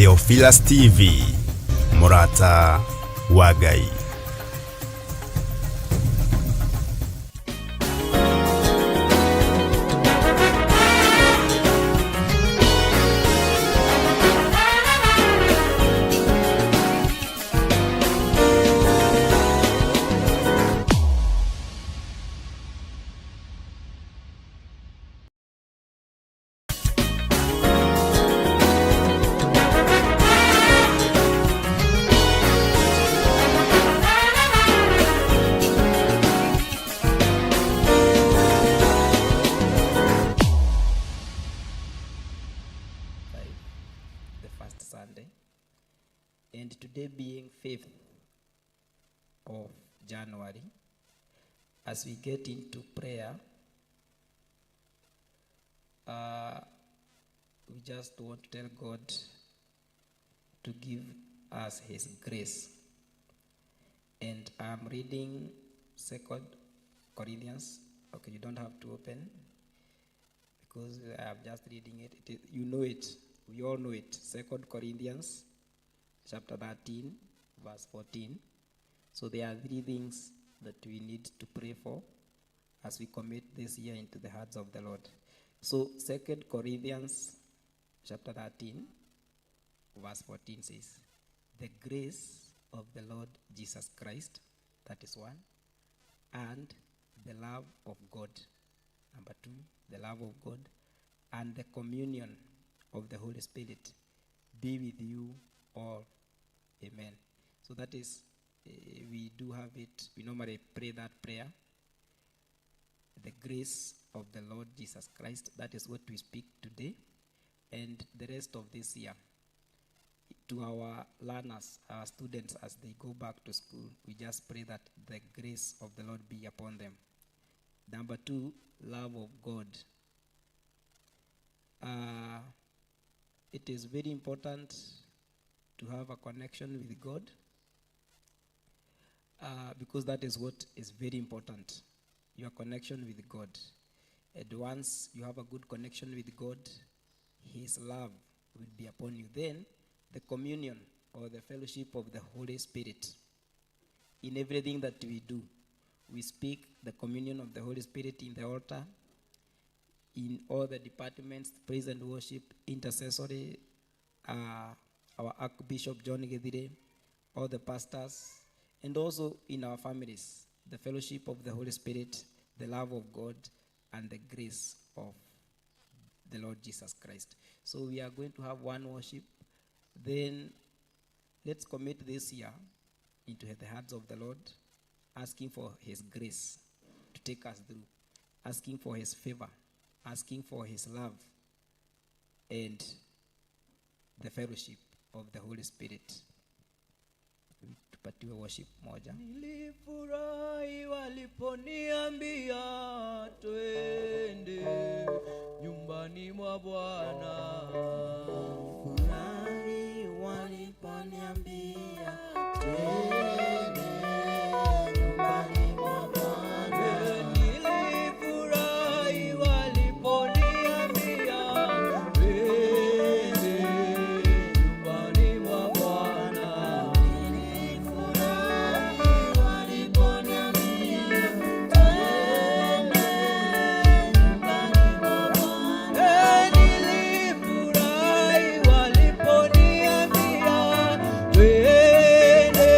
Theophilus TV, mũrata wa Ngai. The first Sunday, and today being 5th of January, as we get into prayer, we just want to tell God to give us His grace. And I'm reading 2 Corinthians. Okay, you don't have to open because I'm just reading it. You know it. We all know it. 2 Corinthians chapter 13, verse 14. So there are three things that we need to pray for as we commit this year into the hands of the Lord. So 2 Corinthians chapter 13, verse 14 says, the grace of the Lord Jesus Christ, that is one, and the love of God, number two, the love of God, and the communion of the Holy Spirit be with you all. Amen. So that is, we do have it. We normally pray that prayer. The grace of the Lord Jesus Christ, that is what we speak today and the rest of this year. To our learners, our students, as they go back to school, we just pray that the grace of the Lord be upon them. Number two, love of God. It is very important to have a connection with God, because that is what is very important, your connection with God. And once you have a good connection with God, His love will be upon you. Then, the communion or the fellowship of the Holy Spirit. In everything that we do, we speak the communion of the Holy Spirit in the altar, in all the departments, praise and worship, intercessory, our Archbishop John Githire, all the pastors, and also in our families, the fellowship of the Holy Spirit, the love of God, and the grace of the Lord Jesus Christ. So we are going to have one worship. Then let's commit this year into the hands of the Lord, asking for His grace to take us through, asking for His favor, asking for His love, and the fellowship of the Holy Spirit. Tupatiwe worship moja. Nilifurahi waliponiambia twende nyumbani mwa Bwana. Furahi waliponiambia twende nyumbani mwa Bwana. Nilifurahi waliponiambia twende nyumbani mwa Bwana. Nilifurahi waliponiambia twende nyumbani mwa Bwana. Nilifurahi waliponiambia twende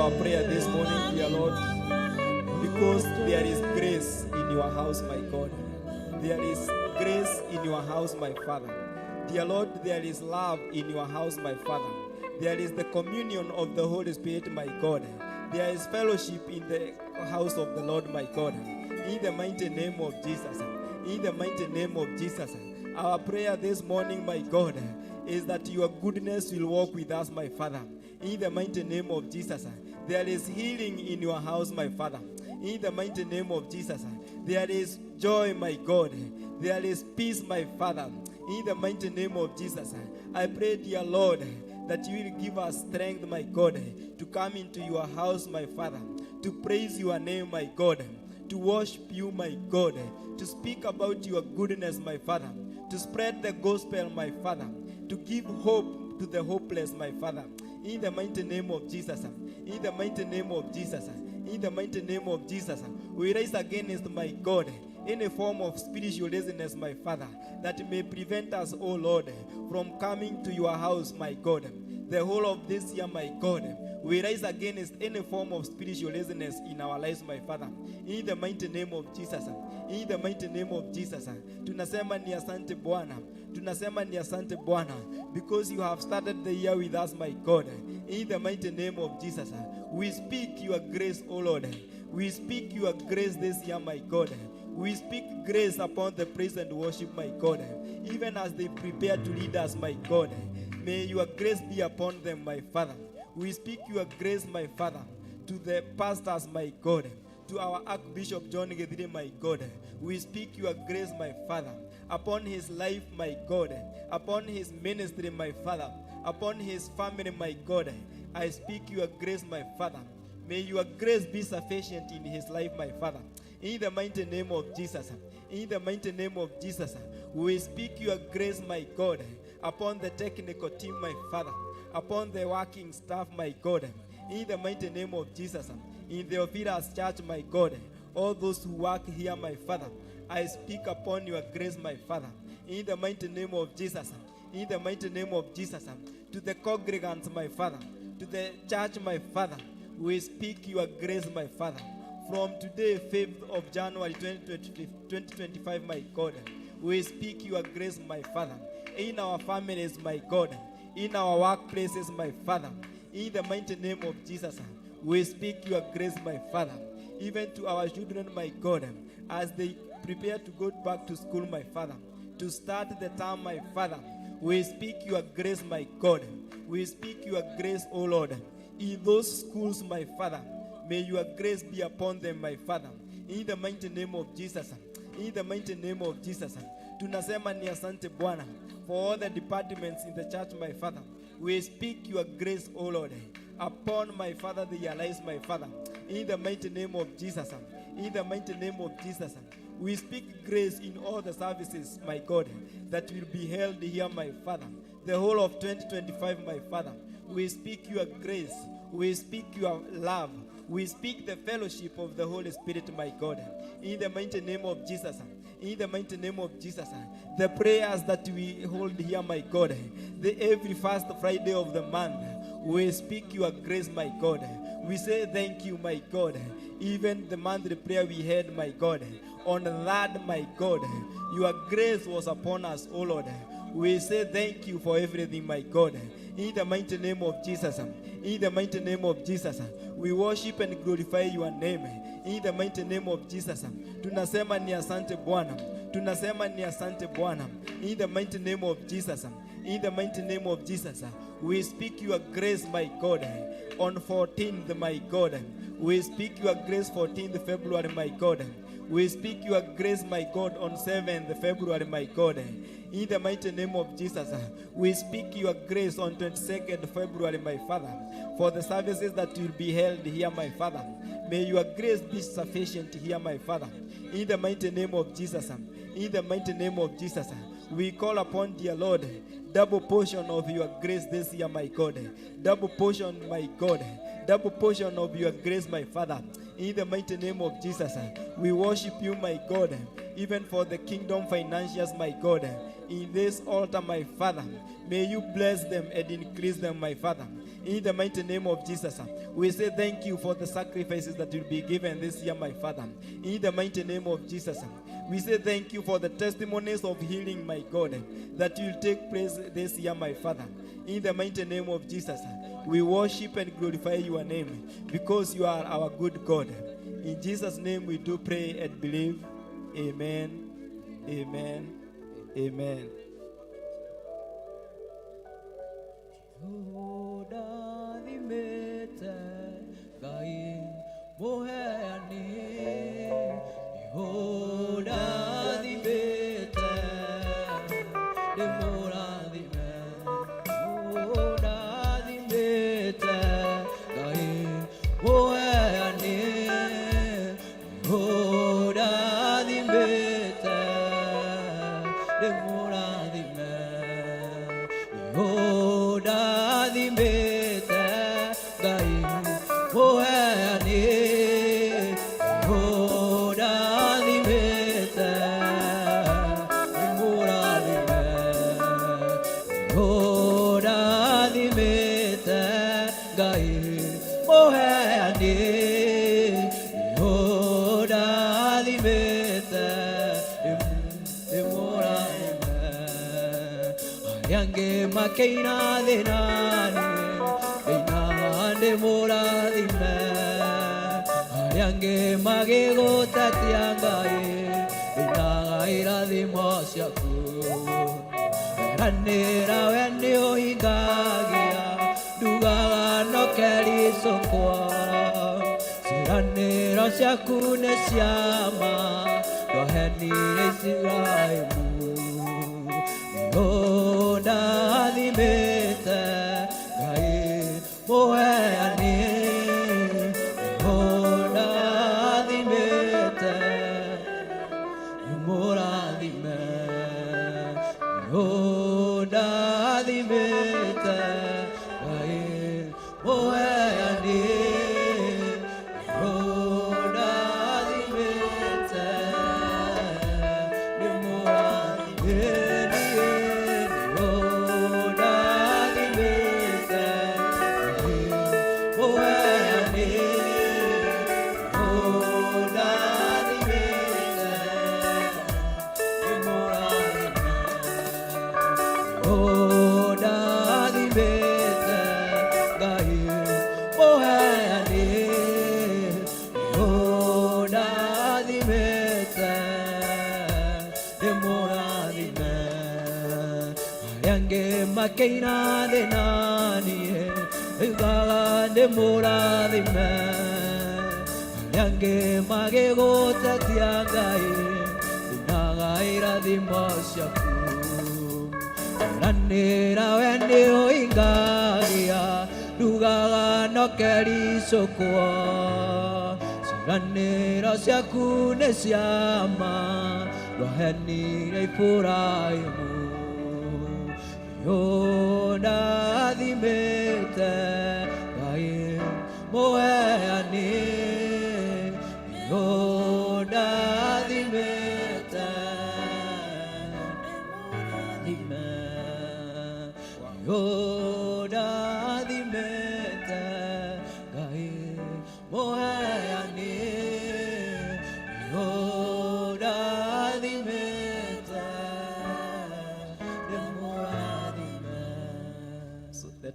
our prayer this morning, dear Lord, because there is grace in your house, my God. There is grace in your house, my Father. Dear Lord, there is love in your house, my Father. There is the communion of the Holy Spirit, my God. There is fellowship in the house of the Lord, my God. In the mighty name of Jesus. In the mighty name of Jesus. Our prayer this morning, my God, is that your goodness will walk with us, my Father. In the mighty name of Jesus. There is healing in your house, my Father. In the mighty name of Jesus. There is joy, my God. There is peace, my Father. In the mighty name of Jesus. I pray, dear Lord, that you will give us strength, my God, to come into your house, my Father, to praise your name, my God, to worship you, my God, to speak about your goodness, my Father, to spread the gospel, my Father, to give hope to the hopeless, my Father. In the mighty name of Jesus, in the mighty name of Jesus, in the mighty name of Jesus, we rise against, my God, any form of spiritual laziness, my Father, that may prevent us, oh Lord, from coming to your house, my God. The whole of this year, my God, we rise against any form of spiritual laziness in our lives, my Father. In the mighty name of Jesus. In the mighty name of Jesus. Tunasema ni asante Bwana. Tunasema ni asante Bwana. Because you have started the year with us, my God. In the mighty name of Jesus. We speak your grace, O Lord. We speak your grace this year, my God. We speak grace upon the praise and worship, my God. Even as they prepare to lead us, my God. May your grace be upon them, my Father. We speak your grace, my Father, to the pastors, my God, to our Archbishop John Githiri, my God. We speak your grace, my Father, upon his life, my God, upon his ministry, my Father, upon his family, my God. I speak your grace, my Father. May your grace be sufficient in his life, my Father. In the mighty name of Jesus. In the mighty name of Jesus. We speak your grace, my God, upon the technical team, my Father, upon the working staff, my God. In the mighty name of Jesus. In the Theophilus Church, my God, all those who work here, my Father, I speak upon your grace, my Father. In the mighty name of Jesus. In the mighty name of Jesus. To the congregants, my Father, to the church, my Father, we speak your grace, my Father. From today, 5th of January 2025, my God, we speak your grace, my Father. In our families, my God, in our workplaces, my Father, in the mighty name of Jesus, we speak your grace, my Father. Even to our children, my God, as they prepare to go back to school, my Father, to start the term, my Father, we speak your grace, my God. We speak your grace, O Lord. In those schools, my Father, may your grace be upon them, my Father. In the mighty name of Jesus. In the mighty name of Jesus. Tunasema ni asante Bwana for all the departments in the church, my Father. We speak your grace, O Lord, upon my Father, the allies, my Father. In the mighty name of Jesus. In the mighty name of Jesus. We speak grace in all the services, my God, that will be held here, my Father. The whole of 2025, my Father. We speak your grace. We speak your love. We speak the fellowship of the Holy Spirit, my God. In the mighty name of Jesus. In the mighty name of Jesus. The prayers that we hold here, my God, the every first Friday of the month, we speak your grace, my God. We say thank you, my God. Even the monthly prayer we had, my God, on that, my God, your grace was upon us, O Lord. We say thank you for everything, my God. In the mighty name of Jesus. In the mighty name of Jesus. We worship and glorify your name. In the mighty name of Jesus. Tunasema ni asante Bwana. Tunasema ni asante Bwana. In the mighty name of Jesus. In the mighty name of Jesus. We speak your grace, my God. On 14th, my God. We speak your grace 14th February, my God. We speak your grace, my God, on 7th February, my God. In the mighty name of Jesus, we speak your grace on 22nd February, my Father, for the services that will be held here, my Father. May your grace be sufficient here, my Father. In the mighty name of Jesus, in the mighty name of Jesus, we call upon, dear Lord, double portion of your grace this year, my God. Double portion, my God. Double portion of your grace, my Father. In the mighty name of Jesus, we worship you, my God, even for the kingdom financiers, my God. In this altar, my Father, may you bless them and increase them, my Father. In the mighty name of Jesus, we say thank you for the sacrifices that will be given this year, my Father. In the mighty name of Jesus, we say thank you for the testimonies of healing, my God, that will take place this year, my Father. In the mighty name of Jesus, we worship and glorify your name because you are our good God. In Jesus' name we do pray and believe. Amen. Amen. Amen.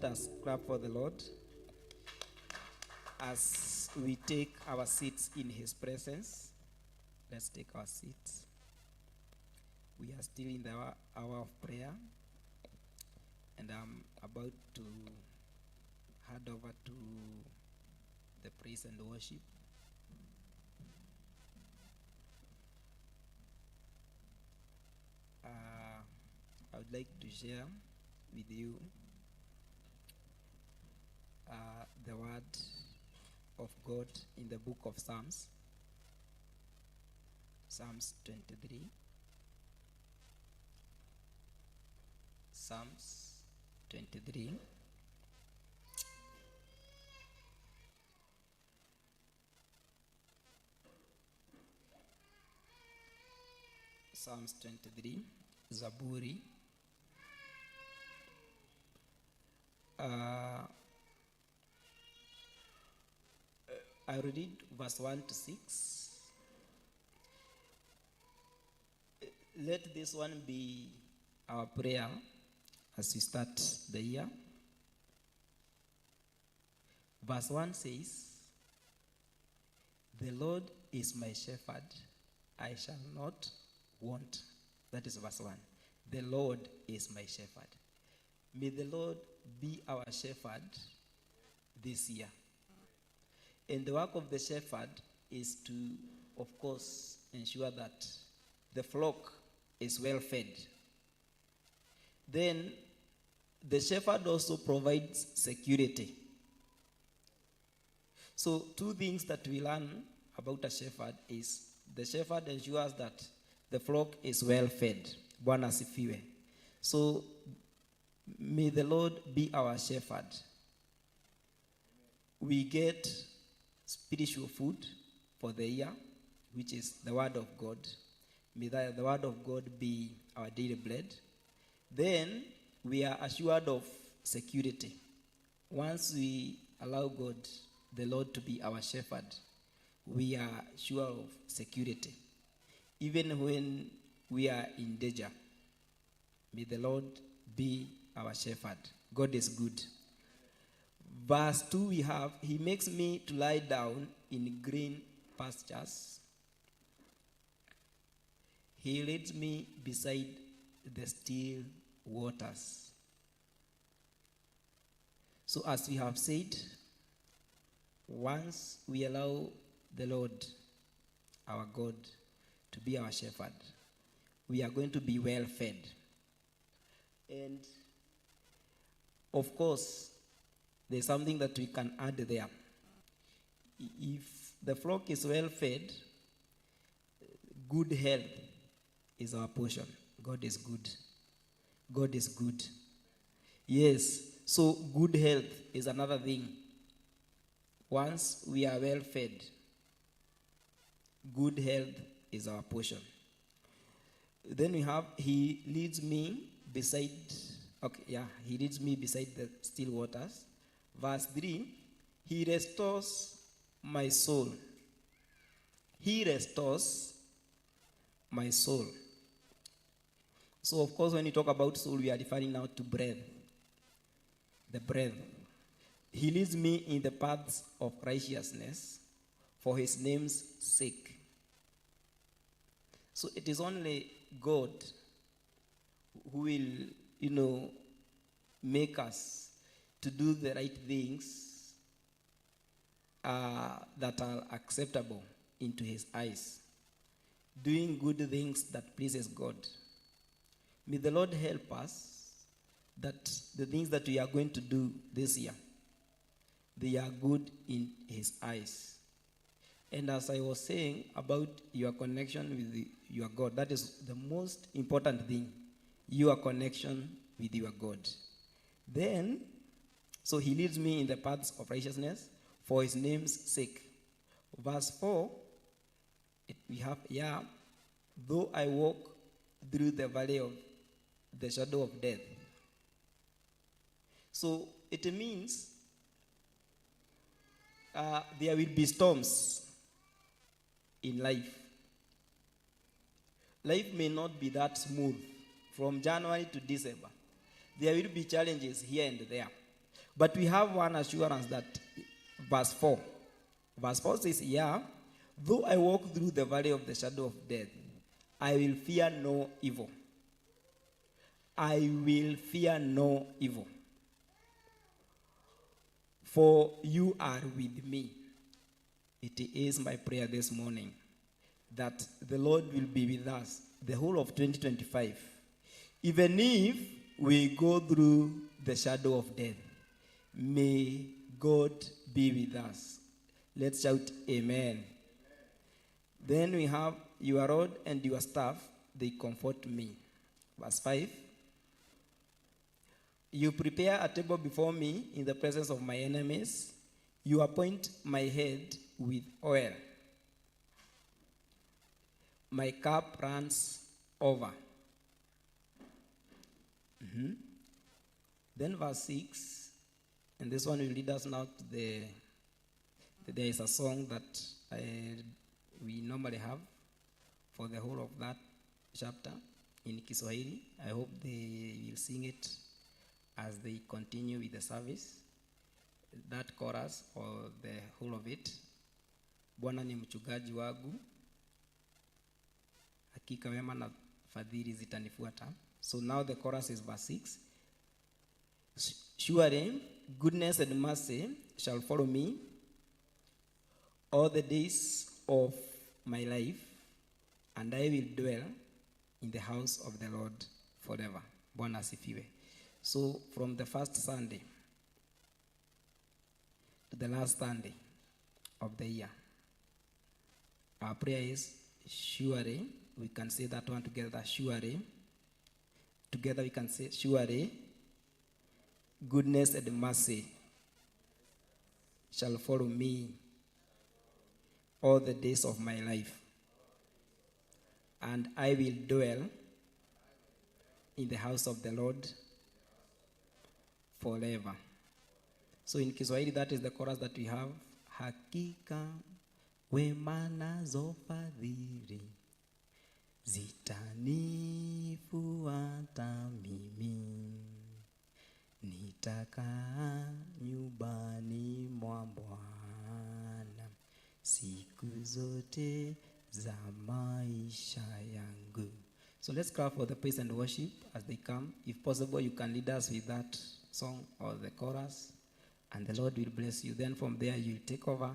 Let us clap for the Lord as we take our seats in his presence. Let's take our seats. We are still in the hour of prayer, and I'm about to hand over to the praise and worship. I would like to share with you the word of God in the book of Psalms, Psalms 23. Psalms 23. Psalms 23, Zaburi. I read verse 1 to 6. Let this one be our prayer as we start the year. Verse 1 says, The Lord is my shepherd, I shall not want. That is verse 1. The Lord is my shepherd. May the Lord be our shepherd this year. And the work of the shepherd is to, of course, ensure that the flock is well fed. Then the shepherd also provides security. So, two things that we learn about a shepherd is the shepherd ensures that the flock is well fed. Bwana asifiwe. So, may the Lord be our shepherd. We get spiritual food for the year, which is the word of God. May the word of God be our daily bread. Then we are assured of security. Once we allow God, the Lord, to be our shepherd, we are sure of security. Even when we are in danger, may the Lord be our shepherd. God is good. Verse 2 we have, He makes me to lie down in green pastures. He leads me beside the still waters. So, as we have said, once we allow the Lord, our God, to be our shepherd, we are going to be well fed. And of course, there's something that we can add there. If the flock is well fed, good health is our portion. God is good. God is good. Yes, so good health is another thing. Once we are well fed, good health is our portion. Then we have, He leads me beside, okay, yeah, He leads me beside the still waters. Verse 3, He restores my soul. He restores my soul. So, of course, when you talk about soul, we are referring now to breath. The breath. He leads me in the paths of righteousness for his name's sake. So it is only God who will, make us to do the right things that are acceptable into his eyes. Doing good things that pleases God. May the Lord help us that the things that we are going to do this year, they are good in his eyes. And as I was saying about your connection with your God, that is the most important thing, your connection with your God. Then, so he leads me in the paths of righteousness for his name's sake. Verse 4, we have, yeah, though I walk through the valley of the shadow of death. So it means there will be storms in life. Life may not be that smooth from January to December. There will be challenges here and there. But we have one assurance that verse 4. Verse 4 says, yeah, though I walk through the valley of the shadow of death, I will fear no evil. I will fear no evil. For you are with me. It is my prayer this morning that the Lord will be with us the whole of 2025. Even if we go through the shadow of death, may God be with us. Let's shout amen. Then we have your rod and your staff, they comfort me. Verse 5. You prepare a table before me in the presence of my enemies. You appoint my head with oil. My cup runs over. Mhm. Then verse 6, and this one will lead us now to the There is a song that we normally have for the whole of that chapter in Kiswahili. I hope they will sing it as they continue with the service. That chorus or the whole of it. Bwana ni mchungaji wangu, hakika wema na fadhili zitanifuata. So now the chorus is verse 6. Surely goodness and mercy shall follow me all the days of my life, and I will dwell in the house of the Lord forever. Bwana asifiwe. So from the first Sunday to the last Sunday of the year, our prayer is surely, we can say that one together, surely. Together we can say, surely, goodness and mercy shall follow me all the days of my life, and I will dwell in the house of the Lord forever. So in Kiswahili, that is the chorus that we have. Hakika wema nazo fadhili zitanifuata mimi, nitakaa nyumbani mwa Bwana siku zote za maisha yangu. So let's clap for the praise and worship as they come. If possible, you can lead us with that song or the chorus, and the Lord will bless you. Then from there, you'll take over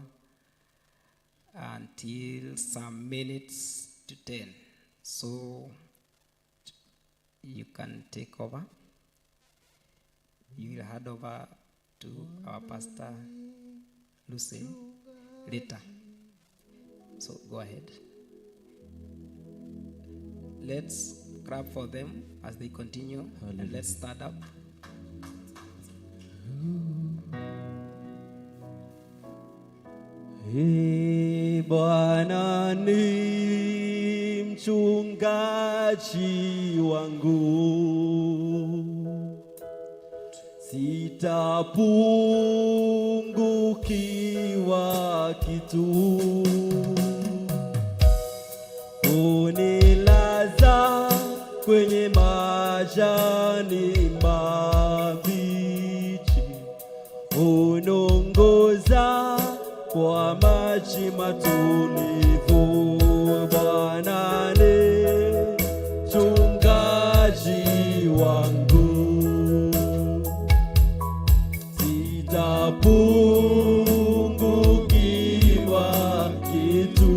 until some minutes to 10. So you can take over. You will hand over to our pastor, Lucy, later. So go ahead. Let's clap for them as they continue. And let's start up. Ee Bwana ni mchungaji wangu, sitapungukiwa kitu. Unilaza kwenye majani mabichi, unongoza kwa maji matulivu. Bwana ni mchungaji wangu, sitapungukiwa kitu.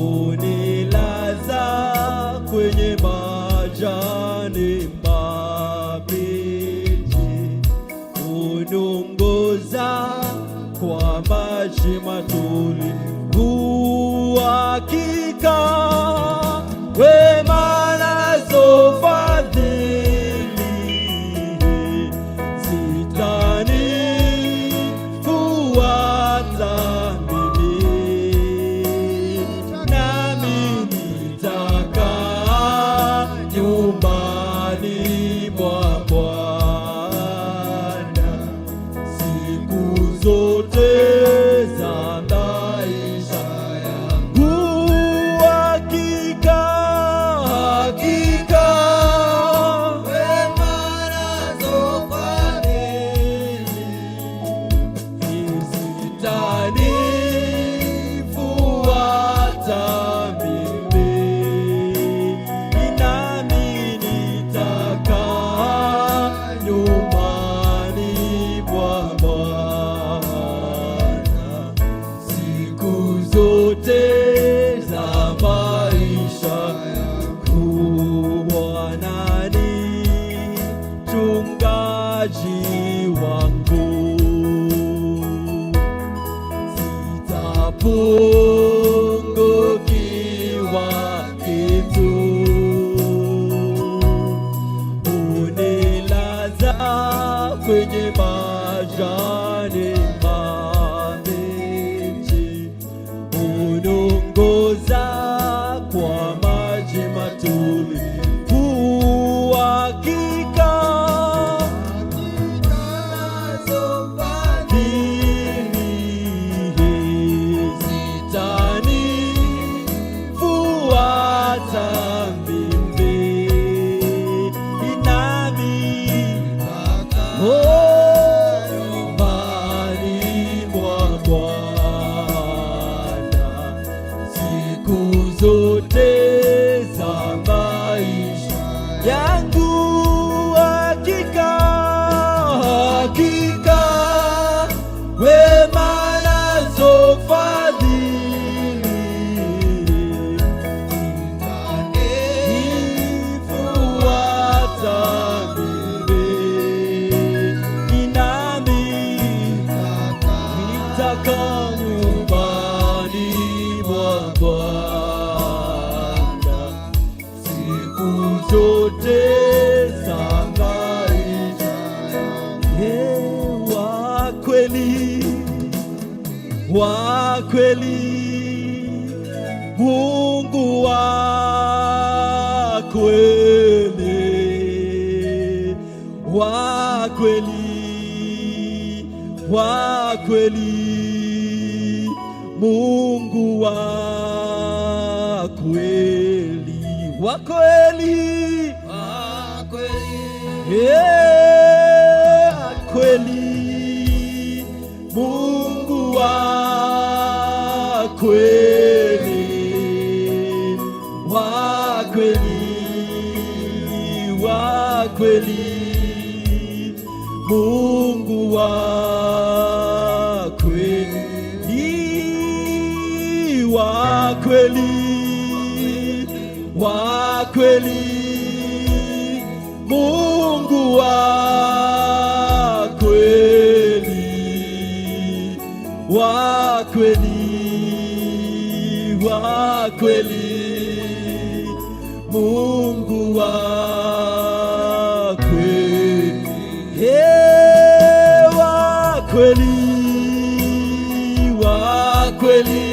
Unilaza kwenye majani mabichi, unongoza kwa maji matulivu. Hakika wema nazo fadhili zitanifuata mimi, nami nitakaa nyumbani mwa Bwana siku zote za maisha yangu. Hakika, hakika wema nazo fadhili zitanifuata mimi, nami nitakaa nyumbani mwa Bwana siku zote za maisha yangu. Bwana ni mchungaji wangu, sitapungukiwa kitu. Unilaza kwenye majani mabichi, unongoza kwa maji matulivu. Hakika Baraka nyumbani mwa Bwana siku zote za maisha. Wa kweli, wa kweli, Mungu wa kweli, wa kweli, wa kweli, Mungu wa kweli, wa kweli, yeah, kweli, Mungu wa kweli, wa kweli, wa kweli, Mungu wa kweli, wa kweli, wa kweli, Mungu wa kweli, wa kweli, wa kweli, Mungu wa kweli, wa kweli, wa kweli,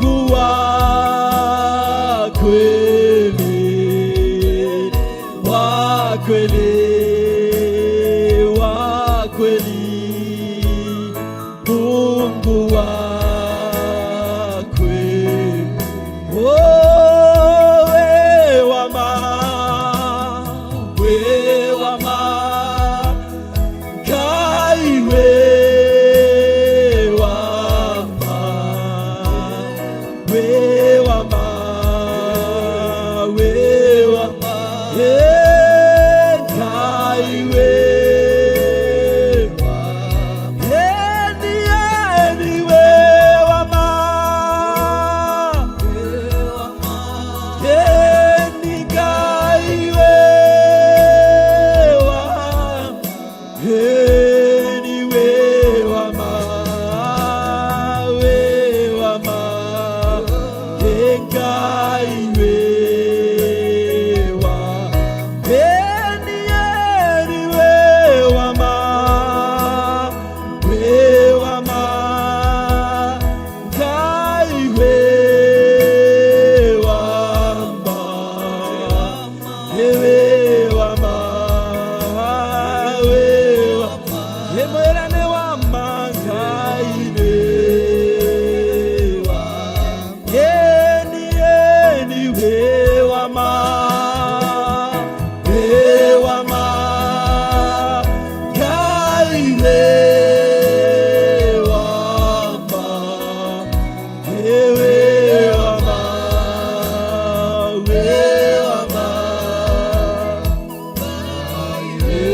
Mungu wa kweli, wa kweli, wa kweli, Mungu wa kweli. Oh, we wa ma, we wa ma, Ngai we wa ma, we wa ma, we wa ma, eh, Ngai we wa, eni eni we wa ma, eni Ngai we wa, eni we wa ma, we wa ma, Ngai we wa, eni eni we wa ma, we wa ma, Ngai we wa ma, we wa ma, we wa ma, mwĩrane wa ma, Ngai we wa, eni eni we wa ma, we wa ma, Ngai we wa ma, we wa ma, we wa ma, we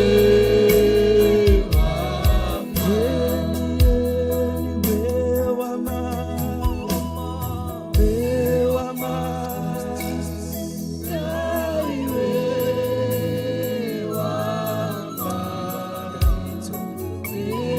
wa ma, we wa ma, we wa ma, Ngai we wa ma, we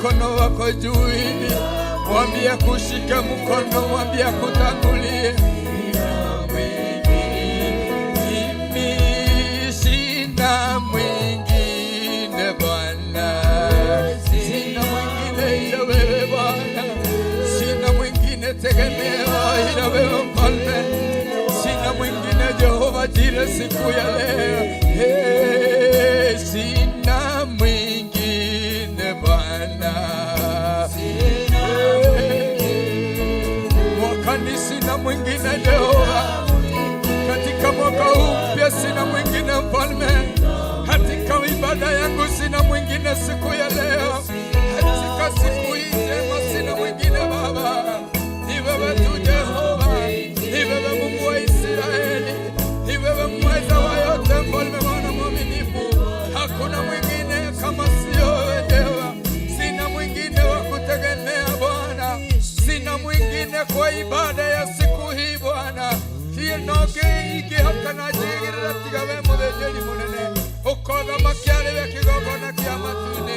mkono wako juu hivi, mwambie kushike mkono, mwambie kutangulie. Mimi sina mwingine Bwana, sina mwingine ila wewe Bwana, sina mwingine tegemeo ila wewe Mfalme, sina mwingine Jehova Jire siku ya leo. Hey, sina mwingine Bwana, hey, mwakani sina mwingine Jehova, katika mwaka huu mpya sina mwingine mfalme, katika ibada yangu sina mwingine siku ya leo, katika siku hii njema sina mwingine Baba, ni wewe tu Jehova, ni wewe Mungu wa Israeli, ni wewe mweza wa yote, mfalme Bwana mwaminifu, hakuna mwingine kama sio wewe Jehova, sina mwingine wa kutegemea Bwana, sina mwingine kwa ibada ya siku hii Bwana ingĩhokana njigĩrĩra tiga we mũthĩnjĩri mũnene ũkothamaki arĩ we kĩgongona kĩa matu-inĩ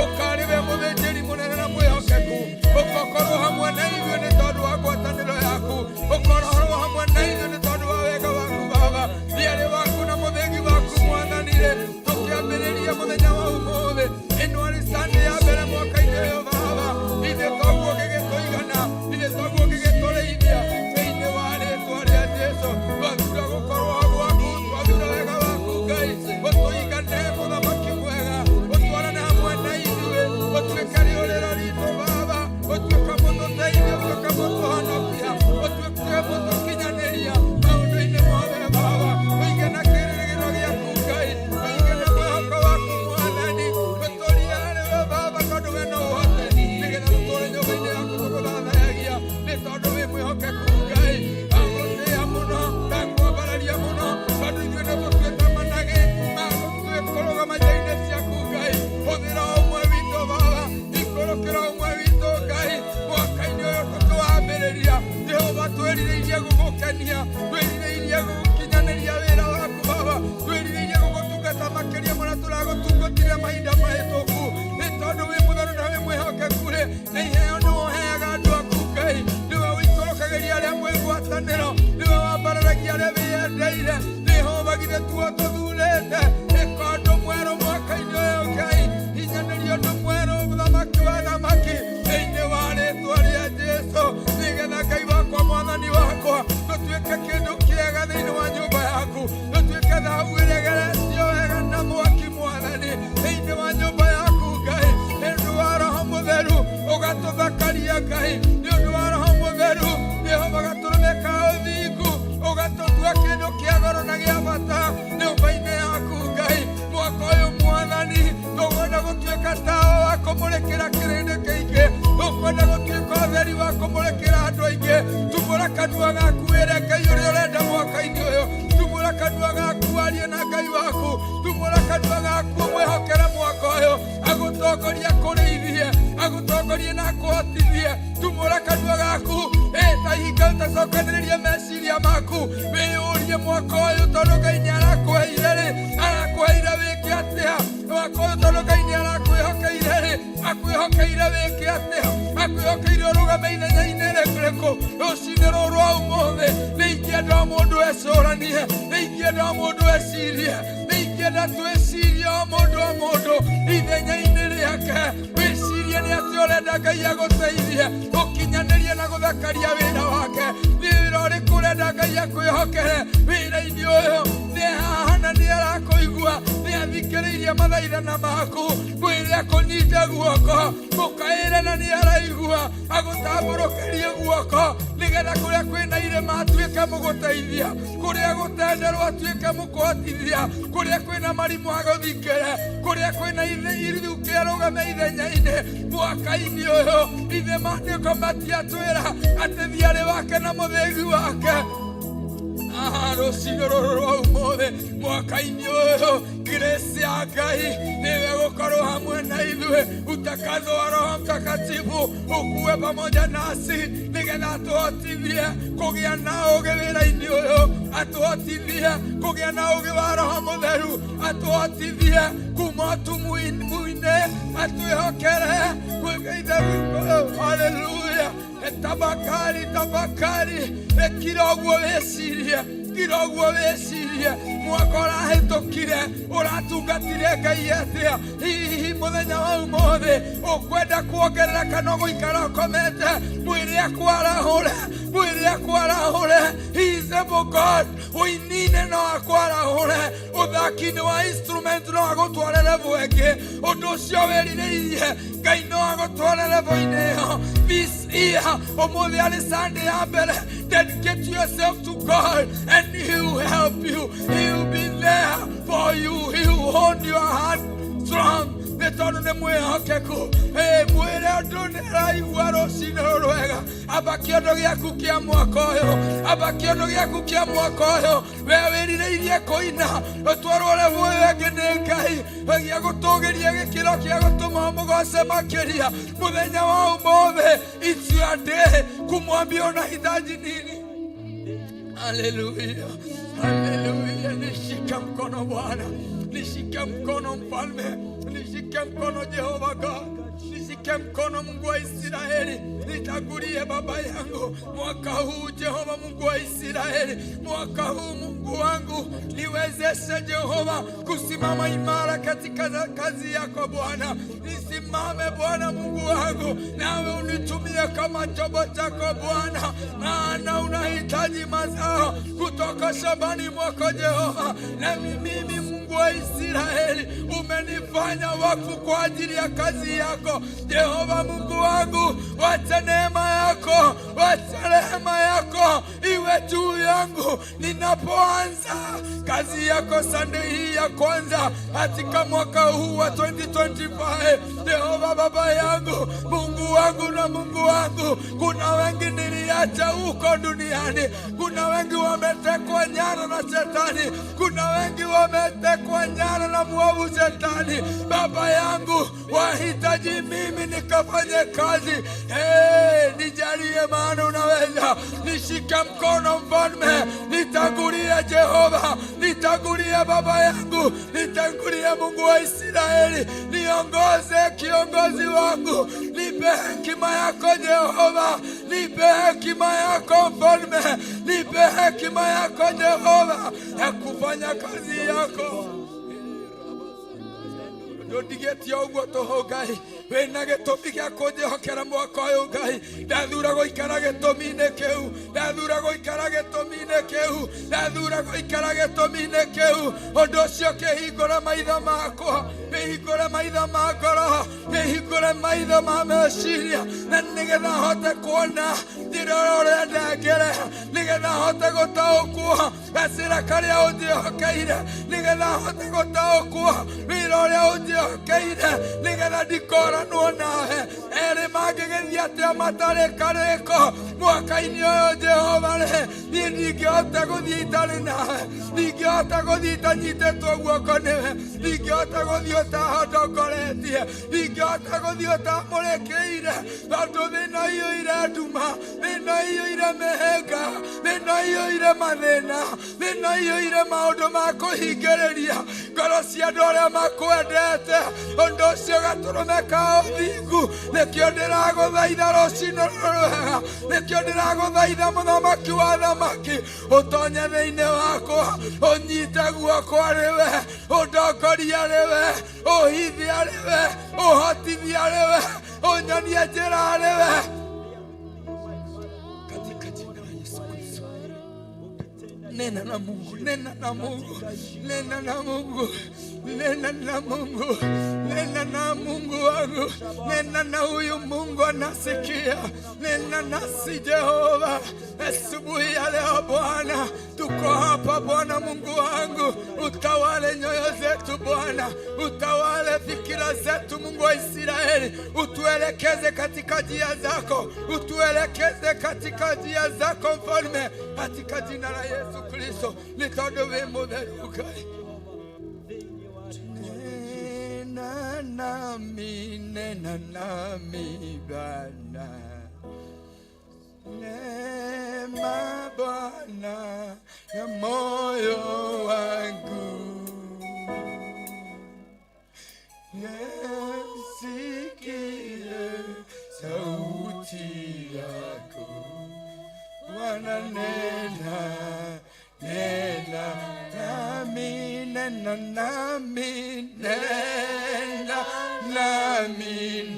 ũkarĩ we mũthĩnjĩri mũnene na mwĩhokeku ũkokorwo hamwe na ithuĩ nĩ tondũ wa ngwatanĩro yaku ũkorwo hamwe na ithuĩ nĩ tondũ wa wega waku Baba thiarĩ waku na mũthĩgi waku mwathani-rĩ tũkĩambĩrĩria mũthenya wa ũmũthĩ ĩno arĩ Sunday ya mbere mwaka-inĩ ũyũ Baba ithuĩ toguo gĩgĩtũigana ithuĩ toguo gĩgĩtũrĩithia thĩinĩ wa rĩtwa rĩa Jesũ twathura gũkorwo gwaku twathura wega waku Ngai ũtũigane mũthamaki mwega ũtwarane hamwe na ithuĩ ũtuĩke rĩũrĩro ritũ Baba ũtuĩke mũtũteithia ũtuĩke mũtũhonokia ũtuĩke mũtũkinyanĩria maũndũ-inĩ mothe Baba ũige na kĩrĩgĩrĩro gĩaku Ngai ũige na mwĩhoko waku Mwathani ũtũrie harĩ we Baba tondũ we no ũhote nĩgetha tũtũũre nyũmba-inĩ yaku tũgũthathayagia nĩ tondũ wĩ mwĩhokeku Ngai ndagũtĩĩa mũno ndakwambararia mũno tondũ ithuĩ nĩ tũtuĩte managĩ ma kũrũgama njĩra-inĩ ciaku Ngai hũthĩra ũmwe witũ Baba ikũrũkĩra ũmwe witũ Ngai mwaka-inĩ ũyũ tũkĩwambĩrĩria Jehova twĩrirĩirie gũgũkenia twĩrirĩirie gũgũkinyanĩria wĩra waku Baba twĩrirĩirie gũgũtungata makĩria mũno tũragũtungatire mahinda mahĩtũku nĩ tondũ wĩ mũtheru na wĩ mwĩhokeku rĩ na iheo nĩ ũheaga andũ aku Ngai nĩwe ũikũrũkagĩria arĩa mwĩ ngwatanĩro nĩwe wambararagia arĩa wĩyendeire Jehova githĩ tuo tũthurĩte ĩka ũndũ mwerũ mwaka-inĩ ũyũ Ngai hinyanĩria ũndũ mwerũ mũthamaki wa thamaki thĩinĩ wa rĩtwa rĩa Jesũ nĩgetha Ngai wakwa mwathani wakwa tũtuĩke kĩndũ kĩega thĩinĩ wa nyũmba yaku tũtuĩke thahabu ĩrĩa ĩgeretio wega na mwaki mwathani thĩinĩ wa nyũmba yaku Ngai nĩ ũndũ wa Roho Mũtheru ũgatũthakaria Ngai nĩ ũndũ wa Roho Mũtheru Jehova gatũrũme ka ũthingu ũgatũtua kĩndũ kĩa goro na gĩa bata nyũmba-inĩ yaku Ngai mwaka ũyũ mwathani tũkwenda gũtuĩka tawa wa kũmũrĩkĩra kĩrĩndĩ kĩingĩ tũkwenda gũtuĩka ũtheri wa kũmũrĩkĩra andũ aingĩ tumũra kanua gaku wĩre Ngai ũrĩa ũrenda mwaka-inĩ ũyũ tumũra kanua gaku arie na Ngai waku tumũra kanua gaku ũmwĩhokere mwaka ũyũ agũtongorie akũrĩithie agũtongorie na akũhotithie tumũra kanua gaku ta ihinga ũtacokanĩrĩrie meciria maku wĩyũrie mwaka ũyũ tondũ Ngai nĩ arakũheire rĩ arakũheire wĩke atĩa mwaka ũyũ tondũ Ngai nĩ arakwĩhokeire rĩ akwĩhokeire wĩke atĩa akwĩhokeire ũrũgame ithenya-inĩ rĩrĩkũ rũcinĩ rũrũ rwa ũmũthĩ nĩ ingĩenda o mũndũ ecũranie nĩ ingĩenda o mũndũ ecirie nĩ ingĩenda twĩcirie o mũndũ o mũndũ ithenya-inĩ rĩake wĩcirie nĩ atĩ ũrenda Ngai agũteithie gũkinyanĩria na gũthakaria wĩra wake nĩ wĩra ũrĩkũ ũrenda Ngai akwĩhokere wĩra-inĩ ũyũ nĩ haha na nĩ arakũigua nĩ athikĩrĩirie mathaithana maku mwĩre akũnyite guoko mũkaĩre na nĩ araigua agũtambũrũkĩrie guoko nĩgetha kũrĩa kwĩna irĩma atuĩke mũgũteithia kũrĩa gũtenderwo atuĩke mũkũhotithia kũrĩa kwĩna marimũ agũthikĩre kũrĩa kwĩna ithukĩ arũgame ithenya-inĩ mwaka-inĩ ũyũ ithe maandĩko matiatwĩra atĩ thiarĩ wake na mũthĩgi wake rũcinĩ rũrũ rwa ũmũthĩ mwaka-inĩ ũyũ grace ya Ngai nĩwe gũkorwo hamwe na ithuĩ utakaso wa Roho Mtakatifu ukuwe pamoja nasi nĩgetha atũhotithie kũgĩa na ũũgĩ wĩra-inĩ ũyũ atũhotithie kũgĩa na ũũgĩ wa Roho Mũtheru atũhotithie kuma ũtumumu-inĩ atwĩhokere Haleluya. Tabakari, tabakari, kira ũguo wĩcirie, kira ũguo wĩcirie, mwaka ũrahĩtũkire ũratungatire Ngai atĩa? Hihi mũthenya wa ũmũthĩ ũkwenda kuongerera kana ũgũikara ũkomete? Mwĩre akwarahũre, mwĩre akwarahũre. He is able God. Ũinine no akwarahũre, ũthaki-inĩ wa instrument no agũtware level ĩngĩ. Ũndũ ũcio wĩrirĩirie Ngai no agũtware level-inĩ ĩyo. This year, ũmũthĩ arĩ Sunday ya mbere, dedicate yourself to God and He will help you. He will be there for you. He will hold your hand strong. Nĩ tondũ nĩ mwĩhokeku. Mwĩre ũndũ nĩ araigua rũcinĩ rũrũ rwega. Amba kĩondo gĩaku kĩa mwaka ũyũ, amba kĩondo gĩaku kĩa mwaka ũyũ. We wĩrirĩirie kũina ũtwarwo level ĩyo ĩngĩ nĩ Ngai, gĩa gũtũgĩria gĩkĩro kĩa gũtũma mũgoce makĩria. Mũthenya wa ũmũthĩ, it's your day kumwambia unahitaji nini. Haleluya, haleluya. Nishike mkono Bwana, nishike mkono Mfalme, nishike mkono Jehova God, nishike mkono Mungu wa Israeli, nitangulie baba yangu mwaka huu, Jehova Mungu wa Israeli, mwaka huu Mungu wangu, niwezeshe Jehova kusimama imara katika kazi yako Bwana. Nisimame Bwana Mungu wangu, nawe unitumie kama chombo chako Bwana, maana unahitaji mazao kutoka shambani mwako Jehova. Na mimi Mungu wa Israeli, umenifanya wakfu kwa ajili ya kazi yako Jehova Mungu wangu. Wacha neema yako, wacha rehema yako iwe juu yangu ninapoanza kazi yako Sunday hii ya kwanza katika mwaka huu wa 2025. Jehova baba yangu, Mungu wangu na Mungu wangu, kuna wengi niliacha huko duniani, kuna wengi wametekwa nyara na shetani, kuna wengi wametekwa nyara na mwovu shetani. Baba yangu, wahitaji mimi nikafanye kazi. Hey, nijalie, maana unaweza. Nishike mkono Mfalme, nitangulie Jehova, nitangulie baba yangu, nitangulie Mungu wa Israeli, niongoze kiongozi wangu, nipe hekima yako Jehova, nipe hekima yako Mfalme, nipe hekima yako Jehova ya kufanya kazi yako. Ndũndigĩtie ũguo tũhũ Ngai, wĩna gĩtũmi gĩa kũnjĩhokera mwaka ũyũ Ngai. Ndathura gũikara gĩtũmi-inĩ kĩu, ndathura gũikara gĩtũmi-inĩ kĩu, ndathura gũikara gĩtũmi-inĩ kĩu. Ũndũ ũcio kĩhingũre maitho makwa, kĩhingũre maitho ma ngoro, kĩhingũre maitho ma meciria, na nĩgetha hote kuona njĩra ũrĩa ũrenda ngere, nĩgetha hote gũtaũkwo gacĩra karĩa ũnjĩhokeire, nĩgetha hote gũtaũkwo wĩra ũrĩa ũnjĩhokeire, nĩgetha ndikoranwo nawe. Erĩ mangĩgĩthiĩ atĩa matarĩ karĩko mwaka-inĩ ũyũ Jehova rĩ, niĩ ndingĩhota gũthiĩ itarĩ nawe, ndingĩhota gũthiĩ itanyitĩtwo guoko nĩwe, ndingĩhota gũthiĩ ũtahondokoretie, ndingĩhota gũthiĩ ũtamũrĩkĩire, tondũ thĩna iyũire nduma, thĩna iyũire mĩhĩnga, thĩna iyũire mathĩna, thĩna iyũire maũndũ ma kũhingĩrĩria ngoro cia andũ arĩa makwendete. Ũndũ ũcio gatũrũme ka ũthingu, nĩkĩo ndĩragũthaitha rũcinĩ rũrũ rwega, nĩkĩo ndĩragũthaitha mũthamaki wa thamaki, ũtonye thĩinĩ wakwa, ũnyite guoko arĩ we, ũndongorie arĩ we, ũhithe arĩ we, ũhotithie arĩ we, ũnyonie njĩra arĩ we, katika jina la Yesu Kristo. Nena na Mungu, nena na Mungu, nena na Mungu, nena na Mungu, nena na Mungu wangu, nena na huyu Mungu anasikia, nena nasi Jehova. Asubuhi ya leo Bwana, tuko hapa Bwana Mungu wangu, utawale nyoyo zetu Bwana, utawale fikira zetu Mungu wa Israeli, utuelekeze katika njia zako, utuelekeze katika njia zako Mfalme, katika jina la Yesu Kristo, nĩ tondũ wĩ mũtheru Ngai. Nena nami, nena nami Bwana, neema Bwana ya moyo wangu, nisikie sauti.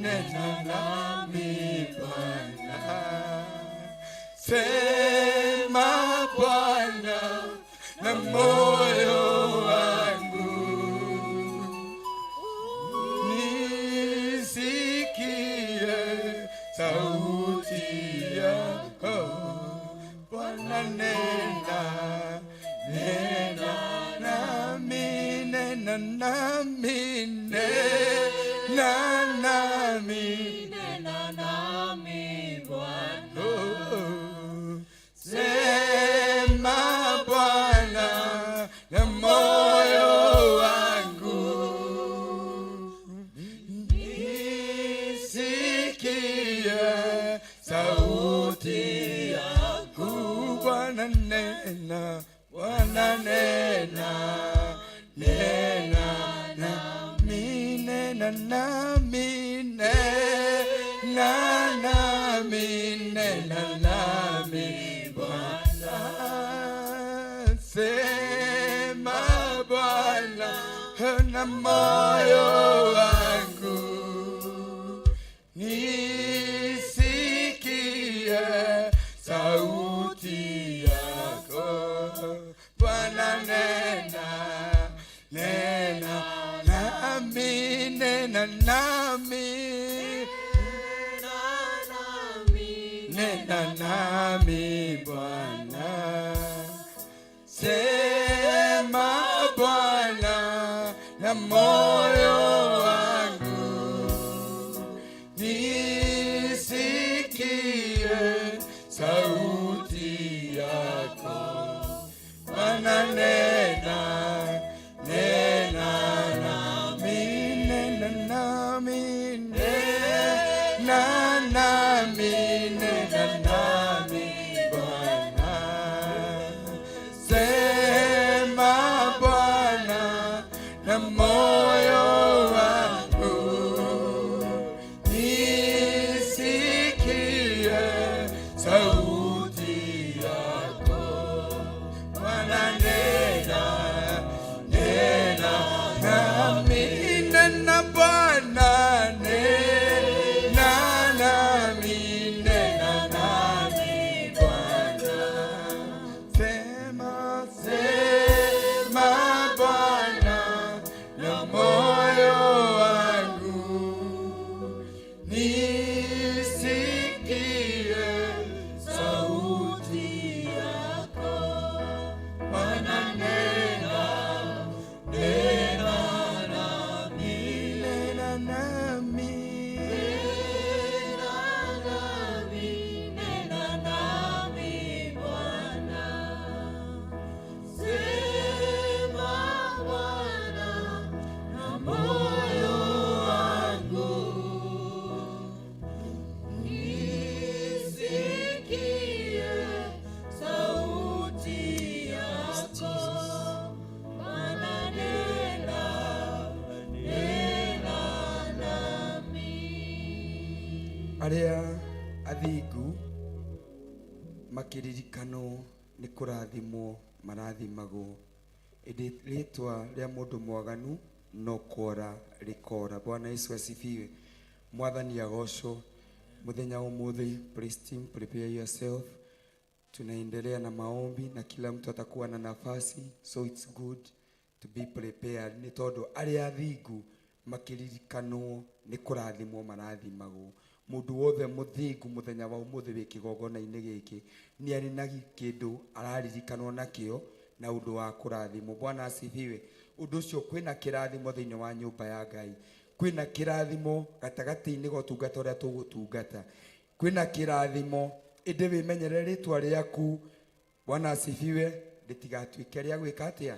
nena nami Bwana. Sema Bwana na moyo wangu, nisikie sauti yako Bwana, nena, nena nami, nena nami, nena nami, Nena nami Bwana. Oh, sema Bwana na moyo wangu, nisikie sauti yako Bwana, nena, Bwana nena, nena nami, nena nami, nena nami, nena nami Bwana. Sema Bwana na moyo wangu, nisikie sauti yako Bwana, nena, nena nami, nena nami, nena nami Bwana. Sema Bwana na moyo wangu, nisikie sauti yako Bwana, nena, nena nami, nena nami, nena nami, nena nami Bwana. Sema Bwana na moyo wangu, nisikie sauti yako Bwana, nena, nena nami, nena Bwana, nena nami, nena nami Bwana. Sema, sema Bwana na moyo wangu, nisikie sauti yako Bwana, nena, nena nami, nena nami, Nena nami, nena nami Bwana. Sema Bwana na moyo wangu, nisikie sauti yako Bwana, nena, nena nami. Arĩa athingu makĩririkanwo nĩ kũrathimwo marathimagwo, ĩndĩ rĩtwa rĩa mũndũ mwaganu no kũora rĩkora. Bwana Yesu asifiwe. Mwathani agocwo. Mũthenya wa ũmũthĩ, praise team, prepare yourself. Tunaendelea na maombi na kila mtu atakuwa na nafasi, so it's good to be prepared, nĩ tondũ arĩa athingu makĩririkanwo nĩ kũrathimwo marathimagwo. Mũndũ wothe mũthingu mũthenya wa ũmũthĩ wĩ kĩgongona-inĩ gĩkĩ nĩ arĩ na kĩndũ araririkanwo nakĩo na ũndũ wa kũrathimwo. Bwana asifiwe. Ũndũ ũcio, kwĩna kĩrathimo thĩinĩ wa nyũmba ya Ngai, kwĩna kĩrathimo gatagatĩ-inĩ ga ũtungata ũrĩa tũgũtungata, kwĩna kĩrathimo, ĩndĩ wĩmenyerere rĩtwa rĩaku, Bwana asifiwe, rĩtigatuĩke rĩa gwĩka atĩa,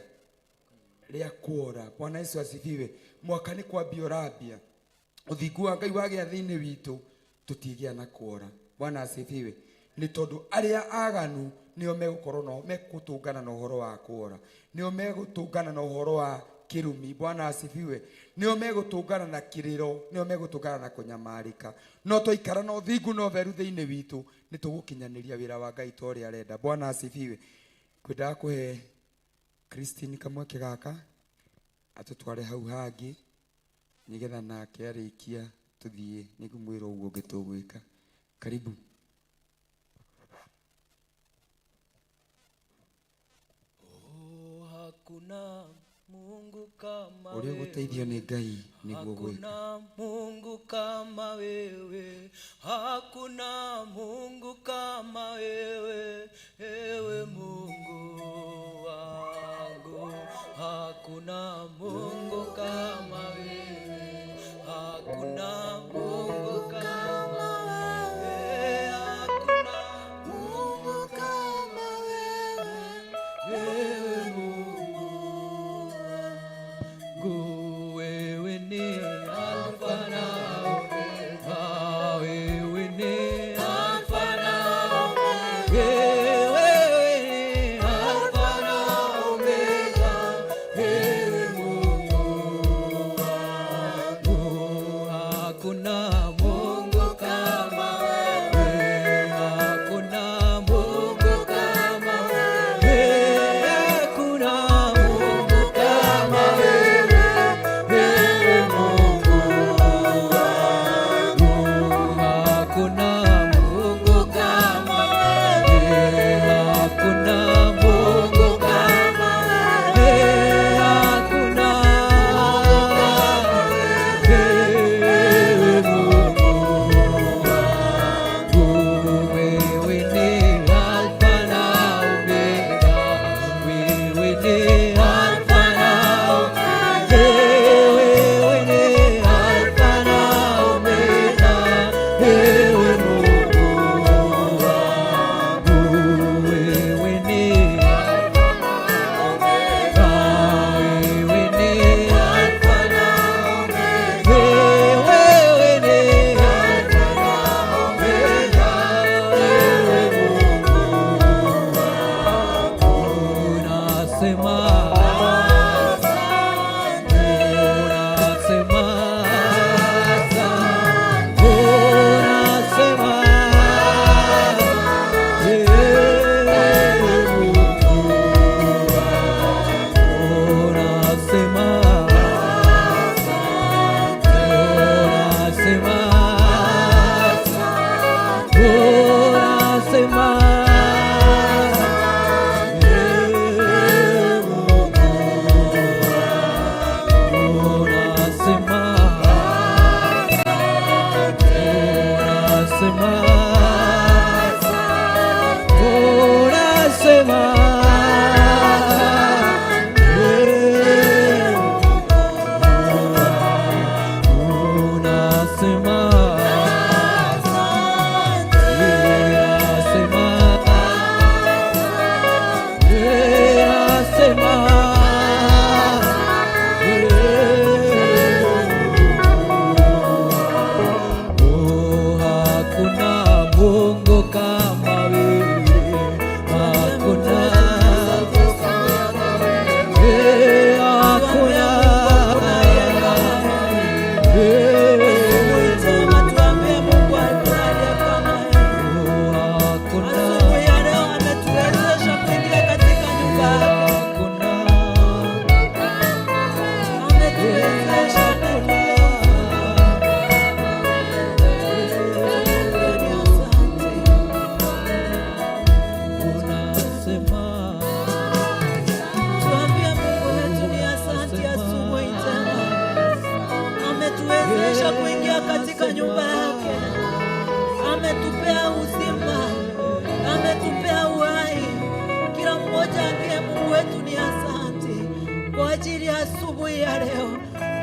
rĩa kuora. Bwana Yesu asifiwe. Mwaka nĩ kwambia ũrambia, ũthingu wa Ngai wagĩa thĩinĩ witũ, tũtigĩa na kuora. Bwana asifiwe. Nĩ tondũ arĩa aganu nĩo megũkorwo no megũtũngana na ũhoro wa kuora, nĩo megũtũngana na ũhoro wa kĩrumi. Bwana asifiwe. Nĩo megũtũngana na kĩrĩro, nĩo megũtũngana na kũnyamarĩka. No twaikara na ũthingu na ũtheru thĩinĩ witũ, nĩ tũgũkinyanĩria wĩra wa Ngai ta ũrĩa arenda. Bwana asifiwe. Ngwendaga kũhe Christine kamweke gaka atũtware hau hangĩ, nĩgetha nake arĩkia tũthiĩ. Tũthiĩ nĩngũmwĩra ũguo ũngĩ tũgwĩka. Karibu. Hakuna Mungu kama Ũrĩa ũgũteithio nĩ Ngai nĩguo gwĩka. Hakuna Mungu kama wewe, hakuna Mungu kama wewe, ewe Mungu wangu. Hakuna Mungu kama wewe, hakuna Mungu kama wewe, hakuna Mungu kama wewe, ewe Mungu wangu. Wewe ni Alfa na Omega, wewe ni Alfa na Omega, wewe ni Alfa na Omega, ewe Mungu wangu. Hakuna Mungu kama wewe, hakuna Mungu kama wewe, hakuna Mungu kama wewe, ewe Mungu wangu. Hakuna Mungu kama wewe, hakuna Mungu kama wewe, hakuna wewe Mungu wangu. Wewe ni Alfa na Omega, wewe ni Alfa na Omega, wewe ni Alfa na Omega, ewe Mungu wangu. Wewe ni Alfa na Omega, wewe ni Alfa na Omega, wewe ni Alfa na Omega, ewe Mungu wangu. Nasema asante, nasema asante, nasema ewe Mungu wangu. Nasema asante, nasema asante, nasema ewe Mungu wangu. Nasema asante, nasema asante, nasema ewe Mungu. Nasema nasema nasema Oh, hakuna Mungu kama wewe, hakuna hakuna Tuambie Mungu aliye kama yeye. Asubuhi ya leo ametuwezesha kuingia katika nyumba yake. Ametuwezesha kuingia. Tuambie Mungu wetu ni asante asubuhi njema. Ametuwezesha kuingia katika nyumba yake. Ametupea uzima, ametupea uhai. Kila mmoja ambie Mungu wetu ni asante kwa ajili ya asubuhi ya leo.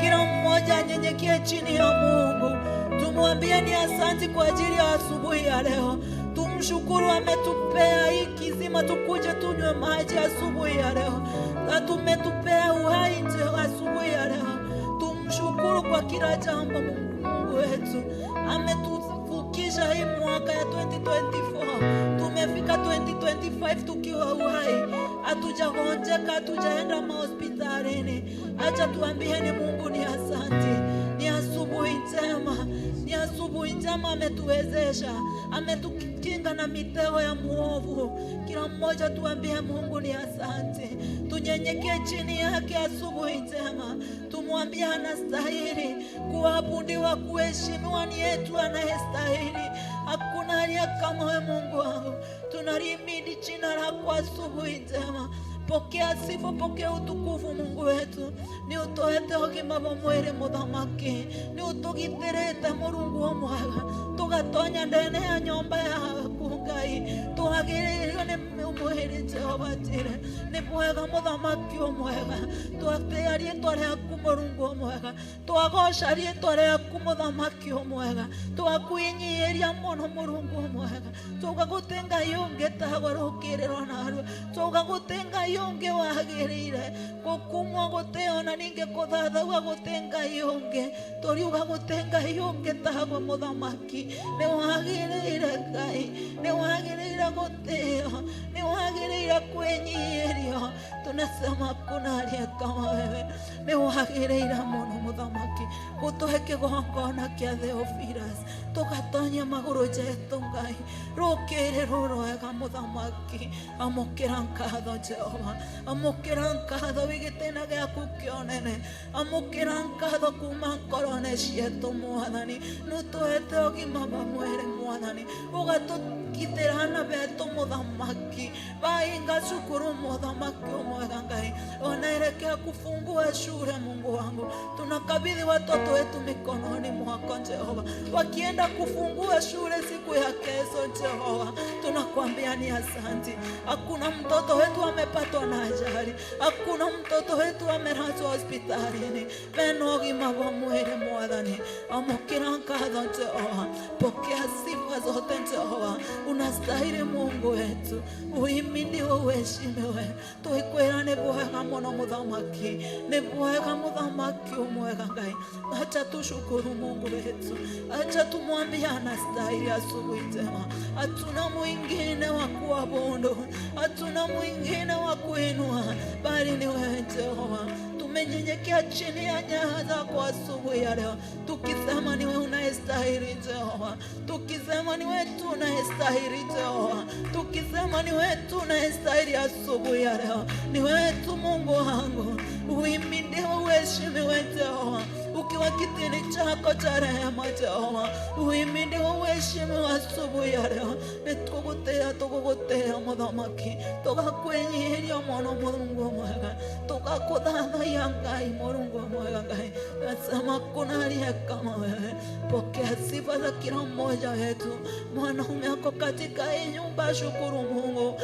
Kila mmoja anyenyekee chini ya Mungu, tumwambie ni asante kwa ajili ya asubuhi ya leo. Tumshukuru, ametupea hii kizima, tukuje tunywe maji asubuhi ya leo, na tumetupea uhai ndio asubuhi ya leo. Tumshukuru kwa kila jambo. Mungu wetu ametuvukisha hii mwaka ya 2024, tumefika 2025 tukiwa uhai, hatujagonjeka, hatujaenda mahospitalini. Acha tuambieni Mungu ni asante, ni asante. asubuhi njema, ni asubuhi njema ametuwezesha, ametukinga na mitego ya muovu. Kila mmoja tuambie Mungu ni asante, tunyenyekee chini yake asubuhi njema, tumwambie anastahili kuabudiwa, kuheshimiwa, ni yetu anayestahili. Hakuna aliye kama wewe Mungu wangu. Tunalihimidi jina lako asubuhi njema. Pokea sifa, pokea utukufu Mungu wetu. Ni utoete ũgima bwa mwĩrĩ mũthamaki, nĩ ũtũgitĩrĩte Mũrungu wa mwega, tũgatonya ndene ya nyũmba yaku Ngai, twagĩrĩirwo nĩ mwĩrĩ Jehova Jire, nĩ mwega mũthamaki ũmwega, twatĩa rĩtwa rĩaku Mũrungu ũmwega, twagoca rĩtwa rĩaku mũthamaki ũmwega, twakwĩnyiihĩria mũno Mũrungu ũmwega, twauga gũtĩ Ngai ũngĩ tagwo rũkĩrĩrwo narua, twauga gũtĩ Ngai ũngĩ wagĩrĩire gũkumwo gũtĩo na ningĩ kũthathaua gũtĩ Ngai ũngĩ, tũriuga gũtĩ Ngai ũngĩ tagwo mũthamaki, nĩ wagĩrĩire Ngai, nĩ wagĩrĩire gũtĩo, nĩ wagĩrĩire kwĩnyiihĩrio. Tunasema hakuna aliye kama wewe, nĩ wagĩrĩire mũno mũthamaki gũtũhe kĩgongona kĩa Theophilus, tũgatonya magũrũ jetũ Ngai, rũkĩrĩrwo rwega mũthamaki, amũkĩra ngatho Jehova, amũkĩra ngatho wĩ gĩtĩna gĩaku kĩonene, amũkĩra ngatho kuma ngoro-inĩ cietũ Mwathani, nĩũtũhete ũgima wa mwĩrĩ Mwathani, ũgatũgitĩra na betũ mũthamaki, vainga cukuru mũthamaki ũmwega Ngai, wanaelekea kufungua shule Mungu wangu, tunakabidhi watoto wetu mikononi mwako Jehova, wakienda kufungua shule siku ya kesho Jehova, tunakwambia ni asante. Hakuna mtoto wetu amepatwa na ajali, hakuna mtoto wetu amelazwa hospitalini. Beno ũgima wa mwĩrĩ Mwathani, amũkĩra ngatho Jehova, pokea sifa zote Jehova, unastahili Mungu wetu, uhimidiwe uheshimiwe. Twikwĩra nĩ mwega mũno mũthamaki, nĩ mwega mũthamaki ũmwega Ngai. Acha tushukuru Mungu wetu, acha tumwambie anastahili asubuhi njema. Hatuna mwingine wa kuabudu, hatuna mwingine wa kuinua, bali ni wewe Jehova. Tumenyenyekea chini ya nyayo zako asubuhi ya leo, tukisema ni wewe unayestahili Jehova, tukisema ni wewe tu unayestahili Jehova, tukisema ni wewe tu unayestahili asubuhi ya leo. Ni wewe tu Mungu wangu, uhimidiwe uheshimiwe Jehova, ukiwa kitini chako cha rehema Jehova, uhimidiwe uheshimiwe asubuhi ya leo. Nĩtũgũtĩĩa tũgũgũtĩĩa mũthamaki, tũgakwĩnyiihĩria mũno Mũrungu mwega, tũgakũthathaiya Ngai Mũrungu mwega Ngai. Nasema hakuna aliye kama wewe. Pokea sifa za kila mmoja wetu. Mwanaume ako katika hii nyumba, shukuru Mungu.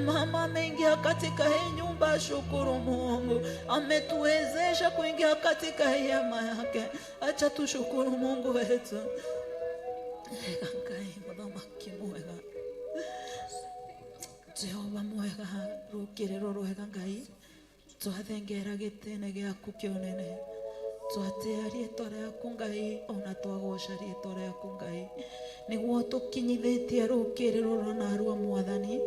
Mama ameingia katika hii nyumba, shukuru Mungu. Ametuwezesha kuingia katika hii hema yake. Acha tushukuru Mungu wetu. Ngai mũthamaki mwega, Jehova mwega, rũkĩrĩrwo rwega Ngai, twathengera gĩtĩna gĩaku kĩonene, twatĩa rĩtwa rĩaku Ngai, ona twagoca rĩtwa rĩaku Ngai, nĩguo tũkinyithĩtie rũkĩrĩrwo rwa narua Mwathani,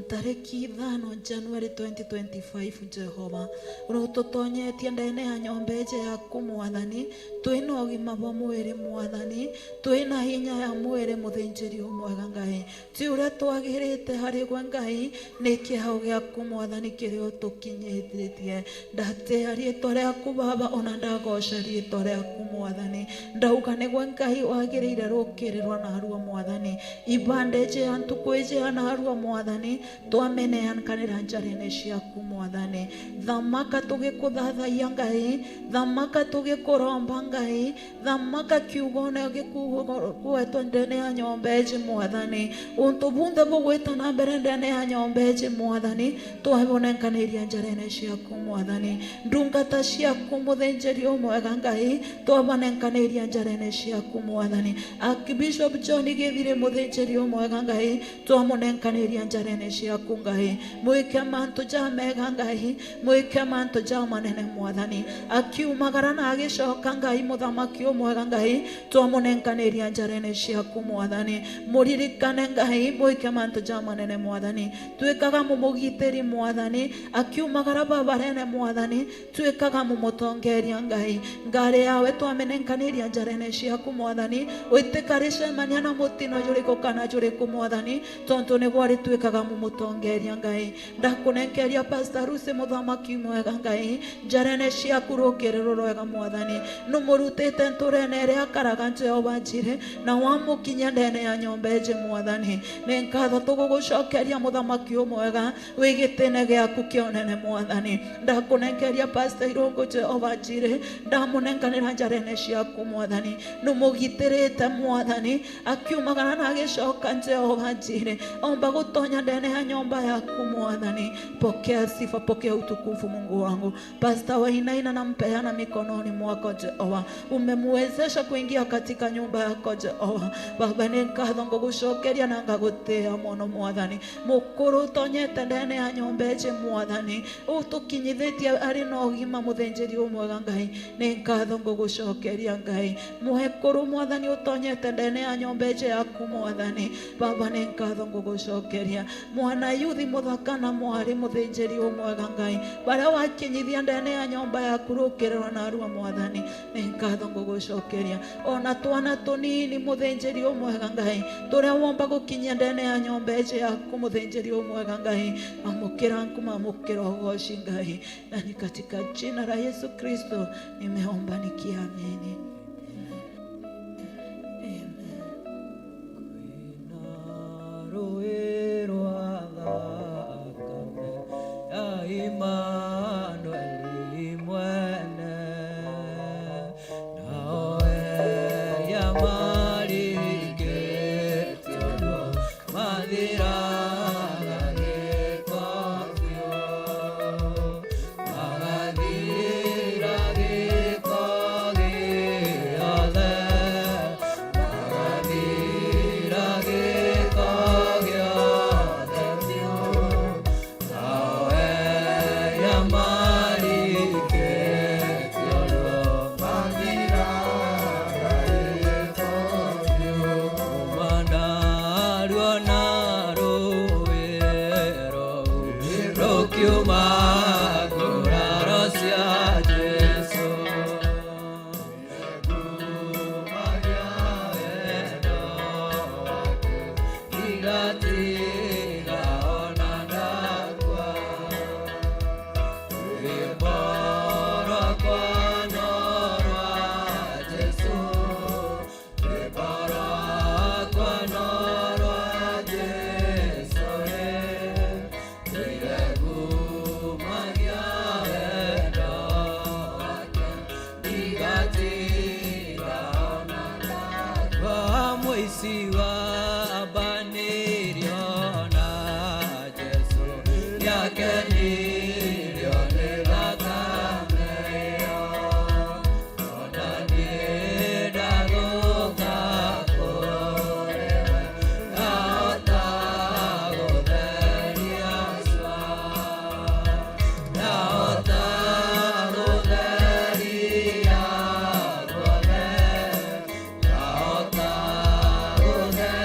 tarĩki 5 January 2025 Jehova, ũrĩa ndene ya nyũmba ĩnje yaku Mwathani, twĩna ũgima wa mwĩrĩ Mwathani, twĩna hinya ya mwĩrĩ mũthĩnjĩri ũmwega Ngai, ti ũrĩa twagĩrĩte harĩ gwe Ngai, nĩ kĩheo gĩaku Mwathani kĩrĩa ũtũkinyithĩtie. Ndatĩa rĩtwa rĩaku Baba, ona ndagoca rĩtwa rĩaku Mwathani, ndauga nĩgwe Ngai wagĩrĩire rũkĩrĩrwo narua Mwathani, ibande nje ya ntukũ ĩnje ya narua Mwathani, twameneankanĩra njarĩnĩ ciaku Mwathani, thamaka tũgĩkũthathaiya Ngai, thamaka tũgĩkũromba Ngai, thamaka kiugone gĩkuwetwo ndene ya nyũmba ĩnjĩ Mwathani, ũntũ bunthe bũgwĩta na mbere ndene ya nyũmba ĩnjĩ Mwathani, twabũnenkanĩria njarĩnĩ ciaku Mwathani, ndungata ciaku mũthĩnjĩri ũmwega Ngai, twabanenkanĩria njarĩnĩ ciaku Mwathani, Archbishop John Gĩthire mũthĩnjĩri ũmwega Ngai, twamũnenkanĩria njarĩnĩ ciaku Ngai, mwĩke mantũ ja mega Ngai, mwĩke mantũ ja manene Mwathani, akiumagara na agĩcoka Ngai mũthamaki ũmwega Ngai, twamũnenkanĩria njarĩnĩ ciaku Mwathani, mũririkane Ngai, mwĩke mantũ ja manene Mwathani, twĩkaga mũmũgitĩri Mwathani, akiumagara babarene Mwathani, twĩkaga mũmũtongeria Ngai, Ngari yawe twamenenkanĩria njarene ciaku mwathani, wĩtĩkarĩcemania na mũtino jũrĩkũ kana jũrĩkũ mwathani, tondu nĩguo arĩtuĩkaga mũmũtongeria Ngai. Ndakũnenkeria Pastor Rusi mũthamaki mwega Ngai, njarene ciaku rũkĩrĩrwo rwega mwathani, nũmũrutĩte ntũrene ĩrĩa akaraga Jehova Njire, na wamũkinyia ndene ya nyũmba ĩnjĩ mwathani. Nĩ ngatho tũgũgũcokeria mũthamaki ũmwega wĩ gĩtĩne gĩaku kĩonene mwathani. Ndakũnenkeria Pastor Irũngũ Jehova Njire, ndamũnenganĩra njarene ciaku mwathani, nũmũgitĩrĩte mwathani, akiumagara na agĩcoka Jehova Njire, omba gũtonya ndene ya nyũmba yaku mwathani. Pokea sifa, pokea utukufu Mungu wangu. Pastor Wainaina nampeana mikononi mwako Jehova, umemwezesha kuingia katika nyumba yako Jehova. Baba nĩ ngatho ngũgũcokeria na ngagũtĩa mũno mwathani, mũkũrũ ũtonyete ndene ya nyũmba ĩnjĩ mwathani, ũtũkinyithĩtie arĩ na ũgima mũthĩnjĩri ũmwega Ngai, nĩ ngatho ngũgũcokeria Ngai. Mũhekũrũ mwathani ũtonyete ndene ya nyũmba ĩnjĩ yaku mwathani, Baba nĩ ngatho ngũgũcokeria. Mwana yuthi mũthaka na mwarĩ mũthĩnjĩri ũmwega Ngai, barĩa wakinyithia ndene ya nyũmba yaku rũkĩrĩrwo na arua mwathani, nĩ ngatho ngũgũcokeria. Ona twana tũnini mũthĩnjĩri ũmwega Ngai, tũrĩa womba gũkinyia ndene ya nyũmba ĩnjĩ yaku mũthĩnjĩri ũmwega Ngai, amũkĩra nkuma, amũkĩra ũgoci Ngai, na ni katika jina la Yesu Kristo nimeomba nikiamini. Amen. Amen.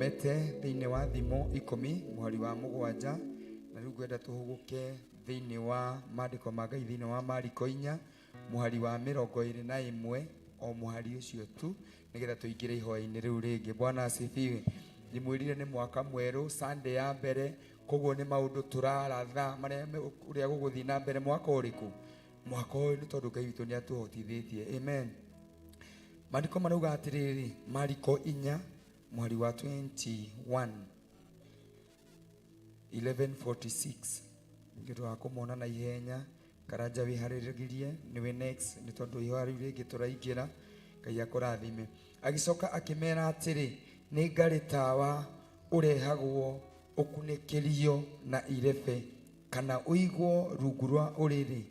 Tũthomete thĩinĩ wa Thimo 10 mũhari wa 7, na rĩu ngwenda tũhũgũke thĩinĩ wa maandĩko ma Ngai thĩinĩ wa Mariko 4 mũhari wa 21, o mũhari ũcio tu, nĩgetha tũingĩre ihoya-inĩ rĩu rĩngĩ. Bwana asifiwe. Ndimwĩrire nĩ mwaka mwerũ, Sunday ya mbere, koguo nĩ maũndũ tũraratha marĩa ũrĩa gũgũthiĩ na mbere mwaka ũrĩkũ? Mwaka ũyũ, nĩ tondũ Ngai witũ nĩ atũhotithĩtie. Amen. Maandĩko marauga atĩrĩrĩ, Mariko 4 mũhari wa 21, 11:46, nĩ ũndũ wa kũmona na ihenya. Karanja wĩharĩrĩrie, nĩwe next, nĩ tondũ ihoya rĩu rĩngĩ tũraingĩra. Ngai akũrathime. Agĩcoka akĩmera atĩrĩ, nĩ ngarĩ tawa ũrehagwo ũkunĩkĩrio na irebe, kana ũigwo rungu rwa ũrĩrĩ?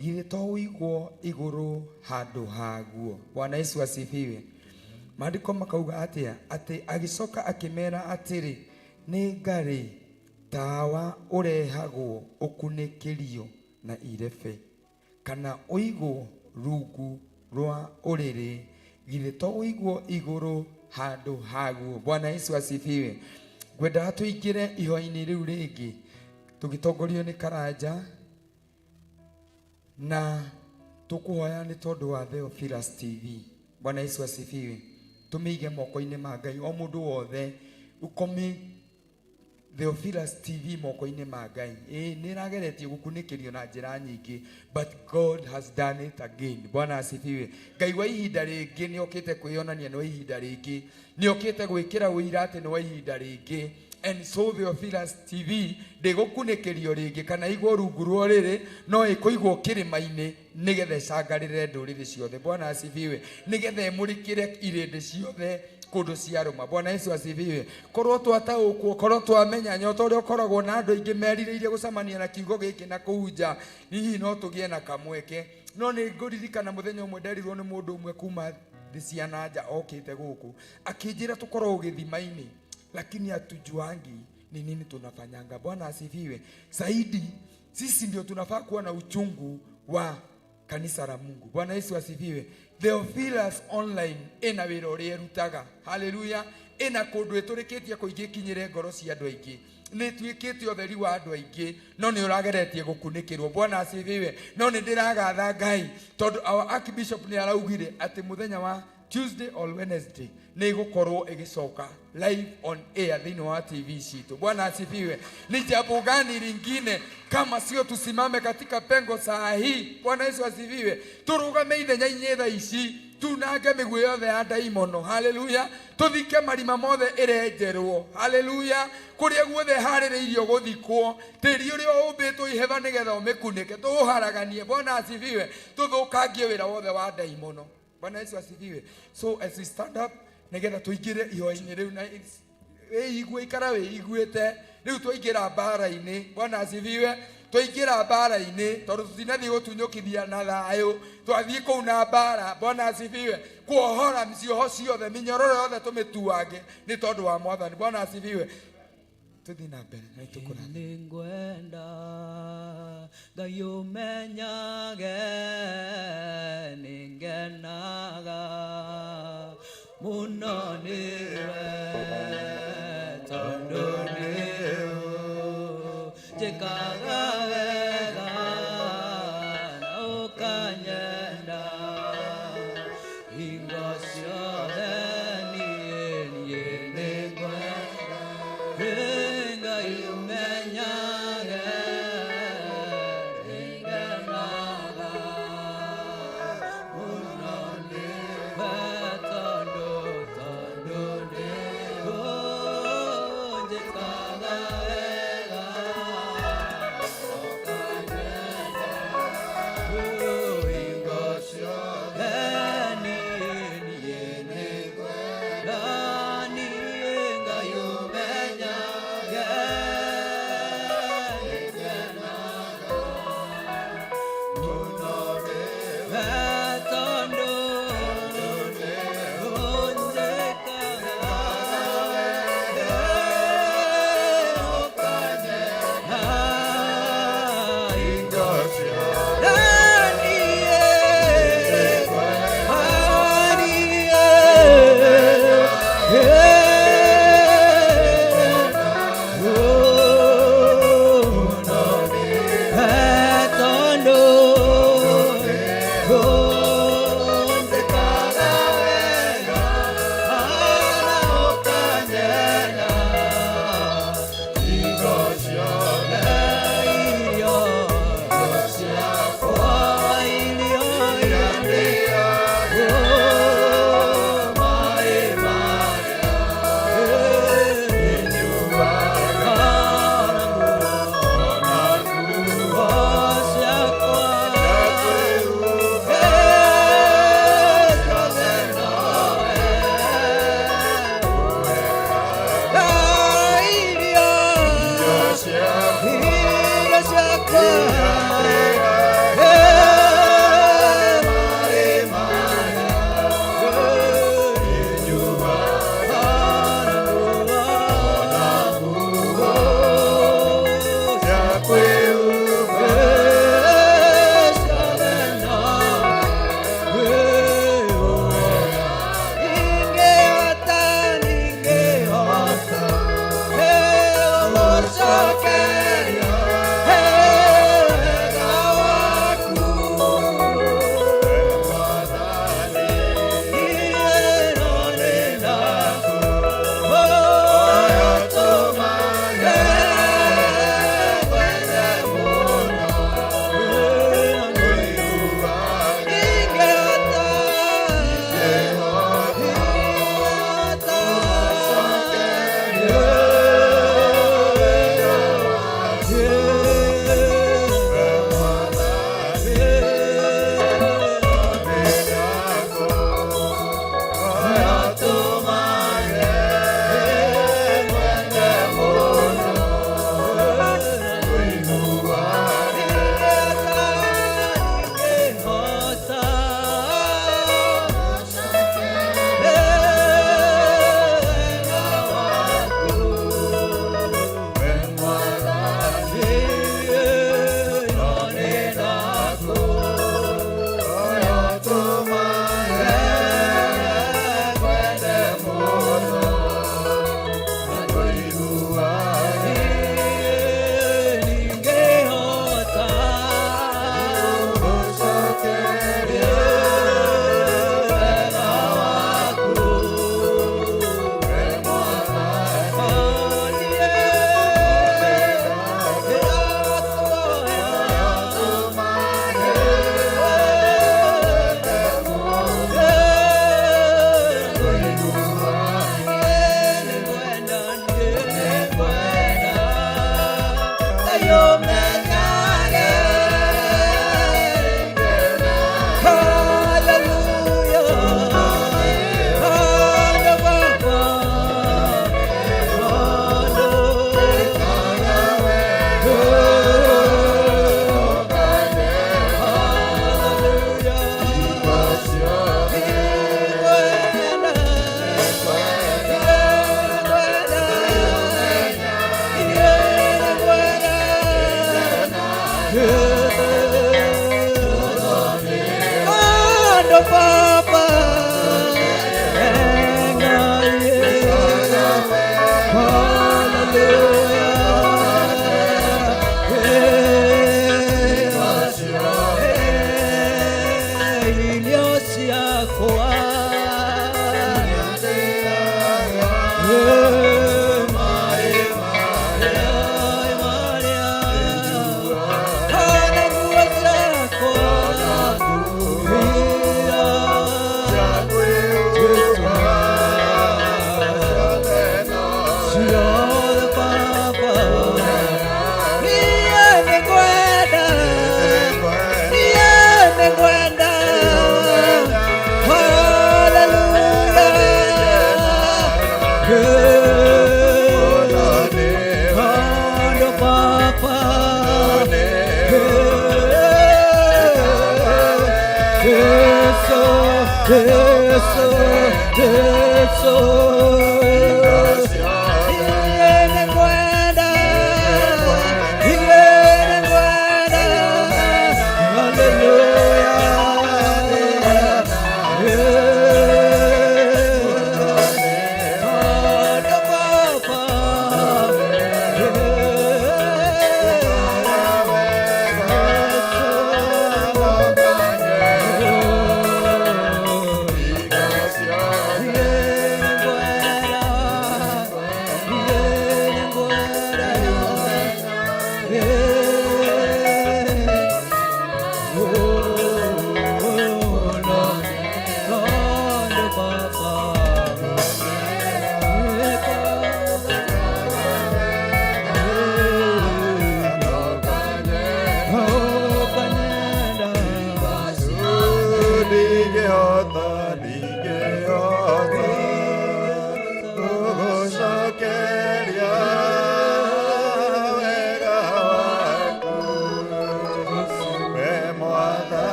Githĩ to ũigwo igũrũ handũ haguo? Bwana Yesu asifiwe. Maandĩko makauga atĩa? Atĩ agĩcoka akĩmera atĩrĩ, nĩ ngarĩ tawa ũrehagwo ũkunĩkĩrio na irebe, kana ũigwo rungu rwa ũrĩrĩ? Githĩ to ũigwo igũrũ handũ haguo? Bwana Yesu asifiwe. Ngwendaga tũingĩre ihoya-inĩ rĩu rĩngĩ tũgĩtongorio nĩ Karanja, na tũkũhoya nĩ tondũ wa Theophilus TV. Bwana Yesu asifiwe. Tũmĩige moko-inĩ ma Ngai, o mũndũ wothe ũkomi Theophilus TV moko-inĩ ma Ngai. Ĩĩ, nĩ ĩrageretie gũkunĩkĩrio na njĩra nyingĩ, but God has done it again. Bwana asifiwe. Ngai wa ihinda rĩngĩ nĩ okĩte kwĩyonania nĩ wa ihinda rĩngĩ, nĩ okĩte gwĩkĩra ũira atĩ nĩ wa ihinda rĩngĩ. And so Theophilus TV ndĩgũkunĩkĩrio rĩngĩ kana igwo rungu rwa ũrĩrĩ, no ĩkũigwo kĩrĩma-inĩ nĩgetha ĩcangarĩre ndũrĩrĩ ciothe. Bwana asifiwe. Nĩgetha ĩmũrĩkĩre irĩndĩ ciothe kũndũ ciarũma. Bwana Yesu asifiwe. Korwo twataũkwo, korwo twamenya nyota ũrĩa ũkoragwo na andũ aingĩ merirĩirie gũcemania na kiugo gĩkĩ na kũu nja, hihi no tũgĩe na kamweke. No nĩ ngũririkana mũthenya ũmwe nderirwo nĩ mũndũ ũmwe kuma thĩ cia na nja okĩte gũkũ, akĩnjĩra tũkorwo gĩthima-inĩ, lakini hatujuangi ni nini tunafanyanga. Bwana asifiwe. Zaidi sisi ndio tunafaa kuwa na uchungu wa kanisa la Mungu. Bwana Yesu asifiwe. Theophilus Online ĩna wĩra ũrĩa ĩrutaga. Haleluya. Ĩna kũndũ ĩtũrĩkĩtie kũingĩ ĩkinyĩre ngoro cia andũ aingĩ. Nĩ ĩtuĩkĩte ũtheri wa andũ aingĩ, no nĩ ũrageretie gũkunĩkĩrwo. Bwana asifiwe. No nĩ ndĩragatha Ngai tondũ our Archbishop nĩ araugire atĩ mũthenya wa Tuesday or Wednesday nĩ ĩgũkorwo ĩgĩcoka live on air thĩinĩ wa TV citũ. Bwana asifiwe. Ni jambo gani lingine kama sio tusimame katika pengo saa hii? Bwana Yesu asifiwe. Turugame ithenya-inĩ thaa ici, tunange mĩguĩ yothe ya ndaimono. Haleluya. Tũthike marima mothe ĩrenjerwo. Haleluya. Kũrĩa guothe harĩrĩirio gũthikwo, tĩri ũrĩa ũmbĩtwo iheba nĩgetha ũmĩkunĩke, tũũharaganie. Bwana asifiwe. Tũthũkangie wĩra wothe wa ndaimono. Bwana Yesu asifiwe. So as we stand up, nĩgetha tũingĩre ihoya-inĩ rĩu na wĩigue, ikara wĩiguĩte. Rĩu twaingĩra mbara-inĩ. Bwana asifiwe. Twaingĩra mbara-inĩ tondũ tũtinathiĩ gũtunyũkithia na thayũ, twathiĩ kũu na mbara. Bwana asifiwe. Kuohora cioho ciothe, mĩnyororo yothe tũmĩtuange nĩ tondũ wa Mwathani. Bwana asifiwe. Tũthiĩ na mbere na nĩtũkũrathima. Nĩngwenda Ngai ũmenyage nĩngenaga mũno nĩwe, tondũ nĩũ njĩkaga wega na ũkanyenda hingo ciothe. Niĩ nĩngwenda Ngai ũmenyage nĩngenaga mũno nĩwe, tondũ nĩũ njĩkaga wega.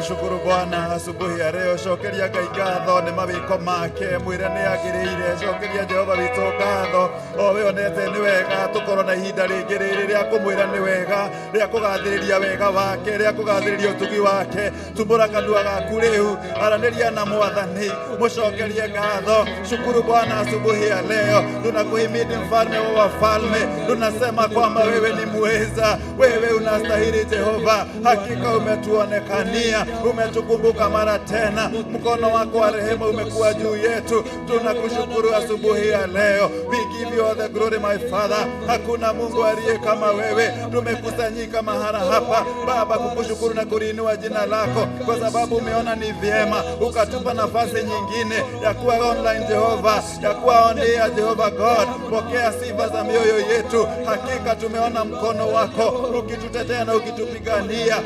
Mshukuru Bwana asubuhi ya leo, cokeria Ngai ngatho nĩ mawĩko make, mwĩre nĩ agĩrĩire. Cokeria Jehova witũ ngatho, o we onete nĩ wega tũkorwo na ihinda rĩngĩ rĩrĩ rĩa kũmwĩra nĩ wega, rĩa kũgathĩrĩria wega wake, rĩa kũgathĩrĩria ũtugi wake. Tumbũra kanua gaku rĩu, aranĩria na Mwathani, mũcokerie ngatho. Shukuru Bwana asubuhi ya leo, tunakuhimidi mfalme wa wafalme, tunasema kwamba wewe ni muweza, wewe unastahili Jehova. Hakika umetuonekania, umetukumbuka mara tena, mkono wako wa rehema umekuwa juu yetu. Tunakushukuru asubuhi ya leo. We give you all the glory my Father. Hakuna Mungu aliye kama wewe. Tumekusanyika mahala hapa Baba kukushukuru na kuliinua jina lako, kwa sababu umeona ni vyema ukatupa nafasi nyingine ya kuwa online Jehova, ya kuwa on air Jehova God. Pokea sifa za mioyo yetu. Hakika tumeona mkono wako ukitutetea na ukitupigania.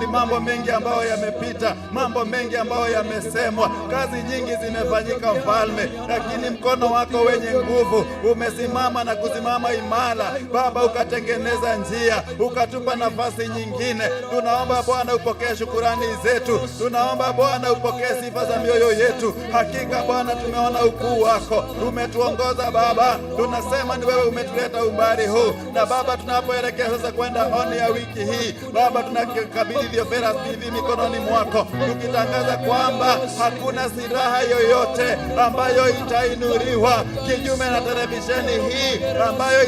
Ni mambo mengi ambayo yamepita, mambo mengi ambayo yamesemwa, kazi nyingi zimefanyika mfalme, lakini mkono wako wenye nguvu umesimama na kusimama imara Baba, ukatengeneza njia, ukatupa nafasi nyingine. Tunaomba Bwana upokee shukurani zetu, tunaomba Bwana upokee sifa za mioyo yetu. Hakika Bwana tumeona ukuu wako, umetuongoza Baba, tunasema ni wewe umetuleta umbali huu. Na Baba, tunapoelekea sasa kwenda on ya wiki hii Baba, tunakabidhi Theophilus TV mikononi mwako, tukitangaza kwamba hakuna silaha yoyote ambayo itainuliwa kinyume na televisheni hii ambayo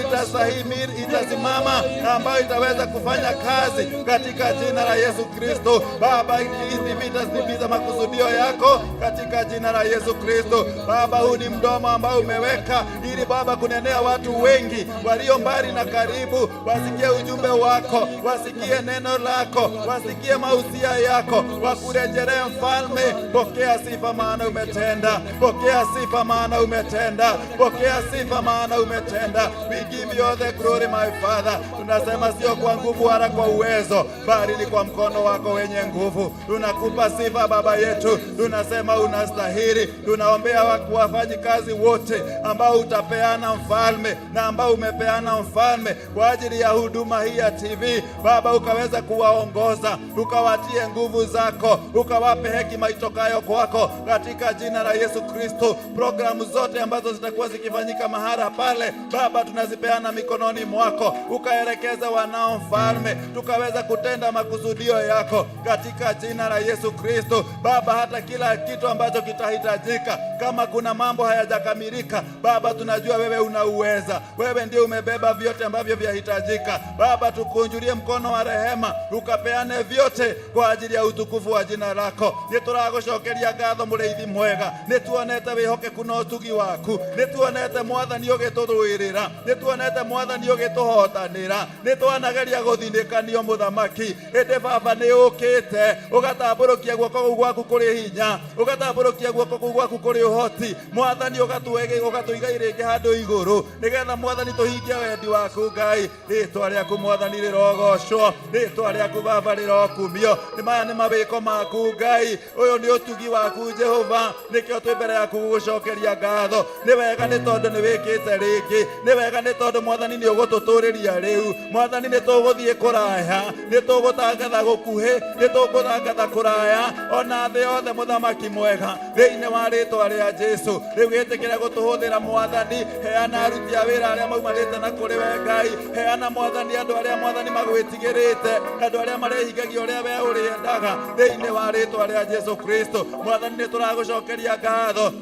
itasimama, ambayo itaweza kufanya kazi katika jina la Yesu Kristo. Baba, hizi vita zitimiza makusudio yako katika jina la Yesu Kristo. Baba, huu ni mdomo ambao umeweka ili Baba kunenea watu wengi walio mbali na karibu, wasikie ujumbe wako, wasikie neno lako, wasikie mausia yako, wakurejelee Mfalme. Pokea sifa maana umetenda, pokea sifa maana umetenda, pokea sifa maana umetenda. We give you all the glory my Father. Tunasema sio kwa nguvu wala kwa uwezo, bali ni kwa mkono wako wenye nguvu. Tunakupa sifa Baba yetu, tunasema unastahili. Tunaombea wafanyikazi wote ambao utapeana Mfalme na ambao umepeana Mfalme kwa ajili ya huduma hii ya TV Baba, ukaweza kuwaongoza, ukawatie nguvu zako, ukawape hekima itokayo kwako, katika jina la Yesu Kristo. Programu zote ambazo zitakuwa zikifanyika mahala pale Baba, tunazipeana mikononi mwako, ukaelekeza wanao Mfalme, tukaweza kutenda makusudio yako katika jina la Yesu Kristo. Baba, hata kila kitu ambacho kitahitajika, kama kuna mambo hayajakamilika Baba, tunajua wewe unauweza, wewe ndio umebeba vyote ambavyo vyahitajika. Baba, tukunjulie mkono wa rehema, ukapeane vyote kwa ajili ya utukufu wa jina lako. Nĩ tũragũcokeria ngatho mũrĩithi mwega, nĩ tuonete wĩhokeku na ũtugi waku, nĩ tuonete Mwathani ũgĩtũrũĩrĩra, nĩ tuonete Mwathani ũgĩtũhotanĩra, nĩ twanageria gũthinĩkanio mũthamaki, ĩndĩ Baba nĩ ũkĩte ũgatambũrũkia guoko kũu gwaku kũrĩ hinya, ũgatambũrũkia guoko kũu gwaku kũrĩ ũhoti, Mwathani ũgatũiga irĩngĩ handũ igũrũ, nĩgetha Mwathani tũhingie wendi waku Ngai. Rĩtwa rĩaku Mwathani rĩrogocwo, rĩtwa rĩaku Baba rĩrokumio. Nĩ maya nĩ mawĩko maku Ngai, ũyũ nĩ ũtugi waku Jehova, nĩkĩo twĩ mbere yaku gũgũcokeria ngatho. Nĩ wega nĩ tondũ nĩ wĩkĩte rĩngĩ, nĩ wega nĩ tondũ Mwathani nĩ ũgũtũtũrĩria rĩu. Mwathani nĩ tũgũthiĩ kũraya, nĩ tũgũtangatha gũkuhĩ, nĩ tũgũtangatha kũraya, ona thĩ yothe mũthamaki mwega, thĩinĩ wa rĩtwa rĩa Jesu. Rĩu gĩtĩkĩre gũtũhũthĩra Mwathani, heana aruti a wĩra arĩa maumanĩte na kũrĩ we Ngai, heana Mwathani andũ arĩa Mwathani magwĩtigĩrĩte, andũ arĩa marehingagia ũrĩa we ũrĩendaga, thĩinĩ wa rĩtwa rĩa Jesu Kristo. Mwathani nĩ tũragũcokeria ngatho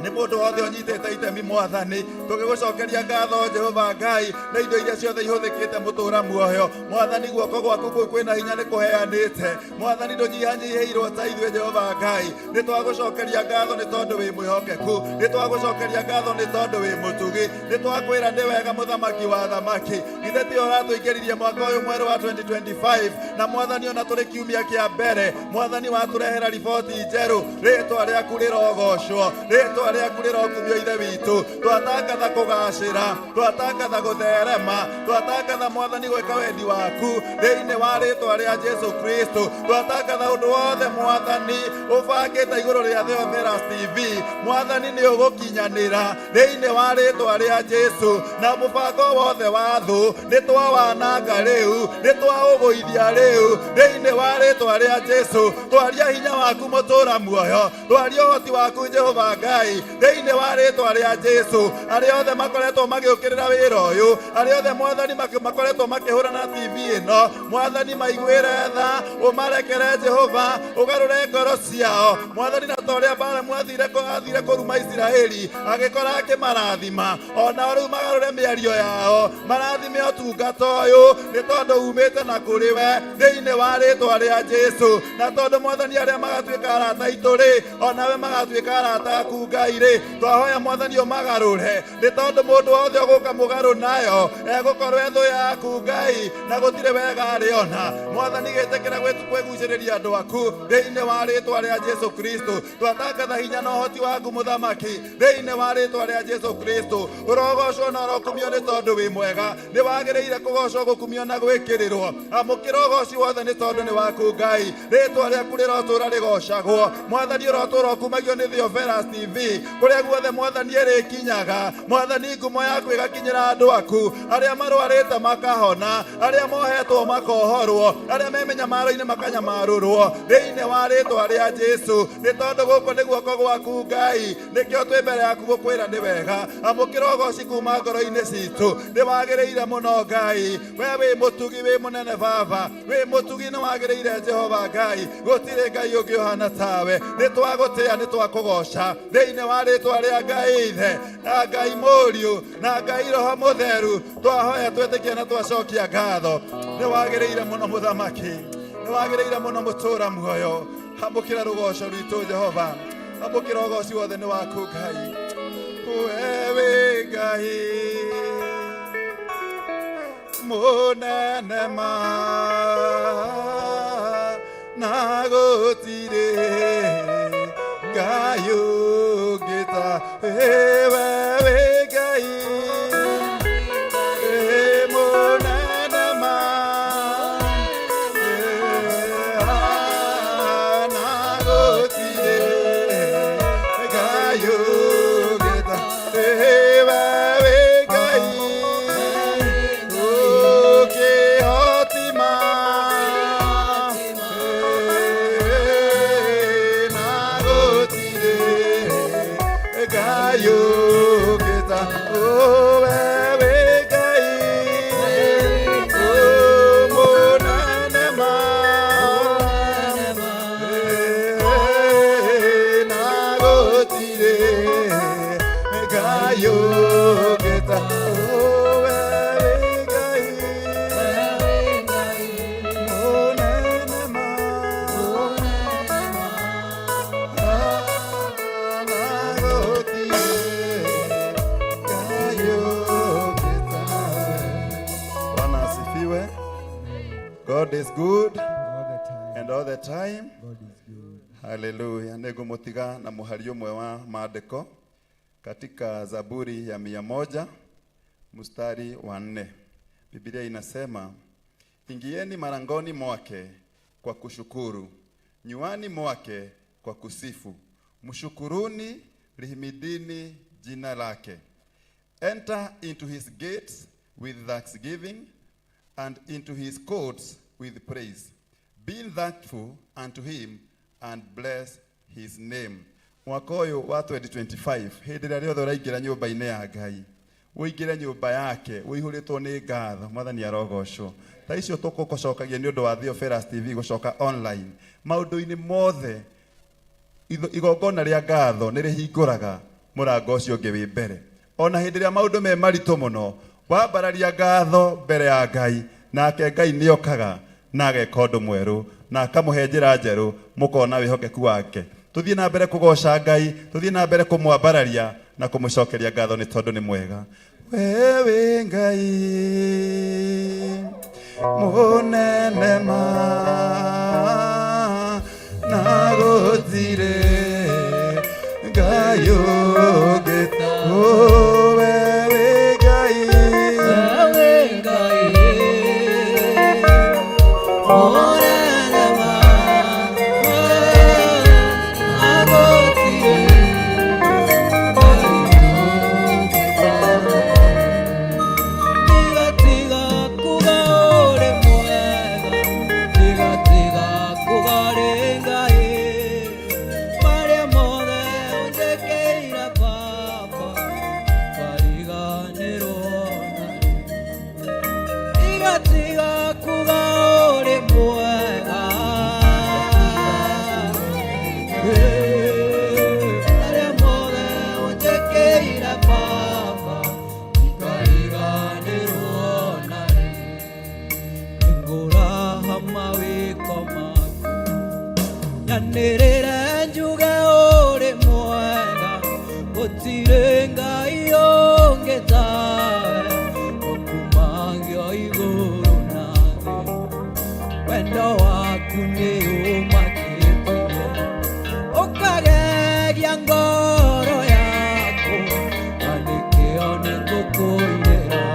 nĩ mũndũ wothe ũnyitĩte itemi Mwathani, tũgĩgũcokeria ngatho Jehova Ngai na indo iria ciothe ihũthĩkĩte mũtũra muoyo. Mwathani guoko gwaku kũu kwĩna hinya nĩ kũheanĩte. Mwathani ndũnyihanyihĩirwo ta ithuĩ Jehova Ngai. Nĩ twagũcokeria ngatho nĩ tondũ wĩ mwĩhokeku, nĩ twagũcokeria ngatho nĩ tondũ wĩ mũtugi, nĩ twakwĩra nĩ wega mũthamaki wa thamaki. Githĩ tiwe ũratũingĩririe mwaka ũyũ mwerũ wa 2025 na Mwathani ona tũrĩ kiumia kĩa mbere, Mwathani watũrehera riboti njerũ, rĩtwa rĩaku rĩrogocwo, rĩtwa rĩaku rĩrokumio Ithe witũ. Twatangatha kũgacĩra, twatangatha gũtherema, twatangatha Mwathani gwĩka wendi waku thĩinĩ wa rĩtwa rĩa Jesu Kristo. Twatangatha ũndũ wothe Mwathani ũbangĩte igũrũ rĩa Theophilus TV, Mwathani nĩ ũgũkinyanĩra thĩinĩ wa rĩtwa rĩa Jesu, na mũbango wothe wa thũ nĩ twawananga rĩu, nĩ twaũgũithia rĩu thĩinĩ wa rĩtwa rĩa Jesu. Twaria hinya waku mũtũra muoyo, twaria ũhoti waku Jehova Ngai thĩinĩ wa rĩtwa rĩa Jesu. Arĩa othe makoretwo magĩũkĩrĩra wĩra ũyũ, arĩa othe Mwathani makoretwo makĩhũrana TV ĩno, Mwathani maiguĩre tha, ũmarekere Jehova, ũgarũre ngoro ciao Mwathani, na ta ũrĩa Balamu athire kũruma Isiraeli agĩkora akĩmarathima, onao rĩu magarũre mĩario yao, marathime ũtungata ũyũ nĩ tondũ umĩte na kũrĩ we thĩinĩ wa rĩtwa rĩa Jesu. Na tondũ Mwathani arĩa magatuĩka arata aitũ rĩ, onawe magatuĩka arata aku Ngai rĩ, twahoya Mwathani ũmagarũre, nĩ tondũ mũndũ wothe ũgũka mũgarũ nayo egũkorwo ethũ yaku Ngai, na gũtirĩ wega arĩona. Mwathani gĩtĩkĩra kwĩgucĩrĩria andũ aku thĩinĩ wa rĩtwa rĩa Jesu Kristo. Twatangatha hinya na ũhoti waku mũthamaki thĩinĩ wa rĩtwa rĩa Jesu Kristo. Ũrogocwo na ũrokumio nĩ tondũ wĩ mwega, nĩ wagĩrĩire kũgocwo, gũkumio na gwĩkĩrĩrwo. Amũkĩra ũgoci wothe nĩ tondũ nĩ waku Ngai. Rĩtwa rĩaku rĩrotũra rĩgocagwo Mwathani, ũrotũra ũkumagio nĩ Theophilus TV kũrĩa guothe Mwathani ĩrĩkinyaga. Mwathani ngumo yaku ĩgakinyĩra andũ aku, arĩa marwarĩte makahona, arĩa mohetwo makohorwo, arĩa me mĩnyamaro-inĩ makanyamarũrwo thĩinĩ wa rĩtwa rĩa Jesu. Nĩ tondũ gũkũ nĩ guoko gwaku Ngai, nĩkĩo twĩ mbere yaku gũkwĩra nĩ wega. Amũkĩra ũgoci kuma ngoro-inĩ citũ, nĩ wagĩrĩire mũno Ngai. We wĩ mũtugi, wĩ mũnene Baba, wĩ mũtugi, nĩ wagĩrĩire Jehova Ngai, gũtirĩ Ngai ũngĩ ũhana tawe. Nĩ twagũtĩa, nĩ twakũgoca thĩinĩ wa rĩtwa rĩa Ngai Ithe na Ngai Mũriũ na Ngai Roho Mũtheru. Twahoya twĩtĩkie na twacokia ngatho. Nĩ wagĩrĩire mũno mũthamaki, nĩ wagĩrĩire mũno mũtũra muoyo. Amũkĩra rũgoco rwitũ Jehova, amũkĩra ũgoci wothe nĩ waku Ngai. Wewe Ngai Munene ma na gũtirĩ Ngai ũngĩ ta wewe wĩ Ngai Ĩ mũnene ma na gũtirĩ Ngai ũngĩ ta wewe wĩ Ngai ũkĩhotima na gũtirĩ Ngai ũngĩ ta wewe wĩ Ngai mũnene ma na gũtirĩ Ngai ũngĩ ta wewe wĩ Ngai mũnene ma na gũtirĩ Ngai ũngĩ tawe. Bwana asifiwe. God is good All the time. and all the time. God is good. Haleluya. Nĩngũmũtiga na mũhari ũmwe wa maandĩko katika Zaburi ya 100 mstari wa 4. Biblia inasema, ingieni marangoni mwake kwa kushukuru, nyuani mwake kwa kusifu, mshukuruni, lihimidini jina lake. Enter into his gates with thanksgiving and into his courts with praise. Be thankful unto him and bless his name. Mwaka ũyũ wa 2025 hĩndĩ ĩrĩa rĩothe ũraingĩra nyũmba-inĩ ya Ngai ũingĩre nyũmba yake ũihũrĩtwo nĩ ngatho mwathani arogocwo ta icio tũkũcokagia nĩ ũndũ wa Theophilus TV gũcoka online maũndũ-inĩ mothe igongona rĩa ngatho nĩ rĩhingũraga mũrango ũcio ũngĩ wĩ mbere ona hĩndĩ ĩrĩa maũndũ me maritũ mũno wambararia ngatho mbere ya Ngai nake Ngai nĩokaga na ageka ũndũ mwerũ na akamũhe njĩra njerũ mũkona wĩhokeku wake tũthiĩ na mbere kũgoca Ngai tũthiĩ na mbere kũmwambararia na kũmũcokeria ngatho nĩ tondũ nĩ mwega we wĩ Ngai mũnene ma na gũtirĩ Ngai ũngĩ ta we wĩ Ngai Tiga kuga uri mwega arĩa mothe ũnjĩkĩire Baba ndikariganĩrwo narĩ nĩngũraha mawĩko maku nyanĩrĩre njuge ũrĩ mwega gũtirĩ Ngai ũngĩ tawe ũkumagio igũrũ na thĩ wendo waku nĩ ũmakĩtie ũkagegia ngoro yakwa na nĩkĩo nĩngũkũinĩra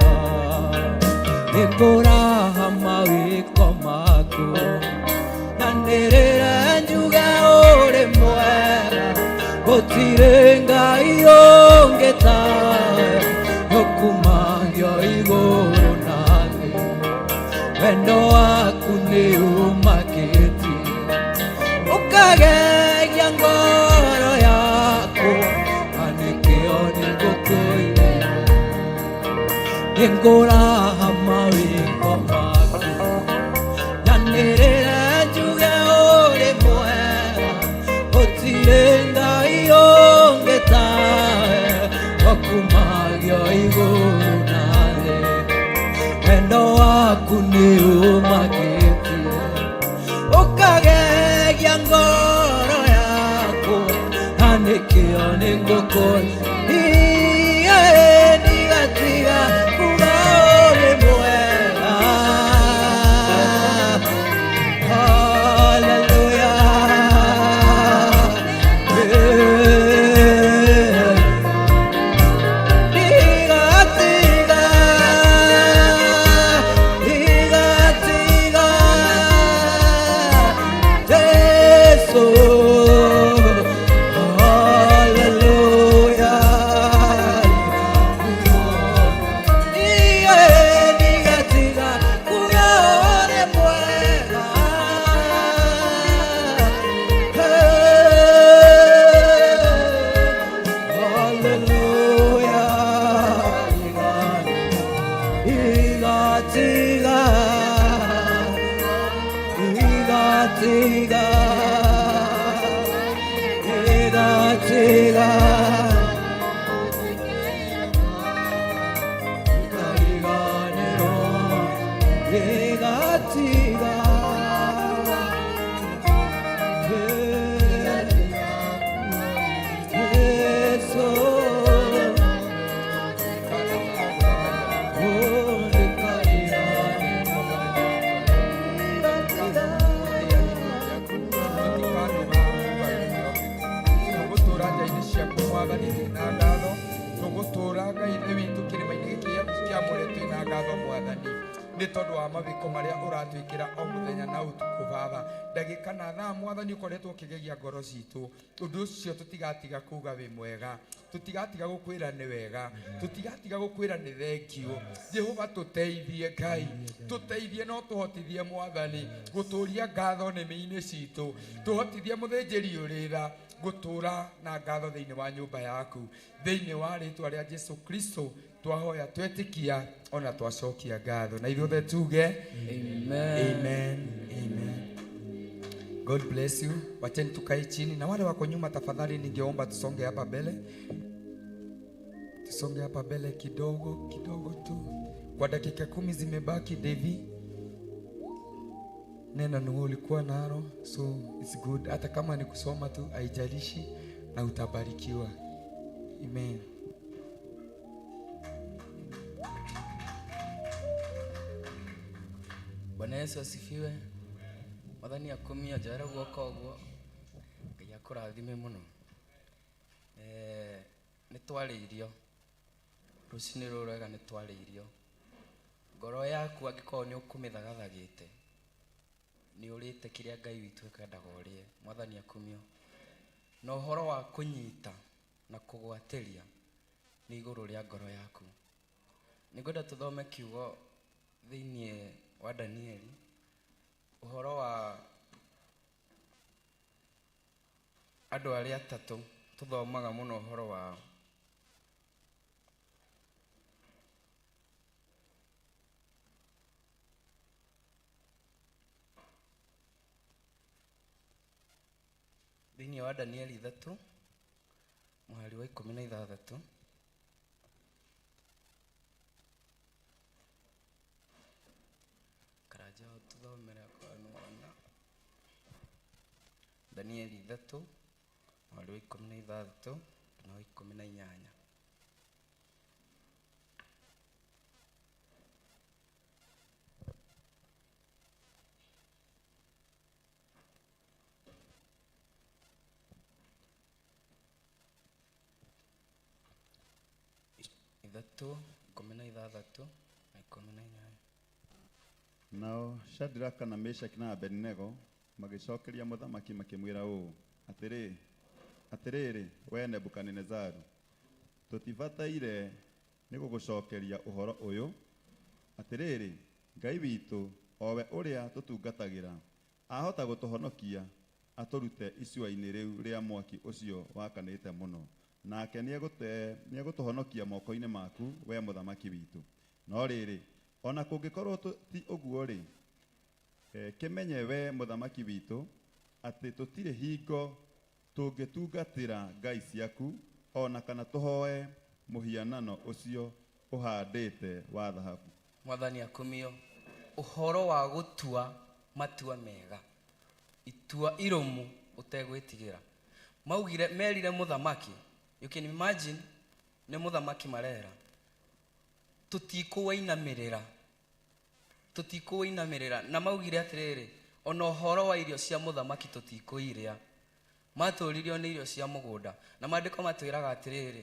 nĩngũraha mawĩko maku na nĩrĩre njuge ũrĩ mwega gũtirĩ Ngai ũngĩ tawe ũkumagio igũrũ na thĩ wendo waku nĩ ũmakĩtie ũkagegia ngoro yakwa na nĩkĩo nĩngũkũinĩra nĩngũraha mawĩko maku nyanĩrĩre njuge ũrĩ mwega gũtirĩ Ngai ũngĩ tawe ũkumagio igũrũ na thĩ wendo waku nĩ ũmakĩtie ũkagegia ngoro yakwa na nĩkĩo nĩngũkũinĩra Gatiga Kariganero Gatiga Yesu Tũgũtũra nja-inĩ ciaku mwathani twĩna ngatho tũgũtũra ngai ithe witũ kĩrĩma-inĩ gĩkĩ gĩaku kĩamũre twĩna ngatho mwathani nĩ tondũ wa mawĩko marĩa ũratwĩkĩra o mũthenya na ũtukũ baba ndagĩka na thaa mwathani ũkoretwo ũkĩgegia ngoro citũ ũndũ ũcio tũtigatiga kuga wĩ mwega tũtigatiga gũkwĩra nĩ wega tũtigatiga gũkwĩra nĩ thengiũ jehova tũteithie ngai tũteithie no tũhotithie mwathani gũtũria ngatho nĩmĩ-inĩ citũ tũhotithie mũthĩnjĩri ũrĩra gũtũra na ngatho thĩinĩ wa nyũmba yaku thĩinĩ wa rĩtwa rĩa jesu kristo twahoya twetĩkia ona twacokia ngatho na ithuothe tuge Amen. amen amen god bless you wacheni tukae chini na wale wako nyuma tafadhali ningeomba tusonge hapa mbele tusonge hapa mbele kidogo kidogo tu kwa dakika kumi zimebaki devi neno ni wewe ulikuwa nalo so it's good hata kama ni kusoma tu haijalishi na utabarikiwa amen Bwana Yesu asifiwe. Mwathani akumia njoere guoko ũguo Ngai akũrathime mũno. Eh, nĩ twarĩirio rũcinĩ rũrũ rwega nĩ twarĩirio ngoro yaku angĩkorwo nĩ ũkũmĩthagathagĩte nĩ ũrĩte kĩrĩa Ngai witũ ekwendaga ũrĩe. Mwathani akumio. Na ũhoro wa kũnyita na kũgwatĩria nĩ igũrũ rĩa ngoro yaku. Nĩngwenda tũthome kiugo thĩinĩ wa Danieli ũhoro wa andũ arĩa atatũ tũthomaga mũno ũhoro wao. Thĩinĩ wa Danieli ithatũ mũhari wa ikũmi na ithathatũ karanja tũthomere akorwo nĩwona Danieli ithatũ mũhari wa ikũmi na ithathatũ nginya wa ikũmi na inyanya. Ithatũ ikũmi na ithathatũ na ikũmi na inyanya. Nao Shadraka na Meshaki na Abednego magĩcokeria mũthamaki makĩmwĩra ũũ, atĩrĩ atĩrĩrĩ wee Nebukadinezaru, tũtibataire nĩ gũgũcokeria ũhoro ũyũ. Atĩrĩrĩ, Ngai witũ, o we ũrĩa tũtungatagĩra, ahota gũtũhonokia atũrute icua-inĩ rĩu rĩa mwaki ũcio wakanĩte mũno, nake nĩegũtũhonokia moko-inĩ maku, wee mũthamaki witũ. No rĩrĩ, ona kũngĩkorwo ti ũguo-rĩ, kĩmenye we mũthamaki witũ atĩ tũtirĩ hingo tũngĩtungatĩra ngai ciaku ona kana tũhoe mũhianano ũcio ũhandĩte wa thahabu. Mwathani akumio. Ũhoro wa gũtua matua mega, itua irũmu ũtegwĩtigĩra. Maugire, merire mũthamaki, you can imagine nĩ mũthamaki marera, tũtikũwainamĩrĩra, tũtikũwainamĩrĩra. Na maugire atĩrĩrĩ, ona ũhoro wa irio cia mũthamaki tũtikũiria. Matũririo nĩ irio cia mũgũnda. Na maandĩko matwĩraga atĩrĩrĩ,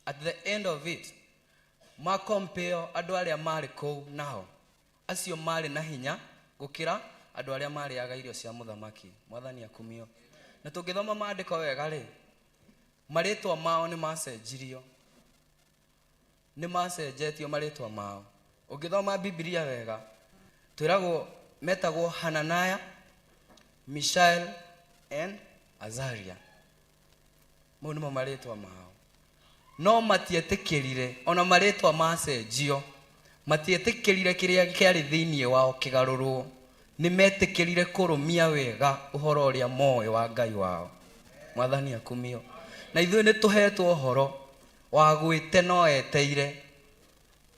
at the end of it, makompeo andũ arĩa marĩ kũu nao acio marĩ na hinya gũkĩra andũ arĩa marĩaga irio cia mũthamaki. Mwathani akumio. Na tũngĩthoma maandĩko wega rĩ, marĩtwa mao nĩ macenjirio, nĩ macenjetio marĩtwa mao. Ũngĩthoma Bibilia wega, twĩragwo metagwo Hananaya, Mishael and Azaria. Mau nĩmo marĩtwa mao. No matietĩkĩrire ona marĩtwa macenjio, matietĩkĩrire kĩrĩa kĩarĩ thĩinĩ wao kĩgarũrwo. Nĩ metĩkĩrire kũrũmia wega ũhoro ũrĩa moĩ wa Ngai wao. Mwathani akumio. Na ithuĩ nĩ tũhetwo ũhoro wa gwĩte no eteire.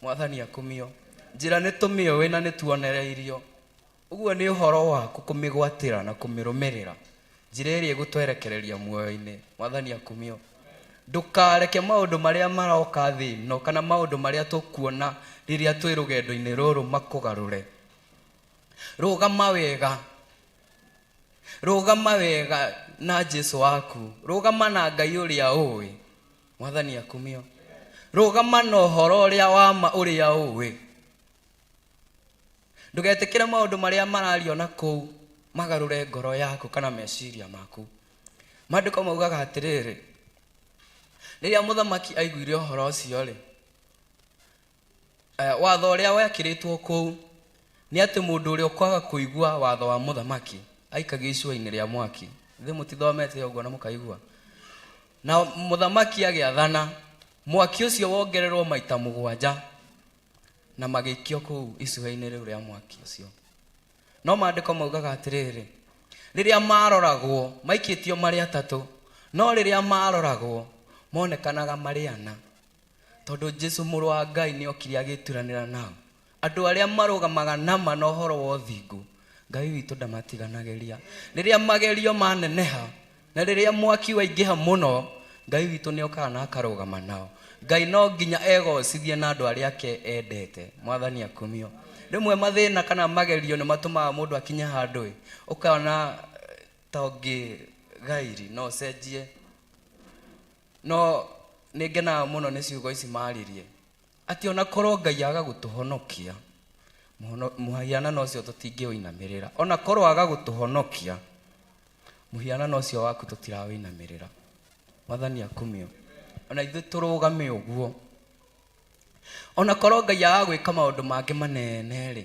Mwathani akumio. Njĩra nĩ tũmĩũĩ na nĩ tuonereirio. Ũguo nĩ ũhoro waku kũmĩgwatĩra na kũmĩrũmĩrĩra. Njĩra ĩrĩa ĩgũtwerekereria muoyo-inĩ. Mwathani akumio. Ndũkareke maũndũ marĩa maroka thĩ ĩno kana maũndũ marĩa tũkuona rĩrĩa twĩ rũgendo-inĩ rũrũ makũgarũre. Rũgama wega. Rũgama wega na Jesu waku. Rũgama na Ngai ũrĩa ũĩ. Mwathani akumio. Rũgama na ũhoro ũrĩa wa ma ũrĩa ũĩ. Ndũgetĩkĩre maũndũ marĩa marario na kũu magarũre ngoro yaku kana meciria maku. Maandĩko maugaga atĩrĩrĩ, rĩrĩa mũthamaki aiguire ũhoro ũcio rĩ, watho ũrĩa wekĩrĩtwo kũu nĩ atĩ mũndũ ũrĩa ũkwaga kũigua watho wa mũthamaki aikagio icua-inĩ rĩa mwaki. Ithuĩ mũtithomete ũguo na mũkaigua. Na mũthamaki agĩathana mwaki ũcio wongererwo maita mũgwanja na magĩikio kũu icua-inĩ rĩu rĩa mwaki ũcio. No maandĩko maugaga atĩrĩrĩ, rĩrĩa maroragwo maikĩtio marĩ atatũ, no rĩrĩa maroragwo monekanaga marĩ ana, tondũ Jesu mũrũ wa Ngai nĩ okire agĩturanĩra nao. Andũ arĩa marũgamaga nama na ũhoro wa ũthingu, Ngai witũ ndamatiganagĩria. Rĩrĩa magerio maneneha na rĩrĩa mwaki waingĩha mũno, Ngai witũ nĩ okaga na akarũgama nao. Ngai no nginya egocithie na andũ arĩa ake endete. Mwathani akumio. Rĩmwe mathĩna kana magerio nĩ matũmaga mũndũ akinye handũ ĩ, ũkona ta ũngĩgairi no ũcenjie. No nĩ ngenaga mũno nĩ ciugo ici maririe atĩ ona korwo Ngai aga gũtũhonokia, mũhianano ũcio tũtingĩũinamĩrĩra. Ona korwo aga gũtũhonokia, mũhianano ũcio waku tũtirawĩinamĩrĩra. Mwathani akumio. Ona ithuĩ tũrũgame ũguo. Ona korwo Ngai aga gwĩka maũndũ mangĩ manene rĩ,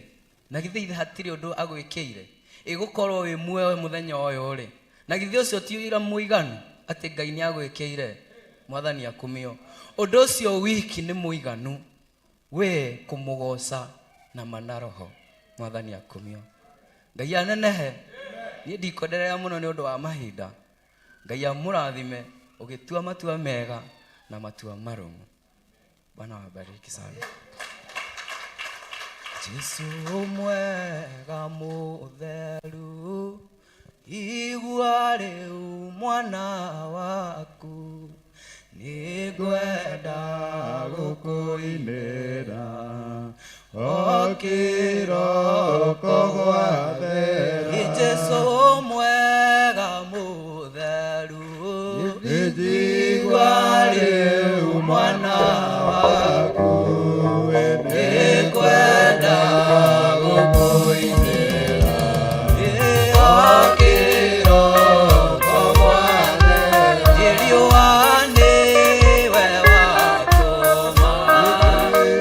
na githĩ ithe hatirĩ ũndũ agwĩkĩire? Ĩgũkorwo wĩ muoyo mũthenya ũyũ rĩ, na githĩ ũcio ti ũira mũiganu atĩ Ngai nĩ agwĩkĩire? Mwathani akumio. Ũndũ ũcio wiki nĩ mũiganu we kũmũgoca na mana roho. Mwathani akumio. Ngai anenehe. Niĩ ndikwenderea mũno nĩ ũndũ wa mahinda. Ngai amũrathime ũgĩtua matua mega na matua marũmu. Bwana wabariki sana. Jesu mwega mũtheru, igua rĩu mwana waku, nĩngwenda gũkũinĩra o kĩroko gwathera. Jesu mwega mũtheru, Njigua rĩu mwana waku, nĩngwenda gũkũinĩra o kĩroko gwathera. Riũa nĩwe watũma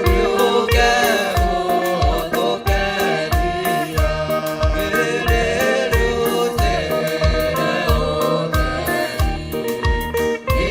rĩũke gũtũkenia, rĩrĩrutĩre ũtheri.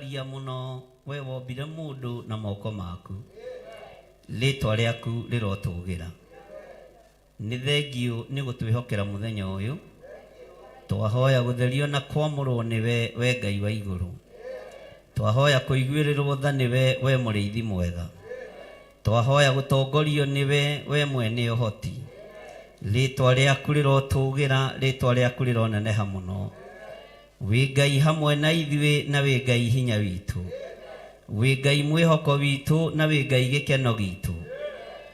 Tũrakwambararia mũno we wombire mũndũ na moko maku. Rĩtwa rĩaku rĩrotũgĩra. Nĩ thengiũ nĩ gũtwĩhokera mũthenya ũyũ. Twahoya gũtherio na kwamũrwo nĩwe we Ngai wa igũrũ. Twahoya kũiguĩrĩrwo tha nĩwe we mũrĩithi mwega. Twahoya gũtongorio nĩwe we mwene ũhoti. Rĩtwa rĩaku rĩrotũgĩra, rĩtwa rĩaku rĩroneneha mũno. Wĩ Ngai hamwe na ithuĩ na wĩ Ngai hinya witũ. Wĩ Ngai mwĩhoko witũ na wĩ Ngai gĩkeno gitũ.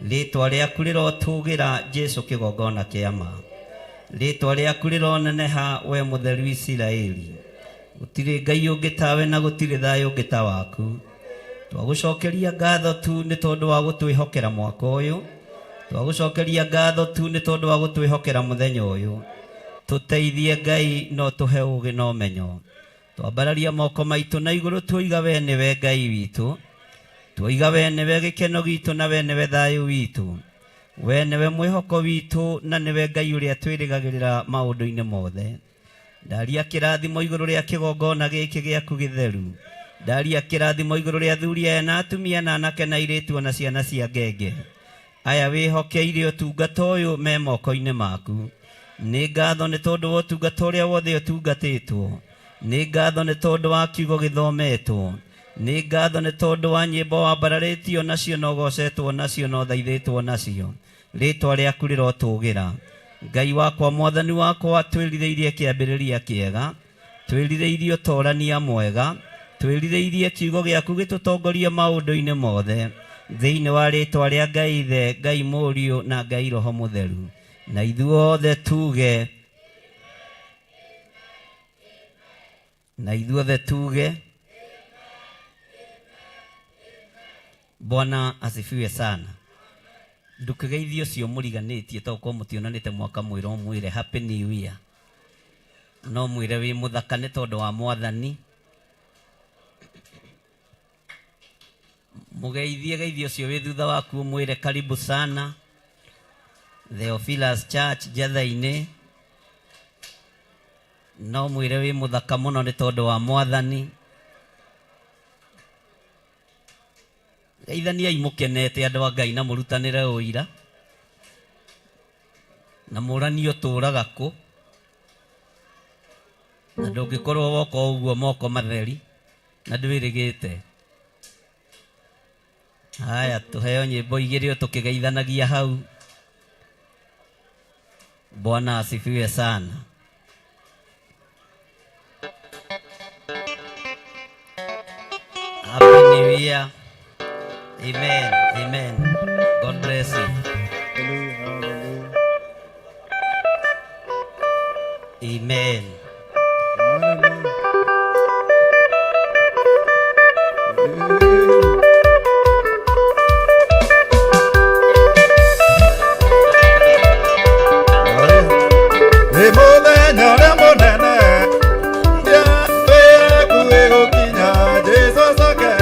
Rĩtwa rĩaku rĩrotũgĩra Jesu kĩgongona kĩa ma. Rĩtwa rĩaku rĩroneneha we mũtheru Isiraeli. Gũtirĩ Ngai ũngĩ tawe na gũtirĩ thayũ ũngĩ ta waku. Twagũcokeria ngatho tu nĩ tondũ wa gũtwĩhokera mwaka ũyũ. Twagũcokeria ngatho tu nĩ tondũ wa gũtwĩhokera mũthenya ũyũ. Tũteithie Ngai no tũhe ũũgĩ na ũmenyo. Twambararia moko maitũ na igũrũ tuoiga we nĩwe Ngai witũ. Tuoiga we nĩwe gĩkeno gitũ na we nĩwe thayũ witũ. We nĩwe mwĩhoko witũ na nĩwe Ngai ũrĩa twĩrĩgagĩrĩra maũndũ-inĩ mothe. Ndaria kĩrathimo igũrũ rĩa kĩgongona gĩkĩ gĩaku gĩtheru. Ndaria kĩrathimo igũrũ rĩa athuri aya na atumia na anake na airĩtu ona ciana cia ngenge. Aya wĩhokeire ũtungata ũyũ me moko-inĩ maku. Nĩ ngatho nĩ tondũ wa ũtungata ũrĩa wothe ũtungatĩtwo. Nĩ ngatho nĩ tondũ wa kiugo gĩthometwo. Nĩ ngatho nĩ tondũ wa nyĩmbo wambararĩtio nacio na ũgocetwo nacio na ũthaithĩtwo nacio. Rĩtwa rĩaku rĩrotũgĩra. Ngai wakwa mwathani wakwa twĩrirĩirie kĩambĩrĩria kĩega. Twĩrirĩirie ũtorania mwega. Twĩrirĩirie kiugo gĩaku gĩtũtongorie maũndũ-inĩ mothe. Thĩinĩ wa rĩtwa rĩa Ngai Ithe, Ngai Mũriũ na Ngai Roho Mũtheru. Na ithuothe tuge. Na ithuothe tuge. Bwana asifiwe sana. Ndũkĩgeithie ũcio mũriganĩtie to ũkorwo mũtionanĩte mwaka mwĩra ũmwĩre happy new year. No mwĩre wĩ mũthaka nĩ tondũ wa mwathani. Mũgeithie geithie ũcio wĩ thutha waku ũmwĩre karibu sana Theophilus Church Njatha-inĩ. No mwĩre wĩ mũthaka mũno nĩ tondũ wa mwathani. Geithaniai mũkenete andũ a Ngai na mũrutanĩre ũira. Na mũranie ũtũraga kũ. Na ndũngĩkorwo woka ũguo moko matheri na ndwĩrĩgĩte. Haya tũheo nyĩmbo igĩrĩ o tũkĩgeithanagia hau. Bwana asifiwe sana. Happy New Year. Amen. Amen. God bless you. Amen. Nĩ mũthenya ũrĩa mũnene wĩgũkinya Jesũ acoke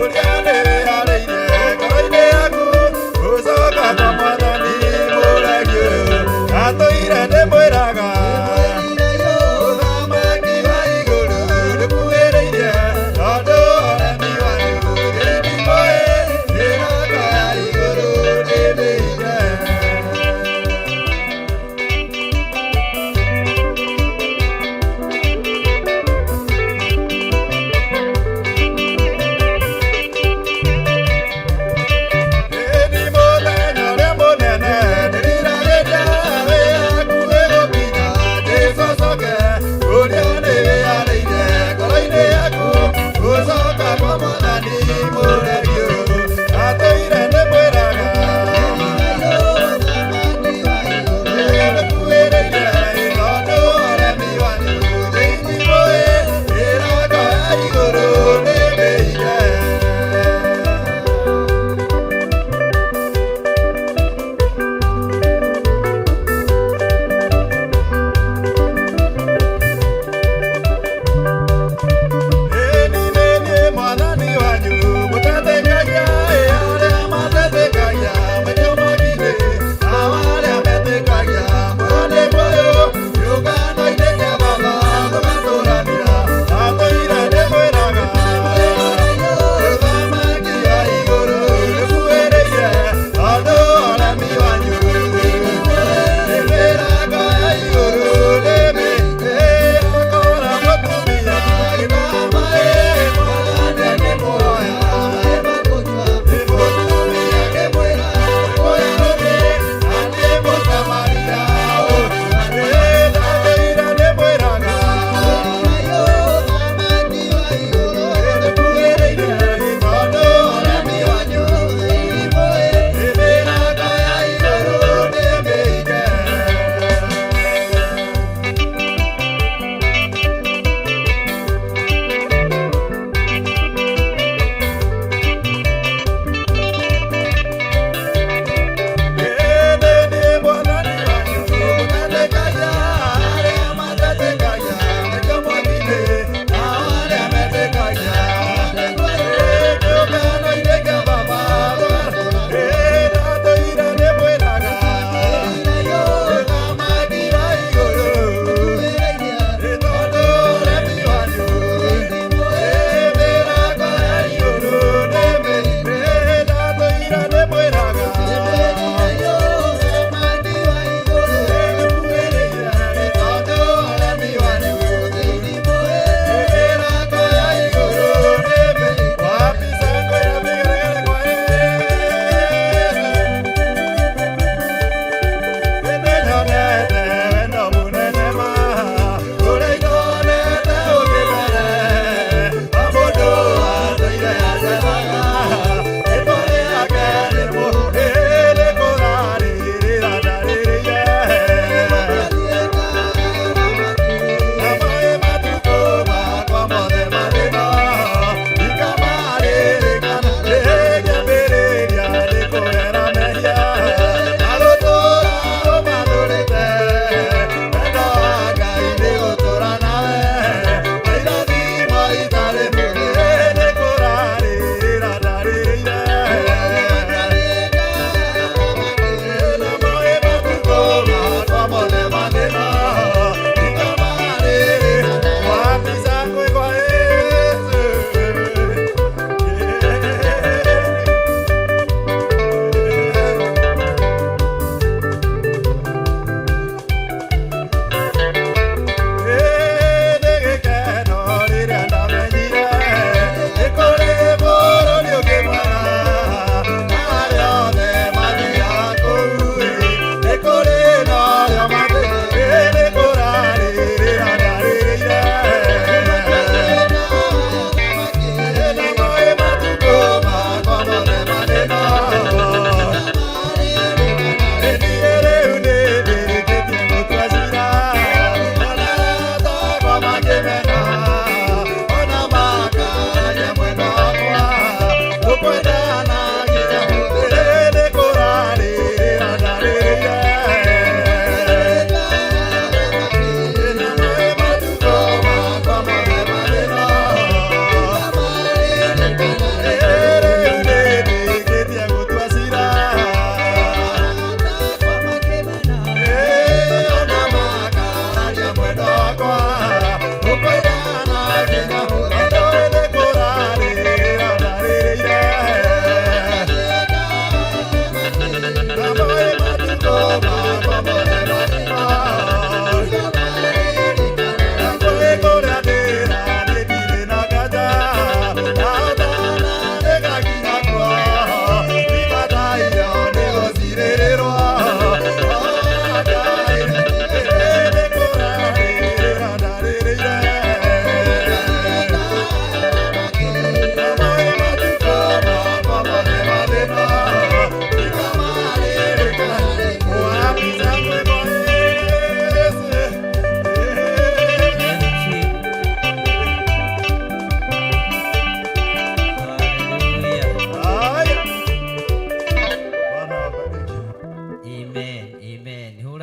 ũrĩa nĩwĩharĩirie ngoro-inĩ yaku gũcoka kwa mwathani mũregi ũyũ atũire ndĩmwĩraga.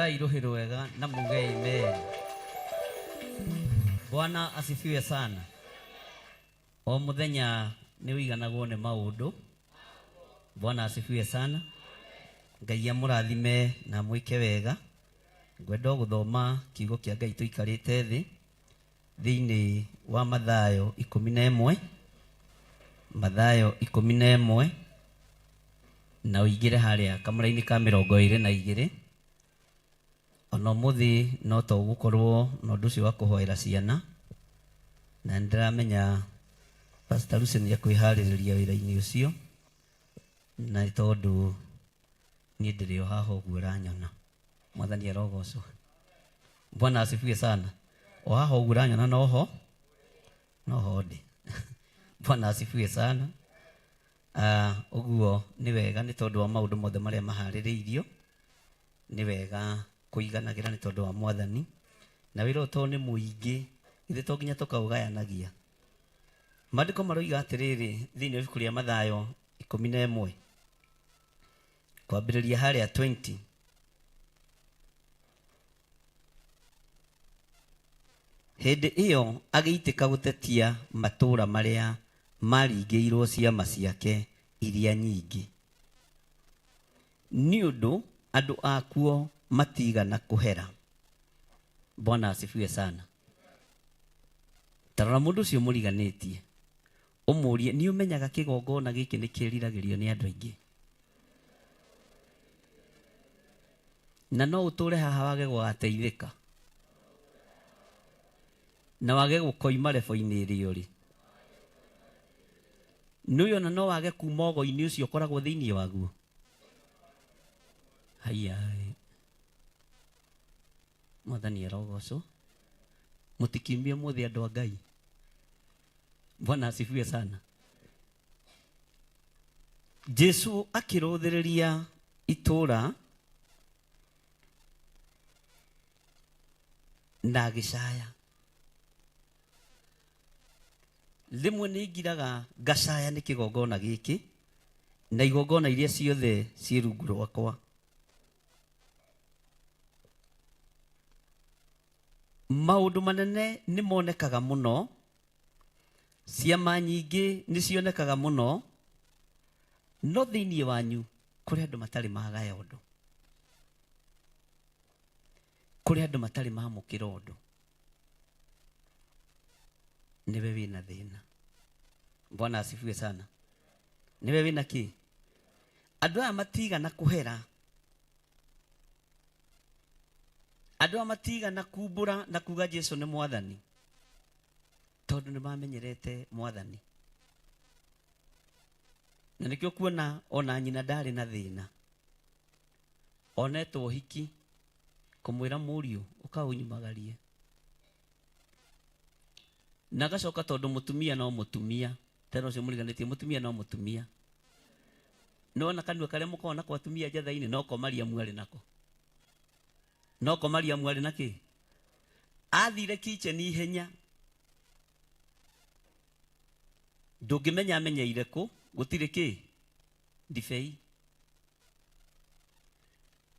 Hũrai rũhĩ rwega na muge amen. Bwana asifiwe sana. O mũthenya nĩ ũiganagwo nĩ maũndũ. Bwana asifiwe sana. Ngai amũrathime na mwĩke wega. Ngwenda gũthoma kiugo kĩa Ngai tũikarĩte thĩ thĩinĩ wa Mathayo 11, Mathayo 11, na ũingĩre harĩa kamũra-inĩ ka 22. Ona ũmũthĩ no to gũkorwo na ũndũ ũcio wa kũhoera ciana, na nĩndĩramenya Pastor Lucy nĩ ekwĩharĩrĩria wĩra-inĩ ũcio, na nĩ tondũ niĩ ndĩrĩ o haha ũguo ũranyona. Mwathani arogocwo. Bwana asifiwe sana. O haha ũguo ũranyona noho noho ndĩ. Bwana asifiwe sana. Ũguo nĩ wega nĩ tondũ wa maũndũ mothe marĩa maharĩrĩirio, nĩ wega kũiganagĩra nĩ tondũ wa Mwathani, na wĩra ũyũ tondũ nĩ mũingĩ ithuĩ to nginya tũkaũgayanagia. Maandĩko maroiga atĩrĩrĩ thĩinĩ wa ibuku rĩa Mathayo 11 kwambĩrĩria harĩa 20. Hĩndĩ ĩyo agĩitĩka gũtetia matũũra marĩa maringĩirwo ciama ciake iria nyingĩ, nĩ ũndũ andũ akuo matigana kũhera. Bwana asifiwe sana. Tarora mũndũ ũcio mũriganĩtie ũmũrie, nĩ ũmenyaga kĩgongona gĩkĩ nĩ kĩriragĩrio nĩ andũ aingĩ, na no ũtũre haha wage gũgateithĩka na wage gũkoima rebo-inĩ ĩrĩa ũrĩ. Nĩ ona no wage kuma ũgo-inĩ ũcio ũkoragwo thĩinĩ waguo. Haiya, Mwathani arogocwo. Mũtikiumie mũthĩ andũ a Ngai. Bwana asifiwe sana. Jesu akĩrũthĩrĩria itũũra na agĩcaya. Rĩmwe nĩ ngiraga ngacaya nĩ kĩgongona gĩkĩ na igongona iria ciothe ciĩ rungu rwakwa. Maũndũ manene nĩ monekaga mũno, ciama nyingĩ nĩ cionekaga mũno, no thĩinĩ wanyu kũrĩ andũ matarĩ magaya ũndũ, kũrĩ andũ matarĩ mamũkĩra ũndũ. Nĩwe wĩna thĩna. Bwana asifiwe sana. Nĩwe wĩna kĩ? Andũ aya matigana kũhera, andũ aya matigana kumbũra na kuga Jesu nĩ Mwathani, tondũ nĩ mamenyerete Mwathani. Na nĩkĩo kuona ona nyina ndarĩ na thĩna, onetwo ũhiki kũmwĩra mũriũ ũkaũnyumagarie, na agacoka tondũ mũtumia no mũtumia, tena ũcio mũriganĩtie, mũtumia no mũtumia. Nĩwona kanua karĩa mũkoragwo nako atumia njatha-inĩ noko Mariamu arĩ nako, noko Mariamu arĩ na kĩ? Athire kitchen ihenya, ndũngĩmenya amenyeire kũ, gũtirĩ kĩ? Ndibei.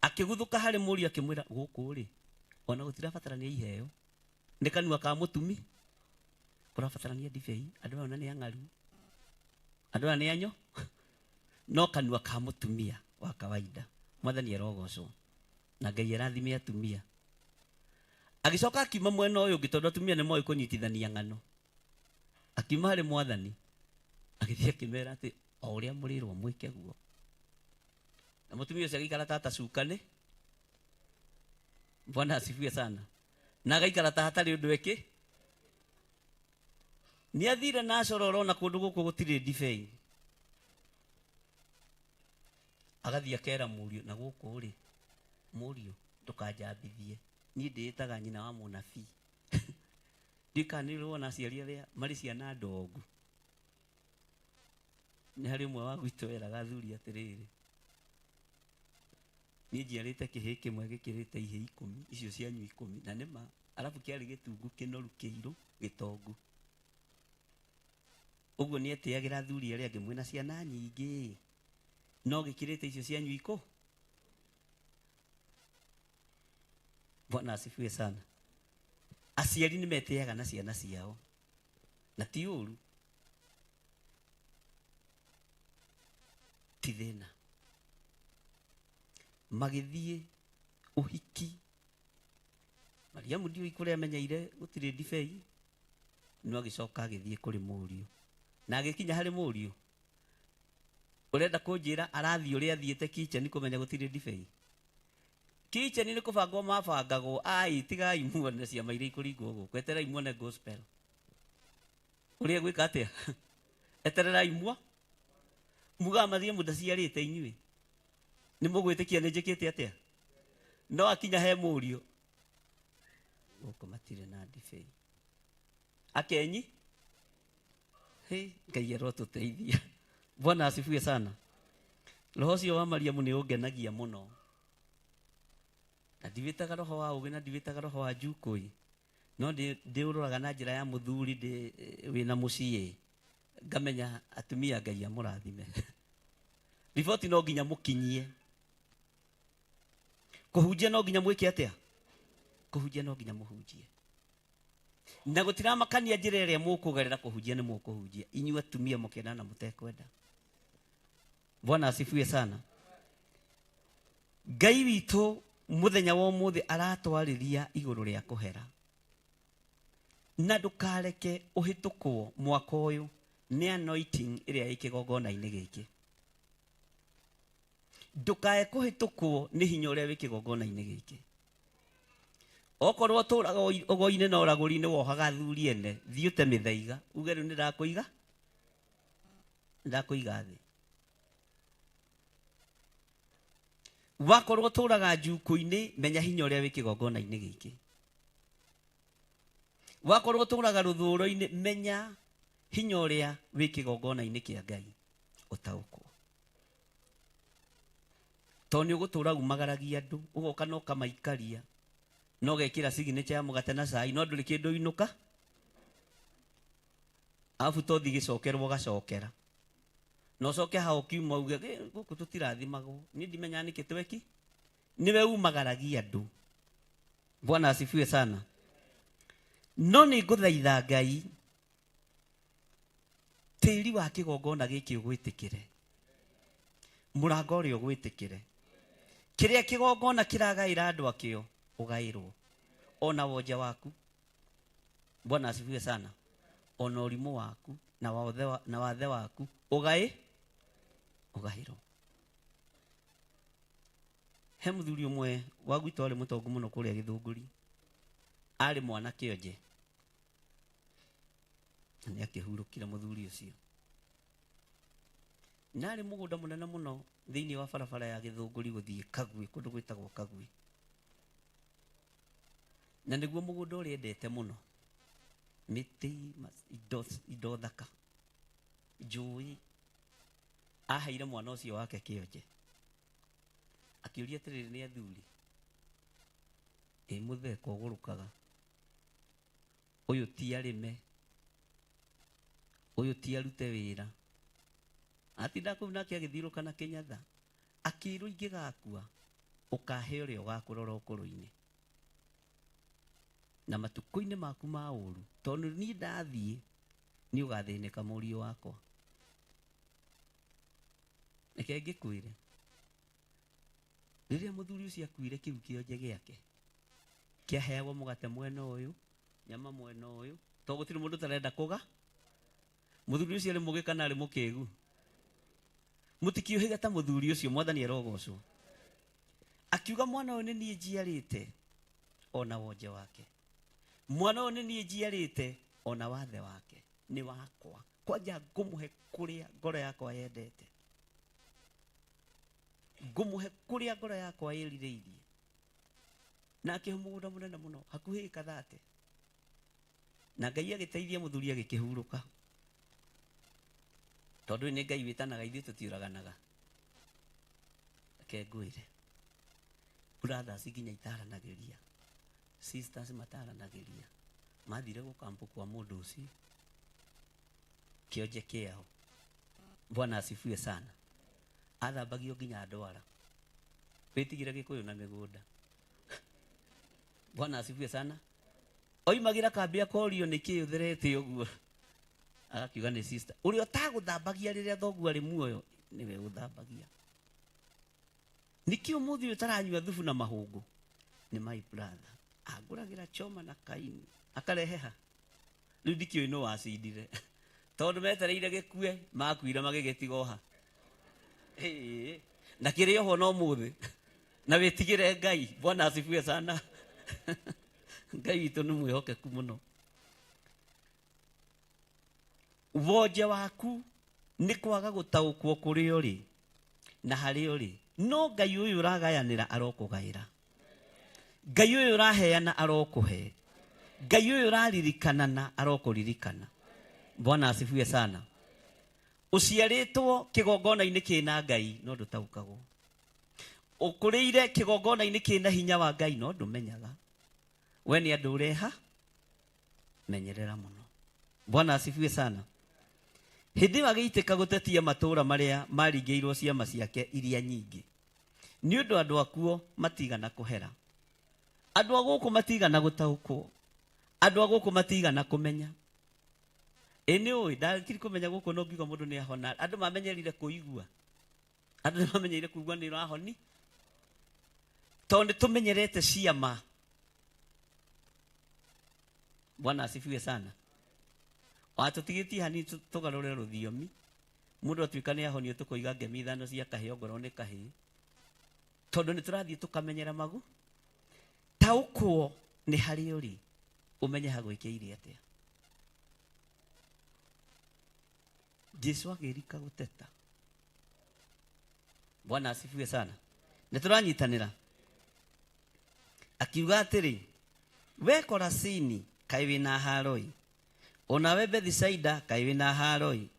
Akĩguthũka harĩ mũriũ akĩmwĩra, gũkũ rĩ ona gũtirabatarania iheo, nĩ kanua ka mũtumi kũrabatarania ndibei. Andũ aya ona nĩ ang'aru, andũ aya nĩ anyo, no kanua ka mũtumia wa kawaida. Mwathani arogocwo na Ngai arathime atumia. Agĩcoka akiuma mwena ũyũ ũngĩ tondũ atumia nĩ moĩ kũnyitithania ng'ano. Akiuma harĩ Mwathani agĩthiĩ akĩmera atĩ o ũrĩa mũrĩrwo mwĩke guo. Na mũtumia ũcio agĩikara ta atacukane. Bwana asifiwe sana. Na agaikara ta hatarĩ ũndũ eke. Nĩ athire na acora ũrona kũndũ gũkũ gũtirĩ ndibei. Agathiĩ akera mũriũ, na gũkũ rĩ, mũriũ ndũkanjambithie, niĩ ndĩĩtaga nyina wa mũnabii. Ndiũĩ kana nĩ ũrĩ wona aciari arĩa marĩ ciana ndongu. Nĩ harĩ ũmwe wa gwitũ weraga athuri atĩrĩrĩ, niĩ njiarĩte kĩhĩĩ kĩmwe gĩkĩrĩte ihĩĩ 10, icio cianyu 10, na nĩ ma, arabu kĩarĩ gĩtungu kĩnoru kĩirũ gĩtongu. Ũguo nĩ etĩagĩra athuri arĩa angĩ, mwĩna ciana nyingĩ, no gĩkĩrĩte icio cianyu ikũ. Bwana asifiwe sana. Aciari nĩ metĩaga na ciana ciao na ti ũru, ti thĩna. Magĩthiĩ ũhiki, Mariamu ndiũĩ kũrĩa amenyeire gũtirĩ ndibei, no agĩcoka agĩthiĩ kũrĩ mũriũ, na agĩkinya harĩ mũriũ, ũrenda kũnjĩra arathiĩ ũrĩa athiĩte kitchen kũmenya gũtirĩ ndibei? Kitchen nĩ kũbangwo mabangagwo, ai tigai muone ciama iria ikũringwo gũkũ, etererai muone gospel ũrĩa gwĩka atĩa, etererai muo mugaga Mariamu ndaciarĩte inyuĩ nĩ mũgwĩtĩkia nĩ njĩkĩte atĩa? No akinya he mũriũ, gũkũ matirĩ na ndibei, akenyi hĩ, Ngai arotũteithia. Bwana asifiwe sana. Roho ũcio wa Mariamu nĩ ũngenagia mũno, na ndiwĩtaga roho wa ũgĩ na ndiwĩtaga roho wa njukũi, no ndĩũroraga na njĩra ya mũthuri wĩna mũciĩ, ngamenya atumia Ngai amũrathime. Riboti no nginya mũkinyie, kũhunjia no nginya mwĩke atĩa? Kũhunjia no nginya mũhunjie, na gũtiramakania njĩra ĩrĩa mũkũgerera kũhunjia nĩ mũkũhunjia, inyuĩ atumia mũkĩenda na mũtekwenda. Bwana asifiwe sana. Ngai witũ mũthenya wa ũmũthĩ aratwarĩria igũrũ rĩa kũhera, na ndũkareke ũhĩtũkwo mwaka ũyũ nĩ anointing ĩrĩa ĩ kĩgongona-inĩ gĩkĩ. Ndũkae kũhĩtũkwo nĩ hinya ũrĩa wĩ kĩgongona-inĩ gĩkĩ. Okorwo ũtũraga ũgo-inĩ na ũragũri-inĩ wohaga athuri ene, thiĩ ũte mĩthaiga uge rĩu nĩndakũiga, nĩndakũiga thĩ. Wakorwo ũtũraga njukũ-inĩ, menya hinya ũrĩa wĩ kĩgongona-inĩ gĩkĩ. Wakorwo ũtũraga rũthũũro-inĩ, menya hinya ũrĩa wĩ kĩgongona-inĩ kĩa Ngai ũtaũkwo. Tondũ nĩ ũgũtũra umagaragia andũ, ũgoka na ũkamaikaria, na ũgekĩra signature ya mũgate na cai, no ndũrĩ kĩndũ inũka, arabu to thiĩ gĩcokerwo ũgacokera, na ũcoke hau ũkiuma uge gũkũ tũtirathimagwo, niĩ ndimenyaga nĩkĩ tweki. Nĩwe umagaragia andũ. Bwana asifiwe sana. No nĩ ngũthaitha Ngai tĩri wa kĩgongona gĩkĩ ũgwĩtĩkĩre, mũrango ũrĩa ũgwĩtĩkĩre, kĩrĩa kĩgongona kĩragaĩra andũ akĩo ũgaĩrwo, ona wonje waku. Bwana asifiwe sana. Ona ũrimũ waku na wathe waku ũgaĩrwo. He mũthuri ũmwe wa gwitũ arĩ mũtongu mũno kũrĩa Gĩthũngũri, arĩ mwana kĩonje, na nĩ akĩhurũkire mũthuri ũcio, na arĩ mũgũnda mũnene mũno thĩinĩ wa barabara ya Gĩthũngũri gũthiĩ Kagui, kũndũ gwĩtagwo Kagui, na nĩguo mũgũnda ũrĩa endete mũno, mĩtĩ, indo thaka, njũĩ. Aheire mwana ũcio wake kĩonje, akĩũria atĩrĩrĩ, nĩ athuri ĩ mũtheko ũgũrũkaga, ũyũ ti arĩme, ũyũ ti arute wĩra, atinda kũu nake agĩthiũrũka na kĩnyatha, akĩrwo ingĩgakua ũkahe ũrĩa ũgakũrora ũkũrũ-inĩ na matukũ-inĩ maku ma ũru, tondũ niĩ ndathiĩ nĩ ũgathĩnĩka mũriũ wakwa. Reke ngĩkwĩre, rĩrĩa mũthuri ũcio akuire, kĩu kĩonje gĩake kĩaheagwo mũgate mwena ũyũ, nyama mwena ũyũ, tondũ gũtirĩ mũndũ ũtarenda kũga. Mũthuri ũcio arĩ mũgĩ kana arĩ mũkĩgu? Mũtikiũhĩge ta mũthuri ũcio, Mwathani arogocwo. Akiuga mwana ũyũ nĩ niĩ njiarĩte ona wonje wake, mwana ũyũ nĩ niĩ njiarĩte ona wathe wake, nĩ wakwa, kwanja ngũmũhe kũrĩa ngoro yakwa yendete, ngũmũhe kũrĩa ngoro yakwa ĩrirĩirie. Na akĩhe mũgũnda mũnene mũno hakuhĩ ĩka thate, na Ngai agĩteithia mũthuri agĩkĩhurũka, tondũ nĩ Ngai wĩtanaga, ithuĩ tũtiũraganaga. Reke ngwĩre, brothers nginya itaranagĩria, sisters mataranagĩria, mathire gũkampu kwa mũndũ ũcio kĩonje kĩao. Bwana asifiwe sana. Athambagio nginya ndwara, wĩtigire Gĩkũyũ na mĩgũnda. Bwana asifiwe sana. Oimagira kambĩ akorio nĩkĩ ũtherete ũguo, agakiuga nĩ sister ũrĩa ũtagũthambagia rĩrĩa thoguo arĩ muoyo nĩwe ũthambagia. Nĩkĩ ũmũthĩ ũyũ ũtaranyua thubu na mahũngũ? Nĩ my brother angũragĩra choma na kaini akarehe ha. Rĩu ndikĩũĩ nũ wacindire, tondũ metereire gĩkue, makuire magĩgĩtiga ha. Ĩĩ, na kĩrĩ oho no mũthĩ na wĩtigĩre Ngai. Bwana asifiwe sana. Ngai witũ nĩ mwĩhokeku mũno. Wonje waku nĩ kwaga gũtaũkwo kũrĩa ũrĩ na harĩa ũrĩ, no Ngai ũyũ ũragayanĩra arokũgaĩra, Ngai ũyũ ũraheana arokũhe, Ngai ũyũ ũraririkanana arokũririkana. Bwana asifiwe sana. Ũciarĩtwo kĩgongona-inĩ kĩna Ngai no ndũtaũkagwo, ũkũrĩire kĩgongona-inĩ kĩna hinya wa Ngai no ndũmenyaga. We nĩ andũ ũreha menyerera mũno. Bwana asifiwe sana. Hĩndĩ ĩyo agĩitĩka gũtetia matũũra marĩa maringĩirwo ciama ciake iria nyingĩ, nĩ ũndũ andũ akuo matigana kũhera, andũ a gũkũ matigana gũtaũkwo, andũ a gũkũ matigana kũmenya. Ĩ nĩ ũĩ ndakiri kũmenya gũkũ no ngiuga mũndũ nĩ ahona. Andũ mamenyerire kũigua, andũ nĩ mamenyerire kũigua nĩ ũrahoni, tondũ nĩ tũmenyerete ciama. Bwana asifiwe sana. Watũtigĩtie hanini tũgarũre rũthiomi, mũndũ atuĩka nĩ ahonio tũkoiga ngemi ithano cia kahĩĩ ongorwo nĩ kahĩĩ, tondũ nĩ tũrathiĩ tũkamenyera magu. Taũkwo nĩ harĩa ũrĩ, ũmenye hagwĩkĩire atĩa. Jesu agĩrika gũteta. Bwana asifiwe sana. Nĩ tũranyitanĩra. Akiuga atĩrĩ, we Korasini kaĩ wĩna haroi, onawe Bethisaida kaĩ wĩna haroi,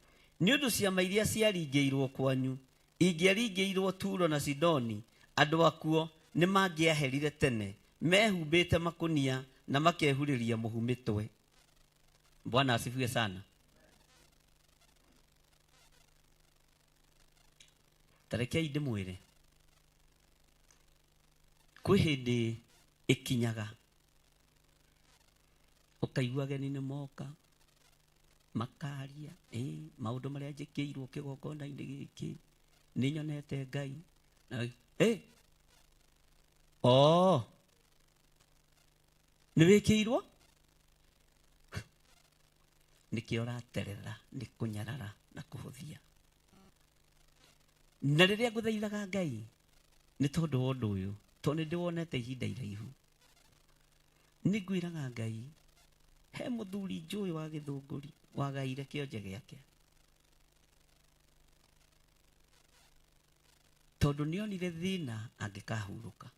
nĩ ũndũ ciama iria ciaringĩirwo kwanyu ingĩaringĩirwo Turo na Sidoni, andũ akuo nĩ mangĩaherire tene mehumbĩte makũnia na makehurĩria mũhu mĩtwe. Bwana asifiwe sana. Tarekei ndĩmwĩre, kwĩ hĩndĩ ĩkinyaga ũkaigua ageni nĩ moka makaria, ĩ maũndũ marĩa njĩkĩirwo kĩgongona-inĩ gĩkĩ nĩ nyonete Ngai. Ĩ oo nĩ wĩkĩirwo, nĩkĩo ũraterera nĩ kũnyarara na kũhũthia. Na rĩrĩa ngũthaithaga Ngai nĩ tondũ wa ũndũ ũyũ, tondũ nĩ ndĩwonete ihinda iraihu, nĩ ngwĩraga Ngai he mũthuri njũĩ wa gĩthũngũri wagaire kĩonje gĩake, tondũ nĩonire thĩna angĩkahurũka,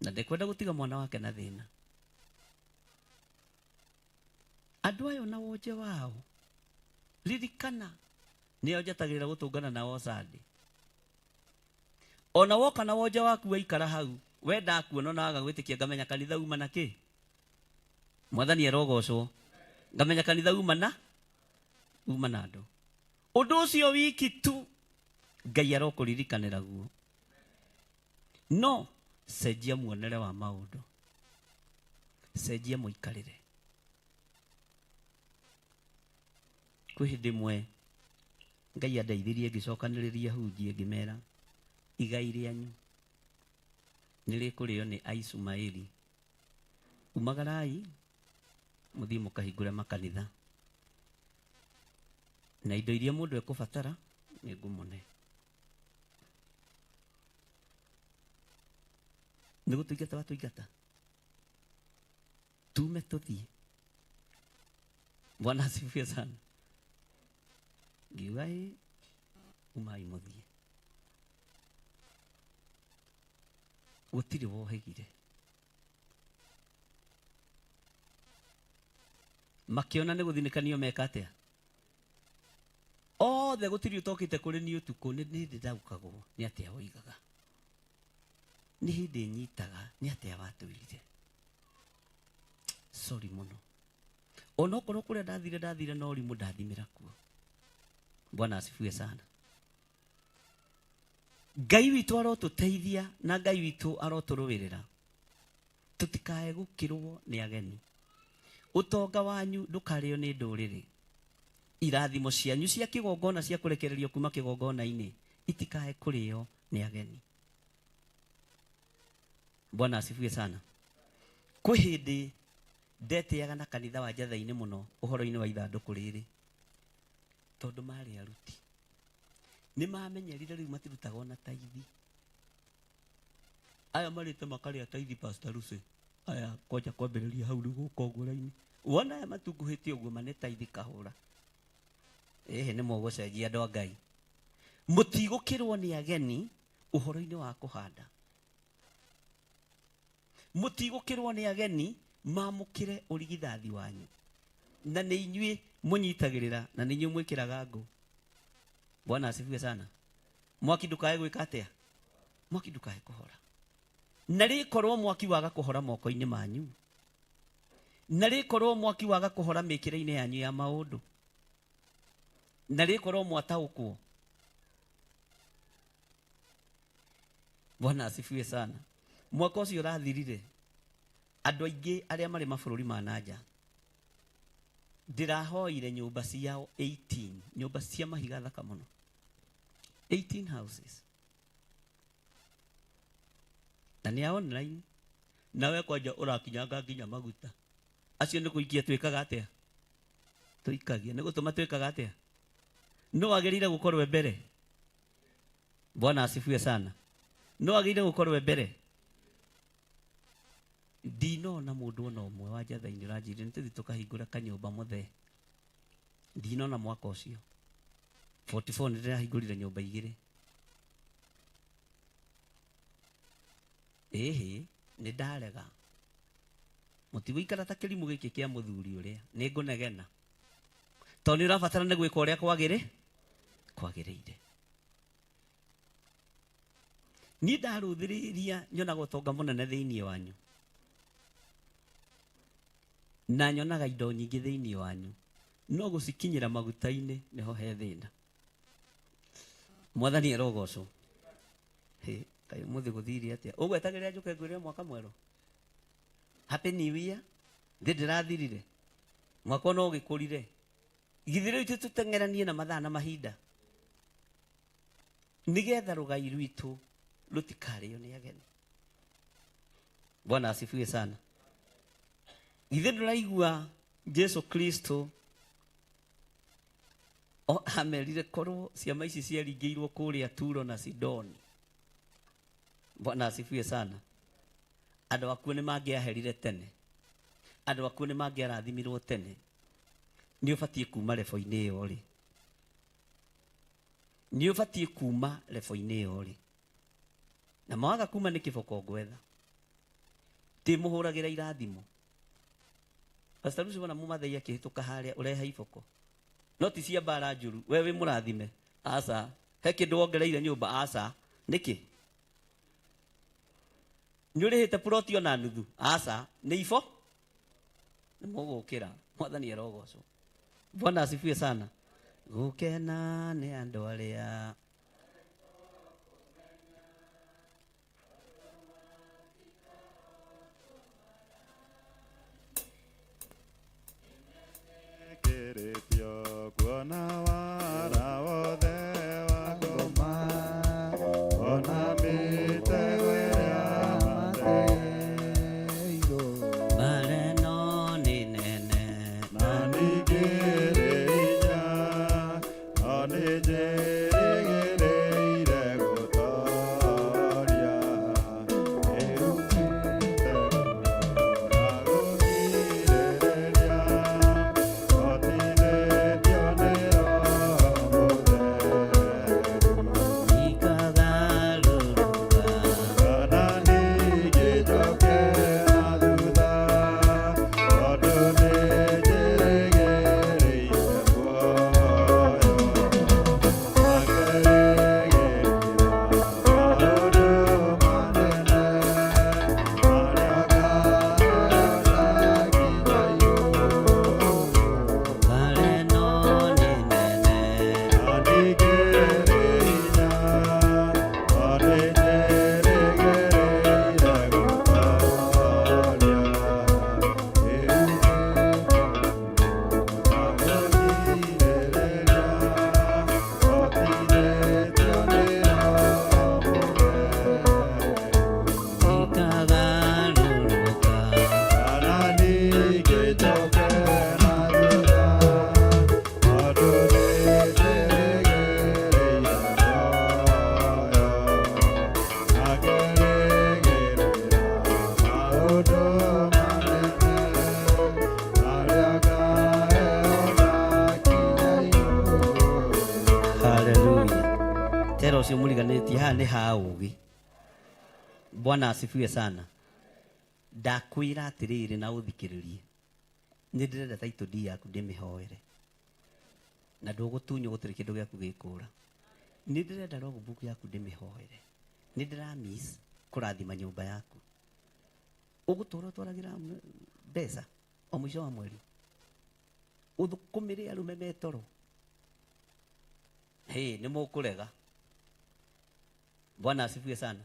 na ndekwenda gũtiga mwana wake na thĩna. Andũ ayo na wonje wao, ririkana nĩo njetagĩrĩra gũtũngana nao Sunday. Ona woka na wonje waku waikara hau, we ndakuona na waga gwĩtĩkia, ngamenya kanitha uma na kĩ. Mwathani arogocwo. Ngamenya kanitha uma na andũ. Ũndũ ũcio wiki tu Ngai arokũririkanĩra guo. No cenjia muonere wa maũndũ, cenjia mũikarĩre. Kwĩ hĩndĩ ĩmwe Ngai andeithirie ngĩcokanĩrĩria hunjie ngĩmera igai rĩanyu nĩ rĩkũrĩo nĩ Aisumaeli, umagarai mũthiĩ mũkahingũre makanitha, na indo iria mũndũ ekũbatara nĩ ngũmũne. Nĩ gũtũingata watũingata, tume tũthiĩ. Bwana asifiwe sana. Ngiuga ĩ umai mũthiĩ. Gũtirĩ wohĩgire. Makĩona nĩ gũthinĩkanio meka atĩa, othe gũtirĩ ũtokĩte kũrĩ niĩ ũtukũ. Nĩ hĩndĩ ndaũkagwo nĩ atĩa woigaga, nĩ hĩndĩ nyitaga nĩ atĩa watwĩrire. Sorry mũno, onokorwo kũrĩa ndathire no ũrimũ ndathimĩra kuo. Bwana asifiwe sana. Ngai witũ arotũteithia na Ngai witũ arotũrũĩrĩra. Tũtikae gũkĩrwo nĩ ageni. Ũtonga wanyu ndũkarĩo nĩ ndũrĩrĩ. Irathimo cianyu cia kĩgongona cia kũrekererio kuma kĩgongona-inĩ itikae kũrĩo nĩ ageni. Bwana asifiwe sana. Kwĩ hĩndĩ ndetĩaga na kanitha wa Njatha-inĩ mũno ũhoro-inĩ wa ithandũkũ rĩrĩ, tondũ marĩ aruti. Nĩ mamenyerire rĩu matirutagwo na taithi. Aya marĩte makarĩa taithi, Pastor Lucy. Aya kwanja kwambĩrĩria hau rĩu gũka ũguo raini. Wona aya matunguhĩte ũguo mane taithi kahũra. Ĩhĩ nĩ mũgũcenjia andũ a Ngai. Mũtigũkĩrwo nĩ ageni ũhoro-inĩ wa kũhanda. Mũtigũkĩrwo nĩ ageni mamũkĩre ũrigithathi wanyu. Na nĩ inyuĩ mũnyitagĩrĩra na nĩ inyuĩ mwĩkĩraga ngũ. Bwana asifiwe sana. Mwaki ndũkae gwĩka atĩa? Mwaki ndũkae kũhora. Na rĩkorwo mwaki waga kũhora moko-inĩ manyu, na rĩkorwo mwaki waga kũhora mĩkĩre-inĩ yanyu ya maũndũ, na rĩkorwo mwataũkwo. Bwana asifiwe sana. Mwaka ũcio ũrathirire, andũ aingĩ arĩa marĩ mabũrũri ma nanja ndĩrahoire nyũmba ciao 18, nyũmba cia mahiga thaka mũno, 18 houses, na nĩ a online. Nawe kwanja ũrakinyanga nginya maguta acio nĩ kũikia twĩkaga atĩa? Tũikagia. Nĩ gũtũma twĩkaga atĩa? No wagĩrĩire gũkorwo mbere. Bwana asifiwe sana. No wagĩrĩire gũkorwo mbere. Ndinona mũndũ ona ũmwe wa Njatha-inĩ ũranjĩrire nĩ tũthiĩ tũkahingũra kanyũmba mũthee. Ndinona mwaka ũcio 44 nĩ ndĩrahingũrire nyũmba igĩrĩ. Ĩhĩ nĩ ndarega. Mũtigũikara ta kĩrimũ gĩkĩ kĩa mũthuri ũrĩa nĩ ngũnegena, tondũ nĩ ũrabatara nĩ gwĩka ũrĩa kwagĩrĩire. Niĩ ndarũthĩrĩria nyonaga ũtonga mũnene thĩinĩ wanyu, na nyonaga indo nyingĩ thĩinĩ wanyu, no gũcikinyĩra maguta-inĩ nĩho he thĩna. Mwathani arogocwo. Hĩ, kaĩ ũmũthĩ gũthire atĩa? Ũgwetagĩrĩra njũke ngwĩre mwaka mwerũ? Happy New Year. Thĩ ndĩrathirire. Mwaka no ũgĩkũrire. Githĩ rĩu tũteng'eranie na mathaa na mahinda, nĩgetha rũgai rwitũ rũtikarĩo nĩ ageni. Bwana asifiwe sana. Githĩ ndũraigua Jesu Kristo amerire korwo ciama ici ciaringĩirwo kũrĩa Turo na Sidoni. Bwana asifiwe sana. Andũ akuo nĩ mangĩaherire tene, andũ akuo nĩ mangĩarathimirwo tene. Nĩ ũbatiĩ kuma rebo-inĩ ĩyo rĩ, nĩ ũbatiĩ kuma rebo-inĩ ĩyo rĩ. Na mawaga kuma nĩ kĩboko ngwetha, ndĩmũhũragĩra irathimo. Pastor Lucy wona mũmathai akĩhĩtũka harĩa ũrehe iboko, no ti cia mbara njũru. We wĩ mũrathime? Aca. He kĩndũ wongereire nyũmba? Aca. Nĩkĩ? Nĩ ũrĩhĩte ploti ona nuthu? Aca. Nĩ ibo? Nĩ mũgũkĩra. Mwathani arogocwo. Bwana asifiwe sana. Gũkena nĩ andũ arĩa Kĩrĩtio kuona wara wothe wa ngoma, ona mĩtego ĩrĩa mateirwo. Bareno nĩ nene na ningĩ rĩ hinya, no nĩ njĩrĩgĩrĩire. Haha nĩ ha ũgĩ. Bwana asifiwe sana. Ndakwĩra atĩrĩrĩ na ũthikĩrĩrie. Nĩ ndĩrenda title deed yaku ndĩmĩhoere. Na ndũgũtunywo gũtirĩ kĩndũ gĩaku gĩkũra. Nĩ ndĩrenda logbook yaku ndĩmĩhoere. Nĩ ndĩra miss kũrathima nyũmba yaku. Ũgũtũra ũtwaragĩra mbeca o mũico wa mweri. Ũthũkũmĩre arũme metoro. Hĩ, nĩ mũkũrega. Bwana asifiwe sana.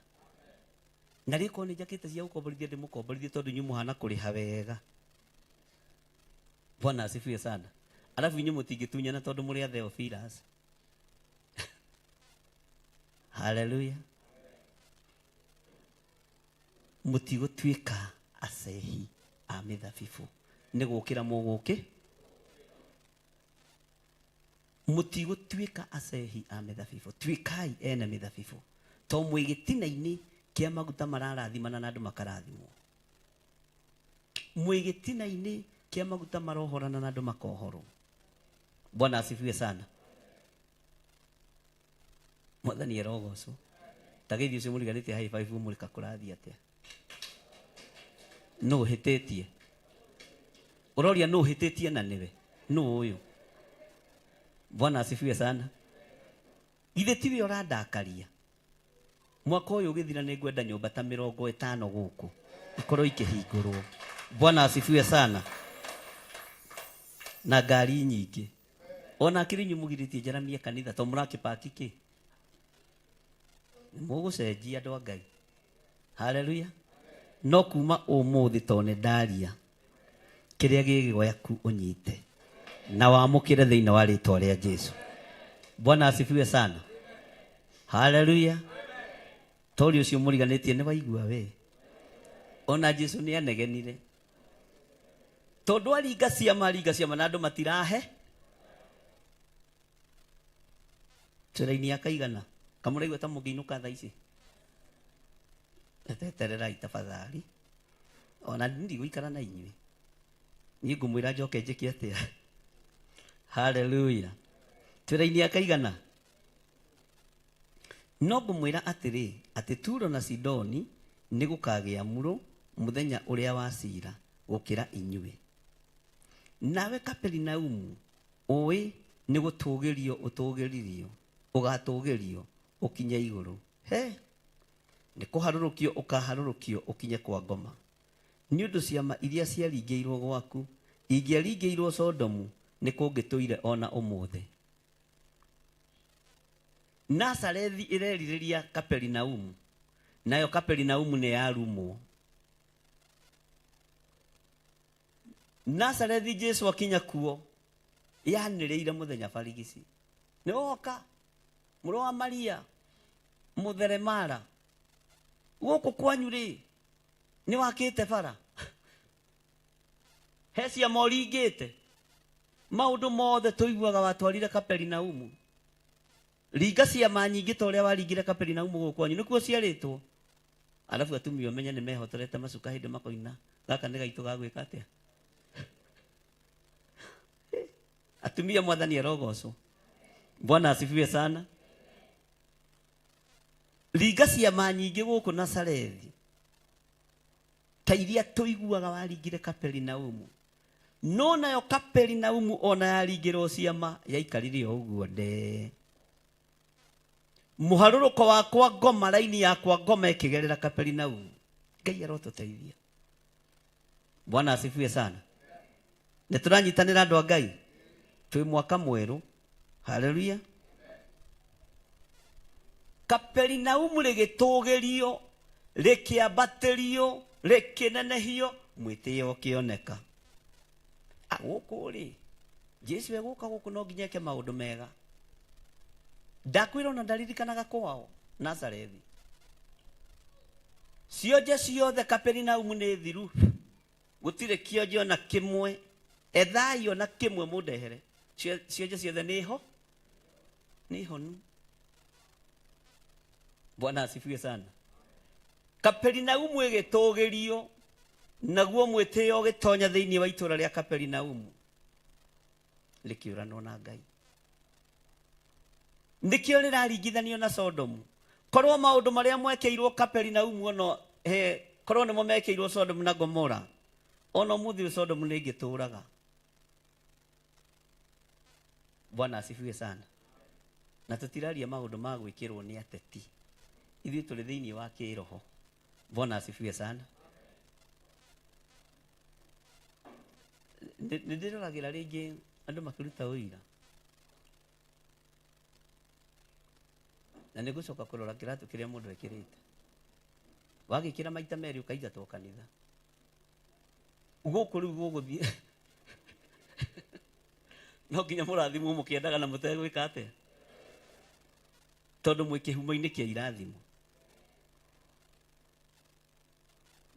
Na rĩkorwo nĩ njakĩte cia gũkomborithia ndĩmũkomborithie tondũ inyuĩ mũhana kũrĩha wega. Bwana asifiwe sana. Alafu inyuĩ mũtingĩtunyana tondũ mũrĩ a Theophilus. Haleluya. Mũtigũtuĩka acehi a mĩthabibũ. Nĩ gũkĩra mũgũkĩ. Mũtigũtuĩka acehi a mĩthabibũ. Tuĩkai ene mĩthabibũ. To mwĩ gĩtina-inĩ kĩa maguta mararathimana na andũ makarathimwo. Mwĩ gĩtina-inĩ kĩa maguta marohorana na andũ makohorwo. Bwana asifiwe sana. Mwathani arogocwo. Ta geithio ũcio mũriganĩtie high five mũrĩka kũrathiĩ atĩa? Nũ ũhĩtĩtie? Ũroria nũ ũhĩtĩtie na nĩwe? Nũ ũyũ? Bwana asifiwe sana. Githĩ tiwe ũrandakaria? Mwaka ũyũ ũgĩthira nĩ ngwenda nyũmba ta 50 gũkũ ikorwo ikĩhingũrwo. Bwana asifiwe sana. Na ngari nyingĩ. Ona akĩrĩ inyuĩ mũgirĩtie njaramie kanitha to mũrakĩpaki kĩ? Nĩ mũgũcenjia andũ a Ngai. Haleluya. No kuma ũmũthĩ to nĩ ndaria kĩrĩa gĩ gĩaku ũnyite na wamũkĩre thĩinĩ wa rĩtwa rĩa Jesu. Bwana asifiwe sana. Haleluya. Tori ũcio mũriganĩtie nĩ waigua we. Ona Jesu nĩ anegenire. Tondũ aringa ciama, aringa ciama na andũ matirahe. Twĩra-inĩ akaigana. Kamũraigua ta mũngĩinũka thaa ici. Etererai tafadhali. Ona ndigũikara na inyuĩ. Niĩ ngũmwĩra njoke njĩke atĩa. Haleluya. Twĩra-inĩ akaigana. No ngũmwĩra atĩrĩ, atĩ Turo na Sidoni nĩ gũkagĩa murũ mũthenya ũrĩa wa cira gũkĩra inyuĩ. Nawe Kaperinaumu, ũĩ nĩ gũtũgĩrio ũtũgĩririo, ũgatũgĩrio ũkinye igũrũ. He, nĩ kũharũrũkio ũkaharũrũkio ũkinye kwa ngoma. Nĩ ũndũ ciama iria ciaringĩirwo gwaku, ingĩaringĩirwo Sodomu, nĩ kũngĩtũire ona ũmũthĩ. Nazarethi ĩrerirĩria Kaperinaumu, nayo Kaperinaumu nĩ yarumwo. Nazarethi Jesu akinya kuo, yanĩrĩire mũthenya barigici. Nĩ woka, mũrũ wa Maria, mũtheremara. Gũkũ kwanyu rĩ, nĩ wakĩte bara. He ciama ũringĩte. Maũndũ mothe tũiguaga watwarire Kaperinaumu. Ringa ciama nyingĩ ta ũrĩa waringire Kaperinaumu gũkũ kwanyu, nĩkuo ciarĩtwo. Alafu atumia ũmenye nĩ mehotorete macuka hĩndĩ makoina, gaka nĩ gaitũ ga gwĩka atĩa? Atumia mwathani arogocwo. Bwana asifiwe sana. Ringa ciama nyingĩ gũkũ Nazarethi ta iria tũiguaga waringire Kaperinaumu. No nayo Kaperinaumu ona yaringĩrwo ciama yaikarire o ũguo nde. Mũharũrũko wakwa ngoma, raini yakwa ngoma ĩkĩgerera Kaperinaumu. Ngai arotũteithia. Bwana asifiwe sana. Nĩ tũranyitanĩra andũ a Ngai. Twĩ mwaka mwerũ. Haleluya. Kaperinaumu rĩgĩtũgĩrio, rĩkĩambatĩrio, rĩkĩnenehio, mwĩtĩo ũkĩoneka. Gũkũ rĩ, Jesu egũka gũkũ no nginya eke maũndũ mega. Ndakwĩra ona ndaririkanaga kwao Nazarethi. Cionje ciothe Kaperinaumu nĩ thiru. Gũtirĩ kĩonje ona kĩmwe. Ethai ona kĩmwe mũndehere. Cionje ciothe nĩ ho. Nĩ honu. Bwana asifiwe sana. Kaperinaumu ĩgĩtũgĩrio, naguo mwĩtĩo ũgĩtonya thĩinĩ wa itũũra rĩa Kaperinaumu. Rĩkĩũranwo na Ngai. Nĩkĩo rĩraringithanio na Sodomu. Korwo maũndũ marĩa mwekĩirwo Kaperinaumu ono he korwo nĩmo mekĩirwo Sodom na Gomora, ona ũmũthĩ ũyũ Sodom nĩ ĩngĩtũraga. Bwana asifiwe sana. Na tũtiraria maũndũ ma gwĩkĩrwo nĩ ateti, ithuĩ tũrĩ thĩinĩ wa kĩroho. Bwana asifiwe sana. Nĩ ndĩroragĩra rĩngĩ andũ makĩruta ũira, na nĩ ngũcoka kũrora kĩratũ kĩrĩa mũndũ ekĩrĩte. Wagĩkĩra maita merĩ ũkaingatwo kanitha. Gũkũ rĩu gũgũthiĩ no nginya mũrathimwo mũkĩendaga na mũtegwĩka atĩa, tondũ mwĩ kĩhumo-inĩ kĩa irathimo.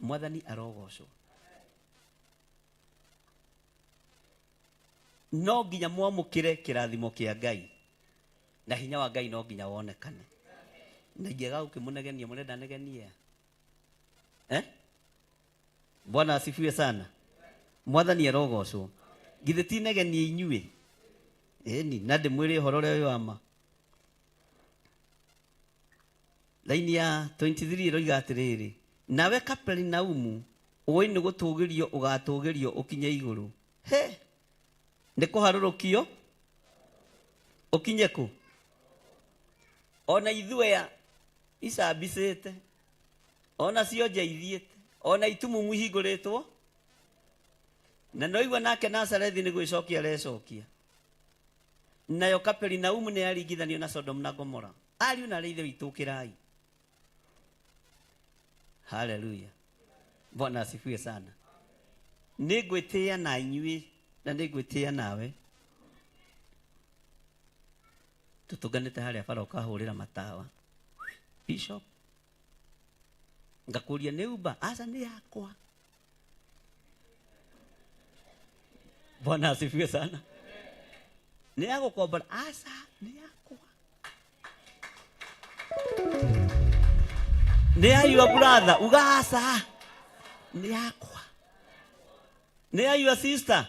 Mwathani arogocwo. No nginya mwamũkĩre kĩrathimo kĩa Ngai, na hinya wa Ngai no nginya wonekane. Na ingĩaga gũkĩmũnegenia, mũrenda negenie? Eh? Bwana asifiwe sana. Mwathani arogocwo. Githĩ ti negenie inyuĩ? Ĩni, na ndĩmwĩre ũhoro ũrĩa wĩ wa ma. Laini ya 23 ĩroiga atĩrĩrĩ, nawe Kaperinaumu, ũĩ nĩ gũtũgĩrio ũgatũgĩrio ũkinye igũrũ. He, nĩ kũharũrũkio ũkinye kũ? Ona ithuĩ icambicĩte, ona cionje ithiĩte, ona itumumu ihingũrĩtwo, na noigua nake Nazarethi nĩ gwĩcokia arecokia. Nayo Kaperinaumu nĩ yaringithanio na Sodom na Gomora. Ariũ na arĩ ithe witũ ũkĩrai. Haleluya. Bwana asifiwe sana. Nĩ ngwĩtĩĩa na inyuĩ na nĩ ngwĩtĩĩa nawe. Tũtũnganĩte harĩa bara ũkahũrĩra matawa. Bishop, ngakũria nĩ Uber? Aca nĩ yakwa. Bwana asifiwe sana. Nĩ ya gũkombora? Aca nĩ yakwa. Nĩ ya your brother? Uga aca nĩ yakwa. Nĩ ya your sister?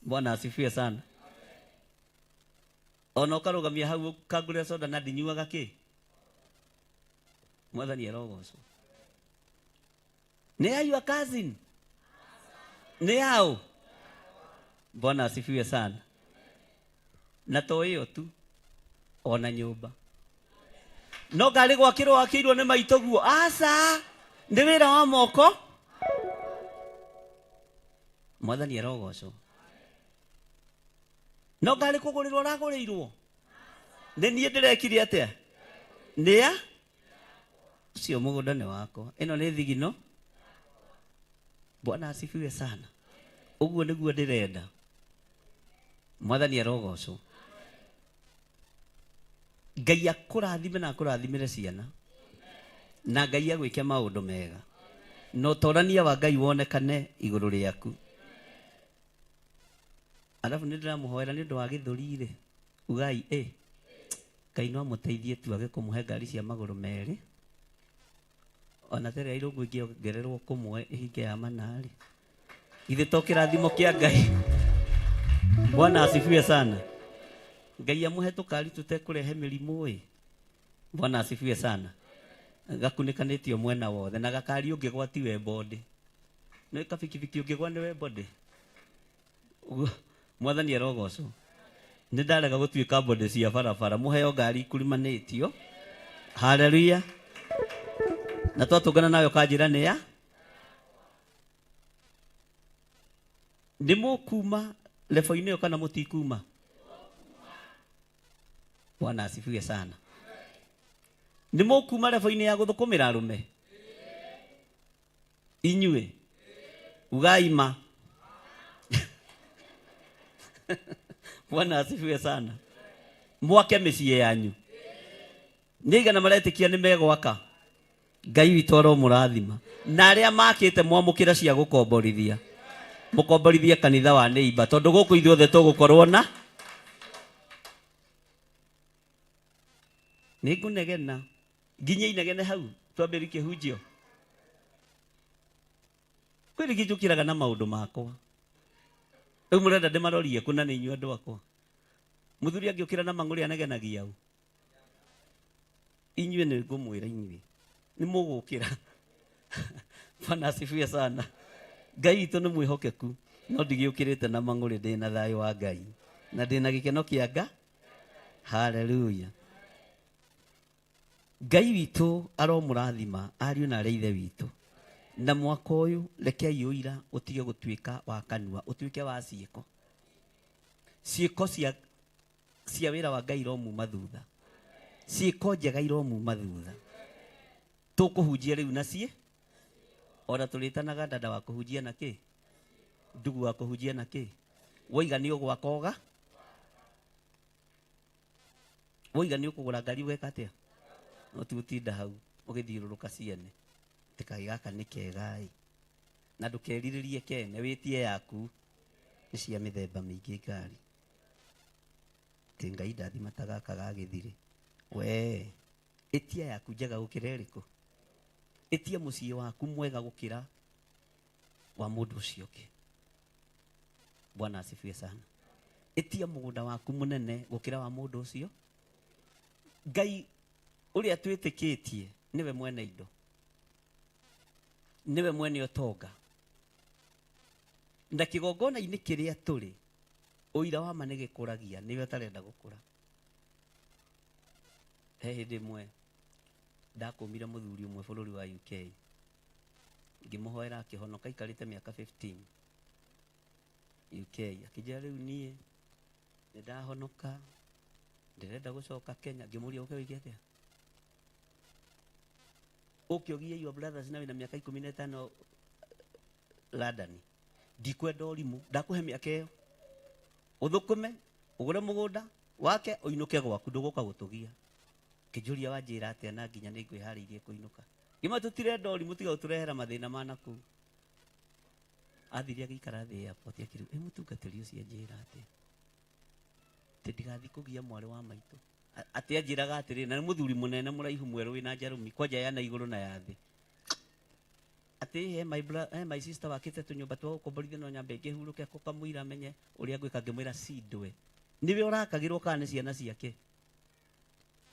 Bwana asifiwe sana. Ona ũkarũgamia hau ũkangũrĩra soda na ndinyuaga kĩ? Mwathani arogocwo. Nĩ ya your cousin? Nĩ yao? Bwana asifiwe sana. Na to ĩyo tu, ona nyũmba no ngarĩ gwakĩrwo wakĩirwo nĩ maitũ guo? Aca, nĩ wĩra wa moko. Mwathani arogocwo. No ngarĩ kũgũrĩrwo ũragũrĩirwo nĩ niĩ ndĩrekire atĩa? Nĩa ũcio mũgũnda nĩ wakwa, ĩno nĩ thigino. Bwana asifiwe sana. Ũguo nĩguo ndĩrenda. Mwathani arogocwo. Ngai akũrathime na akũrathimĩre ciana, na Ngai agwĩke maũndũ mega, na ũtorania wa Ngai wonekane igũrũ rĩaku. Arabu nĩ ndĩramũhoera nĩ ũndũ wa gĩthũri rĩ, ugai ĩ Ngai no amũteithie tu age kũmũhe ngari cia magũrũ merĩ, ona terĩa irũngũ ingĩongererwo kũmwe ĩhinge ya mana rĩ, githĩ to kĩrathimo kĩa Ngai? Bwana asifiwe sana. Ngai amũhe tũkari tũtekũrehe mĩrimũ ĩ. Bwana asifiwe sana. Gakunĩkanĩtio mwena wothe, na gakari ũngĩgwa ti we body, nĩ kabikibiki ũngĩgwa nĩ we body. Ũguo, Mwathani arogocwo. Nĩ ndarega gũtuĩka body cia barabara, mũheo ngari ikurimanĩtio. Haleluya. Na twatũngana nawe ũkanjĩra nĩ ya nĩ mũkuma lebo-inĩ ĩyo kana mũtikuma? Bwana asifiwe sana. Nĩ mũkuma lebo-inĩ ya gũthũkũmĩra arũme inyuĩ? Ugai ma. Bwana asifiwe sana. Mwake mĩciĩ yanyu. Nĩ igana maretĩkia nĩ megwaka? Ngai witũ aromũrathima. Na arĩa makĩte, mwamũkĩra cia gũkomborithia, mũkomborithie kanitha wa neighbor, tondũ gũkũ ithuothe tũgũkorwo na nĩ ngũnegena nginya inegene hau twambĩrĩrie kĩhunjio. Kwĩ rĩngĩ njũkĩraga na maũndũ makwa. Rĩu mũrenda ndĩmarorie kũna nĩ inyuĩ andũ akwa. Muthuri angiukira na mang'uri anegenagia u. Inyuĩ nĩ ngũmwĩra inyuĩ nĩ mũgũkĩra. Bwana asifiwe sana. Ngai witũ nĩ mwĩhokeku, no ndigĩũkĩrĩte na mang'ũrĩ, ndĩ na thayũ wa Ngai na ndĩ na gĩkeno kĩa Nga. Haleluya. Ngai witũ aromũrathima ariũ na arĩa ithe witũ. Na mwaka ũyũ rekei ũira ũtige gũtuĩka wa kanua, ũtuĩke wa ciĩko. Ciĩko cia wĩra wa Ngai iromuma thutha. Ciĩko njega iromuma thutha. Tũkũhunjia rĩu na ciĩ ona tũrĩtanaga dada wa kũhunjia na kĩ, ndugu wa kũhunjia na kĩ. Woiga nĩ ũgwaka ũga, woiga nĩ ũkũgũra ngari ũgeka atĩa? No ti gũtinda hau ũgĩthiũrũrũka ciene. Atĩ kaĩ gaka nĩ kega ĩ. Na ndũkerirĩrie kene, wĩtie yaku. Nĩ cia mĩthemba mĩingĩ ngari. Atĩ Ngai ndathima ta gaka gagĩthire. We, ĩtia yaku njega gũkĩra ĩrĩkũ? Ĩtia mũciĩ waku mwega gũkĩra wa mũndũ ũcio ũngĩ. Bwana asifiwe sana. Ĩtia mũgũnda waku mũnene gũkĩra wa mũndũ ũcio. Ngai ũrĩa twĩtĩkĩtie nĩwe mwene indo, nĩwe mwene ũtonga. Na kĩgongona-inĩ kĩrĩa tũrĩ, ũira wa ma nĩ gĩkũragia, nĩwe ũtarenda gũkũra. He hĩndĩ ĩmwe ndakũmire mũthuri ũmwe bũrũri wa UK, ngĩmũhoera akĩhonoka, aikarĩte mĩaka 15 UK. Akĩnjĩra rĩu niĩ nĩ ndahonoka, ndĩrenda gũcoka Kenya. Ngĩmũria ũke wĩke atĩa? Ũke ũgie your brothers na wĩna mĩaka 15 London. Ndikwenda ũrimũ, ndakũhe mĩaka ĩyo ũthũkũme, ũgũre mũgũnda wake, ũinũke gwaku, ndũgũka gũtũgia. Kĩnjũria wanjĩra atĩa na nginya nĩ ngwĩharĩirie kũinũka. Ngĩma tũtirenda ũrimũ, tiga gũtũrehera mathĩna ma nakũu. Athire agĩikara thĩ airport akĩrwo, ĩ mũtungatĩri ũcio anjĩra atĩa? Atĩ ndigathiĩ kũgia mwarĩ wa maitũ. Atĩ anjĩraga atĩrĩ, na nĩ mũthuri mũnene mũraihu mwerũ wĩna njarũmi, kwanja ya na igũrũ na ya thĩ. Atĩ he my he my sister wakĩte tũnyũmba twa gũkomborithia, no nyambe ngĩhurũke kũ kamũira menye ũrĩa ngwĩka. Ngĩmwĩra cindwe. Nĩwe ũrakagĩrwo kana nĩ ciana ciake?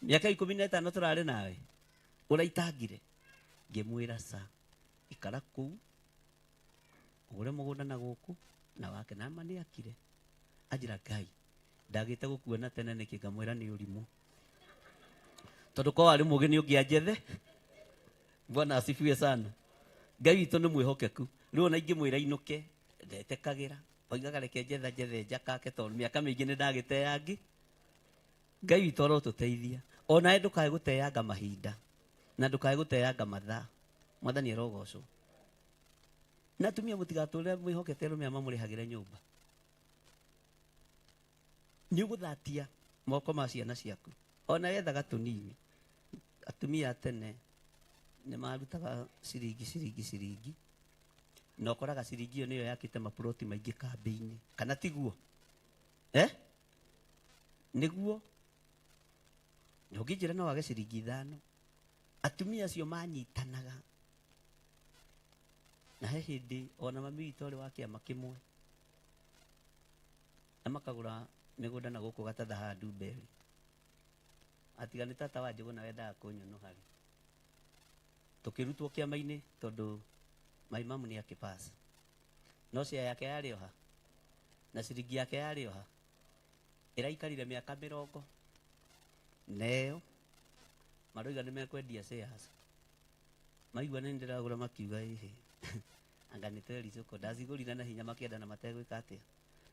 Mĩaka 15 tũrarĩ nawe, ũraitangire. Ngĩmwĩra ca, ikara kũu, ũgũre mũgũnda na gũkũ na wake. Na ma nĩ akire. Anjĩra Ngai, ndagĩte gũkuona tene nĩkĩ? Ngamwĩra nĩ ũrimũ. Tondũ korwo warĩ mũũgĩ nĩ ũngĩanjethe. Bwana asifiwe sana. Ngai witũ nĩ mwĩhokeku. Rĩu ona ingĩmwĩra inũke, ndetĩkagĩra. Oigaga reke njetha njethe njakake, tondũ mĩaka mĩingĩ nĩ ndagĩteangi. Ngai witũ arotũteithia. Onawe ndũkae gũteanga mahinda na ndũkae gũteanga mathaa. Mwathani arogocwo. Na atumia mũtigatũre mwĩhokete arũme arĩa mamũrĩhagĩre nyũmba. Nĩ ũgũthatia moko ma ciana ciaku. Ona wethaga tũnini. Atumia a tene nĩ marutaga ciringi ciringi ciringi, na ũkoraga ciringi ĩyo nĩyo yakĩte maploti maingĩ kambĩ-inĩ, kana tiguo? Nĩguo. Na ũngĩnjĩra no wage ciringi 5. Atumia acio manyitanaga. Na he hĩndĩ ona mami witũ arĩ wa kĩama kĩmwe, na makagũra mĩgũnda na gũkũ Gatatha haha Ndumberi. Atiga nĩ tata wa Njũgũna wendaga kũnyũnũha rĩ. Tũkĩrutwo kĩama-inĩ tondũ my mom nĩ akĩpass. No cia yake yarĩ oha, na ciringi yake yarĩ oha. Ĩraikarire mĩaka 40. Neo maroiga nĩ mekwendia shares. Maigua nĩ ndĩragũra makiuga ĩhĩ. Anga nĩ twericũkwo, ndacigũrire na hinya makĩenda na mategwĩka atĩa.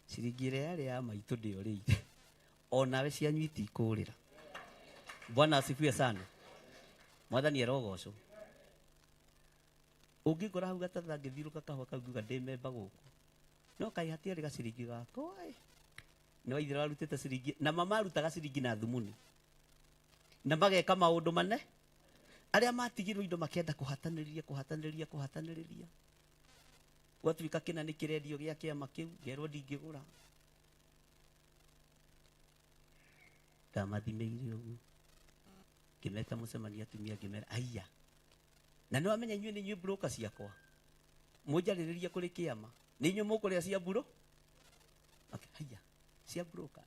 Ciringi ĩrĩa yarĩ ya maitũ ndĩorĩire. Onawe cianyu itikũrĩra. Bwana asifiwe sana. Mwathani arogocwo. Ũngĩngora hau Gatatha ngĩthiũrũka kahũa kau ngiuga ndĩ memba gũkũ. No kaĩ hatiarĩ gaciringi gakwa ĩ. Nĩ waithĩra warutĩte ciringi, na mama arutaga ciringi na thumuni. Na mageka maũndũ mane. Arĩa matigirwo indo makĩenda kũhatanĩrĩria, kũhatanĩrĩria, kũhatanĩrĩria. Gwatuĩka kĩna nĩ kĩrendio gĩa kĩama kĩu, ngerwo ndingĩgũra. Ndamathimĩire ũguo. Ngĩmeta mũcemanio atumia ngĩmera, aiya. Na nĩ wamenya inyuĩ nĩ inyuĩ broker ciakwa. Mũnjarĩrĩrie kũrĩ kĩama. Nĩ inyuĩ mũkũrĩa cia mburo? Haiya, cia broker.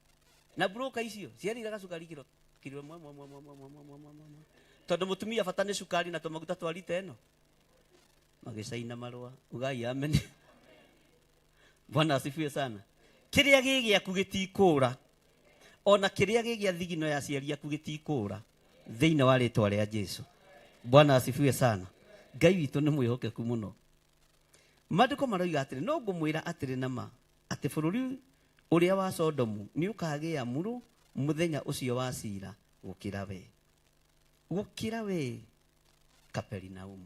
Na broker icio ciarĩire gacukari kiro kiro mwe mwe mwe mwe mwe mwe mwe mwe mwe. Tondũ mũtumia bata nĩ cukari na tũmaguta twa rita ĩno. Magĩcaina marũa. Ugai amen. Bwana asifiwe sana. Kĩrĩa gĩ gĩaku gĩtikũra. Ona kĩrĩa gĩ gĩa thigino ya aciari aku gĩtikũra. Thĩinĩ wa rĩtwa rĩa Jesu. Bwana asifiwe sana. Ngai witũ nĩ mwĩhokeku mũno. Maandĩko maroiga atĩrĩ, no ngũmwĩra atĩrĩ na ma, atĩ bũrũri ũrĩa wa Sodomu nĩ ũkagĩa murũ mũthenya ũcio wa cira gũkĩra we. Gũkĩra we Kaperinaumu.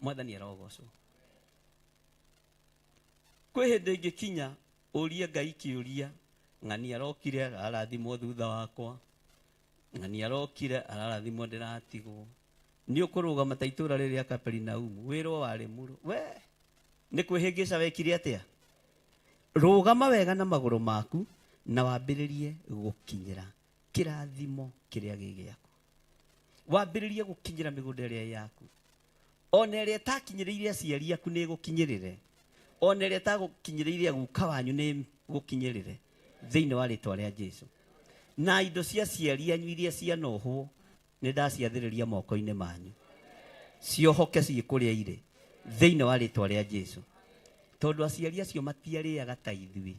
Mwathani arogocwo. Kwĩ hĩndĩ ĩngĩkinya ũrie Ngai kĩũria, ng'ani arokire ararathimwo thutha wakwa, ng'ani arokire ararathimwo ndĩratigwo. Nĩ ũkũrũgama ta itũũra rĩrĩa Kaperinaumu, wĩrwo warĩ mũrũ. We nĩ kwĩhĩngĩca wekire atĩa? Rũgama wega na magũrũ maku na wambĩrĩrie gũkinyĩra kĩrathimo kĩrĩa gĩ gĩaku. Wambĩrĩrie gũkinyĩra mĩgũnda ĩrĩa yaku. Ona ĩrĩa ĩtakinyĩrĩire aciari aku nĩ ĩgũkinyĩrĩre. Ona ĩrĩa ĩtagũkinyĩrĩire guka wanyu nĩ ĩgũkinyĩrĩre. Thĩinĩ wa rĩtwa rĩa Jesu. Na indo cia aciari anyu iria cianohwo nĩ ndaciathĩrĩria moko-inĩ manyu. Ciohoke ciĩ kũrĩa irĩ. Thĩinĩ wa rĩtwa rĩa Jesu. Tondũ aciari acio matiarĩaga ta ithuĩ.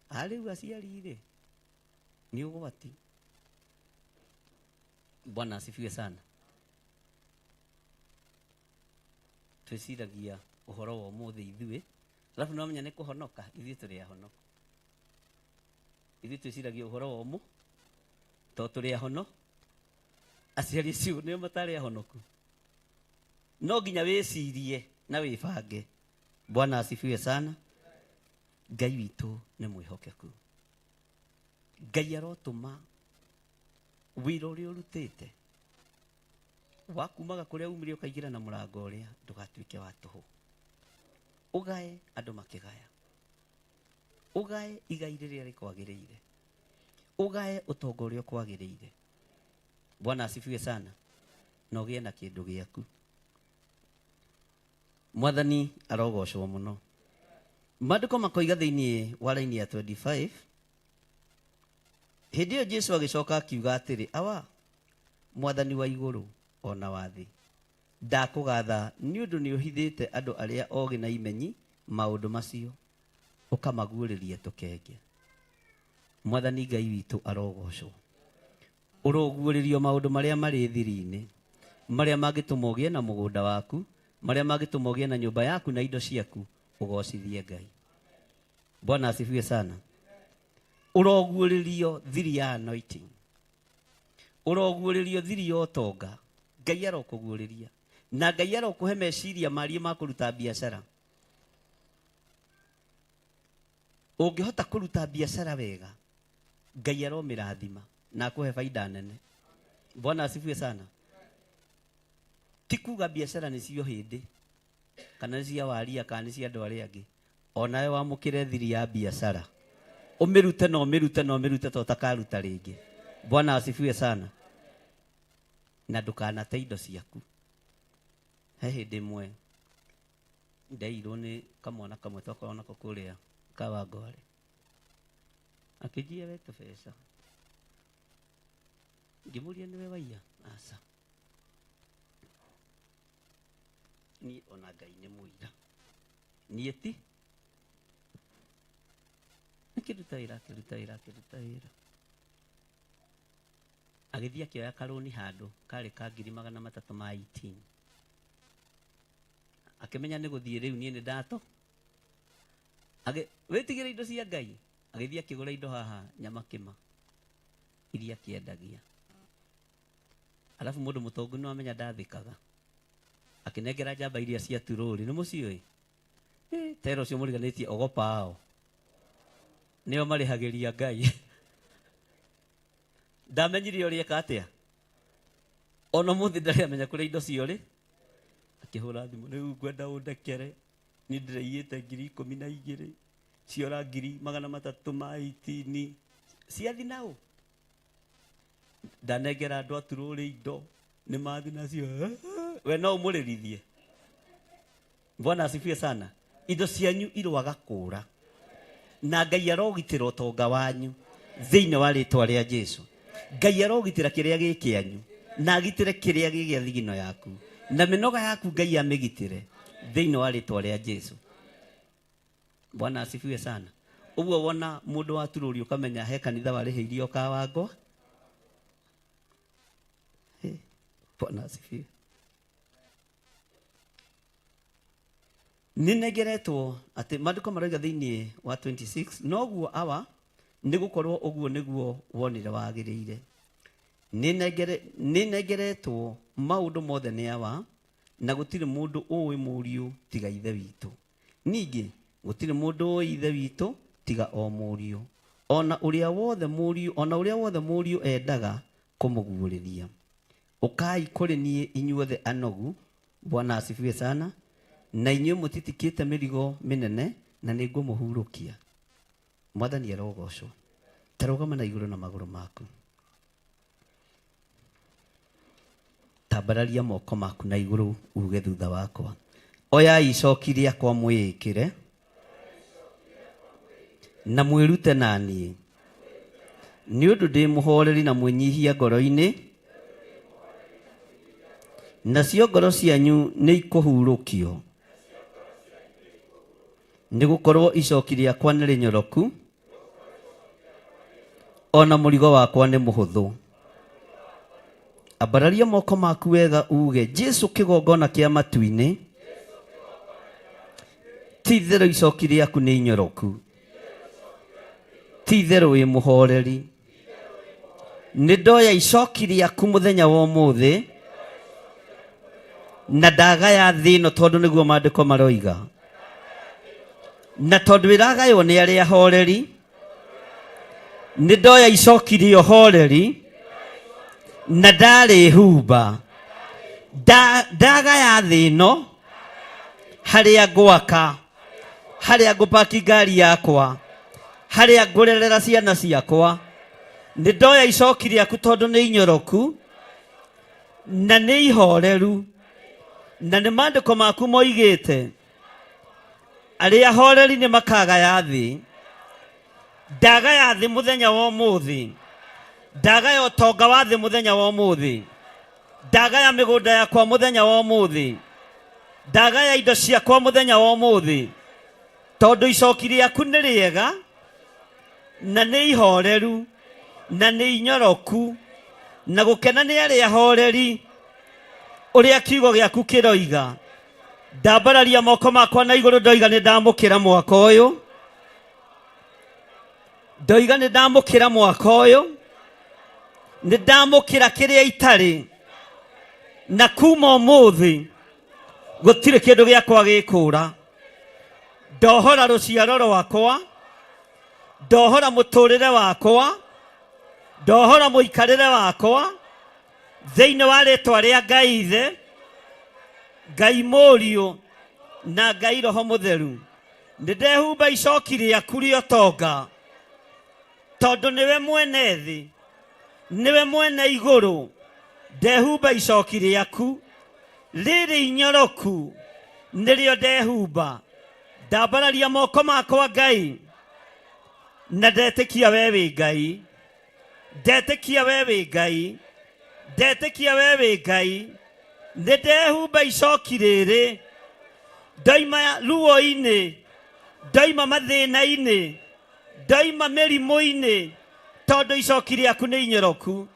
Arĩu aciari rĩ, nĩ ũgwati. Bwana asifiwe sana. Twĩciragia ũhoro wa ũmũthĩ ithuĩ, alafu nĩ wamenya nĩ kũhonoka, ithuĩ tũrĩ ahonoku. Ithuĩ twĩciragia ũhoro wa ũmũ, tondũ tũrĩ ahono, aciari acio nĩo matarĩ ahonoku. No nginya wĩcirie na wĩbange. Bwana asifiwe sana. Ngai witũ nĩ mwĩhokeku. Ngai arotũma wĩra ũrĩa ũrutĩte wa kumaga kũrĩa umire ũkaingĩra na mũrango ũrĩa ndũgatuĩke wa tũhũ. Ũgae andũ makĩgaya. Ũgae igai rĩrĩa rĩkwagĩrĩire. Ũgae ũtonga ũrĩa ũkwagĩrĩire. Bwana asifiwe sana. Na ũgĩe na kĩndũ gĩaku. Mwathani arogocwo mũno. Maandĩko makoiga thĩinĩ wa raini ya 25, hĩndĩ ĩyo Jesu agĩcoka akiuga atĩrĩ, awa mwathani wa igũrũ ona wa thĩ, ndakũgatha nĩ ũndũ nĩ ũhithĩte andũ arĩa ogĩ na imenyi maũndũ macio, ũkamaguũrĩria tũkenge. Mwathani Ngai witũ arogocwo. Ũroguũrĩrio maũndũ marĩa marĩ thiri-inĩ, marĩa mangĩtũma ũgĩe na mũgũnda waku, marĩa mangĩtũma ũgĩe na nyũmba yaku na indo ciaku, ũgocithie Ngai. Bwana asifiwe sana. Ũroguũrĩrio thiri ya anointing. Ũroguũrĩrio thiri ya ũtonga. Ngai arokũguũrĩria. Na Ngai arokũhe meciria marie ma kũruta biacara. Ũngĩhota kũruta biacara wega, Ngai aromĩrathima na akũhe baida nene. Bwana asifiwe sana. Ti kuga biacara nĩ cio hĩndĩ, kana nĩ cia waria, kana nĩ cia andũ arĩa angĩ. Onawe wamũkĩre thiri ya biacara. Ũmĩrute na ũmĩrute na ũmĩrute to ũtakaruta rĩngĩ. Bwana asifiwe sana. Na ndũkanate indo ciaku. He hĩndĩ ĩmwe ndeirwo nĩ kamwana kamwe twakoragwo nako kũrĩa Kawangware. Akĩnjia we tũbeca. Ngĩmũria nĩwe waiya? Aca. Niĩ ona Ngai nĩ mũira. Niĩ ti. Akĩruta wĩra, akĩruta wĩra, akĩruta wĩra. Agĩthiĩ akĩoya karũni handũ karĩ ka ngiri magana matatũ ma 18. Akĩmenya nĩ gũthiĩ rĩu niĩ nĩ ndato. Wĩtigĩre indo cia Ngai. Agĩthiĩ akĩgũra indo haha Nyamakĩma iria akĩendagia. Alafu mũndũ mũtongu no amenya ndathĩkaga. Akĩnengera njamba iria cia turũrĩ, nĩ mũciũĩ? Tero ũcio mũriganĩtie ogopa ao. Nĩo marĩhagĩria Ngai. Ndamenyire ũrĩa eka atĩa. Ona mũthĩ ndarĩ amenya kũrĩa indo ciorĩ. Akĩhũra thimũ, rĩu ngwenda ũndekere. Niĩ ndĩraiyĩte ngiri ikũmi na igĩrĩ. Ciora ngiri magana matatũ ma 18. Ciathi naũ? Ndanengera andũ a turũrĩ indo. Nĩ mathi nacio. We no ũmũrĩrithie. Bwana asifiwe sana. Indo cianyu irwaga kũra. Na Ngai arogitĩra ũtonga wanyu thĩinĩ wa rĩtwa rĩa Jesu. Ngai arogitĩra kĩrĩa gĩ kĩanyu na agitĩre kĩrĩa gĩ gĩa thigino yaku na mĩnoga yaku Ngai amĩgitĩre thĩinĩ wa rĩtwa rĩa Jesu. Bwana asifiwe sana. Ũguo wona mũndũ waturũrio ũkamenya he kanitha warĩhĩirio Kawangwa. Bwana asifiwe. Nĩnengeretwo atĩ maandĩko maroiga thĩinĩ wa 26 noguo awa nĩ gũkorwo ũguo nĩguo wonire wagĩrĩire. Nĩnengeretwo maũndũ mothe nĩ awa na gũtirĩ mũndũ ũĩ mũriũ tiga ithe witũ. Ningĩ gũtirĩ mũndũ ũĩ ithe witũ tiga o mũriũ, ona ũrĩa wothe mũriũ, ona ũrĩa wothe mũriũ endaga kũmũguũrĩria. Ũkai kũrĩ niĩ inyuothe anogu, Bwana asifiwe sana, na inyuĩ mũtitikĩte mĩrigo mĩnene na nĩngũmũhurũkia. Mwathani arogocwo. Tarũgama na igũrũ na magũrũ maku. Tambararia moko maku na igũrũ uge thutha wakwa. Oyai icoki rĩakwa mwĩĩkĩre na mwĩrute na niĩ, nĩ ũndũ ndĩ mũhoreri na mwĩnyihia ngoro-inĩ, nacio ngoro cianyu nĩ ikũhurũkio, nĩ gũkorwo icoki rĩakwa nĩ rĩnyoroku ona mũrigo wakwa nĩ mũhũthũ. Ambararia moko maku wega uge Jesu kĩgongona kĩa matu-inĩ, ti itherũ icoki rĩaku nĩ inyoroku, ti itherũ wĩ mũhoreri. Nĩ ndoya icoki rĩaku mũthenya wa ũmũthĩ na ndagaya thĩ ĩno tondũ nĩguo maandĩko maroiga, na tondũ ĩragaywo nĩ arĩa ahoreri, nĩ ndoya icoki rĩa ũhoreri na ndarĩhumba. Ndagaya thĩ ĩno harĩa ngwaka, harĩa ngũpaki ngari yakwa, harĩa ngũrerera ciana ciakwa, nĩ ndoya icoki rĩaku tondũ nĩ inyoroku na nĩ ihoreru, na nĩ maandĩko maku moigĩte arĩa ahoreri nĩ makagaya thĩ. Ndagaya thĩ mũthenya wa ũmũthĩ, ndagaya ũtonga wa thĩ mũthenya wa ũmũthĩ, ndagaya mĩgũnda yakwa mũthenya wa ũmũthĩ, ndagaya indo ciakwa mũthenya wa ũmũthĩ, tondũ icoki rĩaku nĩ rĩega na nĩ ihoreru na nĩ inyoroku, na gũkena nĩ arĩa ahoreri ũrĩa kiugo gĩaku kĩroiga. Ndambararia moko makwa na igũrũ ndoiga nĩ ndamũkĩra mwaka ũyũ, ndoiga nĩ ndamũkĩra mwaka ũyũ, nĩ ndamũkĩra kĩrĩa itarĩ, na kuma ũmũthĩ gũtirĩ kĩndũ gĩakwa gĩkũra. Ndohora rũciaro rwakwa, ndohora mũtũrĩre wakwa, ndohora mũikarĩre wakwa thĩinĩ wa rĩtwa rĩa Ngai Ithe, Ngai Mũriũ na Ngai Roho Mũtheru. Nĩ ndehumba icoki rĩaku rĩa ũtonga, tondũ nĩwe mwene thĩ, nĩwe mwene igũrũ. Ndehumba icoki rĩaku rĩrĩ inyoroku, nĩrĩo ndehumba. Ndambararia moko makwa Ngai, na ndetĩkia we wĩ Ngai, ndetĩkia we wĩ Ngai, ndetĩkia we wĩ Ngai. Nĩ ndehumba icoki rĩrĩ, ndoima ruo-inĩ, ndoima mathĩna-inĩ, ndoima mĩrimũ-inĩ, tondũ icoki rĩaku nĩ inyoroku.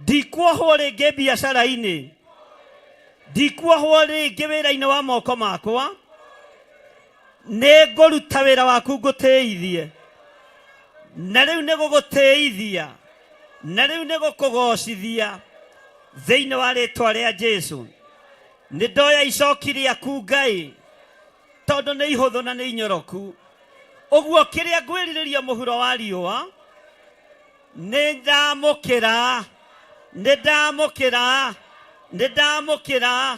Ndikuohwo rĩngĩ biacara-inĩ, ndikuohwo rĩngĩ wĩra-inĩ wa moko makwa, nĩ ngũruta wĩra waku ngũtĩithie, na rĩu nĩ gũgũtĩithia, na rĩu nĩ gũkũgocithia thĩinĩ wa rĩtwa rĩa Jesu. Nĩ ndoya icoki rĩaku Ngai, tondũ nĩ ihũthũ na nĩ inyoroku. Ũguo kĩrĩa ngwĩrirĩria mũhuro wa riũa, nĩ ndamũkĩra, nĩ ndamũkĩra, nĩ ndamũkĩra,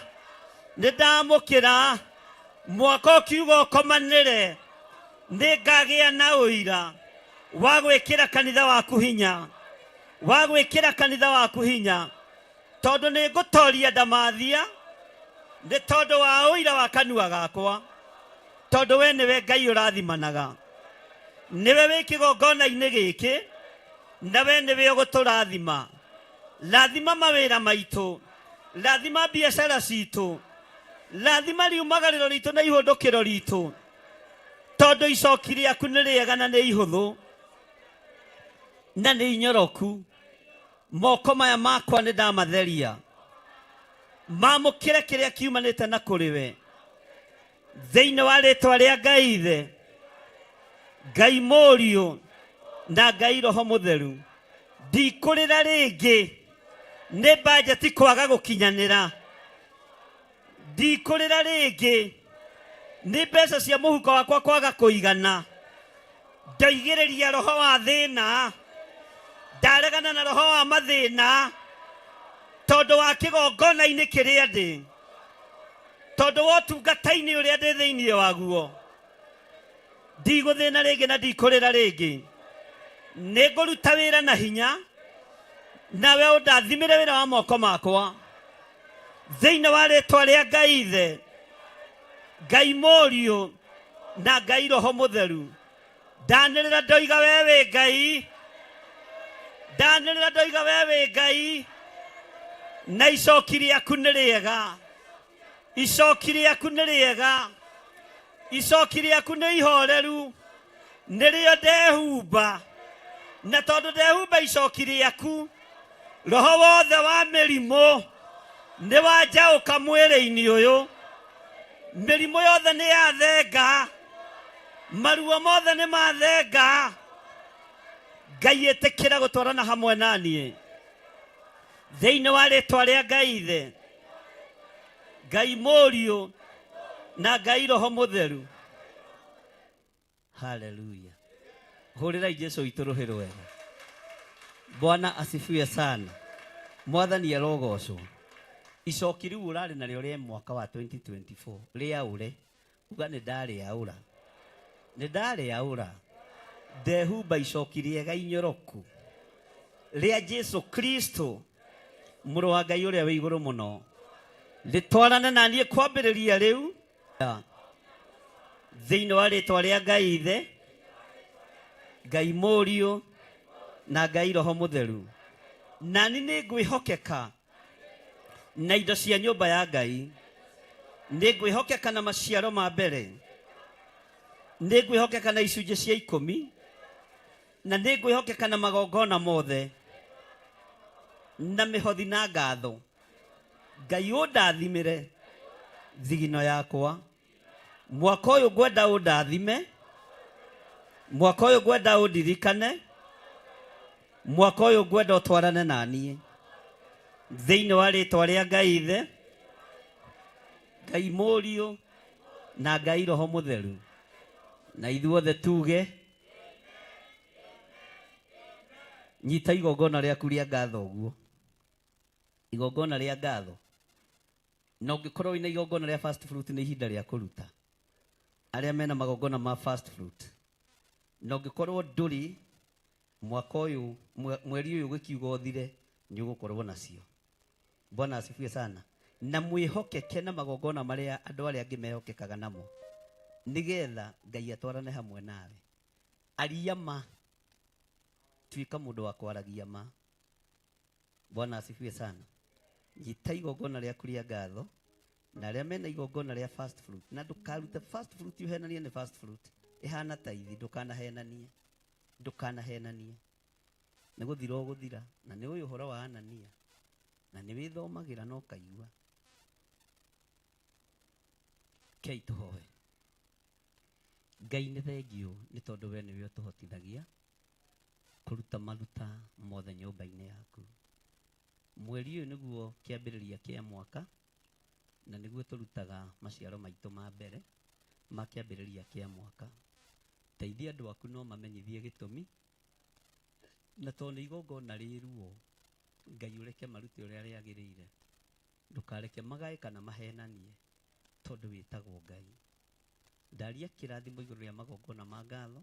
nĩ ndamũkĩra. Mwaka ũkiuga ũkomanĩre, nĩ ngagĩa na ũira wa gwĩkĩra kanitha waku hinya, wa gwĩkĩra kanitha waku hinya, tondũ nĩ ngũtoria ndamathia nĩ tondũ wa ũira wa kanua gakwa, tondũ we nĩwe Ngai ũrathimanaga. Nĩwe wĩ kĩgongona-inĩ gĩkĩ, na we nĩwe ũgũtũrathima. Rathima mawĩra maitũ, rathima biacara citũ, rathima riumagarĩro ritũ na ihũndũkĩro ritũ, tondũ icoki rĩaku nĩ rĩega na nĩ ihũthũ na nĩ inyoroku. Moko maya makwa nĩ ndamatheria, mamũkĩre kĩrĩa kiumanĩte na kũrĩ we, thĩinĩ wa rĩtwa rĩa Ngai Ithe, Ngai Mũriũ na Ngai Roho Mũtheru. Ndikũrĩra rĩngĩ nĩ bajeti kwaga gũkinyanĩra, ndikũrĩra rĩngĩ nĩ mbeca cia mũhuko wakwa kwaga kũigana. Ndoigĩrĩria roho wa thĩna, ndaregana na roho wa mathĩna, tondũ wa kĩgongona-inĩ kĩrĩa ndĩ, tondũ wa ũtungata-inĩ ũrĩa ndĩ thĩinĩ waguo. Ndigũthĩna rĩngĩ na ndikũrĩra rĩngĩ. Nĩngũruta wĩra na hinya, nawe ũndathimĩre wĩra wa moko makwa, thĩinĩ wa rĩtwa rĩa Ngai Ithe, Ngai Mũriũ na Ngai Roho Mũtheru. Ndanĩrĩra ndoiga we wĩ Ngai, ndanĩrĩra ndoiga we wĩ Ngai, na icoki rĩaku nĩ rĩega, icoki rĩaku nĩ rĩega, icoki rĩaku nĩ ihoreru, nĩrĩo ndehumba. Na tondũ ndehumba icoki rĩaku, roho wothe wa mĩrimũ nĩ wanjaũka mwĩrĩ-inĩ ũyũ. Mĩrimũ yothe nĩ yathenga, maruo mothe nĩ mathenga. Ngai ĩtĩkĩra gũtwarana hamwe na niĩ, thĩinĩ wa rĩtwa rĩa Ngai Ithe, Ngai Mũriũ na Ngai Roho Mũtheru. Haleluya. Hũrĩrai Jesu witũ rũhĩ rwega. Bwana asifiwe sana. Mwathani arogocwo. Icoki rĩu ũrarĩ narĩo rĩa mwaka wa 2024 rĩaũre, uga nĩ ndarĩaũra, nĩ ndarĩaũra. Ndehumba icoki rĩega inyoroku rĩa Jesu Kristo, mũrũ wa Ngai ũrĩa wĩ igũrũ mũno, rĩtwarane na niĩ kwambĩrĩria rĩu, thĩinĩ wa rĩtwa rĩa Ngai Ithe, Ngai Mũriũ na Ngai Roho Mũtheru. Nani nĩ ngwĩhokeka na indo cia nyũmba ya Ngai, nĩ ngwĩhokeka na maciaro ma mbere, nĩ ngwĩhokeka na icunjĩ cia 10, na nĩ ngwĩhokeka na magongona mothe na mĩhothi na ngatho. Ngai ũndathimĩre thigino yakwa. Mwaka ũyũ ngwenda ũndathime, mwaka ũyũ ngwenda ũndirikane, mwaka ũyũ ngwenda ũtwarane na niĩ, thĩinĩ wa rĩtwa rĩa Ngai Ithe, Ngai Mũriũ na Ngai Roho Mũtheru. Na ithuothe tuge, nyita igongona rĩaku rĩa ngatho ũguo, igongona rĩa ngatho. Na ũngĩkorwo wĩna igongona rĩa first fruit, nĩ ihinda rĩa kũruta arĩa mena magongona ma first fruit. Na ũngĩkorwo ndũrĩ, mwaka ũyũ, mweri ũyũ gũkiuga ũthire, nĩ ũgũkorwo nacio. Bwana asifiwe sana. Na mwĩhokeke na magongona marĩa andũ arĩa angĩ mehokekaga namo, nĩgetha Ngai atwarane hamwe nawe. Aria ma, tuĩka mũndũ wa kwaragia ma. Bwana asifiwe sana. Nyita igongona rĩaku rĩa ngatho, na arĩa mena igongona rĩa first fruit, na ndũkarute first fruit ũhenanie nĩ first fruit ĩhana ta ithi, ndũkanahenanie, ndũkanahenanie, nĩ gũthira ũgũthira. Na nĩ ũyũ ũhoro wa Anania, na nĩ wĩthomagĩra na ũkaigua. Kei tũhoe. Ngai nĩ thengiũ nĩ tondũ we nĩwe ũtũhotithagia kũruta maruta mothe nyũmba-inĩ yaku. Mweri ũyũ nĩguo kĩambĩrĩria kĩa mwaka, na nĩguo tũrutaga maciaro maitũ ma mbere ma kĩambĩrĩria kĩa mwaka. Teithia andũ aku no mamenyithie gĩtũmi, na tondũ nĩ igongona rĩ ruo, Ngai ũreke marute ũrĩa rĩagĩrĩire. Ndũkareke magae kana mahenanie, tondũ wĩtagwo Ngai. Ndaria kĩrathimo igũrũ rĩa magongona ma ngatho,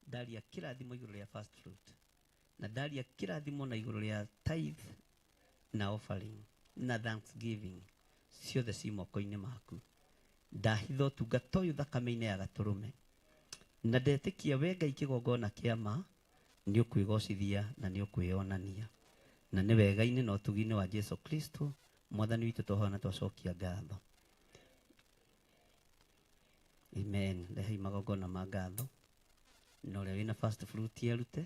ndaria kĩrathimo igũrũ rĩa first fruit, na ndaria kĩrathimo na igũrũ rĩa tithe na offering na thanksgiving, ciothe ci moko-inĩ maku. Ndahitha ũtungata ũyũ thakame-inĩ ya gatũrũme. Na ndetĩkia we Ngai kĩgongona kĩa ma nĩ ũkwĩgocithia na nĩ ũkwĩonania. Na nĩ wega-inĩ na ũtugi-inĩ wa Jesu Kristo mwathani witũ twahoya na twacokia ngatho. Amen. Rehei magongona ma ngatho na ũrĩa wĩna first fruit erute.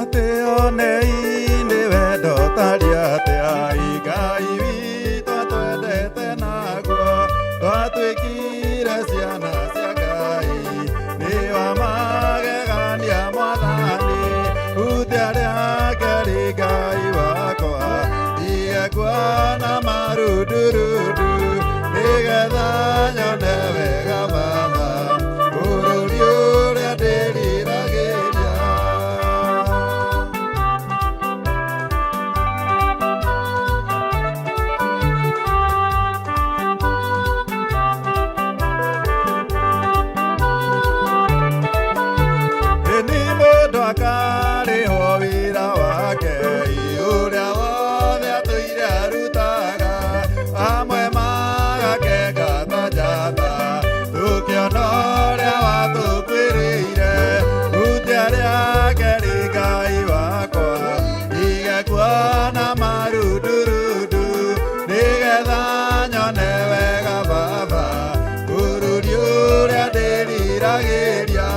Atĩ onei-inĩ wendo tarĩ atĩa Ngai witũ atwendete naguo twatuĩkire ciana cia Ngai nĩ wa magegania mwathani hutia rĩake rĩ Ngai wakwa ndige kuona marundurundu nĩgetha nyone wega Baba bũrũri ũrĩa ndĩriragĩria. Ĩni mũndũ akarĩhwo wĩra wake ũrĩa wothe atũire arutaga amwe magakenga ta njata tũkĩona ũrĩa watũkuĩrĩire hutia rĩake rĩ Ngai wakwa ndige kuona marundurundu nĩgetha nyone wega Baba bũrũri ũrĩa ndĩriragĩria.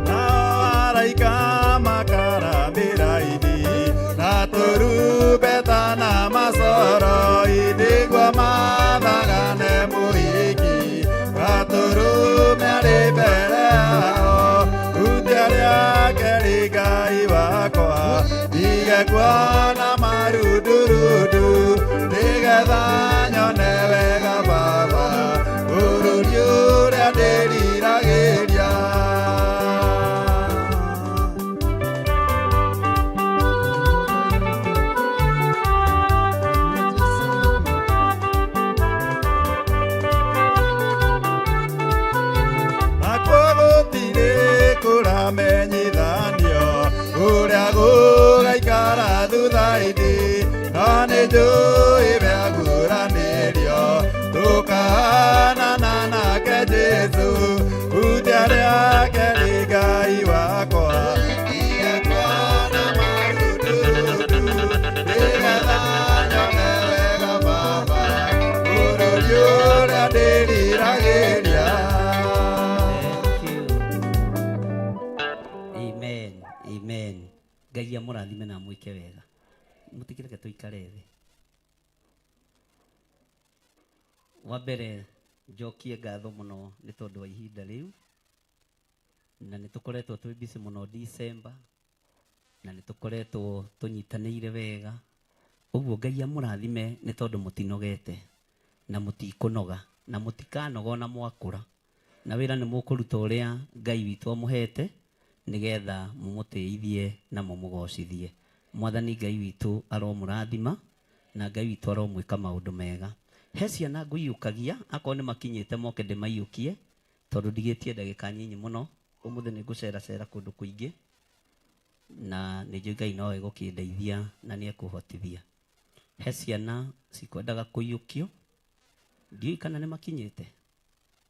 Nao araika makaramĩra-inĩ na tũrumbeta na macoro nĩguo mathagane mũhiki gatũrũme arĩ mbere yao hutia rĩake rĩ Ngai wakwa ndige kuona marundurundu nĩgetha nyone wega Baba bũrũri ũrĩa ndĩriragĩria. Nakuo gũtirĩ kũramenyithanio ũrĩa gũgaikara thutha-inĩ no nĩnjũĩ rĩaguũranĩrio tũkahanana nake Jesũ hutia rĩake rĩ Ngai wakwa ndige kuona marundurundu nĩgetha nyone wega Baba bũrũri ũrĩa ndĩriragĩria. Amen. Amen. Ngai amũrathime na amwĩke wega. Mũtikĩreke tũikare thĩ. Wa mbere njokie ngatho mũno nĩ tondũ wa ihinda rĩu na nĩ tũkoretwo twĩ busy mũno December na nĩ tũkoretwo tũnyitanĩire wega ũguo Ngai amũrathime nĩ tondũ mũtinogete na mũtikũnoga na mũtikanoga ona mwakũra na wĩra nĩ mũkũruta ũrĩa Ngai witũ amũhete nĩgetha mũmũtĩithie na mũmũgocithie. Mwathani Ngai witũ aromũrathima na Ngai witũ aromwĩka maũndũ mega. He ciana ngũiyũkagia akorwo nĩ makinyĩte moke ndĩmaiyũkie tondũ ndigĩtie ndagĩka nyinyi mũno. Ũmũthĩ nĩ ngũceracera kũndũ kũingĩ na nĩ njũĩ Ngai no egũkĩndeithia na nĩ ekũhotithia. He ciana cikwendaga kũiyũkio ndiũĩ kana nĩ makinyĩte.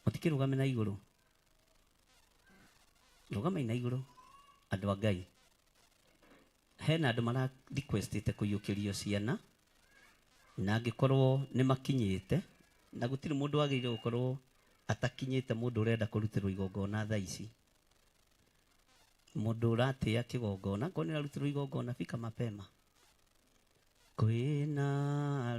Mũtikĩrũgame na igũrũ, rũgamai na igũrũ andũ a Ngai. Hena andũ mara requestĩte kũiyũkĩrio ciana na angĩkorwo nĩ makinyĩte na gũtirĩ mũndũ wagĩrĩire gũkorwo atakinyĩte mũndũ ũrenda kũrutĩrwo igongona thaa ici. Mũndũ ũratĩĩa kĩgongona akorwo nĩ ũrarutĩrwo igongona fika mapema. Kwĩna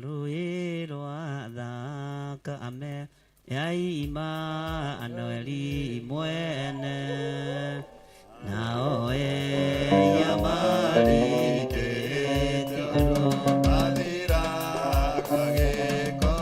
rũĩ rwa thakame ya Imanueli mwene nao eya marikĩte Athira kagĩko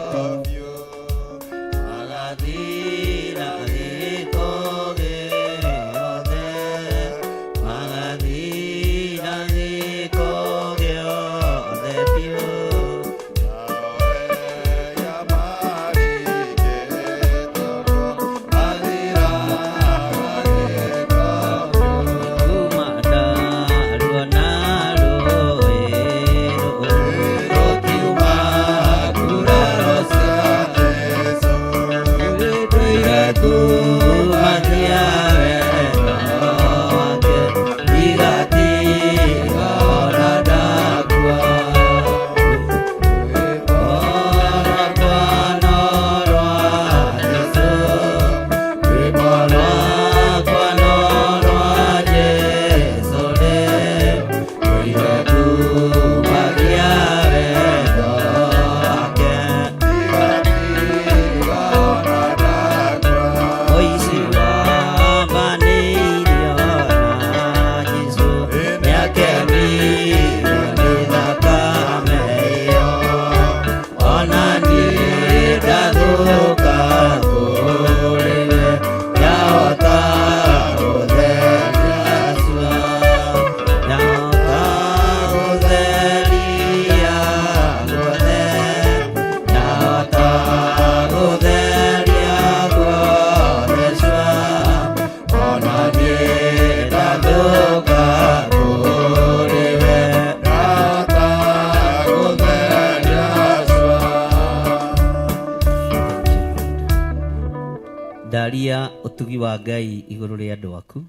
Ũtugi wa Ngai igũrũ rĩa andũ aku.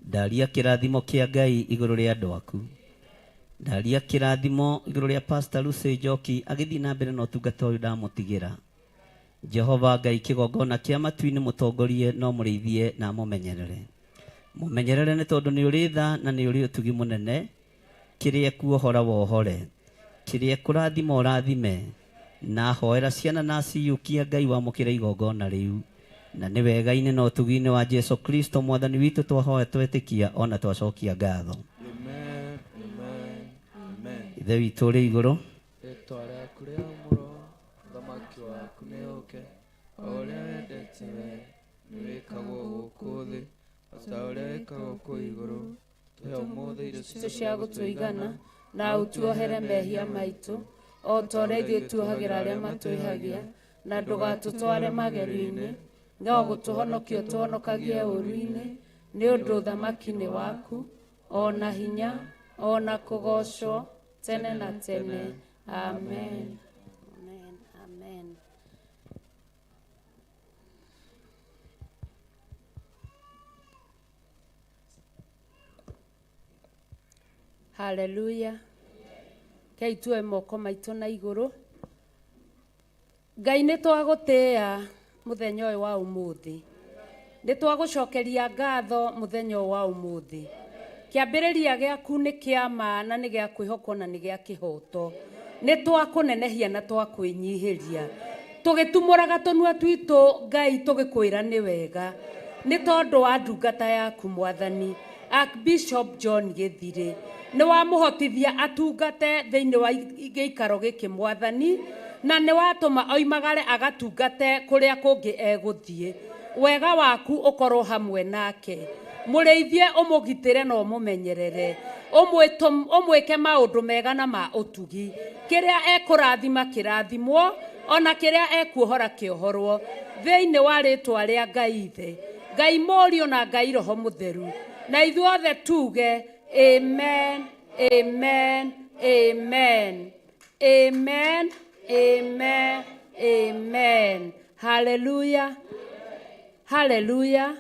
Ndaria kĩrathimo kĩa Ngai igũrũ rĩa andũ aku. Ndaria kĩrathimo igũrũ rĩa Pastor Lucy Njoki agĩthiĩ na mbere na ũtungata ũyũ ndamũtigĩra. Jehova Ngai kĩgongona kĩa matu-inĩ mũtongorie no mũrĩithie na mũmenyerere. Mũmenyerere nĩ tondũ nĩ ũrĩ tha na nĩ ũrĩ ũtugi mũnene. Kĩrĩa ekuohora wohore. Kĩrĩa ekũrathima ũrathime. Na hoera ciana na aciyũkia Ngai wamũkĩre igongona rĩu. Na nĩ wega-inĩ na ũtugi-inĩ wa Jesu Kristo mwathani witũ twahoya twetĩkia ona twacokia ngatho. Amen, amen, amen. Ithe witũ ũrĩ igũrũ. Rĩĩtwa rĩaku rĩamũrwo, ũthamaki waku nĩ ũũke, o ũrĩa wendete wee nĩ wĩkagwo gũkũ thĩ o ta ũrĩa wĩkagwo kũu igũrũ. Tũhe ũmũthĩ irio citũ cia gũtũigana, na ũtuohere mehia maitũ, o ta ũrĩa ithuĩ tuohagĩra arĩa matwĩhagia, na ndũgatũtware magerio-inĩ, no gũtũhonokia ũtũhonokagie ũũru-inĩ, nĩ ũndũ ũthamaki nĩ waku, o na hinya, o na kũgoocwo, tene na tene. Amen. Amen. Amen. Haleluya. Kei tuoe moko maitũ na igũrũ. Ngai nĩ twagũtĩĩa mũthenya ũyũ wa ũmũthĩ. Nĩ twagũcokeria ngatho mũthenya ũyũ wa ũmũthĩ. Kĩambĩrĩria gĩaku nĩ kĩa ma na nĩ gĩa kwĩhokwo na nĩ gĩa kĩhoto. Nĩ twakũnenehia na twakwĩnyihĩria. Tũgĩtumũraga tũnua twitũ Ngai tũgĩkwĩra nĩ wega. Nĩ tondũ wa ndungata yaku Mwathani Archbishop John Gĩthirĩ. Nĩ wamũhotithia atungate thĩinĩ wa gĩikaro gĩkĩ Mwathani, na nĩ watũma oimagare agatungate kũrĩa kũngĩ egũthiĩ. Wega waku ũkorwo hamwe nake. Mũrĩithie, ũmũgitĩre na ũmũmenyerere. Ũmwĩke maũndũ mega na ma ũtugi. Kĩrĩa ekũrathima kĩrathimwo, ona kĩrĩa ekuohora kĩohorwo. Thĩinĩ wa rĩtwa rĩa Ngai Ithe, Ngai Mũriũ na Ngai Roho Mũtheru. Na ithuothe tuge amen, amen, amen. Amen, amen, amen. Hallelujah. Hallelujah.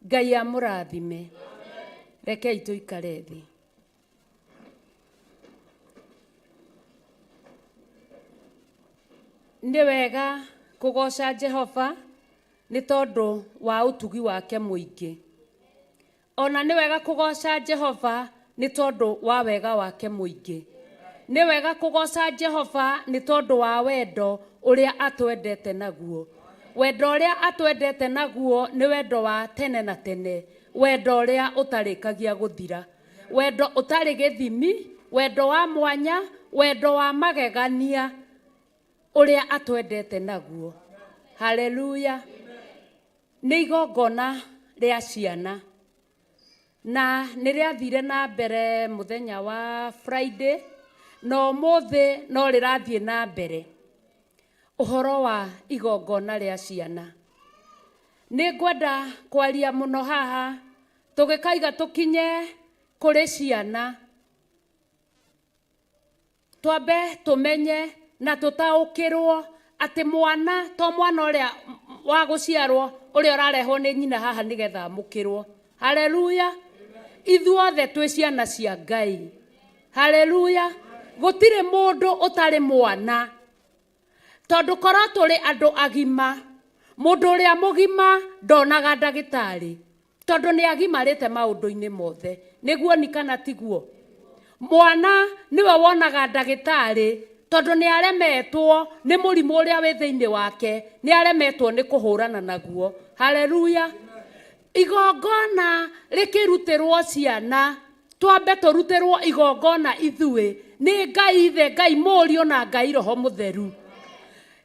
Ngai amũrathime. Rekei tũikare thĩ. Nĩ wega kũgoca Jehova nĩ tondũ wa ũtugi wake mũingĩ. Ona nĩ wega kũgoca Jehova nĩ tondũ wa wega wake mũingĩ. Nĩ wega kũgoca Jehova nĩ tondũ wa wendo ũrĩa atwendete naguo. Wendo ũrĩa atwendete naguo nĩ wendo wa tene na tene, wendo ũrĩa ũtarĩkagia gũthira, wendo ũtarĩ gĩthimi, wendo wa mwanya, wendo wa magegania ũrĩa atwendete naguo. Haleluya. Nĩ igongona rĩa ciana na nĩ rĩathire na mbere mũthenya wa Friday na ũmũthĩ no rĩrathiĩ na mbere. Ũhoro wa igongona rĩa ciana. Nĩ ngwenda kwaria mũno haha tũgĩkaiga tũkinye kũrĩ ciana. Twambe tũmenye na tũtaũkĩrwo atĩ mwana to mwana ũrĩa wa gũciarwo ũrĩa ũrarehwo nĩ nyina haha nĩgetha amũkĩrwo. Haleluya. Ithuothe twĩ ciana cia Ngai. Haleluya. Gũtirĩ mũndũ ũtarĩ mwana. Tondũ korwo tũrĩ andũ agima, mũndũ ũrĩa mũgima ndonaga ndagĩtarĩ, tondũ nĩ agimarĩte maũndũ-inĩ mothe. Nĩguo ni kana tiguo? Mwana nĩwe wonaga ndagĩtarĩ, tondũ nĩ aremetwo nĩ mũrimũ ũrĩa wĩ thĩinĩ wake, nĩ aremetwo nĩ kũhũrana naguo. Haleluya. Igongona rĩkĩrutĩrwo ciana, twambe tũrutĩrwo igongona ithuĩ nĩ Ngai Ithe, Ngai Mũriũ na Ngai Roho Mũtheru.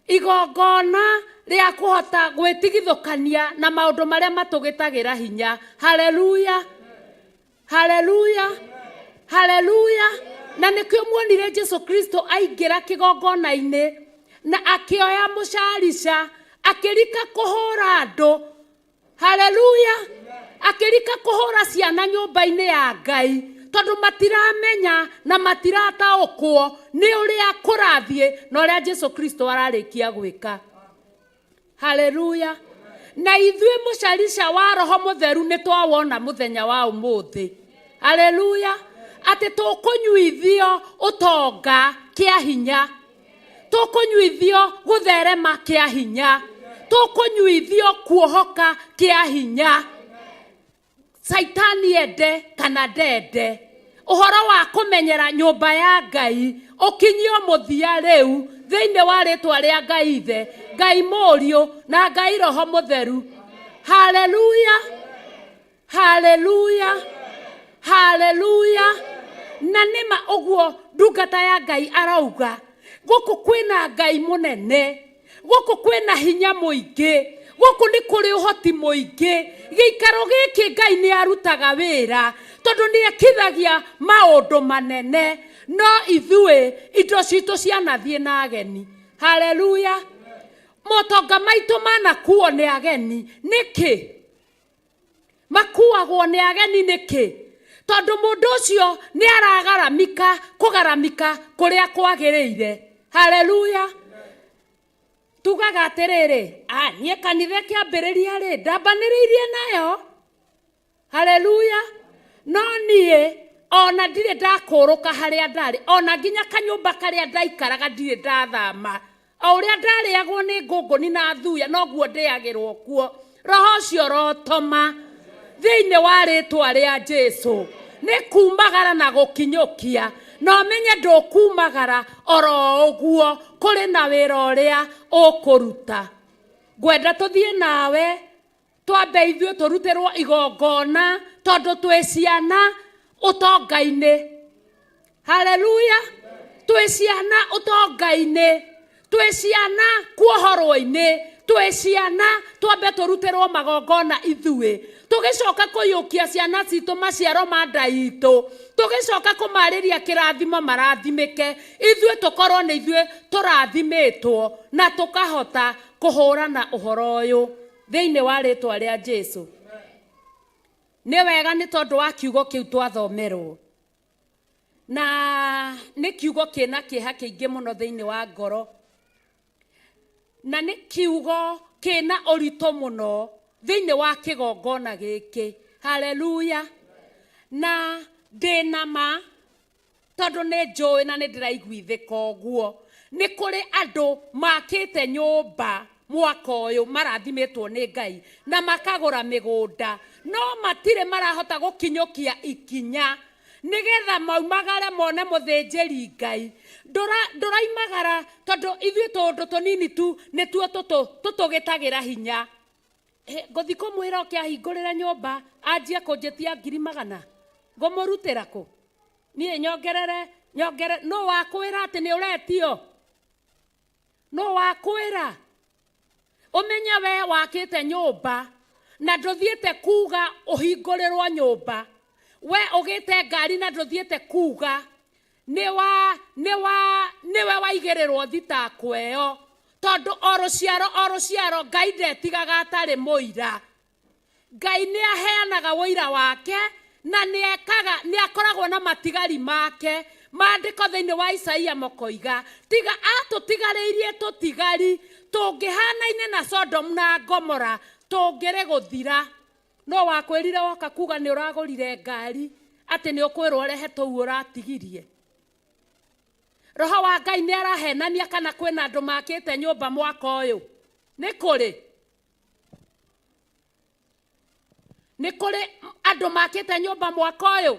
Igongona rĩa kũhota gwĩtigithũkania na maũndũ marĩa matũgĩtagĩra hinya. Haleluya. Haleluya. Haleluya. Na nĩkĩo muonire Jesu Kristo aingĩra kĩgongona-inĩ na akĩoya mũcarica akĩrika kũhũra andũ. Haleluya. Akĩrika kũhũra ciana nyũmba-inĩ ya Ngai tondũ matiramenya na matirataũkwo nĩ ũrĩa kũrathiĩ na ũrĩa Jesu Kristo ararĩkia gwĩka. Haleluya. Na ithuĩ mũcarica wa Roho Mũtheru nĩ twawona mũthenya wa ũmũthĩ. Haleluya! Atĩ tũkũnyuithio ũtonga kĩa hinya, tũkũnyuithio gũtherema kĩa hinya, tũkũnyuithio kuohoka kĩa hinya. Caitani ende kana ndende, ũhoro wa kũmenyera nyũmba ya Ngai ũkinyio mũthia rĩu thĩinĩ wa rĩtwa rĩa Ngai Ithe, Ngai Mũriũ na Ngai Roho Mũtheru. Haleluya, haleluya, haleluya. Na nĩma ũguo ndungata ya Ngai arauga, gũkũ kwĩna Ngai mũnene, gũkũ kwĩna hinya mũingĩ, gũkũ nĩ kũrĩ ũhoti mũingĩ. Gĩikaro gĩkĩ Ngai nĩ arutaga wĩra, tondũ nĩ ekithagia maũndũ manene, no ithuĩ indo citũ cianathiĩ na ageni. Haleluya. Motonga maitũ manakuo nĩ ageni nĩkĩ? Makuagwo nĩ ageni nĩkĩ? Tondũ mũndũ ũcio nĩ aragaramika kũgaramika kũrĩa kwagĩrĩire. Haleluya. Tugaga atĩrĩrĩ, niĩ kanitha ĩkĩambĩrĩria rĩ, ndambanĩrĩirie nayo. Haleluya. No niĩ ona ndirĩ ndakũrũka harĩa ndarĩ, ona nginya kanyũmba karĩa ndaikaraga ndirĩ ndathama. O ũrĩa ndarĩagwo nĩ ngũngũni na thuya, noguo ndĩagĩrwo kuo. Roho ũcio rotoma thĩinĩ wa rĩtwa rĩa Jesu nĩ kumagara na gũkinyũkia, na ũmenye ndũkumagara oro ũguo, kũrĩ na wĩra ũrĩa ũkũruta. Ngwenda tũthiĩ nawe twambe ithuĩ tũrutĩrwo igongona, tondũ twĩ ciana ũtonga-inĩ. Haleluya. Twĩ ciana ũtonga-inĩ, twĩ ciana kuohorwo-inĩ, twĩ ciana twambe tũrutĩrwo magongona ithuĩ, tũgĩcoka kũiyũkia ciana citũ maciaro ma nda itũ, tũgĩcoka kũmarĩria kĩrathimo marathimĩke, ithuĩ tũkorwo nĩ ithuĩ tũrathimĩtwo na tũkahota kũhũrana ũhoro ũyũ thĩinĩ wa rĩtwa rĩa Jesu. Nĩ wega nĩ tondũ wa kiugo kĩu twathomerwo, na nĩ kiugo kĩna kĩeha kĩingĩ mũno thĩinĩ wa ngoro, na nĩ kiugo kĩna ũritũ mũno thĩinĩ wa kĩgongona gĩkĩ. Haleluya. Na ndĩna ma, tondũ nĩ njũĩ na nĩ ndĩraiguithĩka ũguo, nĩ kũrĩ andũ makĩte nyũmba mwaka ũyũ marathimĩtwo nĩ Ngai na makagũra mĩgũnda, no matirĩ marahota gũkinyũkia ikinya nĩgetha maumagare mone mũthĩnjĩri Ngai. Ndũraimagara tondũ ithuĩ tũũndũ tũnini tu nĩtuo tũtũgĩtagĩra hinya. Ngũthiĩ kũmwĩra oke ahingũrĩre nyũmba anjie kũnjĩtia ngiri magana, ngũmũrutĩra kũ? Niĩ nyongerere, nyongere, nũ wakwĩra atĩ nĩ ũretio? Nũ wakwĩra? Ũmenye we wakĩte nyũmba na ndũthiĩte kuga ũhingũrĩrwo nyũmba. We ũgĩte ngari na ndũthiĩte kuga nĩwe waigĩrĩrwo thitako ĩyo, tondũ o rũciaro o rũciaro Ngai ndetigaga atarĩ mũira. Ngai nĩ aheanaga ũira wake na nĩ akoragwo na matigari make. Maandĩko thĩinĩ wa Isaia mokoiga, tiga atũtigarĩirie tũtigari tũngĩhanaine na Sodom na Gomora tũngĩrĩ gũthira. No wakwĩrire woka kuga nĩ ũragũrire ngari atĩ nĩ ũkwĩrwo ũrehe tũu ũratigirie. Roho wa Ngai nĩ arahenania kana kwĩna andũ makĩte nyũmba mwaka ũyũ? Nĩ kũrĩ. Nĩ kũrĩ andũ makĩte nyũmba mwaka ũyũ?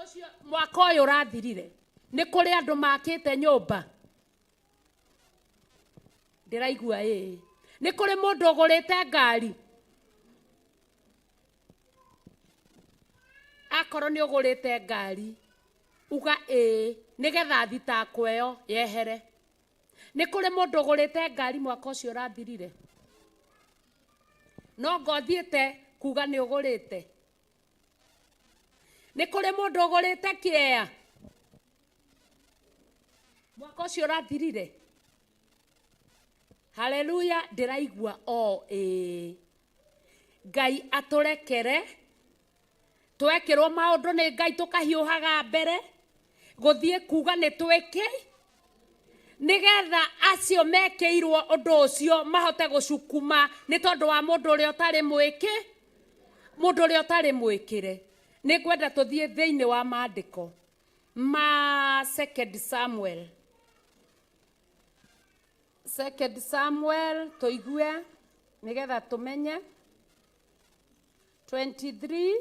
Ũcio mwaka ũyũ ũrathirire. Nĩ kũrĩ andũ makĩte nyũmba? Ndĩraigua ĩĩ. Nĩ kũrĩ mũndũ ũgũrĩte ngari? Akorwo nĩ ũgũrĩte ngari, uga ĩĩ, nĩgetha thitako ĩyo yehere. Nĩ kũrĩ mũndũ ũgũrĩte ngari mwaka ũcio ũrathirire? No ngothiĩte kuga nĩ ũgũrĩte. Nĩ kũrĩ mũndũ ũgũrĩte kĩea mwaka ũcio ũrathirire? Haleluya, ndĩraigua o ĩĩ. Ngai atũrekere, twekĩrwo maũndũ nĩ Ngai tũkahiũhaga mbere, gũthiĩ kuga nĩ twĩke. Nĩgetha acio mekĩirwo ũndũ ũcio mahote gũcukuma nĩ tondũ wa mũndũ ũrĩa ũtarĩ mwĩkĩ, mũndũ ũrĩa ũtarĩ mwĩkĩre. Nĩ ngwenda tũthiĩ thĩinĩ wa maandĩko ma 2 Samuel. 2 Samuel tũigue nĩgetha tũmenye 23.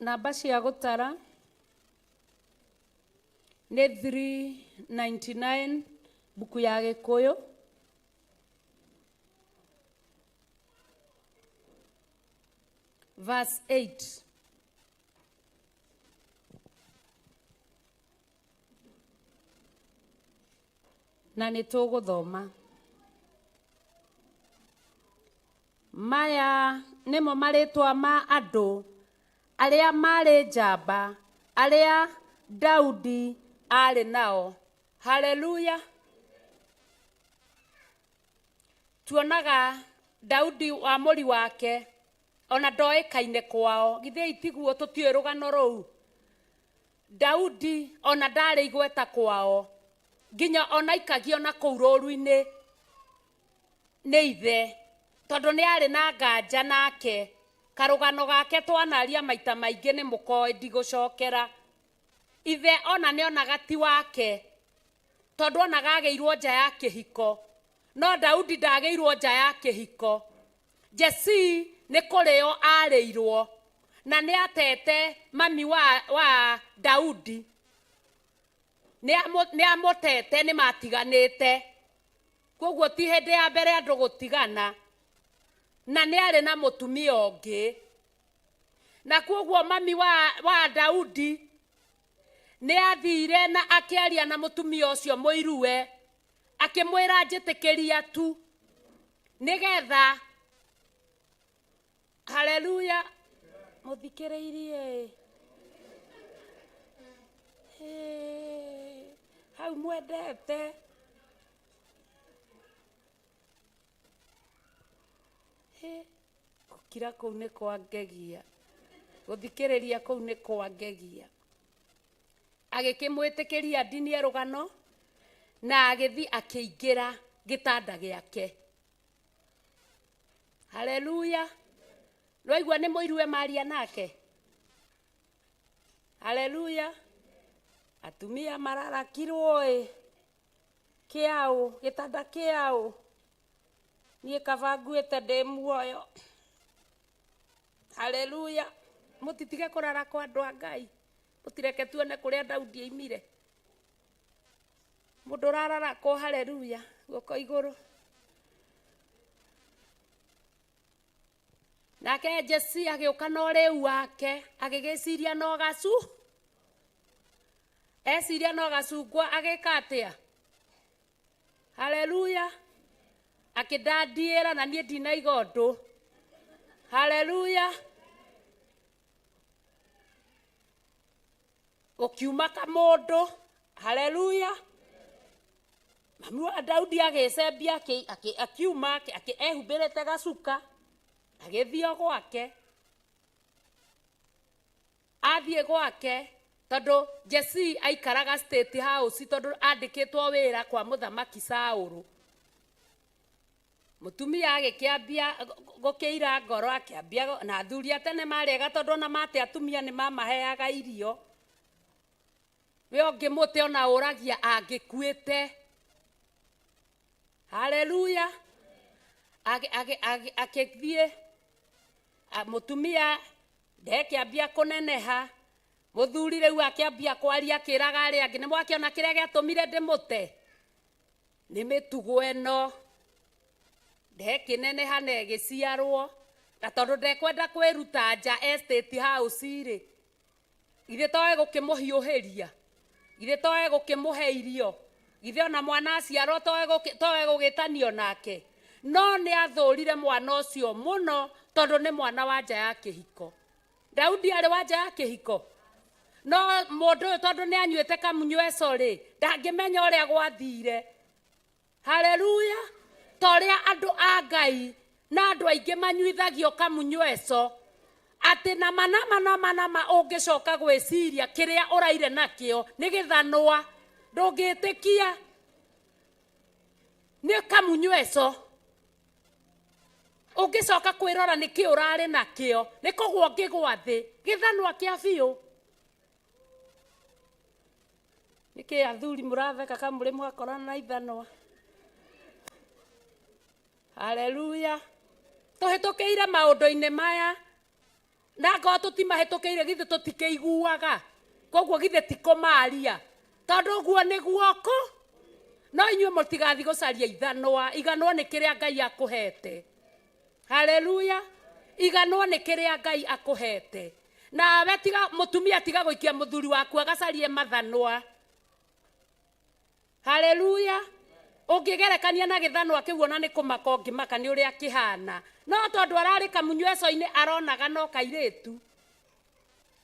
Namba cia gũtara nĩ 399 mbuku ya Gĩkũyũ. Verse 8. Na nĩ tũgũthoma. Maya nĩmo marĩtwa ma andũ arĩa marĩ njamba, arĩa Daudi arĩ nao. Haleluya. Tuonaga Daudi wa mũri wake ona ndoĩkaine kwao. Githĩ itiguo tũtiũĩ rũgano rũu. Daudi ona ndarĩ igweta kwao, nginya ona aikagio na kũu rũru-inĩ nĩ ithe, tondũ nĩ arĩ na nganja nake. Karũgano gake twanaria maita maingĩ nĩ mũkoĩ, ndigũcokera. Ithe ona nĩ onaga ti wake, tondũ onaga agĩirwo nja ya kĩhiko. No Daudi ndagĩirwo nja ya kĩhiko. Jesse nĩ kũrĩo arĩirwo, na nĩ atete mami wa Daudi. Nĩ amũtete, nĩ matiganĩte. Koguo ti hĩndĩ ya mbere andũ gũtigana, na nĩ arĩ na mũtumia ũngĩ. Na koguo mami wa Daudi nĩ athire na akĩaria na mũtumia ũcio mũiruwe, akĩmwĩra njĩtĩkĩria tu nĩgetha. Haleluya. Mũthikĩrĩirie. Hau mwendete. Gũkira kũu nĩ kwangegia, gũthikĩrĩria kũu nĩ kwangegia. Agĩkĩmwĩtĩkĩria ndinie rũgano, na agĩthiĩ akĩingĩra gĩtanda gĩake. Haleluya. Nĩwaigua nĩ mũiruwe maria nake. Haleluya. Atumia mararakirwo ĩ, kĩaũ, gĩtanda kĩaũ. Niĩ kaba nguĩte ndĩ muoyo. Haleluya. Mũtitige kũrara kwa andũ a Ngai. Mũtireke tuone kũrĩa Daudi aimire. Mũndũ ũrararakwo, haleluya, guoko igũrũ. Nake Jesse agĩũka na ũrĩu wake, agĩgĩciria no gacu. Eciria no gacungwa, agĩka atĩa? Haleluya. Akĩndandiĩra na niĩ ndinaiga ũndũ. Haleluya. Gũkiuma kamũndũ. Haleluya. Mami wa Daudi agĩcembia, akiuma, ehumbĩrĩte gacuka, agĩthiĩ o gwake. Athiĩ gwake, tondũ Jesse aikaraga State House, tondũ andĩkĩtwo wĩra kwa mũthamaki Saũlũ. Mũtumia agĩkĩambia gũkĩira ngoro, akĩambia na athuri a tene marĩ ega, tondũ ona mate atumia nĩ mamaheaga irio. We ũngĩmũte ona ũragia angĩkuĩte. Haleluya. Akĩthiĩ, mũtumia ndekĩambia kũneneha. Mũthuri rĩu akĩambia kwaria akĩraga arĩa angĩ, nĩ mwakĩona kĩrĩa gĩatũmire ndĩmũte? Nĩ mĩtugo ĩno. Ndekĩneneha na ĩgĩciarwo, na tondũ ndekwenda kwĩruta nja estate house rĩ, githĩ to egũkĩmũhiũhĩria? Githĩ to egũkĩmũhe irio? Githĩ ona mwana aciarwo to egũgĩtanio nake? No nĩ athũrire mwana ũcio mũno, tondũ nĩ mwana wa nja ya kĩhiko. Daudi arĩ wa nja ya kĩhiko. No mũndũ ũyũ tondũ nĩ anyuĩte kamunyweco rĩ, ndangĩmenya ũrĩa gwathire. Haleluya. Ta ũrĩa andũ a Ngai na andũ aingĩ manyuithagio kamunyweco atĩ nama nama nama nama ũngĩcoka gwĩciria kĩrĩa ũraire nakĩo nĩ gĩthanwa ndũngĩtĩkia nĩ kamunyweco ũngĩcoka kwĩrora nĩkĩ ũrarĩ nakĩo nĩ kũgwa ũngĩgwa thĩ gĩthanwa kĩa biũ. Nĩkĩ athuri mũratheka kamũrĩ mwakorana na ithanwa? Haleluya. Tũhĩtũkĩire maũndũ-inĩ maya na ngorwo tũtimahĩtũkĩire githĩ tũtikĩiguaga, koguo githĩ ti kũmaria tondũ ũguo nĩguo kũ no inyuĩ mũtigathiĩ gũcaria ithanwa. Iganwo nĩ kĩrĩa Ngai akũhete. Haleluya. Iganwo nĩ kĩrĩa Ngai akũhete. Nawe tiga mũtumia tiga gũikia mũthuri waku agacarie mathanwa. Haleluya. Ũngĩgerekania na gĩthanwa kĩu ona nĩ kũmaka ũngĩmaka nĩ ũrĩa kĩhana, no tondũ ararĩ kamunyweco-inĩ aronaga no kairĩtu.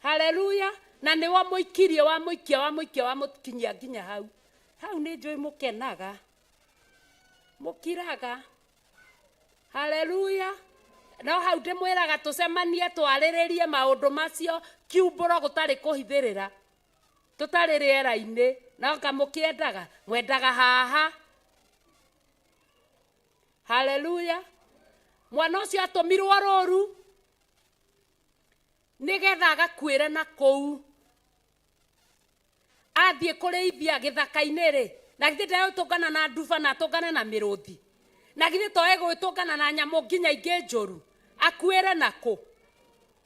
Haleluya. Na nĩ wamũikirie wamũikia wamũikia wamũkinyia nginya hau. Hau nĩ njũĩ mũkenaga mũkiraga. Haleluya. No hau ndĩmwĩraga tũcemanie twarĩrĩrie maũndũ macio kiumbũro gũtarĩ kũhithĩrĩra tũtarĩ rĩera-inĩ. No kamũkĩendaga mwendaga haha. Haleluya. Mwana ũcio atũmirwo rũru nĩgetha agakuĩre na kũu athiĩ kũrĩithia gĩthaka-inĩ rĩ, na githĩ ndegũtũngana na nduba na atũngane na mĩrũthi, na githĩ to egũgĩtũngana na nyamũ nginya ingĩ njũru akuĩre na kũ?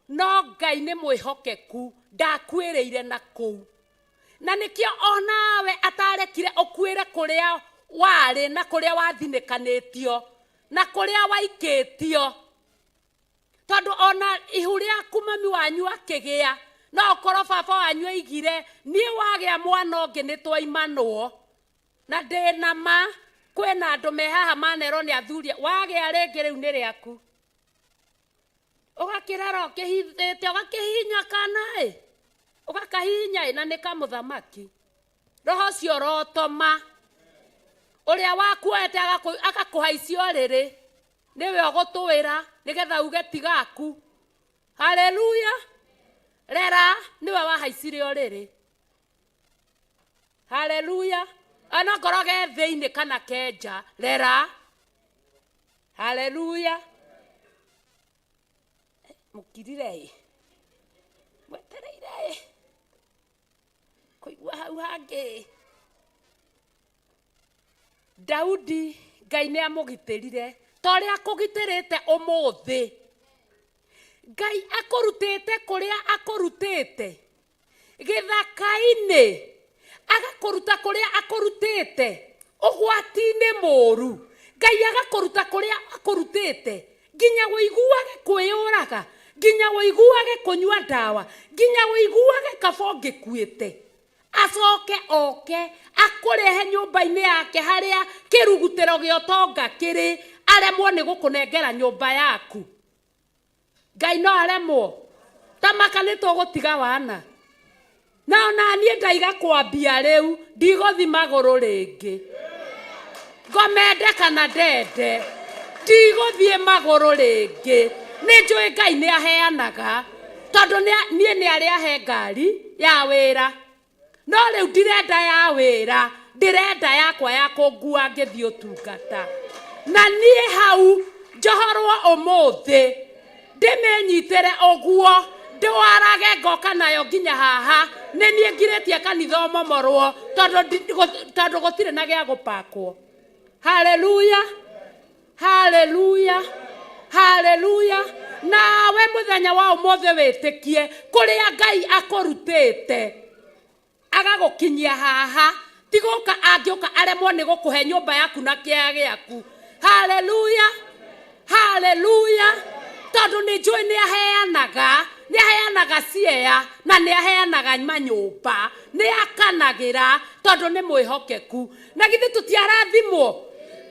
No Ngai nĩ mwĩhokeku, ndakuĩrĩire na kũu. Na nĩkĩo onawe atarekire ũkuĩre kũrĩa warĩ na kũrĩa wathinĩkanĩtio na kũrĩa waikĩtio, tondũ ona ihu rĩaku mami wanyu akĩgĩa no ũkorwo baba wanyu aigire niĩ wagĩa mwana ũngĩ nĩ twaimanwo. Na ndĩna ma kwĩna andũ me haha manerwo nĩ athuri wagĩa rĩngĩ rĩu nĩ rĩaku, ũgakĩrera ũkĩhithĩte ũgakĩhihinya kana ĩ ũgakahihinya ĩ na nĩ kamũthamaki. Roho ũcio ũrotoma ũrĩa wakuoete agakũhaicia ũrĩrĩ nĩwe ũgũtwĩra nĩgetha uge tigaku. Haleluya. Rera nĩwe wahaicire ũrĩrĩ. Haleluya. Onokorwo ge thĩinĩ kana ke nja, rera. Haleluya. Mũkirire ĩ mwetereire ĩ kũigua hau hangĩ. Daudi Ngai nĩ amũgitĩrire ta ũrĩa akũgitĩrĩte ũmũthĩ. Ngai akũrutĩte kũrĩa akũrutĩte gĩthaka-inĩ, agakũruta kũrĩa akũrutĩte ũgwati-inĩ mũru. Ngai agakũruta kũrĩa akũrutĩte nginya ũiguage kwĩyũraga, nginya ũiguage kũnyua ndawa, nginya ũiguage kaba ũngĩkuĩte. Acoke oke akũrehe nyũmba-inĩ yake harĩa kĩrugutĩro gĩa ũtonga kĩrĩ, aremwo nĩ gũkũnengera nyũmba yaku. Ngai no aremwo? Tamaka nĩ tũgũtiga wana. Na ona niĩ ndaiga kwambia rĩu ndigũthi magũrũ rĩngĩ, ngomende kana ndende ndigũthiĩ magũrũ rĩngĩ. Nĩ njũĩ Ngai nĩ aheanaga, tondũ niĩ nĩ arĩ ahe ngari ya wĩra, no rĩu ndirenda ya wĩra, ndĩrenda yakwa ya kũngua ngĩthiĩ ũtungata. Na niĩ hau njohorwo ũmũthĩ ndĩmĩnyitĩre ũguo ndwarage ngoka nayo nginya haha. Nĩ niĩ ngirĩtie kanitha ũmomorwo tondũ gũtirĩ na gĩa gũpakwo. Haleluya. Haleluya. Haleluya. Nawe mũthenya wa ũmũthĩ wĩtĩkie kũrĩa Ngai akũrutĩte agagũkinyia haha, ti gũka angĩũka aremwo nĩ gũkũhe nyũmba yaku na kĩaya gĩaku. Haleluya. Haleluya. Tondũ nĩ njũĩ nĩ aheanaga, nĩ aheanaga ciea na nĩ aheanaga manyũmba, nĩ akanagĩra tondũ nĩ mwĩhokeku. Na githĩ tũtiarathimwo?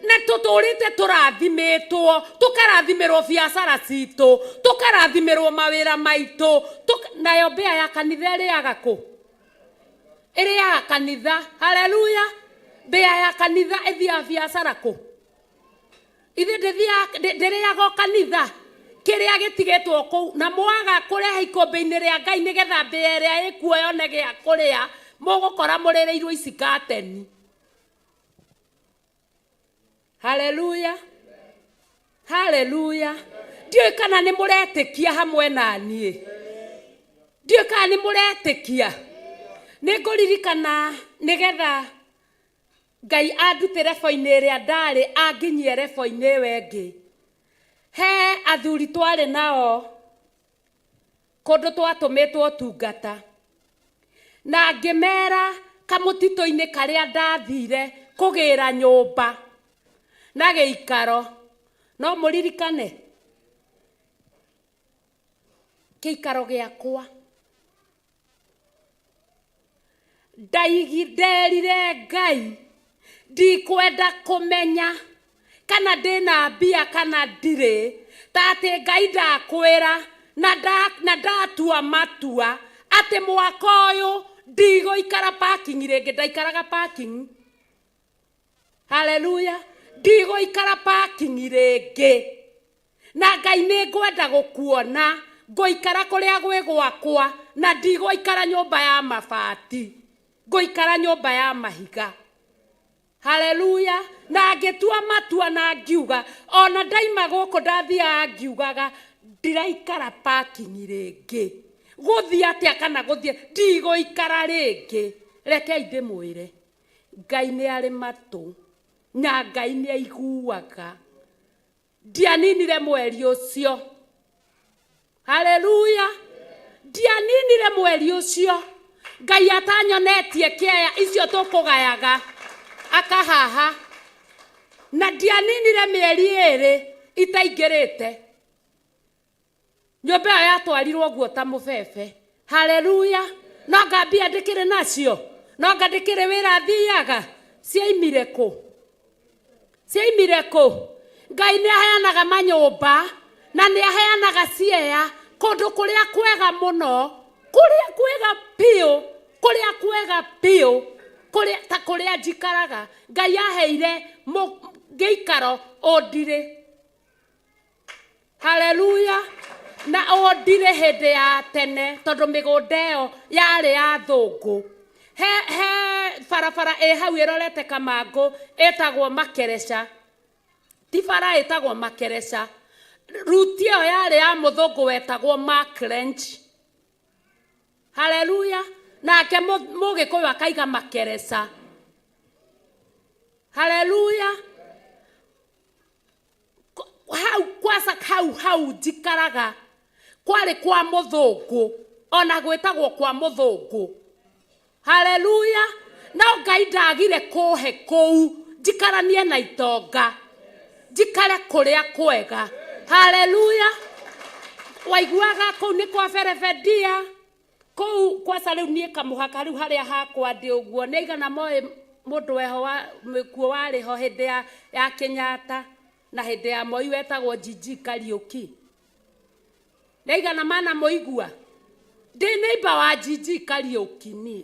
Na tũtũrĩte tũrathimĩtwo, tũkarathimĩrwo biacara citũ, tũkarathimĩrwo mawĩra maitũ. Nayo mbĩa ya kanitha ĩrĩaga kũ? Ĩrĩaga kanitha. Haleluya. Mbĩa ya kanitha ĩthiaga biacara kũ? Ithe ndĩthiaga ndĩrĩaga o kanitha kĩrĩa gĩtigĩtwo kũu na mwaga kũrehe ikũmbĩ-inĩ rĩa Ngai nĩgetha mbĩa ĩrĩa ĩkuo yone gĩa kũrĩa mũgũkora mũrĩrĩirwo ici kateni. Haleluya, haleluya. Ndiũĩ kana nĩ mũretĩkia hamwe na niĩ, ndiũĩ kana nĩ mũretĩkia. Nĩ ngũririkana nĩgetha Ngai andute rebo-inĩ ĩrĩa ndarĩ anginyie rebo-inĩ ĩyo ĩngĩ. He athuri twarĩ nao kũndũ twatũmĩtwo ũtungata, na ngĩmera kamũtitũ-inĩ karĩa ndathire kũgĩra nyũmba na gĩikaro. No mũririkane gĩikaro gĩakwa ndaigi nderire Ngai ndikwenda kũmenya kana ndĩna mbia kana ndirĩ, ta atĩ Ngai ndakwĩra na na ndatua matua atĩ mwaka ũyũ ndigũikara parking rĩngĩ. Ndaikaraga parking. Haleluya, ndigũikara parking rĩngĩ, na Ngai nĩ ngwenda gũkuona ngũikara kũrĩa gwĩ gwakwa, na ndigũikara nyũmba ya mabati, ngũikara nyũmba ya mahiga. Haleluya. Na ngĩtua matua na ngiuga ona ndaima gũkũ ndathiaga ngiugaga ndiraikara parking rĩngĩ, gũthiĩ atĩa kana gũthiĩ, ndigũikara rĩngĩ. Rekei ndĩmwĩre, Ngai nĩ arĩ matũ na Ngai nĩ aiguaga. Ndianinire mweri ũcio. Haleluya, ndianinire mweri ũcio Ngai atanyonetie kĩaya icio tũkũgayaga akahaha, na ndianinire mĩeri ĩrĩ itaingĩrĩte nyũmba ĩyo yatwarirwo guo ta mũbebe. Haleluya. No ngambia ndĩkĩrĩ nacio, no nga ndĩkĩrĩ wĩra thiaga, ciaimire kũ? Ciaimire kũ? Ngai nĩ aheanaga manyũmba na nĩ aheanaga ciea kũndũ kũrĩa kwega mũno, kũrĩa kwega biũ, kũrĩa kwega biũ, kũrĩa ta kũrĩa njikaraga. Ngai aheire gĩikaro ũndirĩ. Haleluya. Na ũndirĩ hĩndĩ ya tene, tondũ mĩgũnda ĩyo yarĩ ya thũngũ. He barabara ĩ hau ĩrorete Kamangũ ĩtagwo Makereca, ti bara ĩtagwo Makereca. Ruti ĩyo yarĩ ya mũthũngũ wetagwo Mark Lynch. Haleluya. Nake mũgĩkũyũ akaiga Makereca. Haleluya. Hau kwaca hau hau njikaraga kwarĩ kwa mũthũngũ, ona gwĩtagwo kwa mũthũngũ. Haleluya. No Ngai ndagire kũhe kũu njikaranie na itonga, njikare kũrĩa kwega. Haleluya. Waiguaga kũu nĩ kwa berebedia kũu kwaca. Rĩu niĩ kamũhaka rĩu harĩa hakwa ndĩ ũguo nĩ aigana moĩ mũndũ weho wa mũkuo warĩ ho hĩndĩ ya Kenyatta na hĩndĩ ya Moi wetagwo Gigi Kariuki. Nĩ aigana mana mũigua ndĩ neighbor wa Gigi Kariuki. Niĩ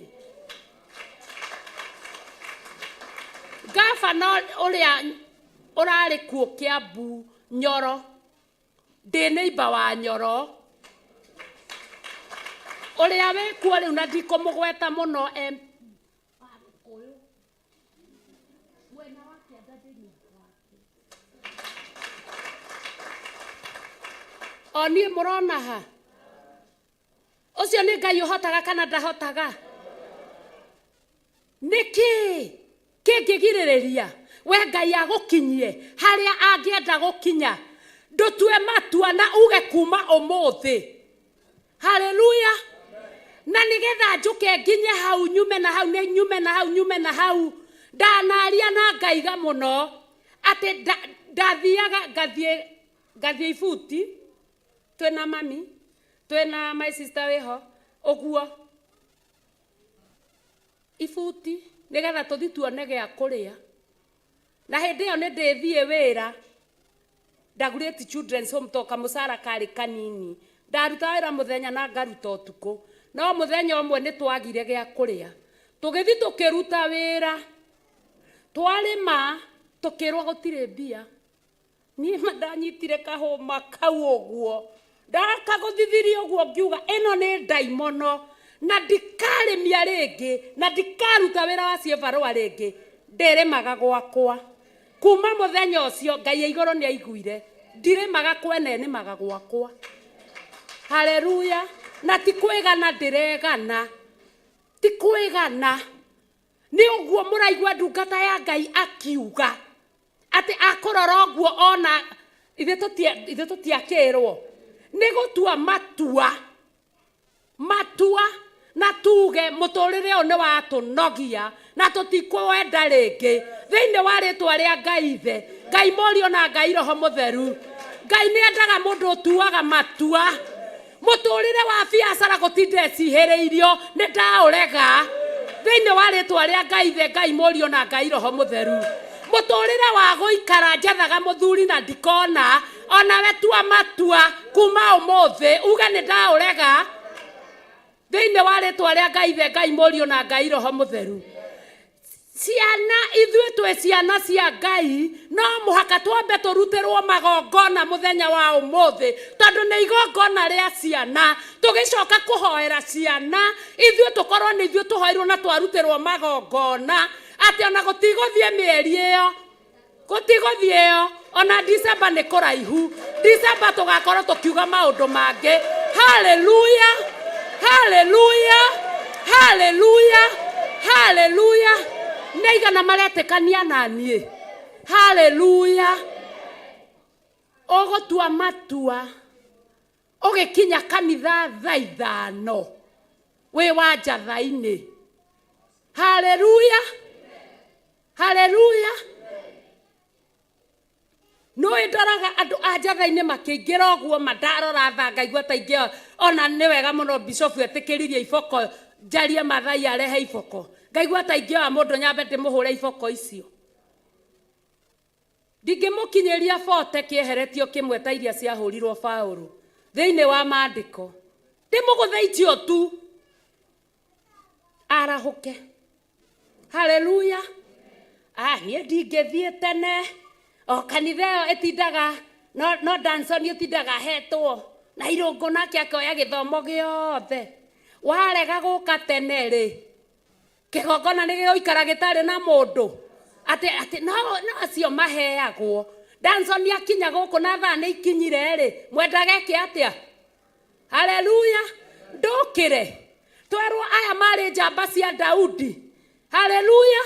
gavana ũrĩa ũrarĩ kuo Kiambu Nyoro, ndĩ neighbor wa Nyoro ũrĩa wĩ kuo rĩu, na ndikũmũgweta mũno em mwena wa kĩanda ndĩ neighbor wake. O niĩ mũrona ha ũcio nĩ Ngai ũhotaga kana ndahotaga? Nĩkĩ kĩngĩgirĩrĩria we Ngai agũkinyie harĩa angĩenda gũkinya? Ndũtue matua na uge kuma ũmũthĩ. Haleluya. Na nĩgetha njũke nginye hau, nyume na hau, nĩ nyume na hau, nyume na hau, ndanaria na ngaiga mũno atĩ ndathiaga ngathiĩ ibuti twĩna mami, twĩna my sister wĩho ũguo ibuti nĩgetha tũthi tuone gĩa kũrĩa. Na hĩndĩ ĩyo nĩ ndĩthiĩ wĩra Dagoretti Children's Home, to kamũcara karĩ kanini. Ndaruta wĩra mũthenya na ngaruta ũtukũ, no mũthenya ũmwe nĩ twagire gĩa kũrĩa. Tũgĩthiĩ tũkĩruta wĩra, twarĩma tũkĩrwo gũtirĩ mbia. Niĩ ma ndanyitire kahũma kau ũguo, ndakagũthithirie ũguo, ngiuga ĩno nĩ ndaimono, na ndikarĩmia rĩngĩ, na ndikaruta wĩra wa ciĩbarũa rĩngĩ, ndĩrĩmaga gwakwa. Kuma mũthenya ũcio Ngai ya igũrũ nĩ aiguire, ndirĩmaga kwene, nĩmaga gwakwa. Haleluya. Na ti kwĩgana ndĩregana, ti kwĩgana, nĩ ũguo mũraigua ndungata ya Ngai akiuga atĩ akũrora ũguo, ona ithuĩ tũtiakĩrwo nĩ gũtua matua, matua na tuge mũtũrĩre ũyũ nĩ watũnogia na tũtikwenda rĩngĩ, thĩinĩ wa rĩtwa rĩa Ngai Ithe, Ngai Mũriũ na Ngai Roho Mũtheru. Ngai nĩ endaga mũndũ ũtuaga matua. Mũtũrĩre wa biacara gũtinda ĩcihĩrĩirio nĩ ndaũrega, thĩinĩ wa rĩtwa rĩa Ngai Ithe, Ngai Mũriũ na Ngai Roho Mũtheru. Mũtũrĩre wa gũikara njethaga mũthuri na ndikona, onawe tua matua kuma ũmũthĩ uge nĩ ndaũrega, thĩinĩ wa rĩtwa rĩa Ngai Ithe, Ngai Mũriũ na Ngai Roho Mũtheru. Ciana, ithuĩ twĩ ciana cia Ngai, no mũhaka twambe tũrutĩrwo magongona mũthenya wa ũmũthĩ, tondũ nĩ igongona rĩa ciana. Tũgĩcoka kũhoera ciana, ithuĩ tũkorwo nĩ ithuĩ tũhoirwo na twarutĩrwo magongona, atĩ ona gũtigũthiĩ mĩeri ĩyo, gũtigũthiĩ ĩyo, ona December nĩ kũraihu. December tũgakorwo tũkiuga maũndũ mangĩ. Haleluya, haleluya, haleluya, haleluya. Nĩ aigana maretĩkania na niĩ? Haleluya. Ũgũtua matua ũgĩkinya kanitha thaa 5 wĩ wa njatha-inĩ. Haleluya, haleluya. Nũĩ ndoraga andũ a njatha-inĩ makĩingĩra ũguo, ma ndarora thaa ngaigua ta ingĩ, ona nĩ wega mũno bishofu etĩkĩririe iboko njarie Mathai arehe iboko, ngaigua ta ingĩoya mũndũ nyambe ndĩmũhũre iboko icio. Ndingĩmũkinyĩria bote kĩeheretio kĩmwe ta iria ciahũrirwo Paũlũ thĩinĩ wa maandĩko, ndĩmũgũthe icio tu arahũke. Haleluya. Niĩ ndingĩthiĩ tene, o kanitha ĩyo ĩtindaga no Danson ĩtindaga hetwo na irũngũ, nake akoya gĩthomo gĩothe. Warega gũka tene rĩ, kĩgongona nĩ gĩgũikara gĩtarĩ na mũndũ, atĩ no acio maheagwo. Danson akinya gũkũ na thaa nĩ ikinyire rĩ, mwendaga eke atĩa? Haleluya. Ndũkĩre twerwo aya marĩ njamba cia Daudi. Haleluya.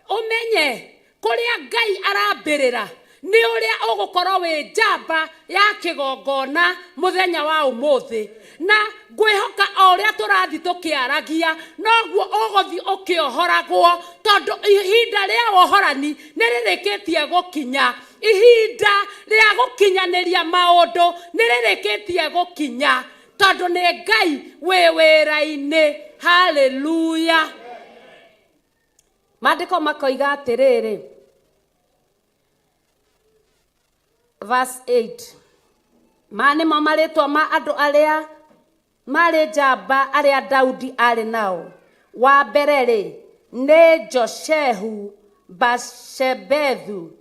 Ũmenye kũrĩa Ngai arambĩrĩra nĩ ũrĩa ũgũkorwo wĩ njamba ya kĩgongona mũthenya wa ũmũthĩ, na ngwĩhoka o ũrĩa tũrathiĩ tũkĩaragia noguo ũgũthiĩ ũkĩohoragwo, tondũ ihinda rĩa wohorani nĩ rĩrĩkĩtie gũkinya, ihinda rĩa gũkinyanĩria maũndũ nĩ rĩrĩkĩtie gũkinya, tondũ nĩ Ngai wĩ wĩra-inĩ. Haleluya. Maandĩko makoiga atĩrĩrĩ, verse 8, ma nĩmo marĩtwa ma andũ arĩa marĩ njamba arĩa Daudi arĩ nao. Wa mbere rĩ, nĩ Joshehu Bashebethu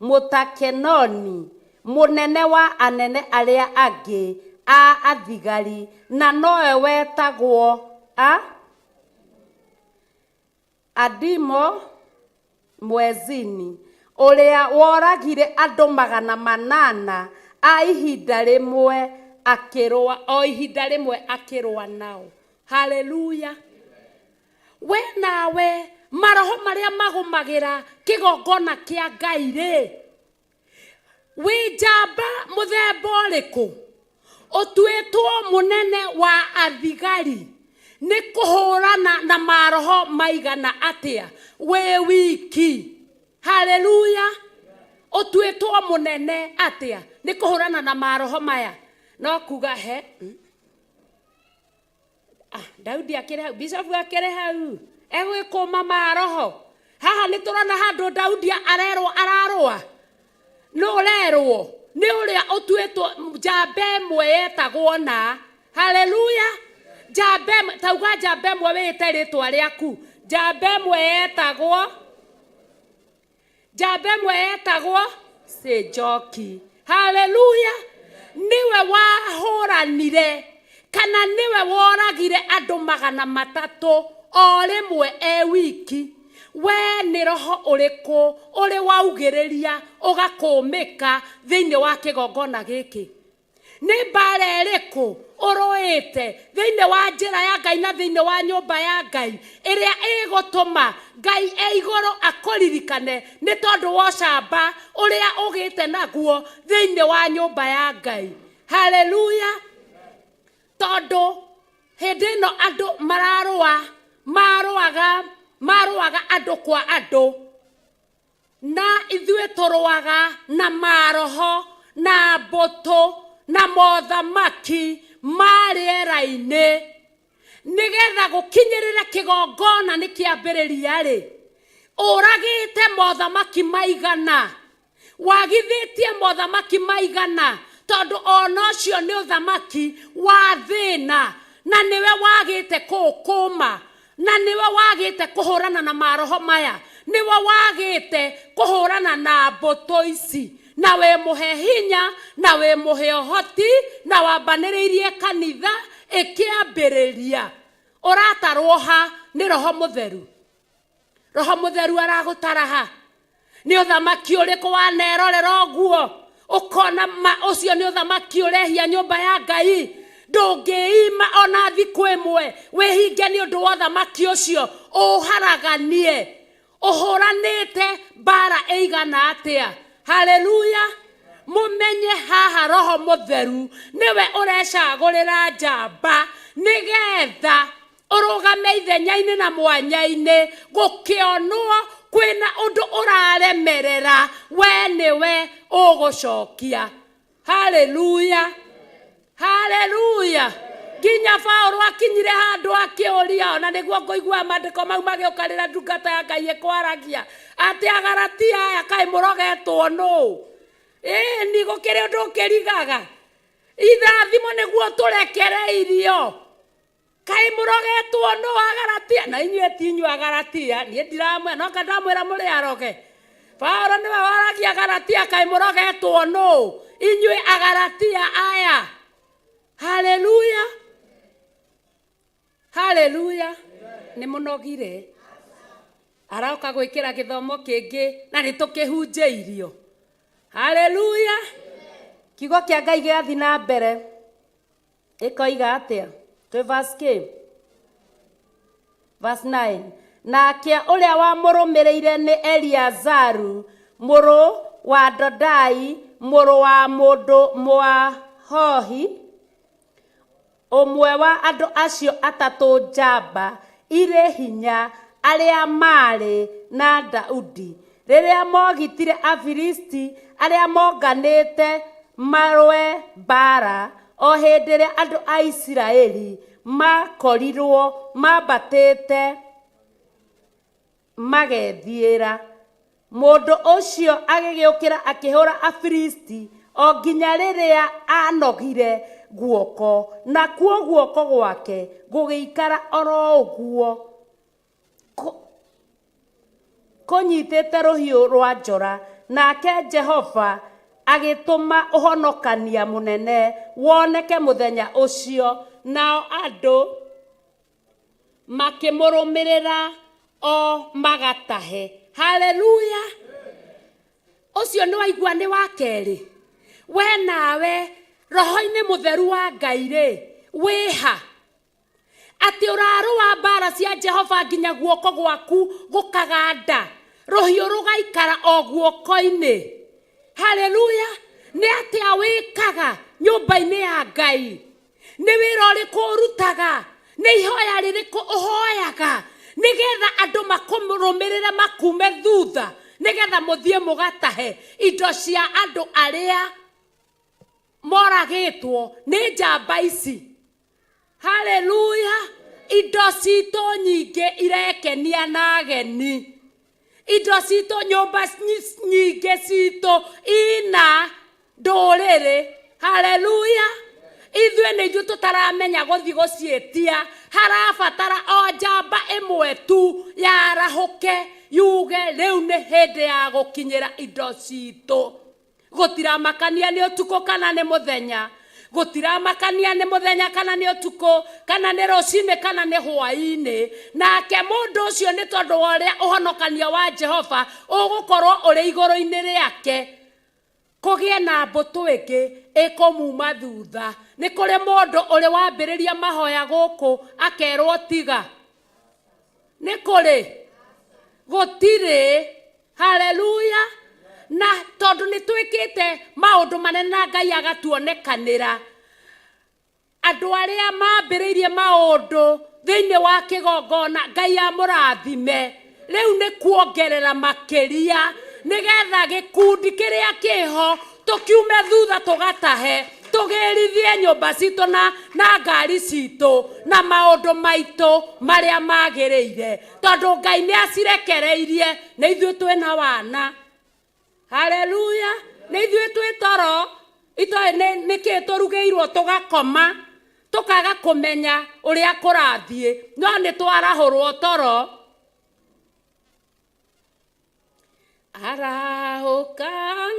Mũtakenoni, mũnene wa anene arĩa angĩ a athigari, na nowe wetagwo Adimo Mwezini, ũrĩa woragire andũ 800 a ihinda rĩmwe akĩrũa, o ihinda rĩmwe akĩrũa nao. Haleluya. We nawe maroho marĩa magũmagĩra kĩgongona kĩa Ngai rĩ, wĩ njamba mũthemba ũrĩkũ? Ũtuĩtwo mũnene wa athigari nĩ kũhũrana na maroho maigana atĩa wĩ wiki? Haleluya. Ũtuĩtwo mũnene atĩa nĩ kũhũrana na maroho maya? No kuga he Daudi akĩrĩ hau, bishofu akĩrĩ hau, egwĩkũma maroho. Haha nĩ tũrona handũ Daudi arerwo ararũa, nĩ ũrerwo nĩ ũrĩa ũtuĩtwo njamba ĩmwe yetagwo na. Haleluya. Njamba ĩmwe, tauga njamba ĩmwe wĩte rĩtwa rĩaku. Njamba ĩmwe yetagwo, njamba ĩmwe yetagwo. Si njoki. Haleluya! Nĩwe wahũranire kana nĩwe woragire andũ 300 o rĩmwe e wiki. We nĩ roho ũrĩkũ ũrĩ waugĩrĩria ũgakũmĩka thĩinĩ wa kĩgongona gĩkĩ? Nĩ mbara ĩrĩkũ ũrũĩte thĩinĩ wa njĩra ya Ngai na thĩinĩ wa nyũmba ya Ngai ĩrĩa ĩgũtũma Ngai e igũrũ akũririkane nĩ tondũ wa ũcamba ũrĩa ũgĩte naguo thĩinĩ wa nyũmba ya Ngai? Haleluya! Tondũ hĩndĩ ĩno andũ mararũa, marũaga, marũaga andũ kwa andũ, na ithuĩ tũrũaga na maroho na mbũtũ na mothamaki ma rĩera-inĩ, nĩgetha gũkinyĩrĩre kĩgongona nĩ kĩambĩrĩria-rĩ, ũragĩte mothamaki maigana, wagithĩtie mothamaki maigana, tondũ ona ũcio nĩ ũthamaki wa thĩna, na nĩwe wagĩte kũũkũma, na nĩwe wagĩte kũhũrana na maroho maya, nĩwe wagĩte kũhũrana na mbũtũ ici, na wĩ mũhe hinya, na wĩ mũhe ũhoti, na wambanĩrĩirie kanitha ĩkĩambĩrĩria. Ũratarwo ha nĩ Roho Mũtheru? Roho Mũtheru aragũtara ha? Nĩ ũthamaki ũrĩkũ wanerorera ũguo ũkona ma ũcio nĩ ũthamaki ũrehia nyũmba ya Ngai? Ndũngĩima ona thikũ ĩmwe wĩhinge nĩ ũndũ wa ũthamaki ũcio ũharaganie. Ũhũranĩte mbara ĩigana atĩa? Haleluya! Mũmenye haha Roho Mũtheru nĩwe ũrecagũrĩra njamba nĩgetha ũrũgame ithenya-inĩ na mwanya-inĩ, gũkĩonwo kwĩna ũndũ ũraremerera, we nĩwe ũgũcokia. Haleluya! Haleluya! Nginya Paũlũ akinyire handũ akĩũria, ona nĩguo ngũigua maandĩko mau magĩũka rĩrĩa ndungata ya Ngai ĩkwaragia, atĩ Agalatia aya kaĩ mũrogetwo nũ? Ĩni, gũkĩrĩ ũndũ ũkĩrigaga. Irathimo nĩguo tũrekereirio. Kaĩ mũrogetwo nũ Agalatia? Na inyuĩ ti inyuĩ Agalatia, niĩ ndiramwĩra, no ka ndamwĩra mũrĩ aroge. Paũlũ nĩwe waragia Agalatia, kaĩ mũrogetwo nũ inyuĩ Agalatia aya? Haleluya, haleluya. Nĩ mũnogire, aroka gwĩkĩra gĩthomo kĩngĩ na nĩ tũkĩhunjĩirio. Haleluya. Kiugo kĩa Ngai gĩathiĩ na mbere ĩkoiga atĩa? Twĩ verse kĩ? Verse 9. Nake ũrĩa wamũrũmĩrĩire nĩ Eliazaru mũrũ wa Dodai mũrũ wa mũndũ Mũahohi, ũmwe wa andũ acio atatũ njamba irĩ hinya arĩa maarĩ na Daudi, rĩrĩa mogitire Afilisti arĩa monganĩte marũe mbaara, o hĩndĩ ĩrĩa andũ a Isiraeli maakorirwo mambatĩte magethiĩra. Mũndũ ũcio agĩgĩũkĩra akĩhũra Afilisti o nginya rĩrĩa aanogire guoko, nakuo guoko gwake gũgĩikara o ro ũguo kũnyitĩte rũhiũ rwa njora. Nake Jehova agĩtũma ũhonokania mũnene woneke mũthenya ũcio, nao andũ makĩmũrũmĩrĩra o magatahe. Haleluya! Ũcio nĩ waigua nĩ wa kerĩ. We nawe roho-inĩ mũtheru wa Ngai rĩ, wĩha atĩ ũrarũa mbara cia Jehova nginya guoko gwaku gũkaganda, rũhiũ rũgaikara o guoko-inĩ. Haleluya! Nĩ atĩa wĩkaga nyũmba-inĩ ya Ngai? Nĩ wĩra ũrĩkũ ũrutaga? Nĩ ihoya rĩrĩkũ ũhoyaga nĩgetha andũ makũrũmĩrĩre makume thutha, nĩgetha mũthiĩ mũgatahe indo cia andũ arĩa moragĩtwo nĩ njamba ici? Haleluya! Indo citũ nyingĩ irekenia na ageni. Indo citũ, nyũmba nyingĩ citũ ina ndũrĩrĩ. Haleluya! Ithuĩ nĩ ithuĩ tũtaramenya gũthiĩ gũciĩtia. Harabatara o njamba ĩmwe tu yarahũke yuge rĩu nĩ hĩndĩ ya gũkinyĩra indo citũ. Gũtiramakania nĩ ũtukũ kana nĩ mũthenya, gũtiramakania nĩ mũthenya kana nĩ ũtukũ, kana nĩ rũcinĩ kana nĩ hwaĩ-inĩ. Nake mũndũ ũcio nĩ tondũ wa ũrĩa ũhonokania wa Jehova ũgũkorwo ũrĩ igũrũ-inĩ rĩake, kũgĩe na mbũtũ ĩngĩ ĩkũmuma thutha. Nĩ kũrĩ mũndũ ũrĩ wambĩrĩria mahoya gũkũ akerwo tiga? Nĩ kũrĩ? Gũtirĩ. Haleluya. Na tondũ nĩ twĩkĩte maũndũ manene na Ngai agatuonekanĩra, andũ arĩa mambĩrĩirie maũndũ thĩinĩ wa kĩgongona, Ngai amũrathime. Rĩu nĩ kuongerera makĩria nĩgetha gĩkundi kĩrĩa kĩho tũkiume thutha, tũgatahe, tũgĩrithie nyũmba citũ na ngari citũ na maũndũ maitũ marĩa magĩrĩire, tondũ Ngai nĩ acirekereirie. Nĩ ithuĩ twĩna wana. Haleluya. Nĩ ithuĩ twĩ toro itoĩ nĩkĩ tũrugĩirwo, tũgakoma tũkaga kũmenya ũrĩa kũrathiĩ, no nĩ twarahũrwo toro. Arahũka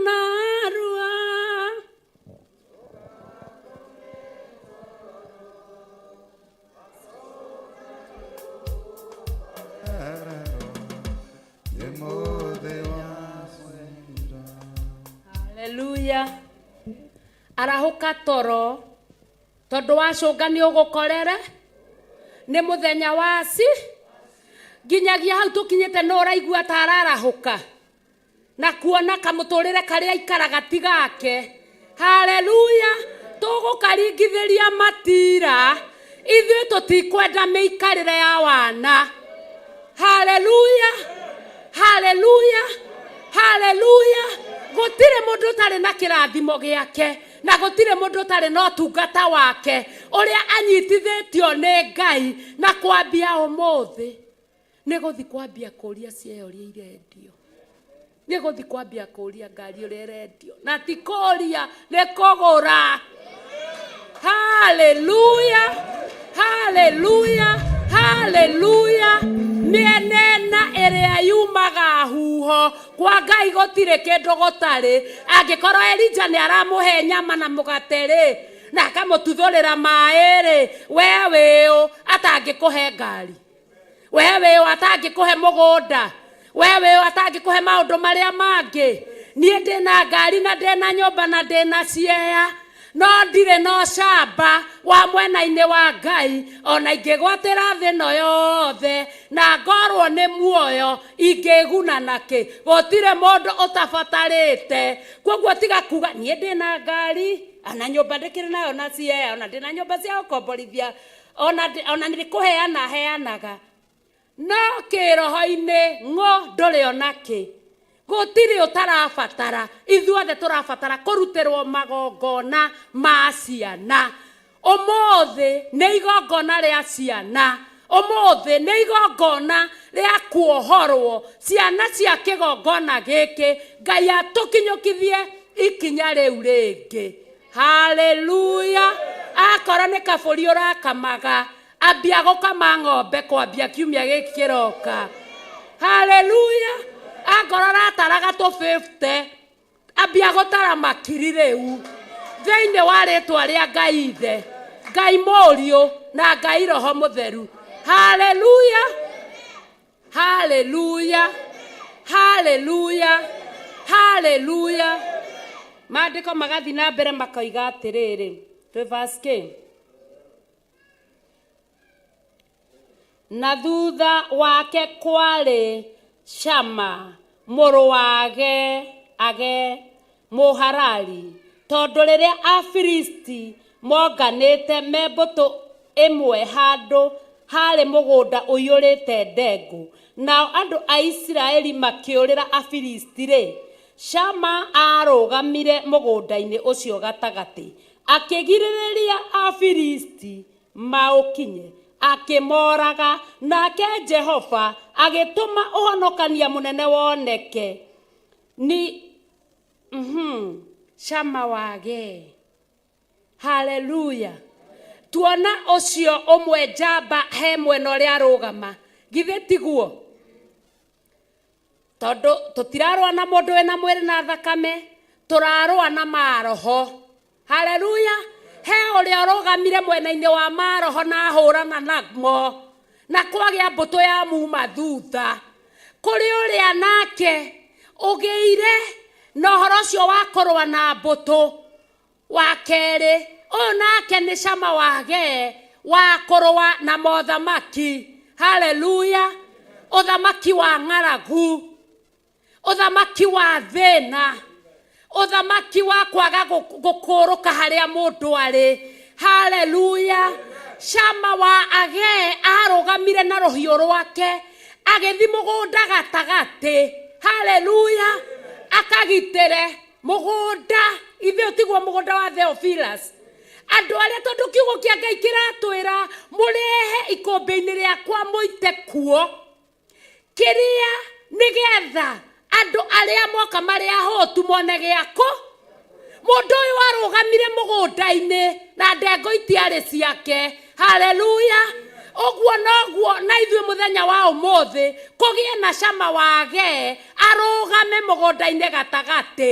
narua. Haleluya. Arahũka toro, tondũ wacũnga nĩ ũgũkorere nĩ mũthenya waci. Nginyagia hau tũkinyĩte no ũraigua ta ararahũka na kuona kamũtũrĩre karĩa aikaraga ti gake. Haleluya. Tũgũkaringithĩria matira. Ithuĩ tũtikwenda mĩikarĩre ya wana. Haleluya, haleluya, haleluya. Gũtirĩ mũndũ ũtarĩ na kĩrathimo gĩake, na gũtirĩ mũndũ ũtarĩ na ũtungata wake ũrĩa anyitithĩtio nĩ Ngai. Na kwambia ũmũthĩ nĩ gũthi kwambia kũria ciea ũrĩa irendio, nĩ gũthi kwambia kũria ngari ũrĩa ĩrendio, na ti kũria, nĩ kũgũra. Haleluya, haleluya, haleluya. Mĩenena ĩrĩa yumaga huho kwa Ngai gũtirĩ kĩndũ gũtarĩ. Angĩkorwo Elija nĩ aramũhe nyama na mũgate rĩ, na akamũtuthũrĩra maĩ rĩ, we wĩũ atangĩkũhe ngari? We wĩũ atangĩkũhe mũgũnda? We wĩũ atangĩkũhe maũndũ marĩa mangĩ? Niĩ ndĩna ngari na ndĩna nyũmba na ndĩna ciea, no ndirĩ na ũcamba wa mwena-inĩ wa Ngai. Ona ingĩgwatĩra thĩ ĩno yothe na ngorwo nĩ muoyo, ingĩguna nakĩ? Gũtirĩ mũndũ ũtabatarĩte. Koguo tiga kuga niĩ ndĩna ngari ona nyũmba ndĩkĩrĩ nayo na ciea, ona ndĩna nyũmba cia gũkomborithia, ona nĩ kũheana heanaga, no kĩroho-inĩ ng'o ndũrĩ ona kĩ. Gũtirĩ ũtarabatara. Ithuothe tũrabatara kũrutĩrwo magongona ma ciana. Ũmũthĩ nĩ igongona rĩa ciana. Ũmũthĩ nĩ igongona rĩa kuohorwo ciana cia kĩgongona gĩkĩ. Ngai atũkinyũkithie ikinya rĩu rĩngĩ. Haleluya. Akorwo nĩ kabũri ũrakamaga, ambia gũkama ng'ombe kwambia kiumia gĩkĩ kĩroka. Haleluya. Akorwo ũrataraga tũ 50, ambia gũtara makiri rĩu, thĩinĩ wa rĩtwa rĩa Ngai Ithe, Ngai Mũriũ na Ngai Roho Mũtheru. Haleluya, haleluya, haleluya, haleluya. Maandĩko magathiĩ na mbere makoiga atĩrĩrĩ, twĩ verse K. Na thutha wake kwarĩ Shama mũrũ wa Age Mũharari, tondũ rĩrĩa Afilisti monganĩte me mbũtũ ĩmwe handũ haarĩ mũgũnda ũiyũrĩte ndengũ, nao andũ a Isiraeli makĩũrĩra Afilisti-rĩ, Shama aarũgamire mũgũnda-inĩ ũcio gatagatĩ, akĩgirĩrĩria Afilisti maũkinye, akĩmoraga, nake Jehova agĩtũma ũhonokania mũnene woneke. Ni Shama wage. Haleluya. Tuona ũcio ũmwe njamba he mwena ũrĩa arũgama, githĩ tiguo? Tondũ tũtirarũa na mũndũ wĩna mwĩrĩ na thakame. Tũrarũa na maroho. Haleluya. He ũrĩa ũrũgamire mwena-inĩ wa maroho na ahũrana namo na kwagĩa mbũtũ ya muma thutha. Kũrĩ ũrĩa nake ũgĩire na ũhoro ũcio wa kũrũa na mbũtũ. Wa kerĩ, ũyũ nake nĩ cama wage wa kũrũa na mothamaki. Haleluya. Ũthamaki wa ng'aragu, ũthamaki wa thĩna, ũthamaki wa kwaga gũkũrũka harĩa mũndũ arĩ. Haleluya. Cama wa age arũgamire na rũhiũ rwake agĩthi mũgũnda gatagatĩ. Haleluya. Akagitĩre mũgũnda. Ithuĩ tiguo mũgũnda wa Theophilus. Andũ arĩa, tondũ kiugo kĩa Ngai kĩratwĩra mũrehe ikũmbĩ-inĩ rĩakwa mũite kuo kĩrĩa, nĩgetha andũ arĩa moka marĩ ahũtu mone gĩakũ. Mũndũ ũyũ arũgamire mũgũnda-inĩ na ndengũ itiarĩ ciake. Haleluya. Ũguo noguo na ithuĩ mũthenya wa ũmũthĩ kũgĩe na cama wage arũgame mũgũnda-inĩ gatagatĩ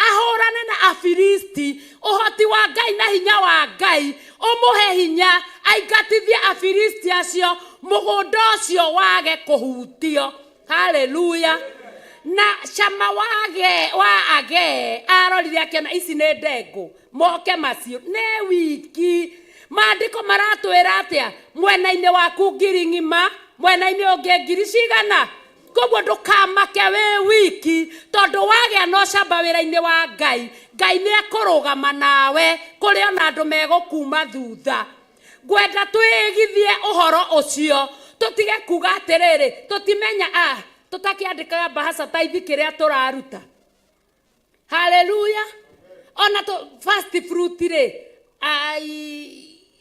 ahũrane na Afilisti. Ũhoti wa Ngai na hinya wa Ngai ũmũhe hinya aingatithie Afilisti acio, mũgũnda ũcio wage kũhutio. Haleluya. Na cama wage wa age arorire akĩona ici nĩ ndengũ, moke macio nĩ wiki. Maandĩko maratwĩra atĩa? Mwena-inĩ waku ngiri ng'ima, mwena-inĩ ũngĩ ngiri cigana. Koguo ndũkamake wĩ wiki, tondũ wagĩa na ũcamba wĩra-inĩ wa Ngai, Ngai nĩ ekũrũgama nawe kũrĩ ona andũ megũkuma thutha. Ngwenda twĩigithie ũhoro ũcio, tũtige kuga atĩrĩrĩ, tũtimenya tũtakĩandĩkaga mbahaca ta ithi kĩrĩa tũraruta. Haleluya. Ona tũ first fruit rĩ, ai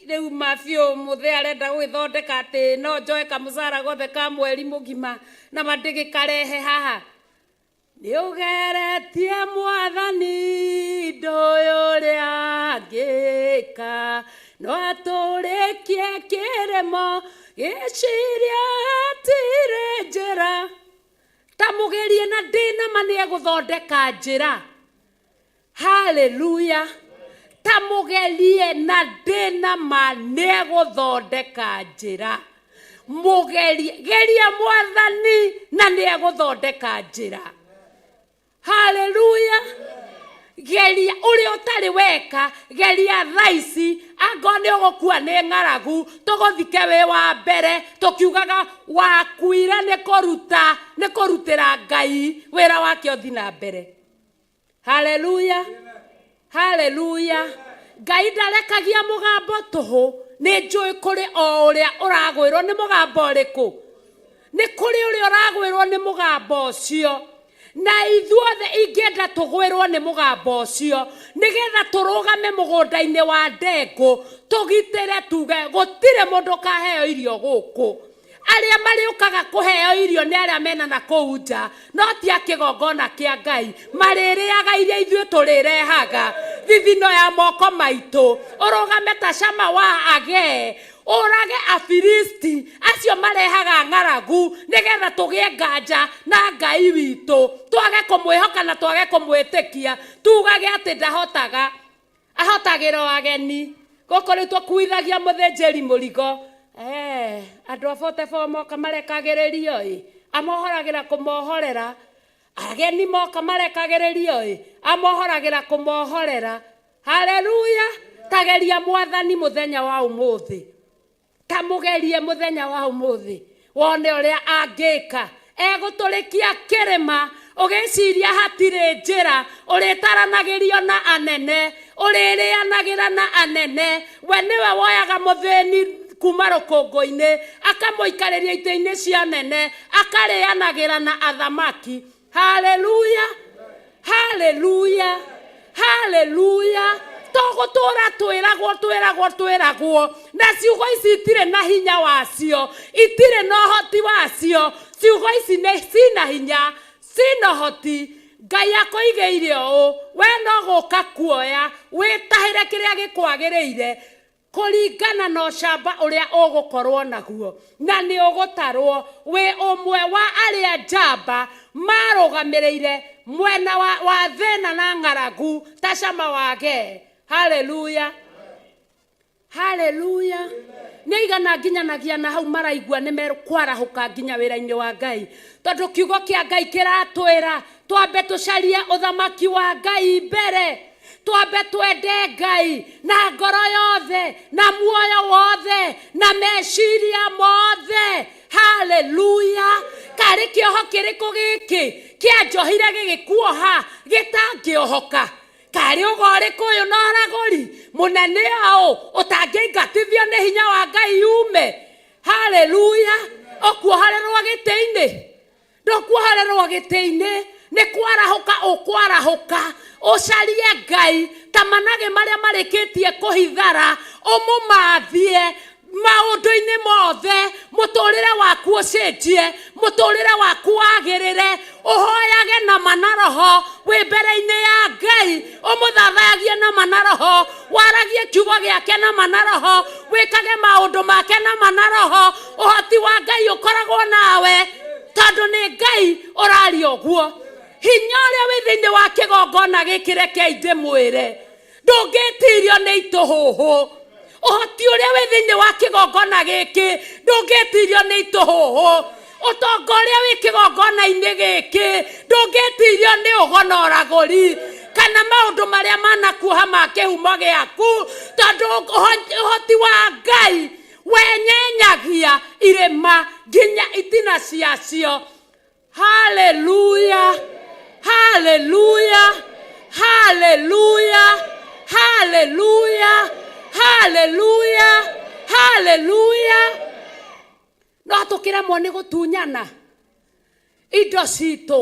rĩu mabiũ mũthee arenda gũgĩthondeka atĩ no njoe kamũcara gothe ka mweri mũgima na mandĩgĩkarehe haha. Nĩ ũgeretie mwathani ndũĩ ũrĩa angĩka, no atũrĩkie kĩrĩmo gĩciria hatirĩ njĩra. Ta mũgerie na ndĩna ma nĩ egũthondeka njĩra. Haleluya. Ta mũgerie na ndĩna ma nĩ egũthondeka njĩra. Mũgerie, geria mwathani na nĩ egũthondeka njĩra. Haleluya. Geria ũrĩa ũtarĩ weka, geria thaa ici. Angorwo nĩ ũgũkua nĩ ng'aragu, tũgũthike wĩ wa mbere, tũkiugaga wakuire nĩ kũruta, nĩ kũrutĩra Ngai wĩra wake ũthi na mbere. Haleluya. Haleluya. Ngai ndarekagia mũgambo tũhũ. Nĩ njũĩ kũrĩ o ũrĩa ũragwĩrwo nĩ mũgambo ũrĩkũ. Nĩ kũrĩ ũrĩa ũragwĩrwo nĩ mũgambo ũcio. Na ithuothe ingĩenda tũgwĩrwo nĩ mũgambo ũcio, nĩgetha tũrũgame mũgũnda-inĩ wa ndengũ, tũgitĩre tuge gũtirĩ mũndũ ũkaheo irio gũkũ. Arĩa marĩũkaga kũheo irio nĩ arĩa mena na kũu nja, no ti a kĩgongona kĩa Ngai. Marĩrĩaga iria ithuĩ tũrĩrehaga, thithino ya moko maitũ. Ũrũgame ta cama wa age, ũrage Afilisti acio marehaga ng'aragu, nĩgetha tũgĩe nganja na Ngai witũ, twage kũmwĩhoka na twage kũmwĩtĩkia, tugage atĩ ndahotaga, ahotagĩra o ageni. Gũkũ rĩu tũkuithagia mũthĩnjĩri mũrigo. Andũ a 44 moka marekagĩrĩrio ĩ, amohoragĩra kũmohorera. Ageni moka marekagĩrĩrio ĩ, amohoragĩra kũmohorera. Haleluya. Tageria mwathani mũthenya wa ũmũthĩ. Ta mũgerie mũthenya wa ũmũthĩ, wone ũrĩa angĩka. Egũtũrĩkia kĩrĩma, ũgĩciria hatirĩ njĩra, ũrĩtaranagĩrio na anene, ũrĩrĩanagĩra na anene. We nĩwe woyaga mũthĩni kuma rũkũngũ-inĩ, akamũikarĩria itĩ-inĩ cia nene, akarĩanagĩra na athamaki. Haleluya. Haleluya. Haleluya. Tũgũtũra twĩragwo, twĩragwo, twĩragwo, na ciugo ici itirĩ na hinya wacio, itirĩ na ũhoti wacio. Ciugo ici nĩ cina hinya, cina ũhoti. Ngai akũigĩire ũũ, we no gũka kuoya, wĩtahĩre kĩrĩa gĩkwagĩrĩire. Kũringana na ũcamba ũrĩa ũgũkorwo naguo, na nĩ ũgũtarwo wĩ ũmwe wa arĩa njamba marũgamĩrĩire mwena wa, wa thĩna na ng'aragu ta cama wage. Haleluya, haleluya. Nĩ aigana nginyanagia na hau maraigua nĩ mekwarahũka nginya wĩra-inĩ wa Ngai, tondũ kiugo kĩa Ngai kĩratwĩra twambe tũcarie ũthamaki wa Ngai mbere, twambe twende Ngai na ngoro yothe na muoyo wothe na meciria mothe. Haleluya. Karĩ kĩoho kĩrĩkũ gĩkĩ kĩanjohire gĩgĩkuoha gĩtangĩohoka? Karĩ ũgo ũrĩkũ ũyũ na ũragũri mũnene ũũ ũtangĩingatithio nĩ hinya wa Ngai ume? Haleluya. Ũkuohorerwo gĩtĩ-inĩ, ndũkuohorerwo gĩtĩ-inĩ, nĩ kwarahũka ũkwarahũka ũcarie Ngai ta managĩ marĩa marĩkĩtie kũhithara, ũmũmathie maũndũ-inĩ mothe, mũtũrĩre waku ũcenjie, mũtũrĩre waku wagĩrĩre, ũhoyage na ma na roho wĩ mbere-inĩ ya Ngai, ũmũthathayagie na ma na roho, waragie kiugo gĩake na ma na roho, wĩkage maũndũ make na ma na roho. Ũhoti wa Ngai ũkoragwo nawe, tondũ nĩ Ngai ũraria ũguo. Hinya ũrĩa wĩ thĩinĩ wa kĩgongona gĩkĩ, rekei ndĩmwĩre, ndũngĩtirio nĩ itũhũhũ. Ũhoti ũrĩa wĩ thĩinĩ wa kĩgongona gĩkĩ ndũngĩtirio nĩ itũhũhũ. Ũtonga ũrĩa wĩ kĩgongona-inĩ gĩkĩ ndũngĩtirio nĩ ũgo na ũragũri kana maũndũ marĩa manakuoha ma kĩhumo gĩaku, tondũ ũhoti wa Ngai wenyenyagia irĩma nginya itina ciacio. Haleluya, haleluya, haleluya, haleluya, haleluya, haleluya. No tũkĩremwo nĩ gũtunyana indo citũ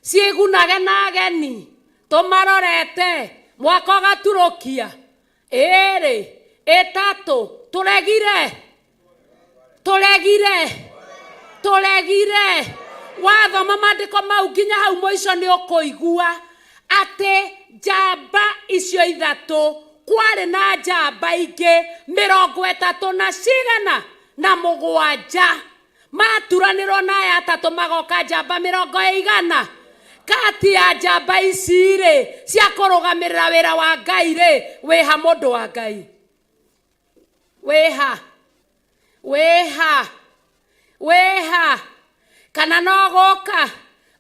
ciĩgunage na ageni tũmarorete mwaka ũgaturũkia ĩrĩ ĩtatũ, tũregire, tũregire, tũregire. Wathoma maandĩko mau nginya hau mũico nĩ ũkũigua atĩ njamba icio ithatũ, kwarĩ na njamba ingĩ 37 na cigana na mũgwanja maturanĩrwo na aya atatũ, magoka njamba 100. Kati ya njamba ici rĩ cia kũrũgamĩrĩra wĩra wa Ngai rĩ, wĩha mũndũ wa Ngai? Wĩha, wĩha, wĩha? Kana no gũka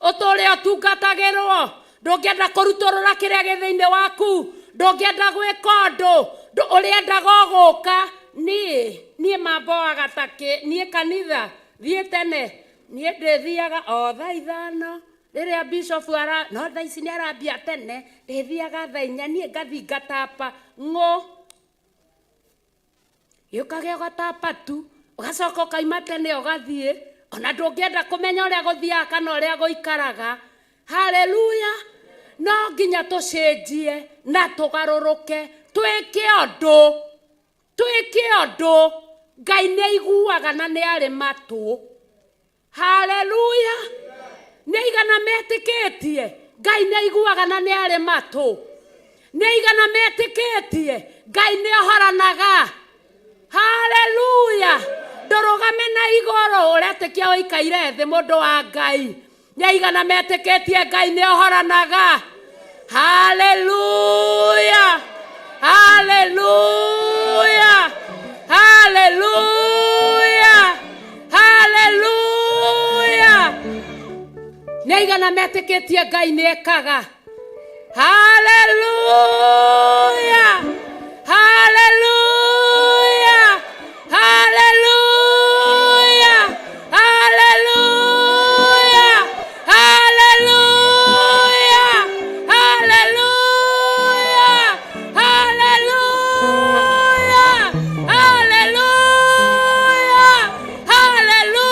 ũtũre ũtungatagĩrwo? Ndũngĩenda kũrutũrũra kĩrĩa gĩ thĩinĩ waku, ndũngĩenda gwĩka ũndũ, ũrĩendaga o gũka. Niĩ mamboaga takĩ niĩ kanitha thiĩ tene, niĩ ndĩthiaga o thaa 5 rĩrĩa bishop ara, no thaa ici nĩ arambia tene, ndĩthiaga thaa 4, niĩ ngathi ngatapa ng'ũ gĩũkage ũgatapa tu, ũgacoka ũkaima tene ũgathiĩ, ona ndũngĩenda kũmenya ũrĩa gũthiaga kana ũrĩa gũikaraga. Haleluya. No nginya tũcenjie na tũgarũrũke, twĩke ũndũ, twĩke ũndũ. Ngai nĩ aiguaga na nĩ arĩ matũ. Haleluya. Nĩ aigana metĩkĩtie Ngai nĩ aiguaga na nĩ arĩ matũ? Nĩ aigana metĩkĩtie Ngai nĩ ohoranaga? Haleluya. Ndũrũgame na igũrũ ũretĩkia ũikaire thĩ, mũndũ wa Ngai. Nĩ aigana metĩkĩtie Ngai nĩ ohoranaga? Haleluya, haleluya, haleluya, haleluya. Nĩ aigana metĩkĩtie Ngai nĩ ekaga? Haleluya, haleluya, haleluya, haleluya, haleluya, haleluya, haleluya, haleluya,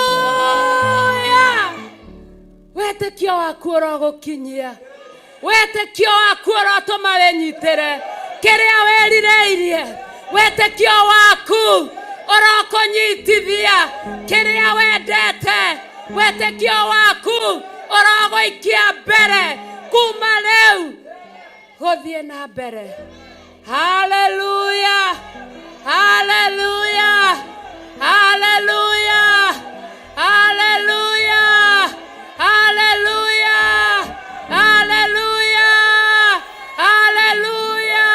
haleluya. Wetĩkio waku ũrogũkinyia, wetĩkio waku ũrotũma wĩnyitĩre kĩrĩa wĩrirĩirie, wetĩkio waku ũrokũnyitithia kĩrĩa wendete, wetĩkio waku ũrogũikia mbere kuma rĩu gũthiĩ na mbere. Haleluya. Haleluya, haleluya, haleluya, haleluya, haleluya, haleluya.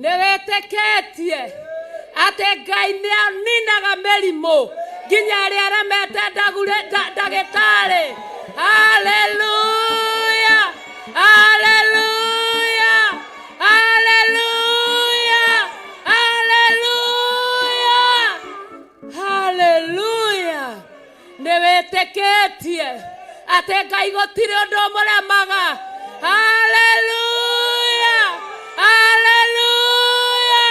Nĩ wĩtĩkĩtie atĩ Ngai nĩ aninaga mĩrimũ nginya ĩrĩa ĩremete ndagĩtarĩ. Haleluya, haleluya, haleluya, haleluya, haleluya. Nĩ wĩtĩkĩtie atĩ Ngai gũtirĩ ũndũ ũmũremaga. Haleluya, haleluya,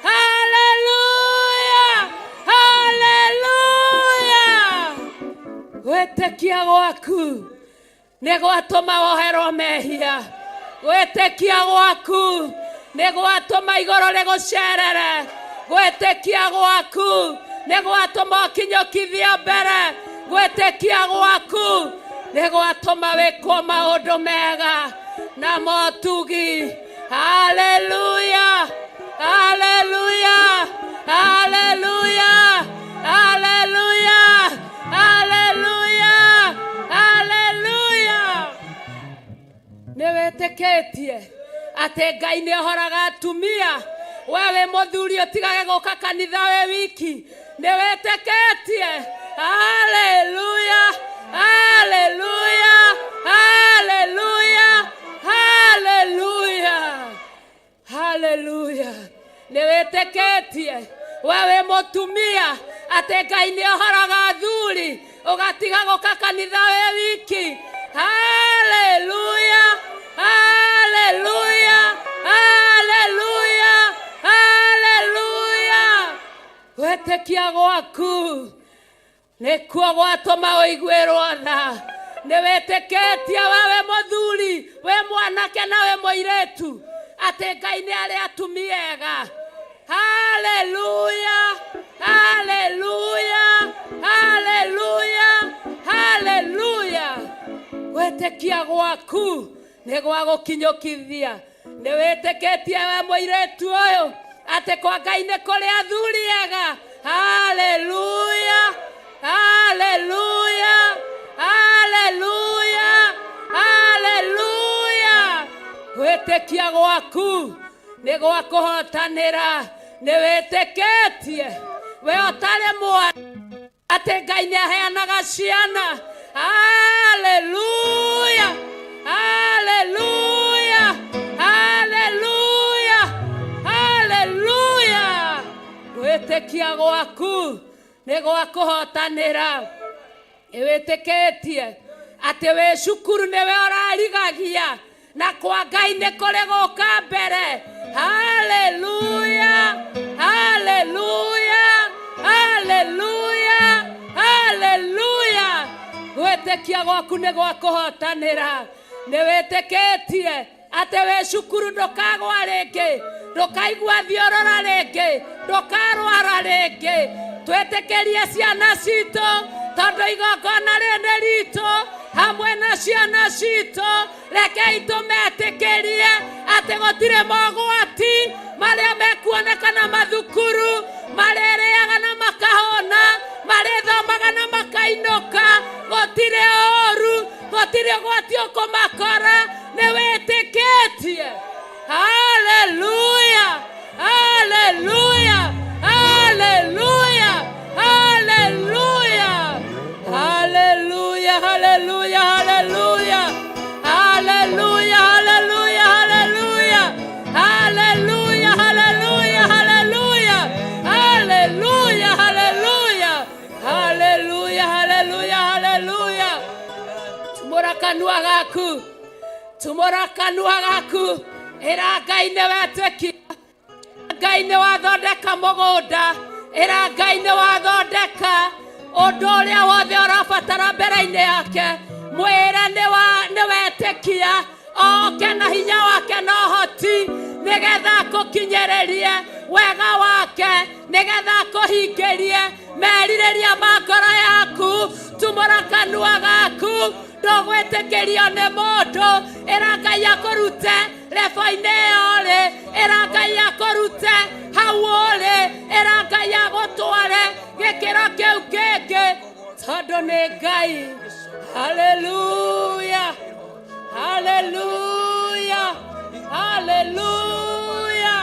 haleluya, haleluya. Gwĩtĩkia gwaku nĩ gwatũma woherwo mehia. Gwĩtĩkia gwaku nĩ gwatũma igũrũ rĩgũcerere. Gwĩtĩkia gwaku nĩ gwatũma ũkinyũkithio mbere. Gwĩtĩkia gwaku nĩ gwatũma wĩkwo maũndũ mega na motugi. Haleluya, haleluya, haleluya, haleluya, haleluya, haleluya. Nĩ wĩtĩkĩtie atĩ Ngai nĩ ohoraga atumia. We wĩ mũthuri ũtigage gũka kanitha wĩ wiki. Nĩ wĩtĩkĩtie. Haleluya, haleluya, haleluya, haleluya, haleluya. Nĩ wĩtĩkĩtie we wĩ mũtumia atĩ Ngai nĩ ohoraga athuri ũgatiga gũka kanitha wĩ wiki. Haleluya, haleluya, haleluya, haleluya. Gwĩtĩkia gwaku nĩkuo gwatũma ũiguĩrwo tha. Nĩ wĩtĩkĩtie we wĩ mũthuri, wĩ mwanake na wĩ mũirĩtu atĩ Ngai nĩ arĩ atumia ega. Haleluya, haleluya, haleluya, haleluya. Gwĩtĩkia gwaku nĩ gwa gũkinyũkithia. Nĩ wĩtĩkĩtie we mũirĩtu ũyũ atĩ kwa Ngai nĩ kũrĩ athuri ega. Haleluya, haleluya, haleluya, haleluya. Gwĩtĩkia gwaku nĩ gwa kũhotanĩra. Nĩ wĩtĩkĩtie we ũtarĩ mwana atĩ Ngai nĩ aheanaga ciana. Haleluya, haleluya, haleluya, haleluya. Gwĩtĩkia gwaku nĩ gwa kũhotanĩra. Nĩ wĩtĩkĩtie atĩ wĩ cukuru nĩwe ũrarigagia na kwa Ngai nĩ kũrĩ gũka mbere. Haleluya, haleluya, haleluya, haleluya. Gwĩtĩkia gwaku nĩ gwa kũhotanĩra. Nĩ wĩtĩkĩtie atĩ wĩ cukuru ndũkagwa rĩngĩ, ndũkaigua thiũrũra rĩngĩ, ndũkarwara rĩngĩ. Twĩtĩkĩrie ciana citũ tondũ igongona rĩrĩ nĩ ritũ hamwe na ciana citũ. Rekei tũmetĩkĩrie atĩ gũtirĩ mogwati marĩa mekuonekana mathukuru, marĩrĩaga na makahũna, marĩthomaga na makainũka. Gũtirĩ ũru, gũtirĩ ũgwati ũkũmakora. Nĩ wĩtĩkĩtie. Haleluya, haleluya, haleluya, haleluya, haleluya, haleluya, haleluya, haleluya, haleluya, haleluya, haleluya, haleluya, haleluya, haleluya, haleluya, haleluya, haleluya, haleluya. Tumũra kanua gaku, tumũra kanua gaku, ĩra Ngai nĩ wetĩkia. Ngai nĩ wathondeka mũgũnda, ĩra Ngai nĩ wathondeka ũndũ ũrĩa wothe ũrabatara mbere-inĩ yake. Mwĩre nĩ wetĩkia oke na hinya wake na ũhoti nĩgetha akũkinyĩrĩrie wega wake, nĩgetha akũhingĩrie merirĩria ma ngoro yaku. Tumũra kanua gaku, ndũgwĩtĩkĩrio nĩ mũndũ. Ĩra Ngai akũrute Lebo-inĩ ĩyo ũrĩ, ĩra Ngai akũrute hau ũrĩ, ĩra Ngai agũtware gĩkĩro kĩu kĩngĩ, tondũ nĩ Ngai. Haleluya, haleluya, haleluya.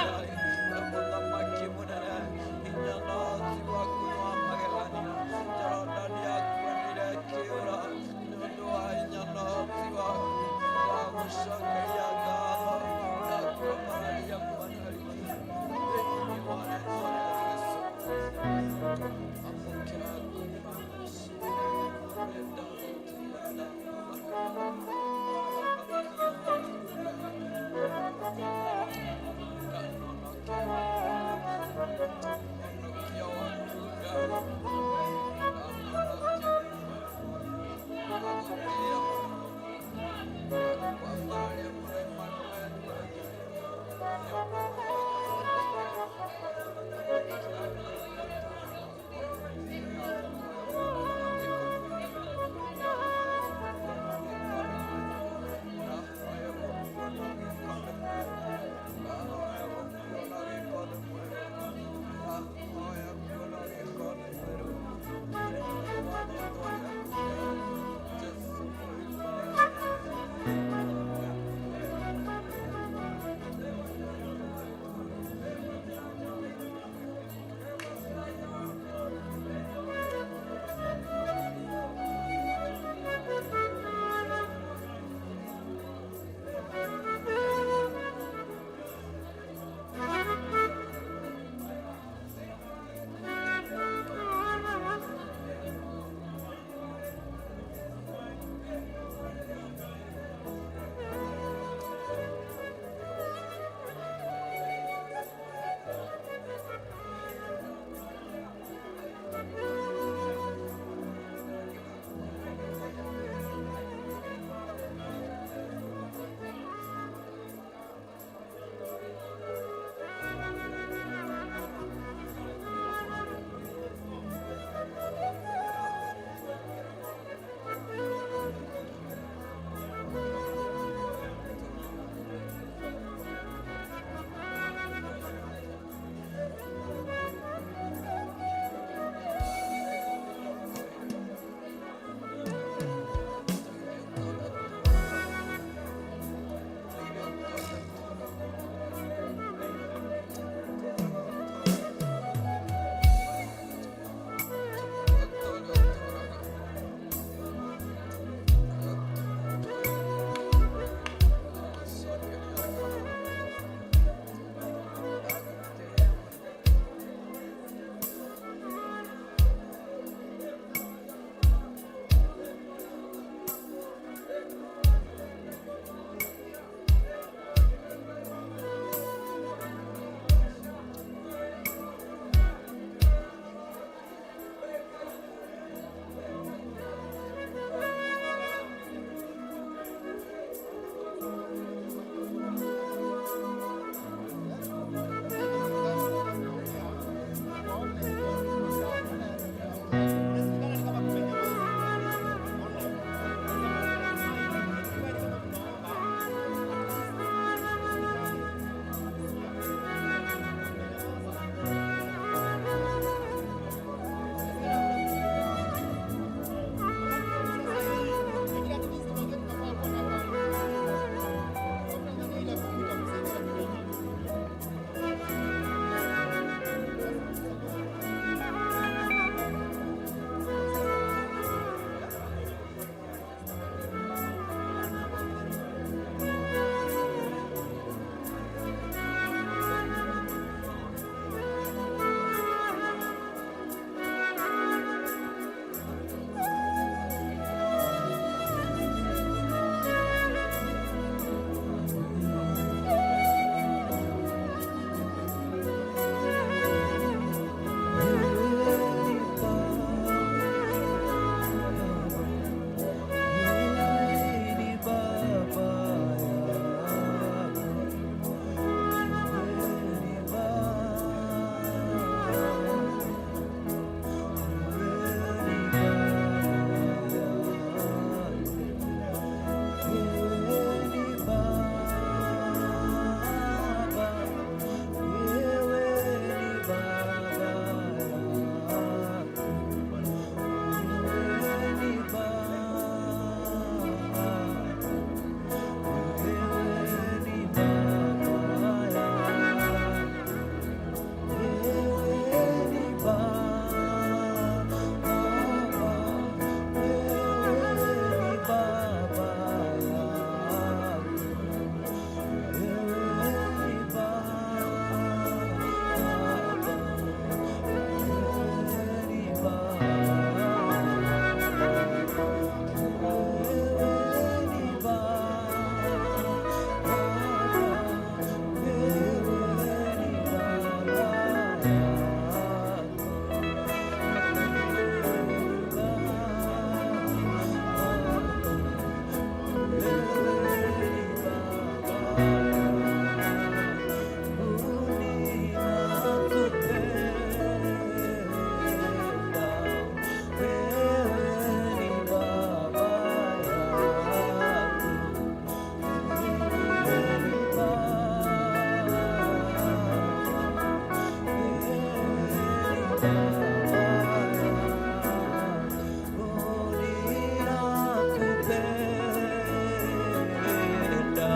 Ninakupenda,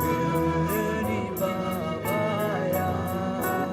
wewe ni baba yangu.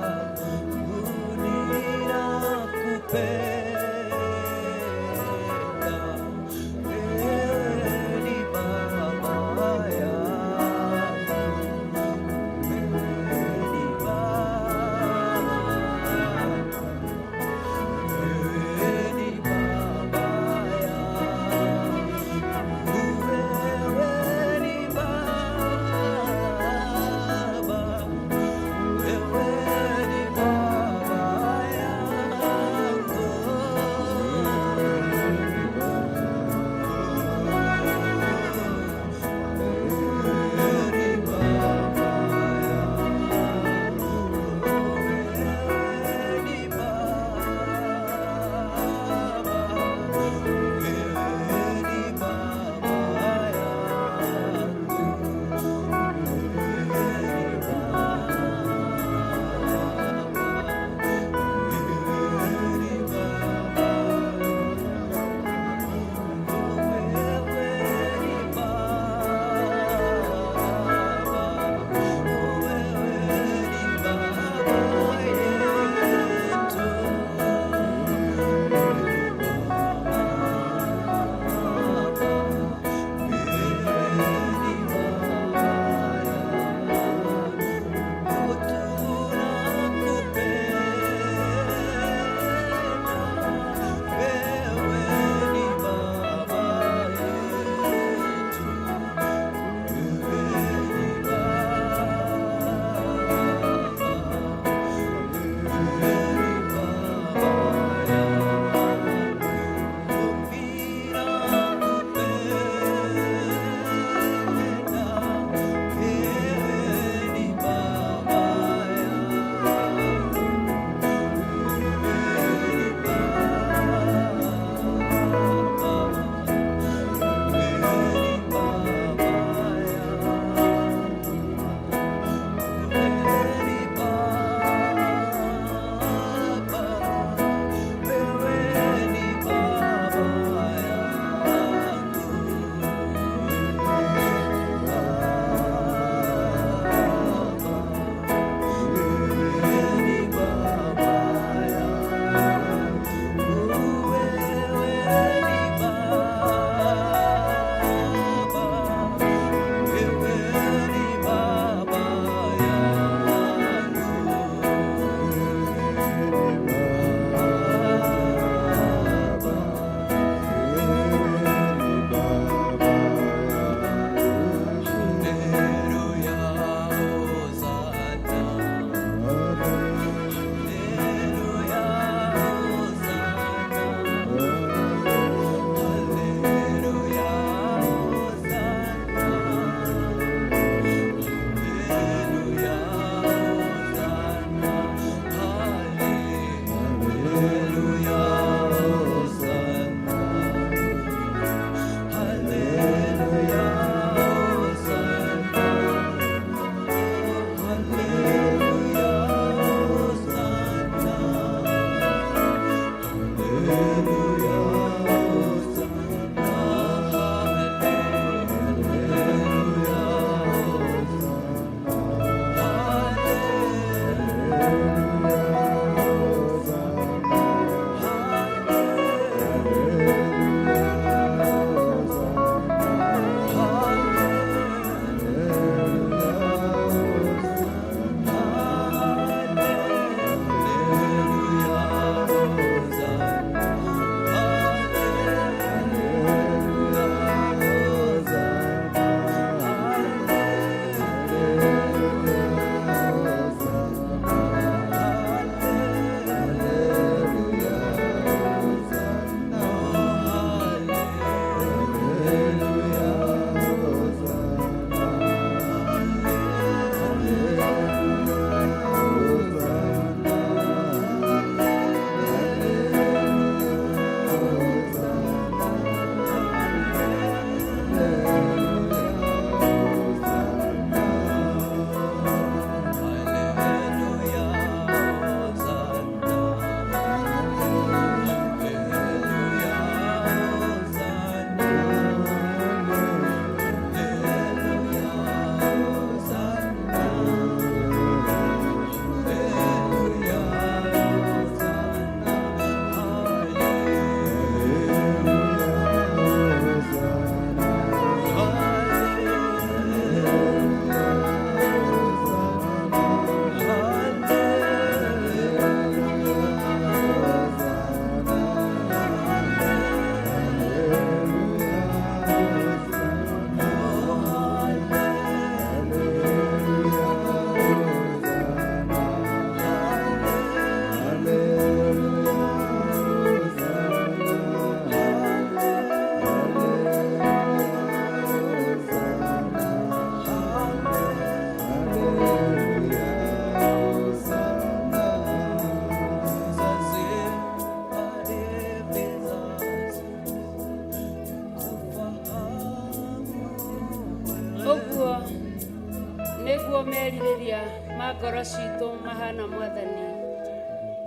Nĩguo merirĩria ma ngoro citũ mahana mwathani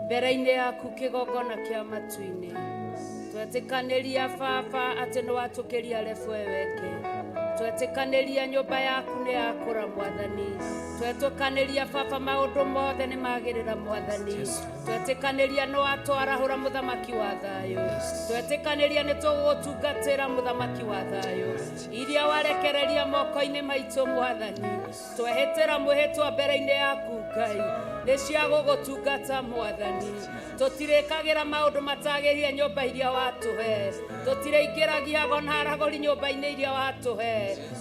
mbere-inĩ yaku kĩgongona kĩa matu-inĩ twetĩkanĩria baba atĩ nĩ watũkĩria rebu weke twetĩkanĩria nyũmba yaku nĩ yakũra mwathani twetĩkanĩria baba maũndũ mothe nĩ magĩrĩra mwathani twetĩkanĩria nĩ watwarahũra mũthamaki wa thayũ twetĩkanĩria nĩ tũgũgũtungatĩra mũthamaki wa thayũ iria warekereria moko-inĩ maitũ mwathani twehĩtĩra mwĩhĩtwa mbere-inĩ yaku ngai nĩ cia gũgũtungata mwathani tũtirĩkagĩra maũndũ matagĩrĩire nyũmba iria watũhe tũtirĩingĩragia gona aragũri nyũmba-inĩ iria watũhe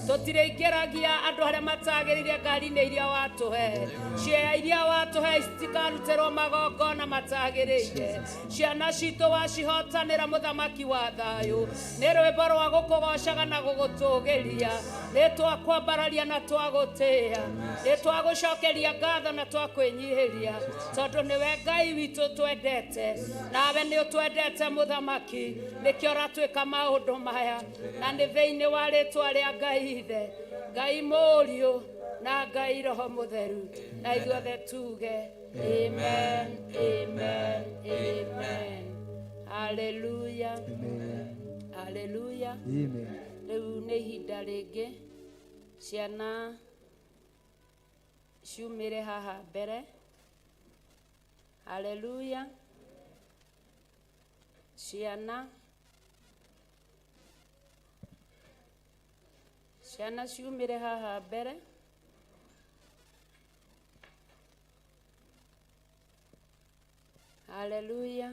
tũtirĩingĩragia andũ arĩa matagĩrĩire ngari-inĩ iria watũhe ciea iria watũhe citikarutĩrwo magongona matagĩrĩire ciana citũ wacihotanĩra mũthamaki wa thayũ nĩ rwĩmbo rwa gũkũgocaga na gũgũtũgĩria nĩ twakwambararia na twagũtĩĩa nĩ twagũcokeria ngatho na twakwĩnyihĩria tondũ nĩwe ngai witũ twendete nawe nĩ ũtwendete mũthamaki nĩkĩo ũratwĩka maũndũ maya na nĩ thĩinĩ wa rĩtwa rĩa ngai ithe ngai mũriũ na ngai roho mũtheru na ithuothe tuge amen amen amen haleluya haleluya Amen. rĩu nĩ ihinda rĩngĩ ciana ciumĩre haha mbere haleluya ciana ciana ciumĩre haha mbere haleluya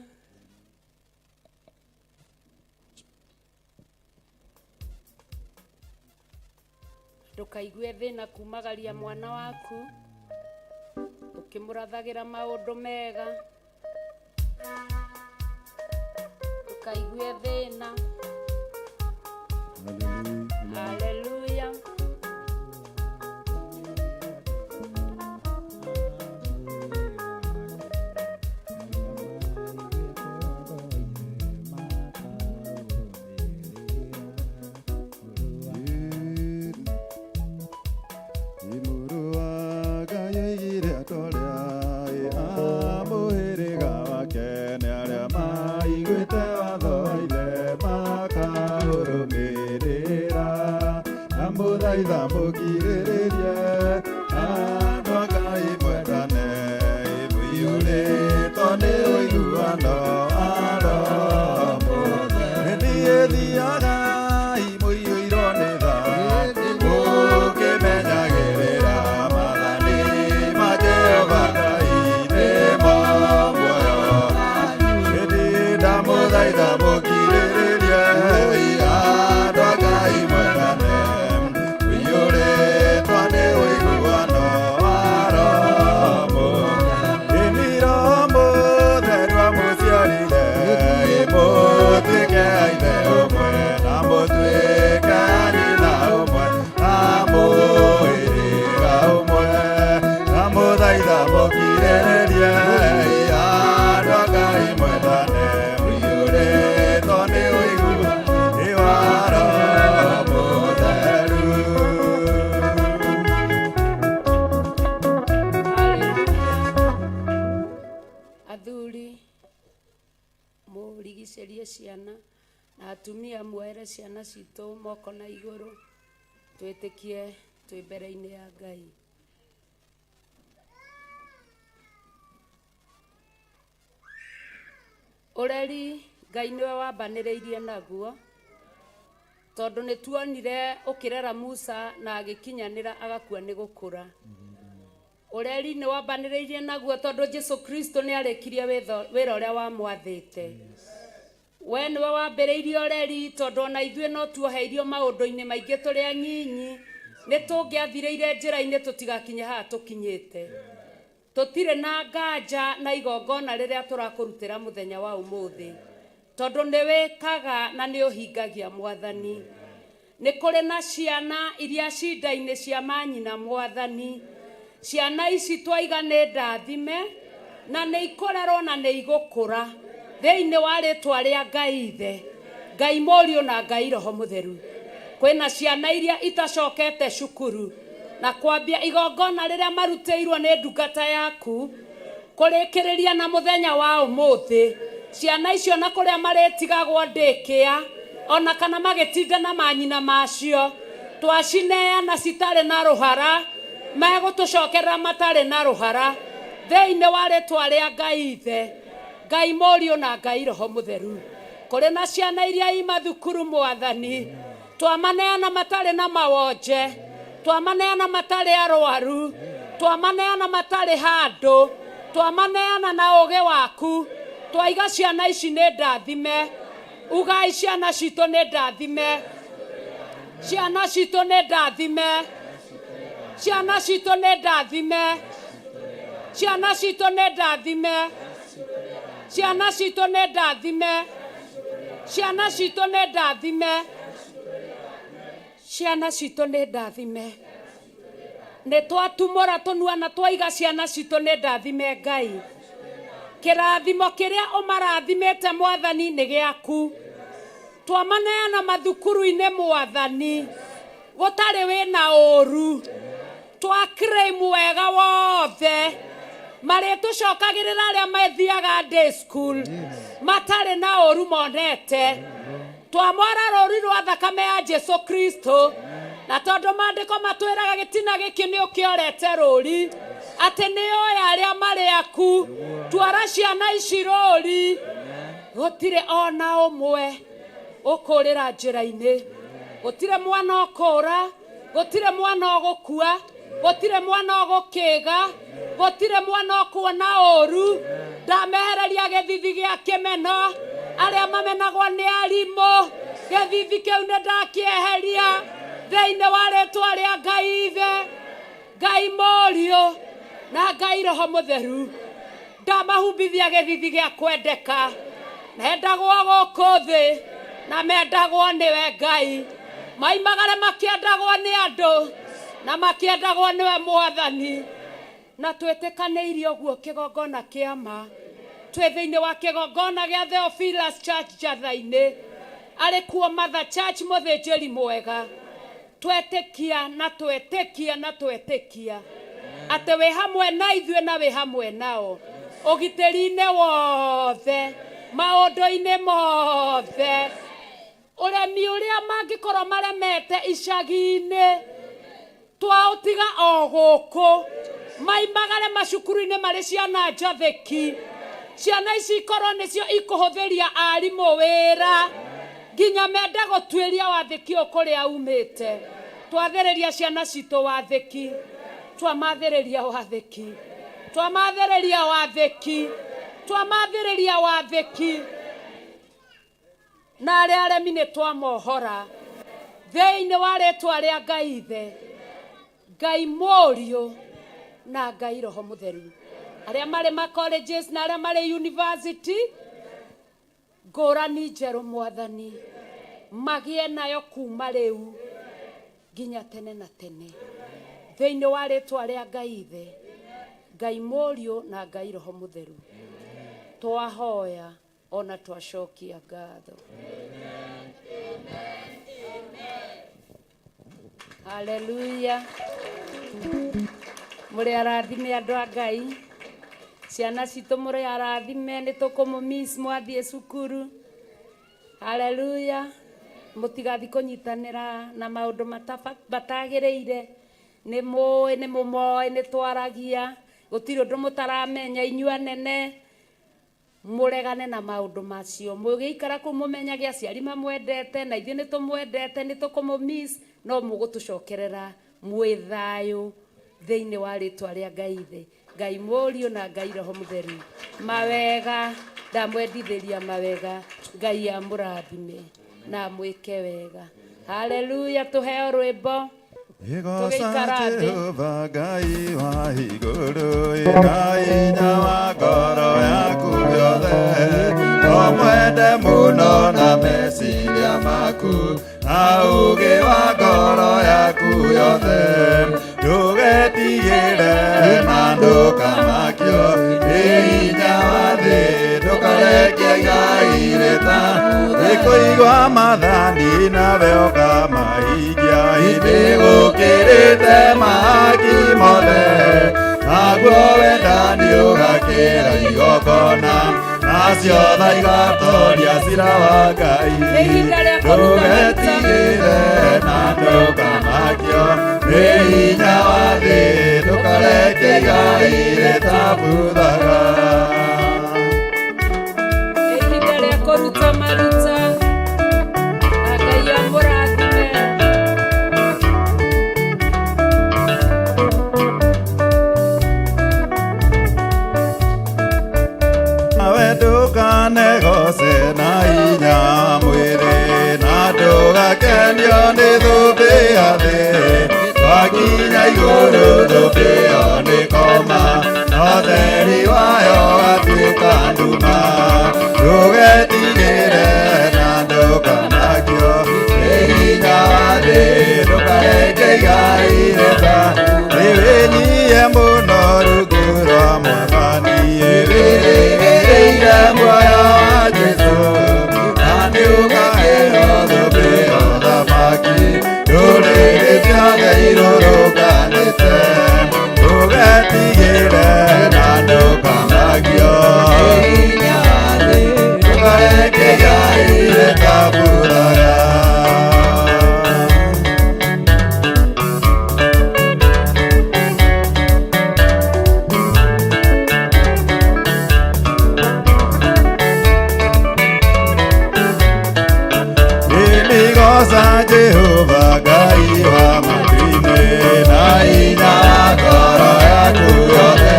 ndũkaigue thĩna kumagaria mwana waku ũkĩmũrathagĩra maũndũ mega ndũkaigue thĩna haleluya Athuri mũrigicĩrie ciana na atumia muoere ciana citũ moko na igũrũ twĩtĩkie twĩ mbere-inĩ ya Ngai. Ũreri Ngai nĩwe wambanĩrĩirie naguo tondũ nĩ tuonire ũkĩrera Musa na agĩkinyanĩra agakua nĩ gũkũra. Ũreri nĩ wambanĩrĩirie naguo tondũ Jesu Kristo nĩ arĩkirie wĩra ũrĩa wamwathĩte. We nĩwe wambĩrĩirie ũreri tondũ ona ithuĩ no tuoheirio maũndũ-inĩ maingĩ tũrĩ anyinyi nĩ tũngĩathirĩire njĩra-inĩ tũtigakinye haha tũkinyĩte. Tũtirĩ na nganja na igongona rĩrĩa tũrakũrutĩra mũthenya wa ũmũthĩ tondũ nĩ wĩkaga na nĩ ũhingagia mwathani. Nĩ kũrĩ na ciana iria cinda-inĩ cia manyina mwathani. Ciana ici twaiga nĩ ndathime na nĩ ikũrerwo na nĩ igũkũra thĩinĩ wa rĩtwa rĩa Ngai ithe Ngai mũriũ na Ngai roho mũtheru. Kwĩna ciana iria itacokete cukuru Na kwambia igongona rĩrĩa marutĩirwo nĩ ndungata yaku kũrĩkĩrĩria na mũthenya wa ũmũthĩ, ciana icio na kũrĩa marĩtigagwo ndĩkĩa ona kana magĩtinda na manyina macio, twacineana citarĩ na rũhara, megũtũcokerera matarĩ na rũhara, thĩinĩ wa rĩtwa rĩa Ngai Ithe, Ngai Mũriũ na Ngai Roho Mũtheru. Kũrĩ na ciana iria i mathukuru Mwathani, twamaneana matarĩ na mawonje, twamaneana matarĩ arwaru, twamaneana matarĩ handũ, twamaneana na ũgĩ waku, twaiga ciana ici nĩ ndathime. Ugai ciana citũ nĩ ndathime, ciana citũ nĩ ndathime, ciana citũ nĩ ndathime, ciana citũ nĩ ndathime, ciana citũ nĩ ndathime, ciana citũ nĩ ndathime, ciana citũ nĩ ndathime. Nĩ twatumũra tũnua na twaiga ciana citũ nĩ ndathime. Ngai, kĩrathimo kĩrĩa ũmarathimĩte Mwathani nĩ gĩaku. Twamaneana mathukuru-inĩ Mwathani, gũtarĩ wĩna ũru, twa claim wega wothe, marĩtũcokagĩrĩra arĩa mathiaga day school matarĩ na ũru monete. Twamwara rũri rwa thakame ya Jesu Kristo, na tondũ maandĩko matwĩraga gĩtina gĩkĩ nĩ ũkĩorete rũri atĩ nĩ oya arĩa marĩ aku, twara ciana ici rũri, gũtirĩ ona ũmwe ũkũrĩra njĩra-inĩ, gũtirĩ mwana ũkũra, gũtirĩ mwana ũgũkua, gũtirĩ mwana ũgũkĩga, gũtirĩ mwana ũkuona ũru. Ndamehereria gĩthithi gĩa kĩmeno, arĩa mamenagwo nĩ arimũ, gĩthithi kĩu nĩ ndakĩeheria thĩinĩ wa rĩtwa rĩa Ngai Ithe, Ngai Mũriũ na Ngai Roho Mũtheru. Ndamahumbithia gĩthithi gĩa kwendeka, mendagwo gũkũ thĩ na mendagwo nĩwe Ngai, maimagare makĩendagwo nĩ andũ na makĩendagwo nĩwe Mwathani. Na twĩtĩkanĩirie ũguo kĩgongona kĩa ma, twĩ thĩinĩ wa kĩgongona gĩa Theophilus Church Njatha-inĩ, arĩ kuo Mother Church mũthĩnjĩri mwega. Twetĩkia na twetĩkia na twetĩkia atĩ wĩ hamwe na ithuĩ na wĩ hamwe nao ũgitĩri-inĩ wothe, maũndũ-inĩ mothe, ũremi ũrĩa mangĩkorwo maremete icagi-inĩ twaũtiga o gũkũ, maimagare macukuru-inĩ marĩ ciana njathĩki, ciana ici ikorwo nĩcio ikũhũthĩria arimũ wĩra nginya mende gũtuĩria wathĩki ũyũ kũrĩa umĩte. Twathĩrĩria ciana citũ wathĩki, twamathĩrĩria wathĩki, twamathĩrĩria wathĩki, twamathĩrĩria wathĩki, na arĩa aremi nĩ twamohora thĩinĩ wa rĩtwa rĩa Ngai Ithe, Ngai Mũriũ na Ngai Roho Mũtheru. Arĩa marĩ ma colleges na arĩa marĩ university, ngũrani njerũ Mwathani magĩe nayo kuma rĩu nginya tene na tene, thĩinĩ wa rĩtwa rĩa Ngai Ithe, Ngai Mũriũ na Ngai Roho Mũtheru. Twahoya ona twacokia ngatho. Haleluya. Mũrĩ arathime andũ a Ngai, ciana citũ mũrĩ arathime, nĩ tũkũmũmiss mwathiĩ cukuru. Haleluya. Mũtigathiĩ kũnyitanĩra na maũndũ matagĩrĩire. Nĩ mũĩ, nĩ mũmoĩ, nĩ twaragia, gũtirĩ ũndũ mũtaramenya inyuĩ anene. Mũregane na maũndũ macio, mũgĩikara kũu mũmenyage aciari mamwendete na ithuĩ nĩ tũmwendete, nĩ tũkũmũmiss, no mũgũtũcokerera mwĩ thayũ thĩinĩ wa rĩtwa rĩa Ngai Ithe, Ngai Mũriũ na Ngai Roho Mũtheru. Mawega ndamwendithĩria mawega, Ngai amũrathime na amwĩke wega. Haleluya. Tũheo rwĩmbo tũgĩikara thĩ. Jehova Ngai wa igũrũ, ĩna hinya wa ngoro yaku yothe, ũmwende mũno na meciria maku na ũũgĩ wa ngoro yaku yothe, ndũgetigĩre na ndũkamakio nĩ hinya wa thĩ. Ndũkareke igai rĩta Nĩkũigua maathani nawe ũkamahingia Ĩndĩ gũkĩrĩte mahaki mothe Naguo wendani ũgakĩra igongona Nacio tha igatoria cira wa Ngai Nĩ ihinda rĩa kũruta maruta. Ndũgetigĩre na ndũkamakio nĩ hinya wa thĩ ndũkareke igai rĩtabuthaga Nĩ ihinda rĩa kũruta maruta. Na Ngai amũrathime. Nawe ndũkanegoce na hinya mwĩrĩ na ndũgakenio nĩ thũmbĩ ya thĩ twakinya igũrũ thũmbĩ ĩyo nĩ koma no theri wayo gatuĩka nduma ndũgetigĩre na ndũkamakio nĩ hinya wa thĩ ndũkareke igai rĩta nĩwĩnyihie mũno rungu rwa mwathani ĩwĩrĩgĩrĩire muoyo wa Jesũ na nĩũkaheo thũmbĩ ya ũthamaki ndũrĩrĩ ciothe irũrũnganĩte ndũgetigĩre na ndũkamakio ndũkareke igai rĩtabuthaga. Nĩmĩgoca Jehova Ngai wa matu-inĩ na hinya wa ngoro yaku yothe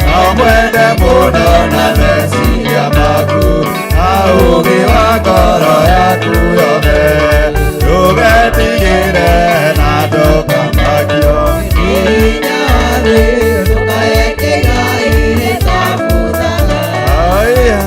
na ũmwende mũno na meciria maku na ũũgĩ wa ngoro yaku yothe ndũgetigĩre na ndũkamakio Aya.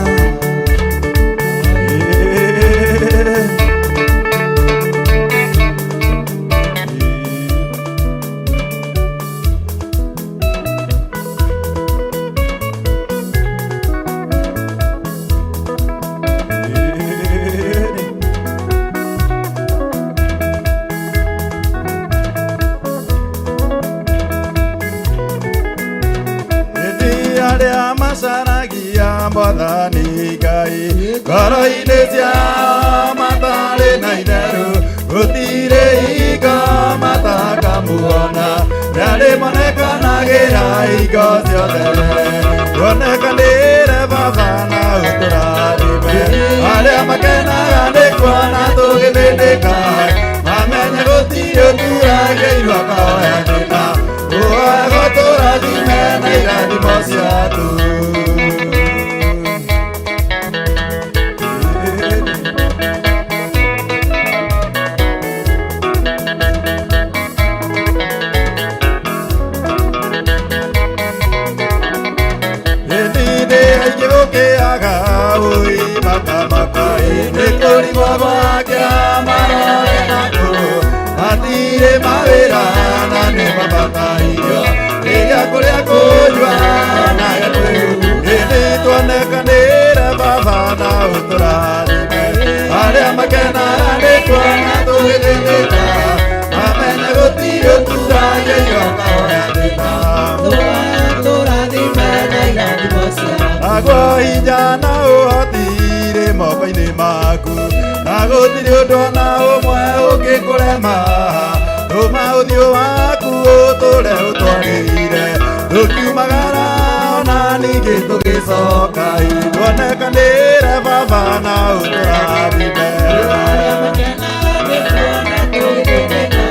Hĩndĩ arĩa macaragia Mwathani Ngai ngoro-inĩ ciao matarĩ na itheru gũtirĩ hingo matakamuona nĩarĩmonekanagĩra hingo ciothe tuonekanĩre Baba na ũtũrathime arĩa makenaga nĩ kuona tũgĩthĩnĩka mamenye gũtirĩ ũturagĩirwo akaoya thĩna ũhoyaga ũtũrathime na irathimo ciaku. Hĩndĩ aingĩ gũkĩaga ũi makamaka nĩ kũrigwo gwake marore nakũ matirĩ mawĩra na nĩ mabatairio rĩrĩa kũrĩa kũnyua na gatũu hĩndĩ tuonekanĩre Baba na ũtũrathime arĩa makenaga nĩ kuona tũgĩthĩnĩka mamenye gũtirĩ ũturagĩrio kaoya thĩna naguo hinya na ũhoti irĩ moko-inĩ maku na gũtirĩ ũndũ ona ũmwe ũngĩkũrema tũma ũthiũ waku ũtũre ũtwarĩire tũkiumagara ona ningĩ tũgĩcoka tuonekanĩre Baba na ũtũrathime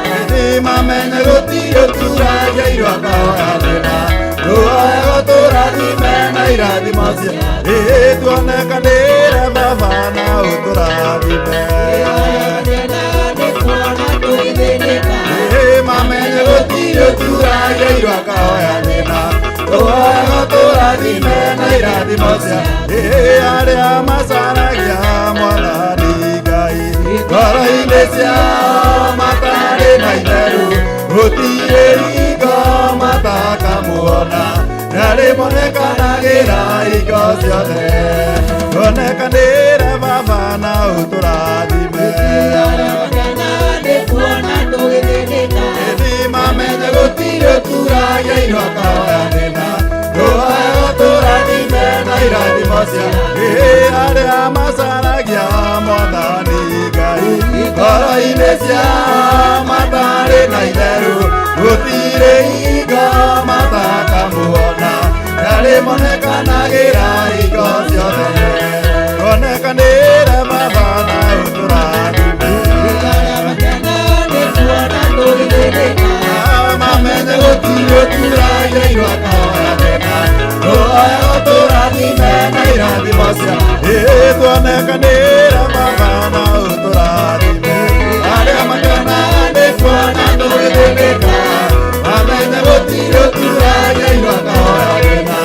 Hĩndĩ mamenye gũtirĩ ũturagĩirwo akaoya thĩna tũhoyaga ũtũrathime na irathimo cia ĩĩ tuonekanĩre Baba na ũtũrathime Ĩĩ mamenye gũtirĩ ũturagĩirwo akaoya thĩna tũhoyaga ũtũrathime na irathimo cia ĩĩ arĩa macaragia Mwathani Ngai ngoro-inĩ ciao matarĩ na itheru gũtirĩ hingo matakamuona nĩarĩ Rĩmonekanagĩra hingo ciothe tuonekanĩre baba na ũtũrathime ĩthi mamenye gũtirĩ ũturagia irwakaoya thĩna tũhoe ũtũrathime na irathimo cia ĩ arĩa macaragia mwathani Ngai ngoro-inĩ ciao matarĩ na itheru gũtirĩ hingo matakamuona nĩrĩmonekanagĩra hingo ciothe tuonekanĩre baba na ũtũrathime mamenye gũtirĩ ũturagia irwakaoya thĩna tũhoe ũtũrathime na irathimo cia ĩ tuonekanĩre baba na ũtũrathime arĩa makenaga nĩ kuona tũgĩthĩnĩka mamenye gũtirĩ ũturagia irwakaoya thĩna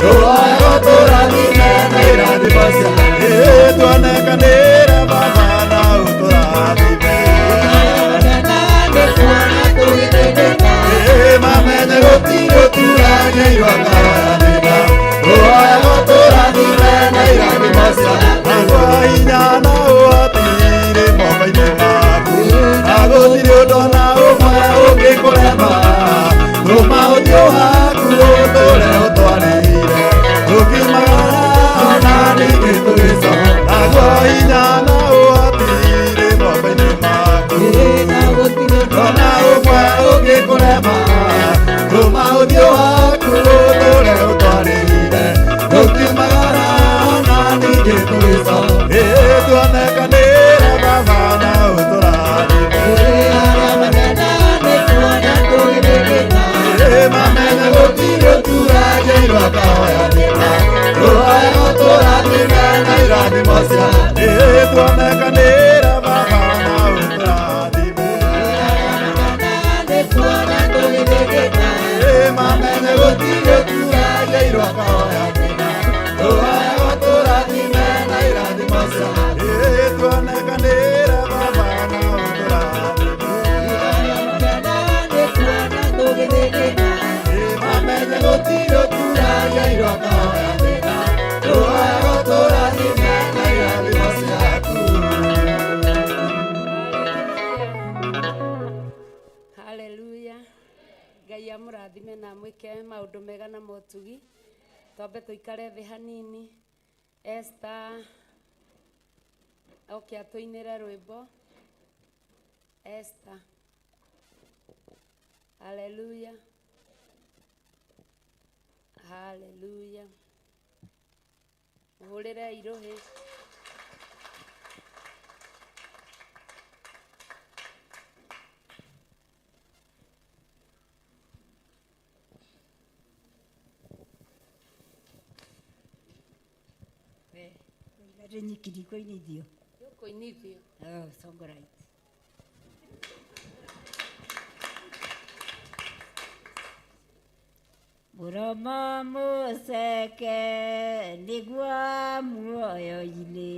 tũhoe ũtũrathime na irathimo cia ĩ tuonekanĩre baba na ũtũrathime mamenye gũtirĩ ũturagia irwakaoya thĩna tũhoe ũtũrathime na irathimo cia naguo hinya na ũhoti irĩ moko-inĩ maku na gũtirĩ ũndũ ona ũmwe ũngĩkũrema tũma ũthiũ waku ũtũre ũtwarĩire tũkiumagara ona ningĩ tũgĩcoka naguo hinya na ũhoti irĩ moko-inĩ maku ona ũmwe ũngĩkũrema tũma ũthiũ waku ũtũre ũtwarĩire tũkiumagara ona ningĩ tũgĩcoka ĩ tuonekanĩre baba na ũtũrathime mamenye gũtirĩ ũturagia irwakaoya thĩna tũhoe ũtũrathime na irathimo cia ĩ tuonekanĩre baba na ũtũrathime mamenye gũtirĩ ũturagia irwakaoya thĩna tũhoe ũtũrathime na irathimo cia ĩ tuonekanĩre baba na ũtũrathime mamenye gũtirĩ ũturagia irwakaoya thĩna tũhoe ũtũrathime na irathimo ciaku. Haleluya. Ngai amũrathime na amwĩke maũndũ mega na motugi. Twambe tũikare thĩ hanini. Esther oke atũinĩre rwĩmbo. Esther. Haleluya. Haleluya. Mũhũrĩre irũhĩ. Nyikiri kũinithio. Kũinithio. Oh, songwrite. Mũromo mũceke nĩguo muoyo-inĩ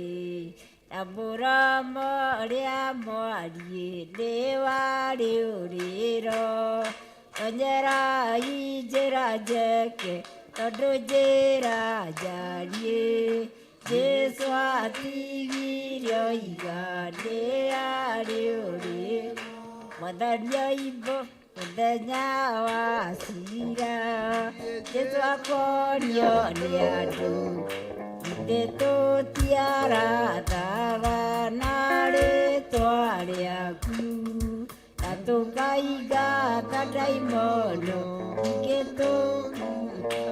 na mũromo ũrĩa mwariĩ nĩ wa rĩũrĩro. Tonyerai njĩra njeke tondũ njĩra njariĩ Jesu atigire oiga nĩ arĩ ũrĩro. Mwathani oimbo mũthenya wa cira Jesu akorio nĩ andũ ithe tũtiarathaga na rĩtwa rĩaku na tũkaingata ndaimono ingĩ tũkuta.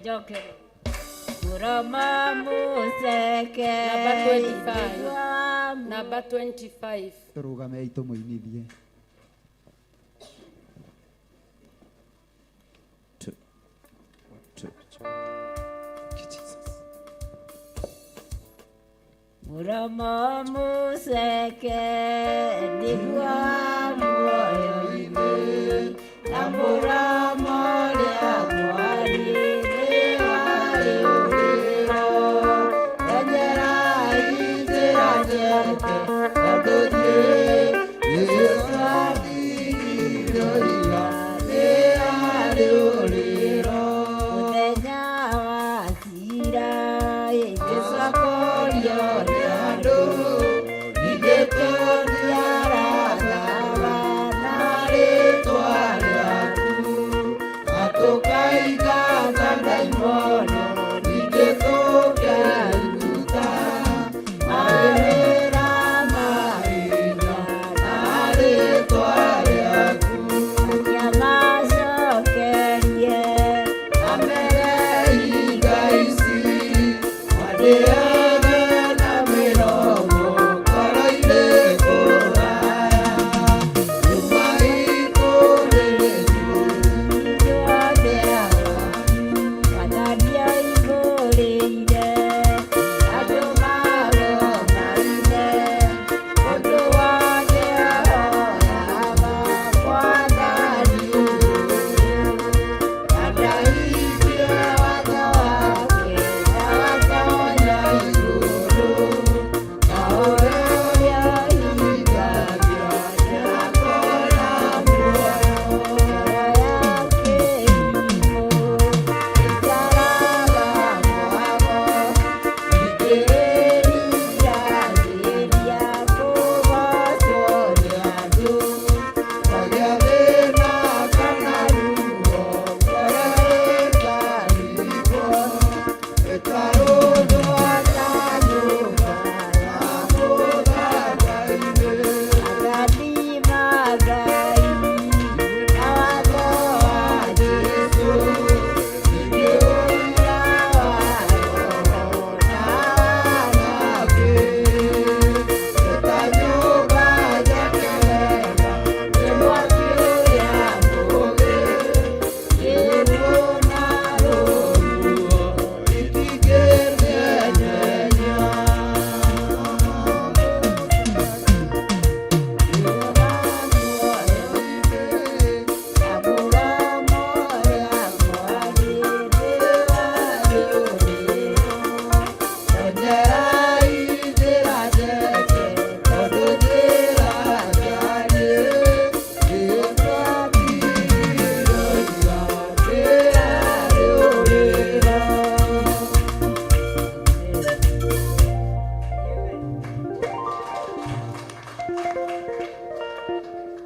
Njokere. Mũromo mũceke Number 25. Number 25. Tũrũgame tũmũinithie. Two, one, two, three. Mũromo mũceke nĩguo muoyo-inĩ na mũromo ũrĩa mwariĩ nĩ wa rĩũrĩro. Tonyerai njĩra njeke tondũ niĩ Jesũ atigire Ndĩage na mĩromo ngoro-inĩ kũraya. Nyũmba ikũrĩrĩtu.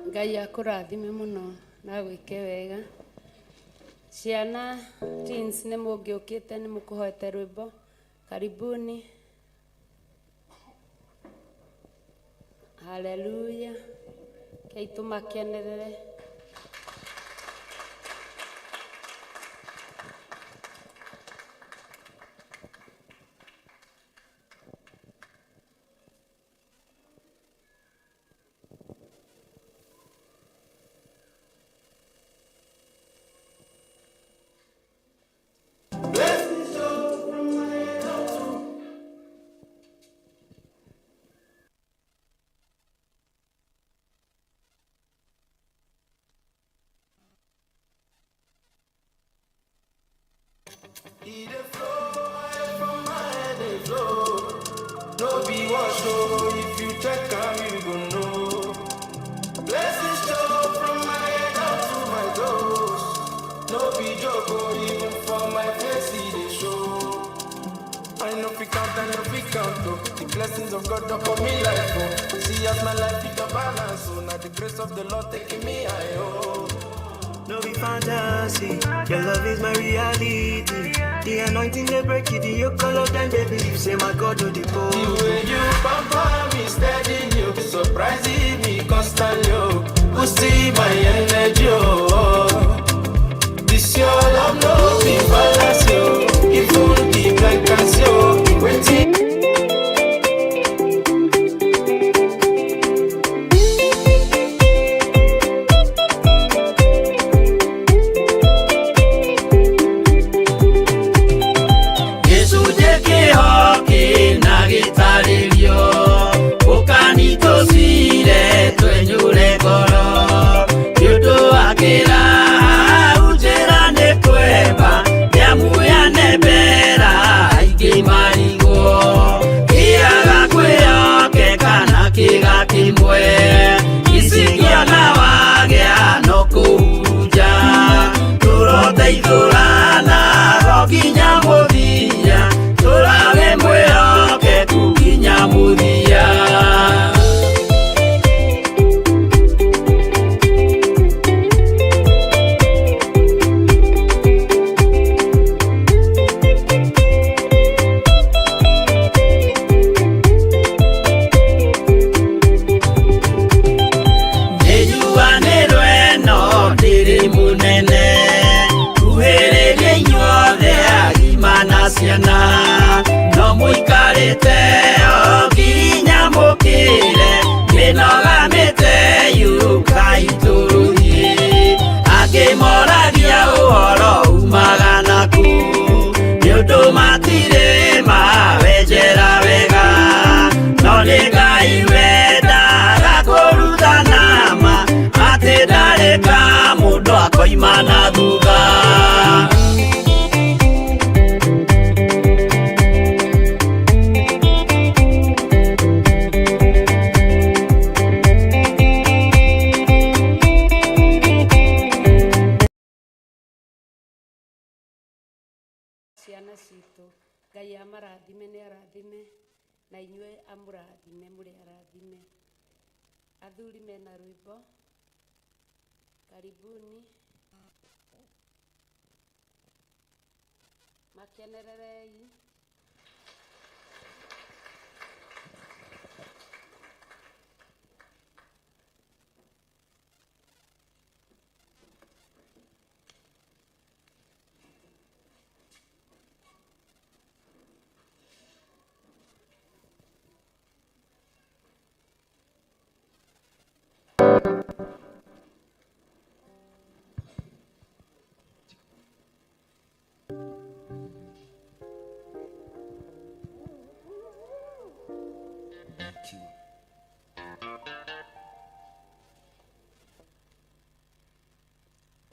Ngai akũrathime mũno na agwĩke wega. Ciana teens nĩ mũngĩũkĩte nĩ mũkũhoete rwĩmbo. Karibuni. Haleluya. Kei tũmakenerere. E dey flow from my head, dey flow. No be wash oh, if you check am, you go know. Blessings show from my head down to my toes. No be joke oh, even for my face e dey show. I no fit count, I no fit count oh. The blessings of God don for me life oh. See as my life it a balance oh. Now the grace of the Lord taking me high oh. No be fantasy, your love is my reality. The anointing they break you, the yoke all of them they believe. Say my God do the poor. The way you pamper me steady, you surprising me constantly. Oh. Boost my energy, oh. This your love no be fallacy, oh. Even the blind can see, oh. Waiting. Gĩcunjĩ kĩho kĩna gĩtarĩrio ũkanitũcire twenyũre ngoro nĩ ũndũ wa kĩrau njĩra nĩ kwemba nĩamuyane mbera aingĩ marigwo kĩaga kwĩyoke kana kĩga kĩmwe icingĩona wagĩa no kũhurunja tũroteithũrana ro nginya mũthia tũrage mwĩhokeku nginya mũthia. Nĩnjuanĩrwo ĩno ndĩrĩ mũnene kuhĩrĩria Tũtima na thutha. Ciana citũ, Ngai amarathime, nĩ arathime na inyuĩ amũrathime, mũrĩ arathime. Athuri mena rwĩmbo, karibuni, makenererei. Thank you.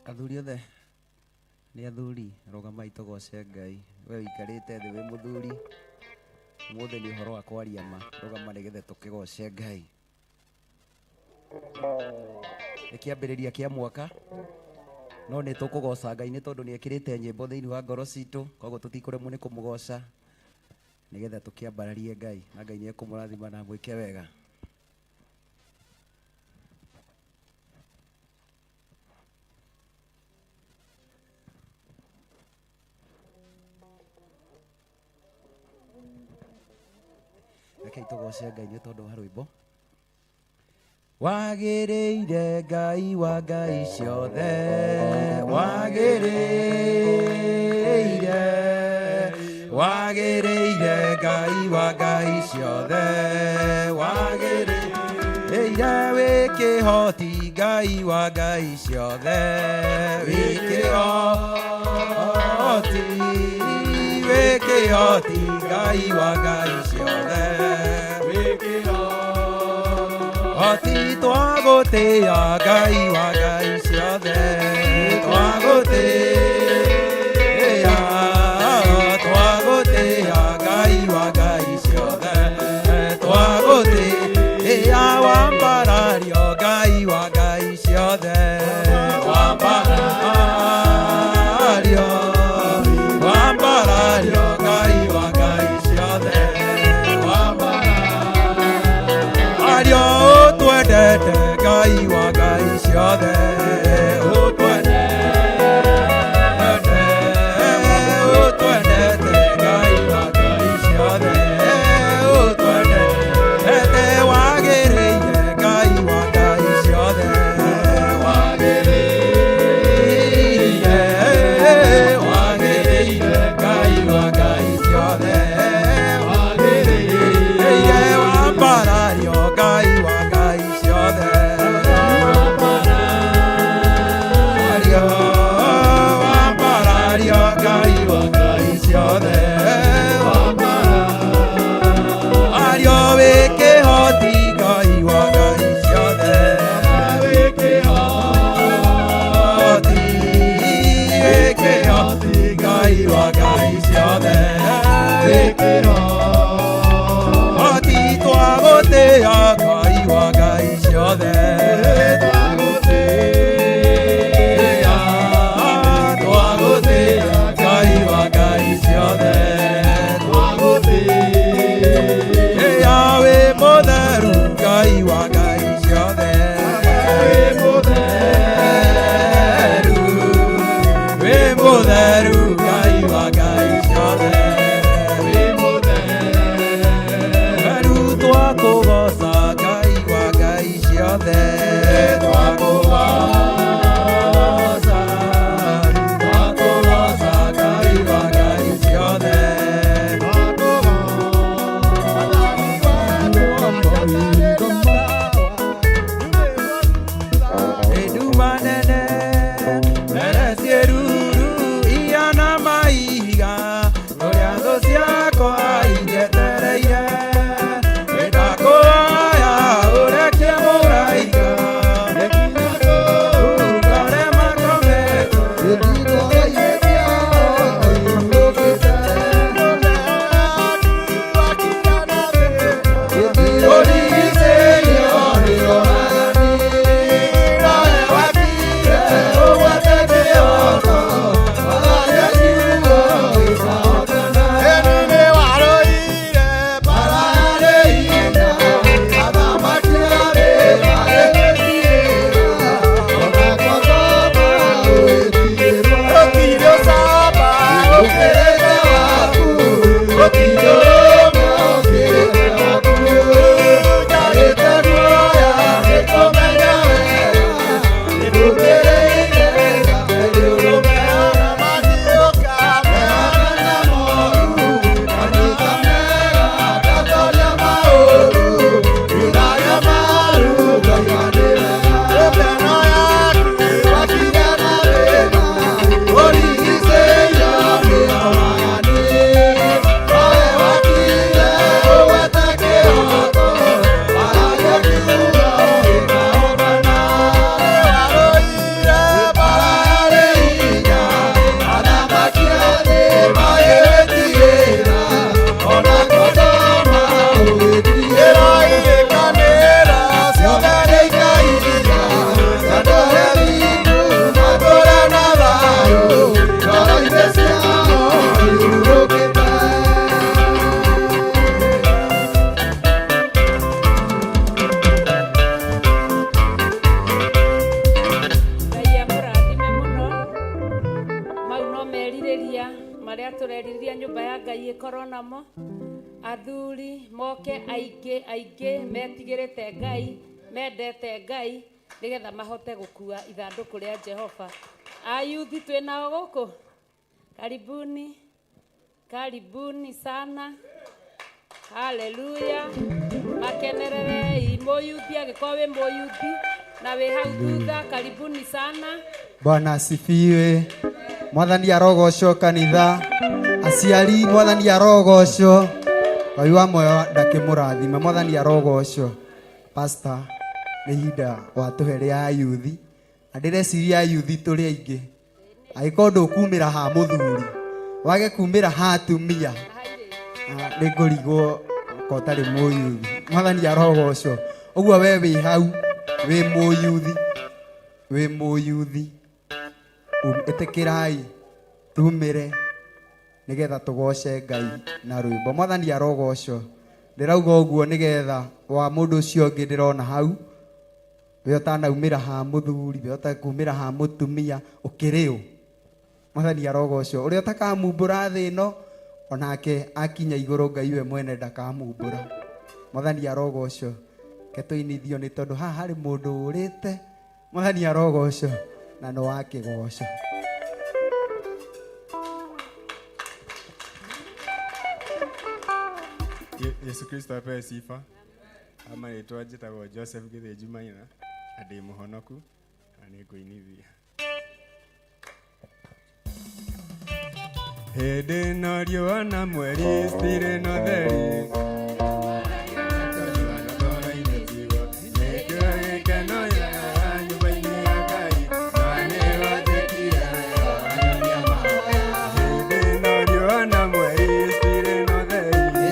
Athuri othe nĩ athuri, rũgamai tũgoce Ngai. We ũikarĩte thĩ wĩ mũthuri, ũmũthĩ nĩ ũhoro wa kwaria ma, rũgama nĩgetha tũkĩgoce Ngai. Nĩ kĩambĩrĩria kĩa mwaka, no nĩ tũkũgoca Ngai nĩ tondũ nĩ ekĩrĩte nyĩmbo thĩinĩ wa ngoro citũ, koguo tũtikũremwo nĩ kũmũgoca nĩgetha tũkĩambararie Ngai, na Ngai nĩ ekũmũrathima na amwĩke wega. Rekei tũgoce Ngai nĩ tondũ wa rwĩmbo. Wagĩrĩire Ngai wa Ngai ciothe, wagĩrĩire, wagĩrĩire Ngai wa Ngai ciothe, wagĩrĩire wĩ kĩhoti Ngai wa Ngai ciothe, wĩ kĩhoti, wĩ kĩhoti Ngai wa Ngai ciothe, wĩ kĩhoti twagũtĩĩa Ngai wa Ngai ciothe, twagũtĩĩa, twagũtĩĩa Ngai wa Ngai ciothe, twagũtĩĩa wambarario Ngai wa Ngai ciothe, wambarario, wambarario Ngai wa Ngai ciothe, wambarario ũtwendete Ngai wa Ngai ciothe, ũtwendete, ũtwendete Ngai wa Ngai ciothe, ũtwendete wagĩrĩire Ngai wa Ngai ciothe, wagĩrĩire, wagĩrĩire Ngai wa Ngai ciothe, wagĩrĩire wambarario Ngai wa Ngai ciothe, wambarario, wambarario Ngai wa Ngai ciothe, wambarario wĩ kĩhoti Ngai wa Ngai ciothe, wĩ kĩhoti, wĩ kĩhoti Ngai wa Ngai ciothe, wĩ kĩhoti twagũtĩĩa Ngai wa Ngai ciothe, twagũtĩĩa, twagũtĩĩa Ngai wa Ngai ciothe, twagũtĩĩa wĩ mũtheru Ngai wa Ngai ciothe, wĩ mũtheru, wĩ mũtheru Ngai wa Ngai ciothe, wĩ mũtheru twakũgoca tũgĩkorwo namo. Athuri moke aingĩ aingĩ metigĩrĩte Ngai, mendete Ngai, nĩgetha mahote gũkua ithandũkũ rĩa Jehova. Ayuthi twĩ nao gũkũ, karibuni, karibuni sana. Haleluya. Makenererei mũyuthi, angĩkorwo wĩ mũyuthi na wĩ hau thutha, karibuni sana. Bwana asifiwe. Mwathani arogocwo kanitha. Aciari, mwathani arogocwo. Ngai wa muoyo ndakĩmũrathime. Mwathani arogocwo. Pastor, nĩ ihinda watũhe rĩa ayuthi. Na ndĩreciria ayuthi tũrĩ aingĩ. Angĩkorwo ndũkumĩra ha mũthuri, wage kumĩra ha atumia, nĩ ngũrigwo ko ũtarĩ mũyuthi. Mwathani arogocwo. Ũguo we wĩ hau, wĩ mũyuthi, wĩ mũyuthi, ĩtĩkĩrai tumĩre nĩgetha tũgoce Ngai na rwĩmbo. Mwathani arogocwo. Ndĩrauga ũguo nĩgetha wa mũndũ ũcio ũngĩ ndĩrona hau, we ũtanaumĩra ha mũthuri, we ũtakumĩra ha mũtumia, ũkĩrĩ ũ? Mwathani arogocwo. Ũrĩa ũtakamumbũra thĩ ĩno, onake akinya igũrũ Ngai we mwene ndakamumbũra. Mwathani arogocwo. Ke tũinithio nĩ tondũ haha harĩ mũndũ ũrĩte. Mwathani arogocwo na nĩ wa kĩgoco. Yesu Kristo apewe sifa. Ama rĩtwa njĩtagwo Joseph Gĩthĩnji Maina na ndĩ mũhonoku na nĩ ngũinithia. Hĩndĩ ĩno riũa na mweri citirĩ na ũtheri. Nĩkĩo gĩkeno nyũmba-inĩ ya Ngai, na nĩwanjĩkire wega. Hĩndĩ ĩno riũa na mweri citirĩ na ũtheri. Nĩ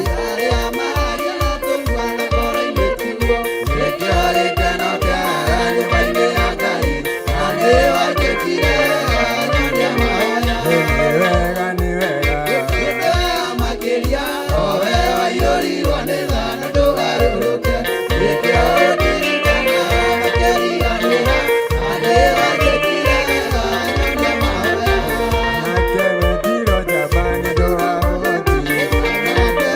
wega, nĩ wega. Nake wetiro njamba nĩ ũndũ wa ũhoti. Nĩ wega, nĩ wega.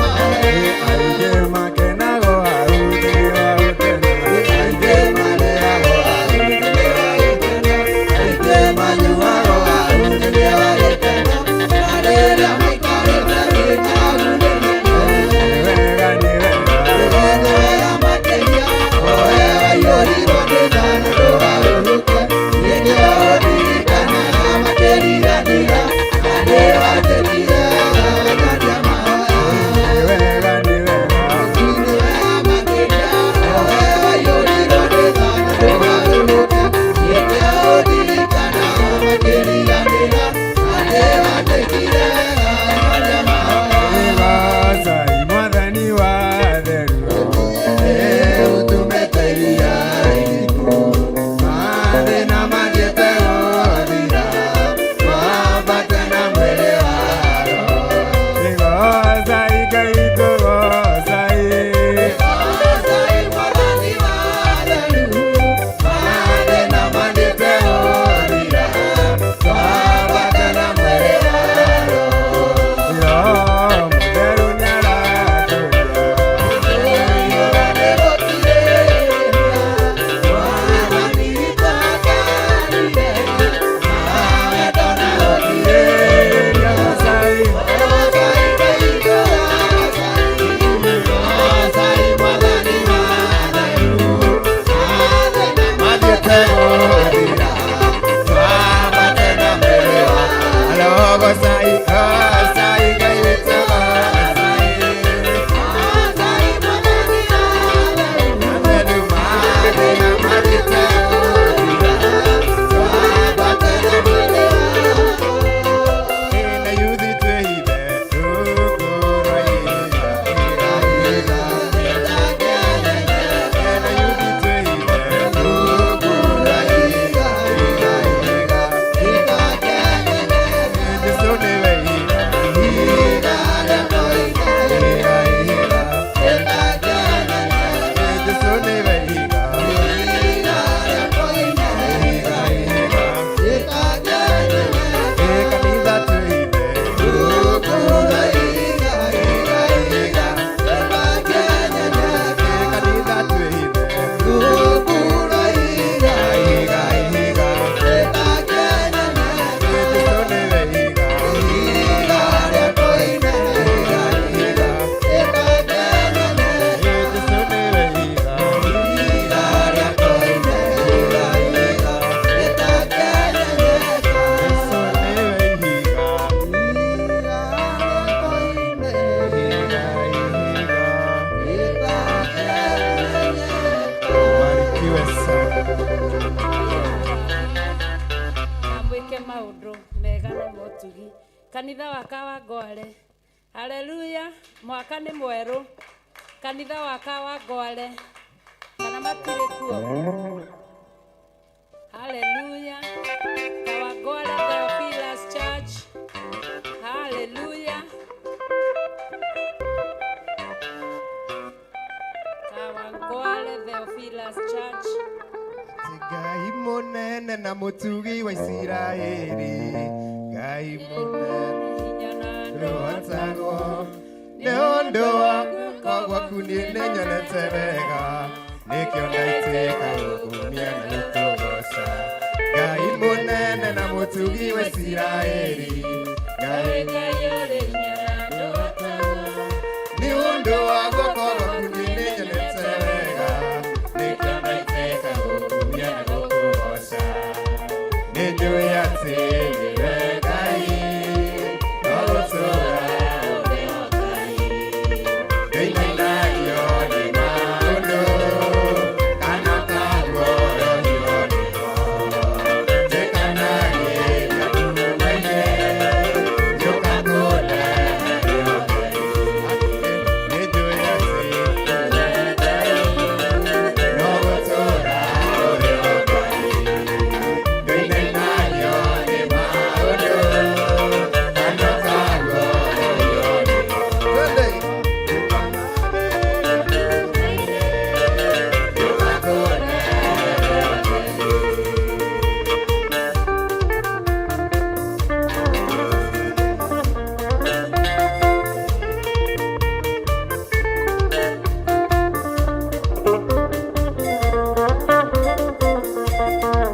Aingĩ makenago hau thĩinĩ wa gũkena. Aingĩ marĩago hau thĩinĩ wa gũkena. Aingĩ manyuago hau Maũndũ mega na motugi. Kanitha wa Kawangware, haleluya, mwaka nĩ mwerũ. Kanitha wa Kawangware, kana matirĩ kuo? Haleluya. Kawangware Theophilus Church, haleluya. Kawangware Theophilus Church. Ngai mũnene na mũtugi wa Isiraeli, Ngai mũnene ndũhotagwo nĩ ũndũ wa guoko gwaku niĩ nĩnyonete wega, nĩkĩo ndaitĩka gũkumia na gũkũgooca. Ngai mũnene na mũtugi wa Isiraeli, Ngai nĩ ũndũ wa guoko gwaku niĩ nĩnyonete wega, nĩkĩo ndaitĩka gũkumia na gũkũgooca. Nĩnjũĩ atĩ nĩwe Ngai, no gũtũũra ũrĩ o Ngai. Ndũinainagio nĩ maũndũ, kana ũkaguoyohio nĩmo. Njĩkanagĩria ndumaine, nĩũkakũnenerio Ngai. Nĩnjũĩ atĩ nĩwe Ngai, no gũtũũra ũrĩ o Ngai. Ndũinainagio nĩ maũndũ, kana ũkaguoyohio nĩmo.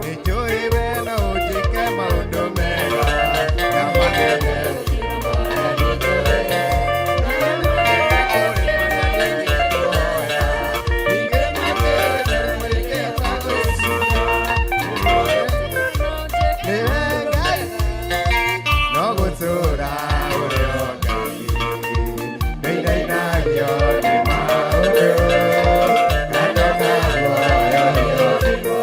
Nĩnjũĩ we no ũnjĩke maũndũ mega na manene. Nĩwe Ngai, no gũtũũra ũrĩ o Ngai. Ndũinainagio nĩ maũndũ, kana ũkaguoyohio nĩmo.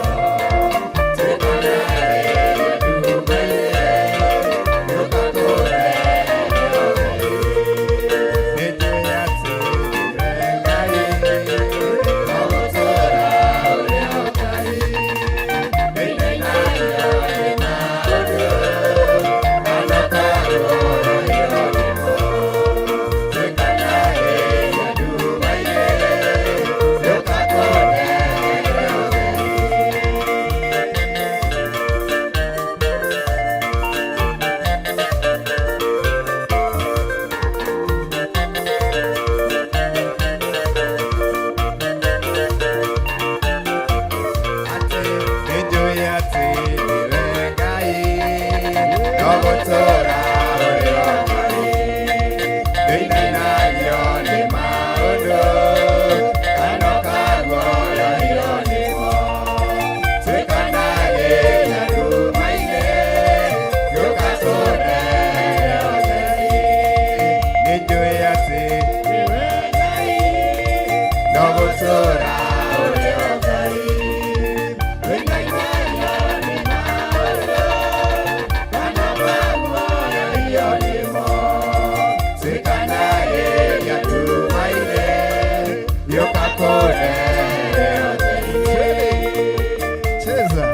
Nĩnjũĩ atĩ nĩwe Ngai, no gũtũũra ũrĩ o Ngai. Ndũinainagio nĩ maũndũ, kana ũkaguoyohio nĩmo. Twĩkanagĩria ndumaine, gĩũka tũnene ũtheri. Nĩnjũĩ atĩ nĩwe Ngai, no gũtũũra ũrĩ o Ngai. Cheza.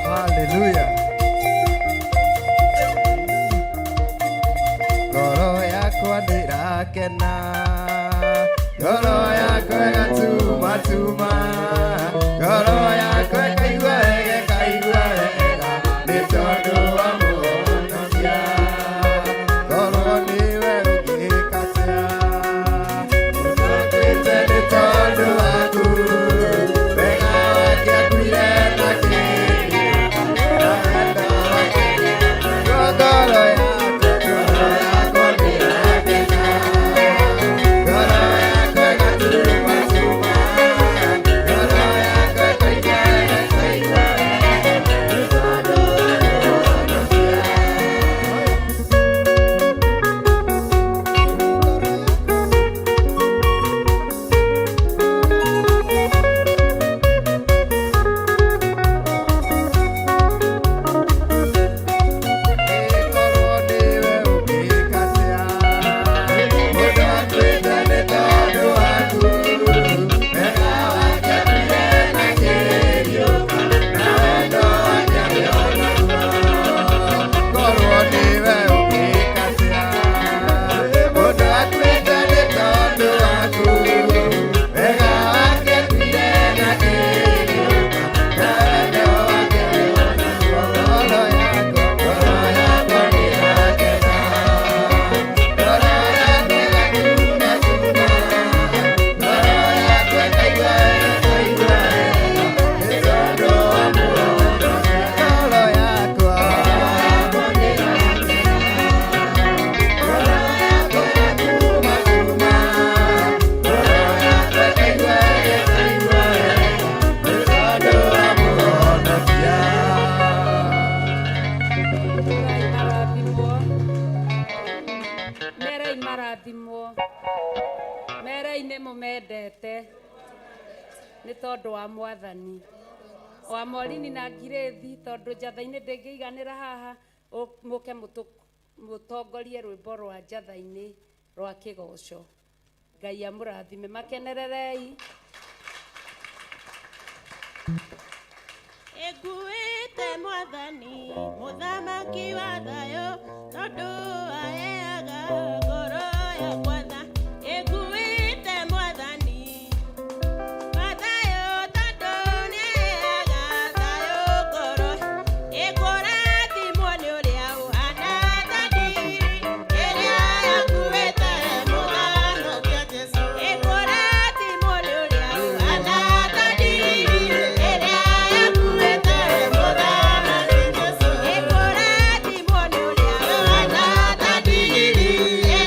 Haleluya. Ngoro yakwa ndĩrakena, ngoro yakwa ĩgatumatuma, ngoro yakwa ĩkaigua wega, ĩkaigua wega, nĩ tondũ wa Mũhonokia. Ngoro nĩwe ũngĩka atĩa? Ũtũkĩte nĩ tondũ waku, wega wake akuire na kĩĩ, na wendo wake. Ngoro yakwa, ngoro yakwa ndĩrakena. Nĩ tondũ wa mwathani wa Morini na Ngirĩthi, tondũ njatha-inĩ ndĩngĩiganĩra haha, mũke mũtongorie rwĩmbo rwa njatha-inĩ rwa kĩgoco. Ngai amũrathime, makenererei. Ĩnguĩte mwathani mũthamaki wa thayũ, tondũ aheaga ngoro yakwa tha. Ĩnguĩte mwathani wa thayũ, tondũ nĩaheaga thayũ ngoro. Ĩkũrathimwo nĩ ũrĩa ũhana ta ndigi ĩrĩa yakuĩte mũthamaki. Ĩkũrathimwo nĩ ũrĩa ũhana ta ndigi ĩrĩa yakuĩte mũthamaki. Ĩkũrathimwo nĩ ũrĩa ũhana ta ndigi ĩrĩa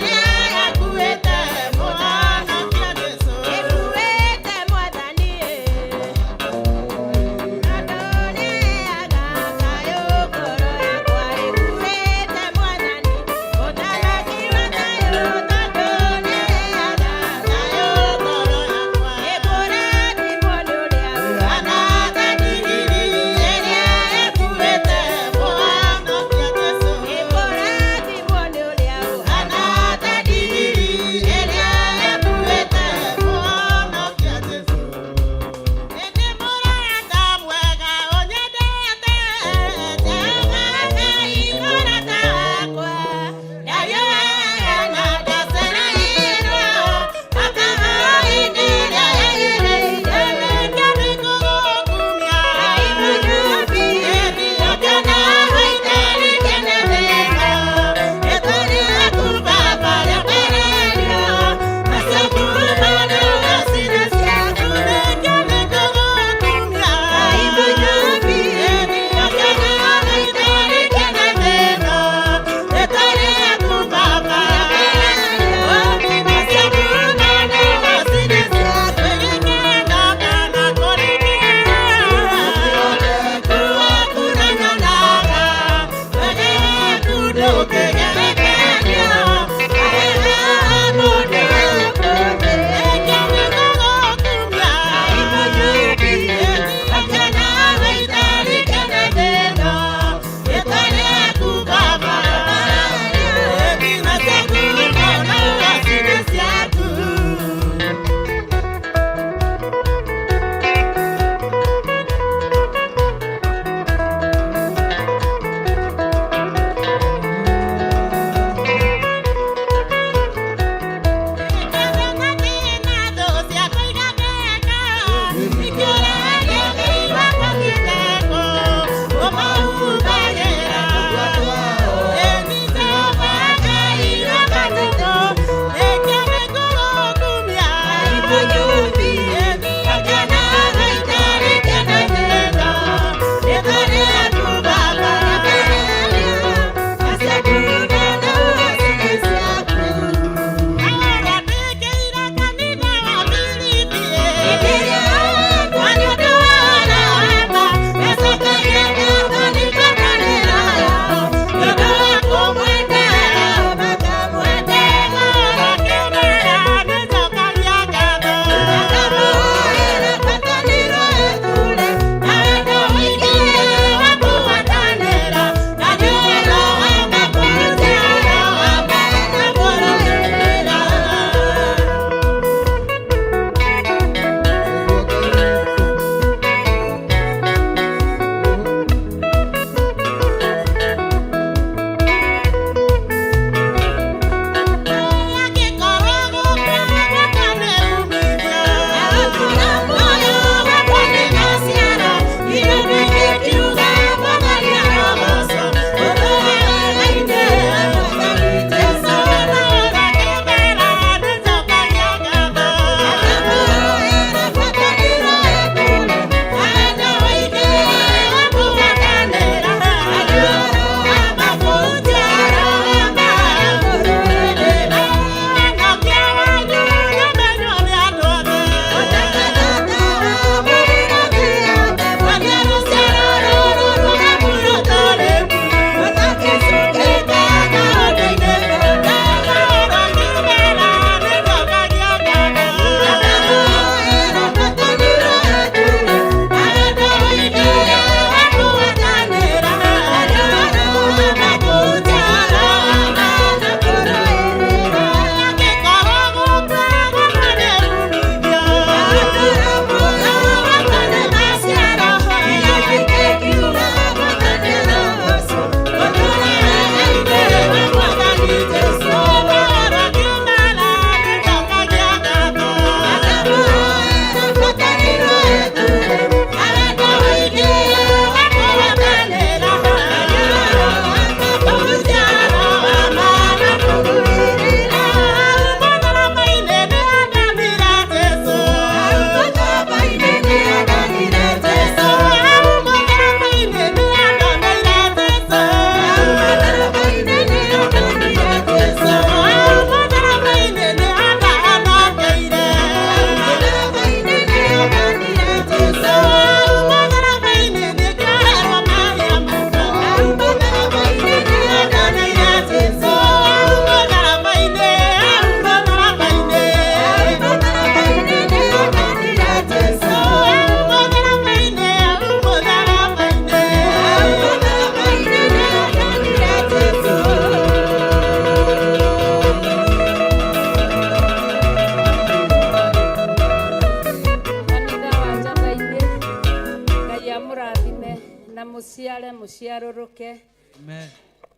Amũrathime na mũciare mũciarũrũke. Amen.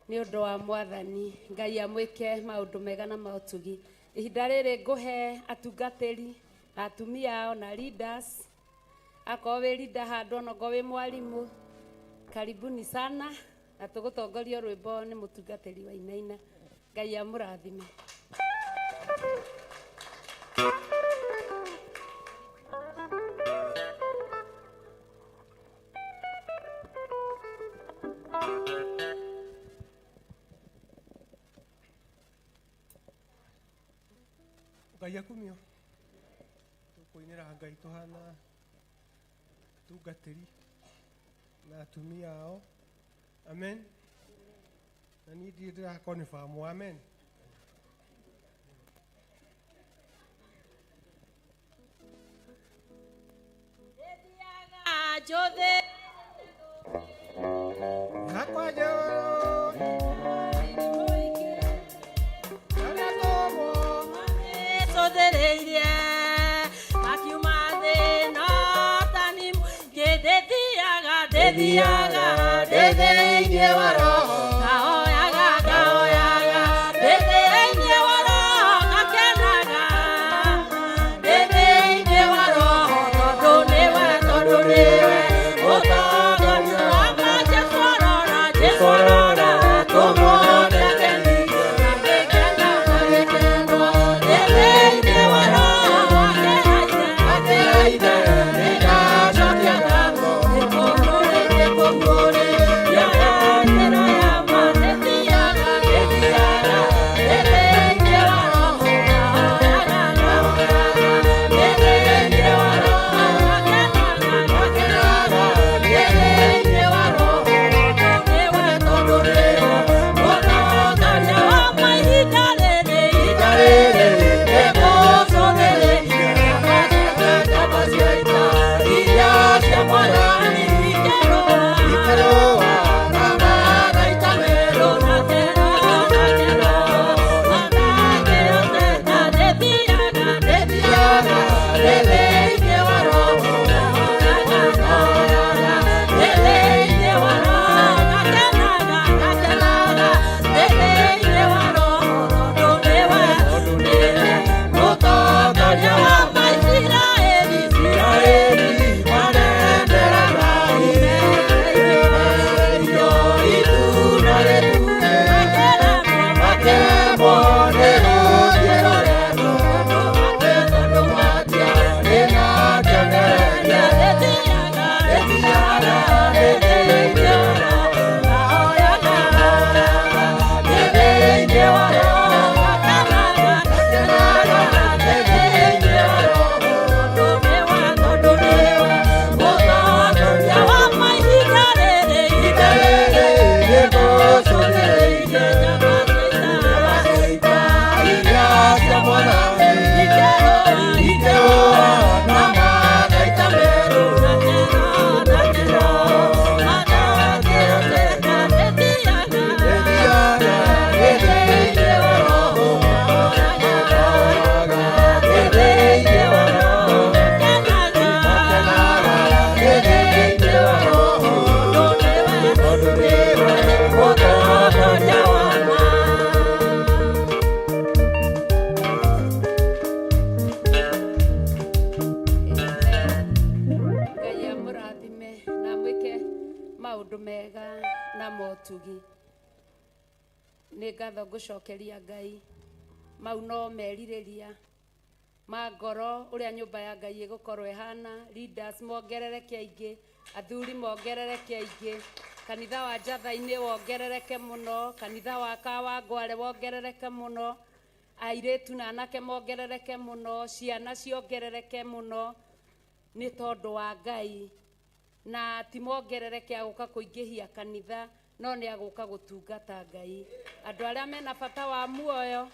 Nĩ ũndũ wa mwathani Ngai amwĩke maũndũ mega na maũtugi. Ihinda rĩrĩ ngũhe atungatĩri na atumia ao na leaders. Akorwo wĩ leader handũ ona okorwo wĩ mwarimũ, karibuni sana, na tũgũtongorio rwĩmbo nĩ mũtungatĩri wa Inaina. Ngai amũrathime. Ngai akumio. Tũkũinĩra Ngai tũhana atungatĩri na atumia ao. Amen. Na niĩ ndirĩ ndĩrakonfirm. Amen. Njũthĩ Yakwa njũru. Arĩa tũmwo. Cũthĩrĩirie makiuma thĩna tani mũingĩ. Ndĩthiaga ndĩthiaga ndĩ thĩinĩ wa roho, ngahoyaga ngahoyaga ndĩ thĩinĩ wa roho, ngakenaga ndĩ thĩinĩ wa roho, tondũ nĩwe, tondũ nĩwe mũtongoria wakwa. Jesũ arora, Jesũ arora, tũmuone akĩgena, agĩkenwo ndĩ thĩinĩ wa roho, akĩraine, nĩndacokia ngatho nĩkũmũrĩ, nĩkũmũrĩ njĩra ya ma. Ndĩthiaga ndĩthiaga ndĩ thĩinĩ wa roho, ngahoyaga ngahoyaga ndĩ thĩinĩ wa roho, ngakenaga ngakenaga ndĩ thĩinĩ wa roho, tondũ nĩwe, tondũ nĩwe mũtongoria wakwa. Ihinda rĩrĩ, ihinda rĩrĩ nĩngũcũthĩrĩria njamba cia ita iria cia Mwathani, ikerũa, ikerũa na magaita merũ, na kero, na kero matakĩhoteka. Ndĩthiaga ndĩthiaga ndĩ thĩinĩ wa roho, ngahoyaga ngahoyaga ndĩ thĩinĩ wa roho, ngakenaga ngakenaga ndĩ thĩinĩ wa roho, tondũ nĩwe, tondũ nĩwe mũtongoria wakwa. Isiraeli, Isiraeli manendera Ngai, irio ituna rĩtune, makemwo nĩ gũthiĩ rũrendo, tondũ matiarĩ na kĩonereria. Ndĩthiaga ndĩthiaga ndĩ thĩinĩ wa roho, ngahoyaga ngahoyaga ndĩ thĩinĩ wa roho, ngakenaga ngakenaga ndĩ thĩinĩ wa roho, tondũ nĩwe, tondũ nĩwe mũtongoria wakwa. Ihinda rĩrĩ, ihinda rĩrĩ nĩngũcũthĩrĩirie njamba cia ita iria cia Mwathani, ikerũa na magaita merũ, na kero, na kero matakĩhoteka. Ndĩthiaga ndĩthiaga ndĩ thĩinĩ wa roho, ngahoyaga ngahoyaga ndĩ thĩinĩ wa roho, ngakenaga ngakenaga ndĩ thĩinĩ wa roho, tondũ nĩwe, tondũ nĩwe mũtongoria wakwa. Ngai amũrathime na amwĩke maũndũ mega na motugi. Nĩ ngatho ngũcokeria Ngai. Mau no merirĩria ma ngoro ũrĩa nyũmba ya Ngai ĩgũkorwo ĩhana. Leaders mongerereke aingĩ, athuri mongerereke aingĩ, kanitha wa Njatha-inĩ wongerereke mũno, kanitha wa Kawangware wongerereke mũno, airĩtu na anake mongerereke mũno, ciana ciongerereke mũno, nĩ tondũ wa Ngai. Na ti mongerereke agũka kũingĩhia kanitha, no nĩ agũka gũtungata Ngai. Andũ arĩa mena bata wa muoyo,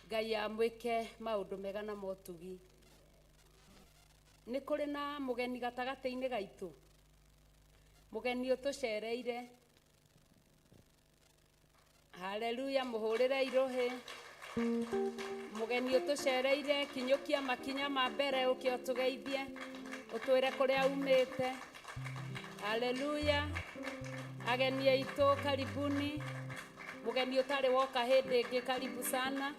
Ngai amwĩke maũndũ mega na motugi. Nĩ kũrĩ na mũgeni gatagatĩ-inĩ gaitũ, mũgeni ũtũcereire. Haleluya, mũhũrĩre irũhĩ. Mũgeni ũtũcereire, kinyũkia makinya ma mbere ũke ũtũgeithie, ũtwĩre kũrĩa umĩte. Haleluya. Ageni aitũ karibuni. Mũgeni ũtarĩ woka hĩndĩ ĩngĩ karibu sana.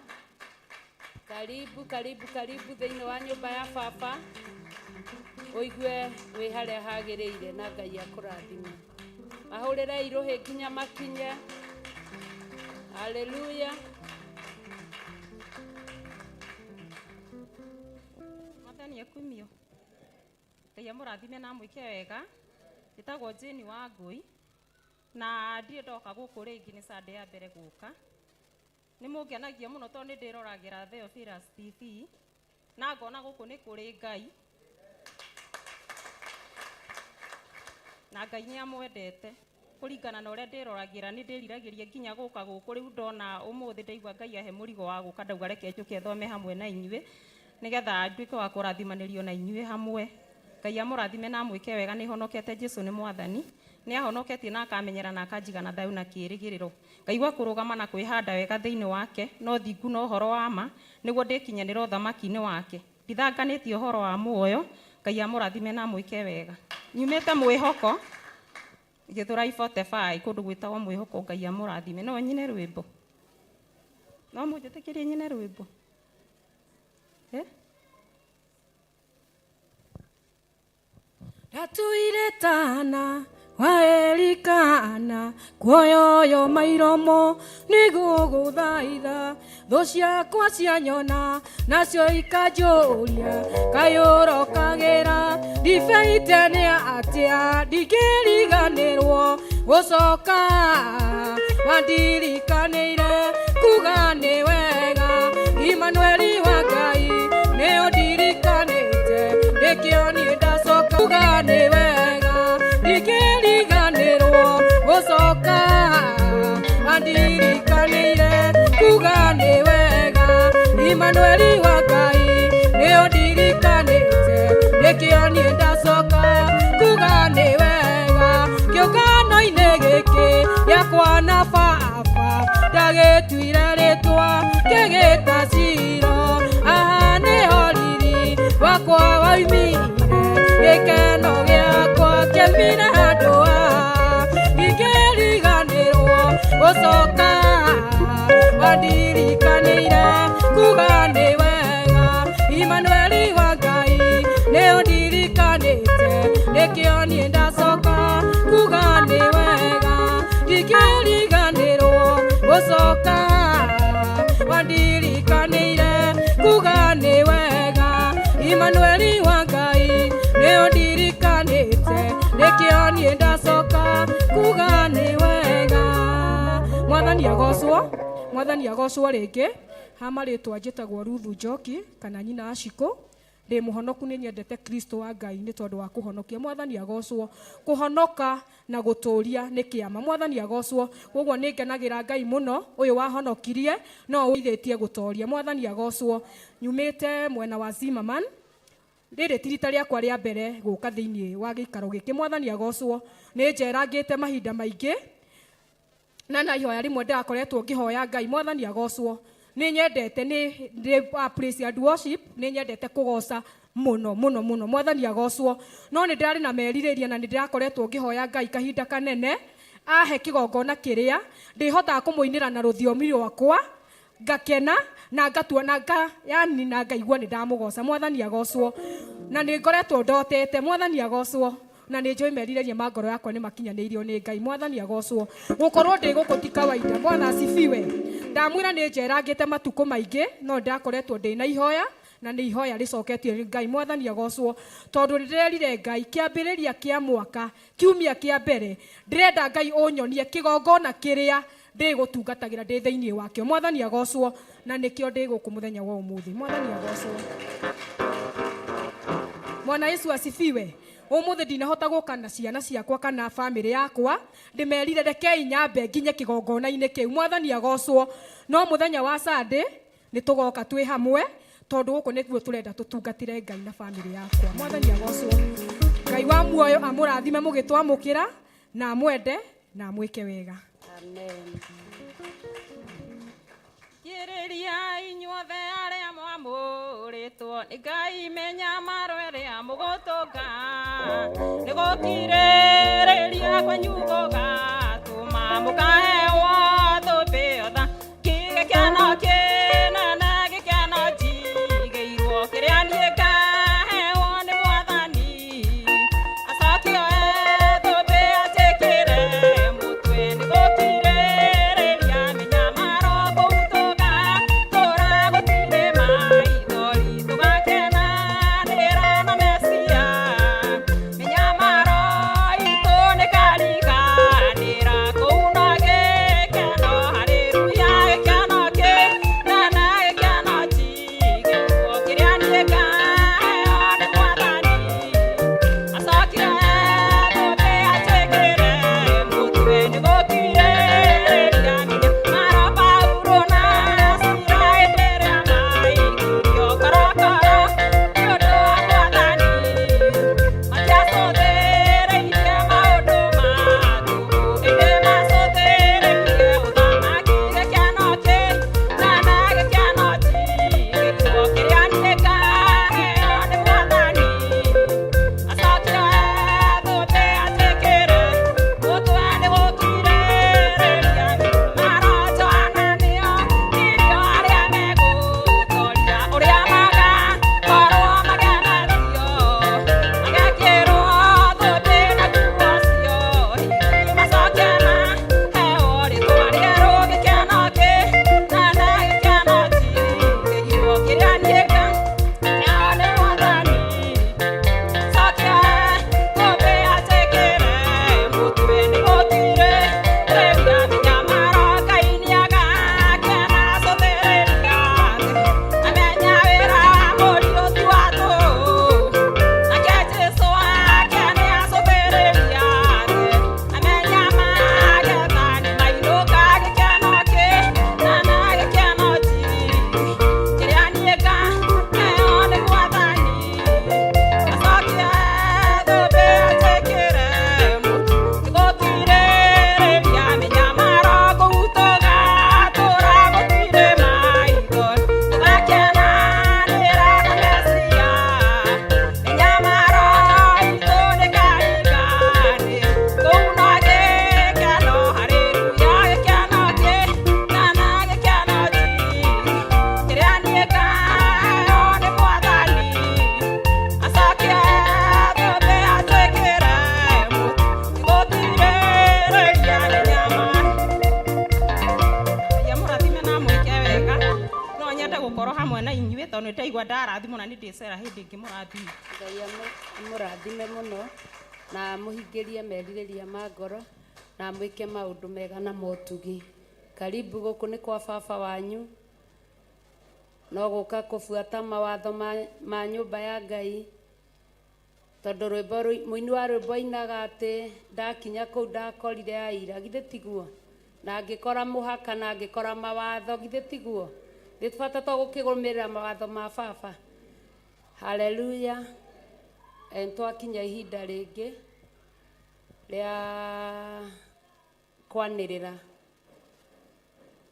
Karibu karibu karibu thĩinĩ wa nyũmba ya baba. Ũigue wĩ harĩa hagĩrĩire na Ngai akũrathime. Mahũrĩrei rũhĩ nginya makinye. Haleluya. Mwathani akumio. Ngai amũrathime na amwĩke wega. Njĩtagwo Jane wa Ngũi na ndirĩ ndoka gũkũ rĩngĩ, nĩ Sunday ya mbere gũka. Nĩ mũngenagia mũno tondũ nĩ ndĩroragĩra Theophilus TV na ngona gũkũ nĩ kũrĩ Ngai na Ngai nĩ amwendete. Kũringana na ũrĩa ndĩroragĩra nĩ ndĩriragĩria nginya gũka gũkũ. Rĩu ndona ũmũthĩ ndaigua Ngai ahe mũrigo wa gũka, ndauga reke njũke thome hamwe na inyuĩ nĩgetha nduĩke wa kũrathimanĩrio na inyuĩ hamwe. Ngai amũrathime na amwĩke wega. Nĩ honokete, Jesu nĩ mwathani, nĩ ahonoketie na akamenyera na akanjiga na thayũ na kĩĩrĩgĩrĩro. Ngaigua kũrũgama na kwĩhanda wega thĩinĩ wake no thingu na ũhoro wa ma nĩguo ndĩkinyanĩra ũthamaki-inĩ wake. Ndithanganĩtie ũhoro wa muoyo. Ngai amũrathime na amwĩke wega. Nyumĩte mwĩhoko Gĩthũrai 45 kũndũ gwĩtagwo mwĩhoko. Ngai amũrathime. No nyine rwĩmbo, no mũnjĩtĩkĩrie nyine rwĩmbo, eh? Ndatuire tana wa Elikana kuoyoyo mairomo nĩgũgũthaitha thũ ciakwa cianyona nacio ikanjũria kayũrokagĩra ndibeite nĩ atĩa ndingĩriganĩrwo gũcoka wandirikanĩire kuga nĩ wega Imanueli wa Ngai nĩ ũndirikanĩte nĩkĩo niĩ ndacoka kuga nĩ wega ndingĩriganĩrwo gũcoka wandirikanĩire kuga nĩ wega Imanueli wa Ngai nĩ ũndirikanĩte nĩkĩo niĩ ndacoka kuga nĩ wega kĩũngano-inĩ gĩkĩ gĩakwa na baba ndagĩtuire rĩtwa kĩgĩta Ciro aha nĩho riri wakwa waumire gĩkeno gĩakwa kĩaumire handũ haha ndingĩriganĩrwo gũcoka wandirikanĩire kuga nĩ wega Imanueli wa Ngai nĩ ũndirikanĩte nĩkĩo niĩ ndacoka kuga nĩ wega ndingĩriganĩrwo gũcoka wandirikanĩire kuga nĩ wega Imanueli wa Ngai nĩ ũndirikanĩte nĩkĩo niĩ ndacoka kuga nĩ wega. Mwathani agocwo, Mwathani agocwo rĩngĩ. Ha marĩtwa njĩtagwo Ruthu Njoki kana nyina Ashiko. Ndĩ mũhonoku, nĩ nyendete Kristo wa Ngai nĩ tondũ wa kũhonokia. Mwathani agocwo. Kũhonoka na gũtũria nĩ kĩama. Mwathani agocwo. Koguo nĩ ngenagĩra Ngai mũno ũyũ wahonokirie no ũithĩtie gũtoria. Mwathani agocwo. Nyumĩte mwena wa Zimmerman. Rĩrĩ ti rita rĩakwa rĩa mbere gũka thĩinĩ wa gĩikaro gĩkĩ. Mwathani agocwo. Nĩ njerangĩte mahinda maingĩ na ihoya rĩmwe ndĩrakoretwo ngĩhoya Ngai. Mwathani agocwo. Nĩ nyendete nĩ praise and worship, nĩ nyendete kũgoca mũno mũno mũno. Mwathani agocwo. No nĩ ndĩrarĩ na merirĩria na nĩ ndĩrakoretwo ngĩhoya Ngai kahinda kanene ahe kĩgongona kĩrĩa ndĩhotaga kũmũinĩra na rũthiomi rwakwa ngakena na ngatua na nga yani na ngaigua nĩ ndamũgoca. Mwathani agocwo. Na nĩ ngoretwo ndotete. Mwathani agocwo. Na nĩ njũĩ merirĩria ma ngoro yakwa nĩ makinyanĩirio nĩ Ngai. Mwathani agocwo. Gũkorwo ndĩ gũkũ ti kawaida. Bwana asifiwe. Ndamwĩra nĩ njerangĩte matukũ maingĩ no ndakoretwo ndĩ na ihoya na nĩ ihoya rĩcoketio nĩ Ngai. Mwathani agocwo. Tondũ nĩ ndĩrerire Ngai kĩambĩrĩria kĩa mwaka kiumia kĩa mbere ndĩrenda Ngai ũnyonie kĩgongona kĩrĩa ndĩgũtungatagĩra ndĩ thĩinĩ wakĩo. Mwathani agocwo. Na nĩkĩo ndĩ gũkũ mũthenya wa ũmũthĩ. Mwathani agocwo. Mwana Yesu asifiwe. Ũmũthĩ ndinahota gũka na ciana ciakwa kana bamĩrĩ yakwa, ndĩmerire rekei nyambe nginye kĩgongona-inĩ kĩu. Mwathani agocwo. No mũthenya wa Sunday nĩ tũgoka twĩ hamwe tondũ gũkũ nĩkuo tũrenda tũtungatĩre Ngai na bamĩrĩ yakwa. Mwathani agocwo. Ngai wa muoyo amũrathime mũgĩtwamũkĩra na amwende na amwĩke wega. Amen. Kirĩriai inyuothe arĩa mwamũkĩrĩte Mwamũrĩtwo nĩ Ngai mĩnyamaro ĩrĩa mũgũtũnga nĩ gũkirĩrĩria kwanyu gũgatũma mũkaheo thũmbĩ otha gĩkeno kĩnene gĩkeno njigĩirwo kĩrĩa niĩ ngaheo nĩ Mwathani acoke oe thũmbĩ anjĩkĩre mũtwe nĩ gũkirĩrĩria mĩnyamaro kũu tũgatũũra gũtirĩ maithori tũgakenanĩra na Mesia mĩnyamaro itũ nĩkariganĩra kũu no gĩkeno haleluya gĩkeno kĩnene gĩkeno njigĩirwo kĩrĩa niĩ ngaheo nĩ Mwathani acoke oe thũmbĩ anjĩkĩre mũtwe nĩ gũkirĩrĩria mĩnyamaro Paulo na Sila hĩndĩ ĩrĩa maikirio korokoro nĩ ũndũ wa Mwathani matiacũthĩrĩirie maũndũ ma tũhũ ĩndĩ macũthĩrĩirie ũthamaki gĩkeno kĩnene gĩkeno njigĩirwo kĩrĩa niĩ ngaheo nĩ Mwathani acoke oe thũmbĩ anjĩkĩre mũtwe nĩ gũkirĩrĩria mĩnyamaro Johana nĩo irio arĩa megũtoria ũrĩa magakorwo magemetio magekĩrwo thũmbĩ na nguo cio hihi macoke maheo rĩtwa rĩerũ gĩkeno kĩnene gĩkeno njigĩirwo kĩrĩa niĩ ngaheo nĩ Mwathani acoke oe thũmbĩ anjĩkĩre mũtwe nĩ gũkirĩrĩria mĩnyamaro Ngai nĩagakena acũthĩrĩria thĩ amenya wĩra wa mũriũ ti wa tũhũ nake Jesũ akene acũthĩrĩria thĩ amenya magetha nĩmainũka gĩkeno kĩnene gĩkeno kĩrĩa niĩ ngaheo nĩ Mwathani acoke oe thũmbĩ anjĩkĩre mũtwe nĩ gũkirĩrĩria mĩnyamaro kũu tũgatũũra gũtirĩ maithori tũgakenanĩra na Mesia mĩnyamaro itũ nĩkariganĩra kũu no gĩkeno haleluya gĩkeno kĩnene gĩkeno kĩrĩa niĩ ngaheo nĩ Mwathani acoke oe thũmbĩ anjĩkĩre mũtwe nĩ gũkirĩrĩria mĩnyamaro Ngai amũrathime na amwĩke wega no nyende gũkorwo hamwe na inyuĩ tondũ nĩndaigua ndarathimwo na nĩndĩcera hĩndĩ ĩngĩ mũrathime Ngai amũrathime mũno na amũhingĩrie merirĩria ma ngoro na amwĩke maũndũ mega na motugi. Karibu gũkũ nĩ kwa baba wanyu no gũka kũbuata mawatho ma nyũmba ya Ngai tondũ rwĩmbo mũini wa rwĩmbo ainaga atĩ ndakinya kũu ndakorire aira githĩ tiguo na ngĩkora mũhaka na ngĩkora mawatho githĩ tiguo nĩ bata to gũkĩrũmĩrĩra mawatho ma baba haleluya. Twakinya ihinda rĩngĩ rĩa kwanĩrĩra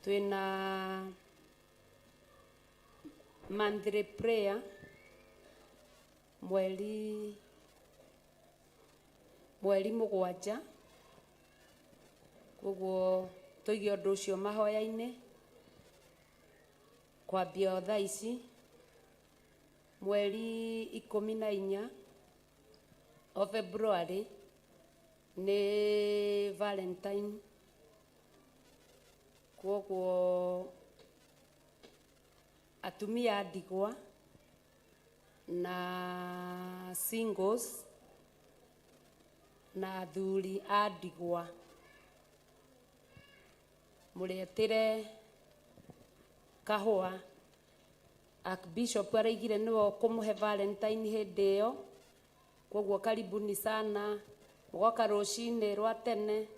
twĩna monthly prayer mweri 7 koguo tũige ũndũ ũcio mahoya-inĩ kwambia o thaa ici mweri 14 o February nĩ Valentine koguo atumia a ndigwa na singles na athuri a ndigwa mũretĩre kahũa. Archbishop araigire nĩwe ũkũmũhe Valentine hĩndĩ ĩyo koguo karibuni sana mũgoka rũcinĩ rwa tene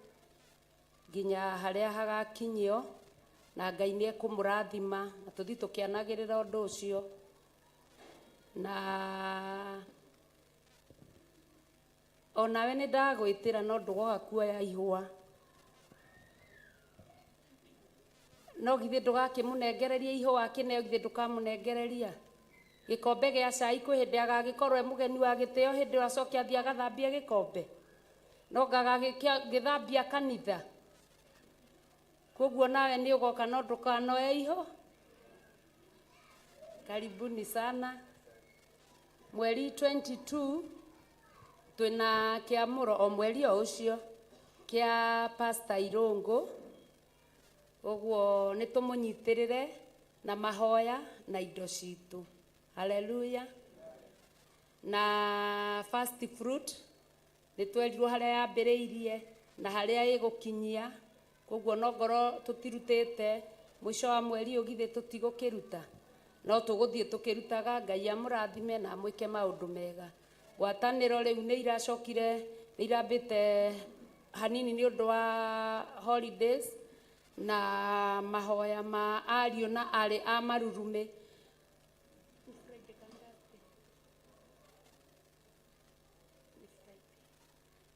nginya harĩa hagakinyio na Ngai nĩ ekũmũrathima na tũthiĩ tũkĩanagĩrĩra ũndũ ũcio na onawe nĩ ndagwĩtĩra no ndũgoka kuoya ihũa. No githĩ ndũgakĩmũnengereria ihũa akĩneo, githĩ ndũkamũnengereria gĩkombe gĩa cai? Kwĩ hĩndĩ agagĩkorwo e mũgeni wa gĩtĩo, hĩndĩ ĩyo acoke athiĩ agathambie gĩkombe, no ngagagĩthambia kanitha. Koguo nawe nĩ ũgoka, no ndũkanoe iho. Karibuni sana. Mweri 22 twĩna kĩamũro, o mweri o ũcio, kĩa Pastor Irũngũ. Ũguo nĩ tũmũnyitĩrĩre na mahoya na indo citũ. Haleluya. Na first fruit nĩ twerirwo harĩa yambĩrĩirie na harĩa ĩgũkinyia. Koguo no ngorwo tũtirutĩte mũico wa mweri ũyũ, githĩ tũtigũkĩruta? No tũgũthiĩ tũkĩrutaga. Ngai amũrathime na amwĩke maũndũ mega. Ngwatanĩro rĩu nĩ iracokire, nĩ irambĩte hanini nĩ ũndũ wa holidays na mahoya ma ariũ na arĩ a marurumĩ.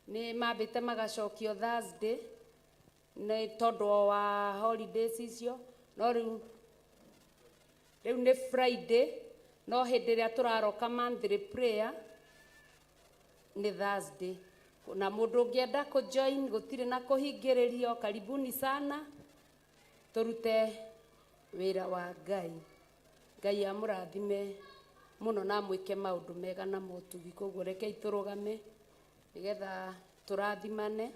Nĩ mambĩte magacokio Thursday nĩ tondũ wa holidays icio, no rĩu nĩ Friday. No hĩndĩ ĩrĩa tũraroka monthly prayer nĩ Thursday, na mũndũ ũngĩenda kũjoin, gũtirĩ na kũhingĩrĩrio. Karibuni sana, tũrute wĩra wa Ngai. Ngai amũrathime mũno na amwĩke maũndũ mega na motugi. Koguo rekei tũrũgame nĩgetha tũrathimane.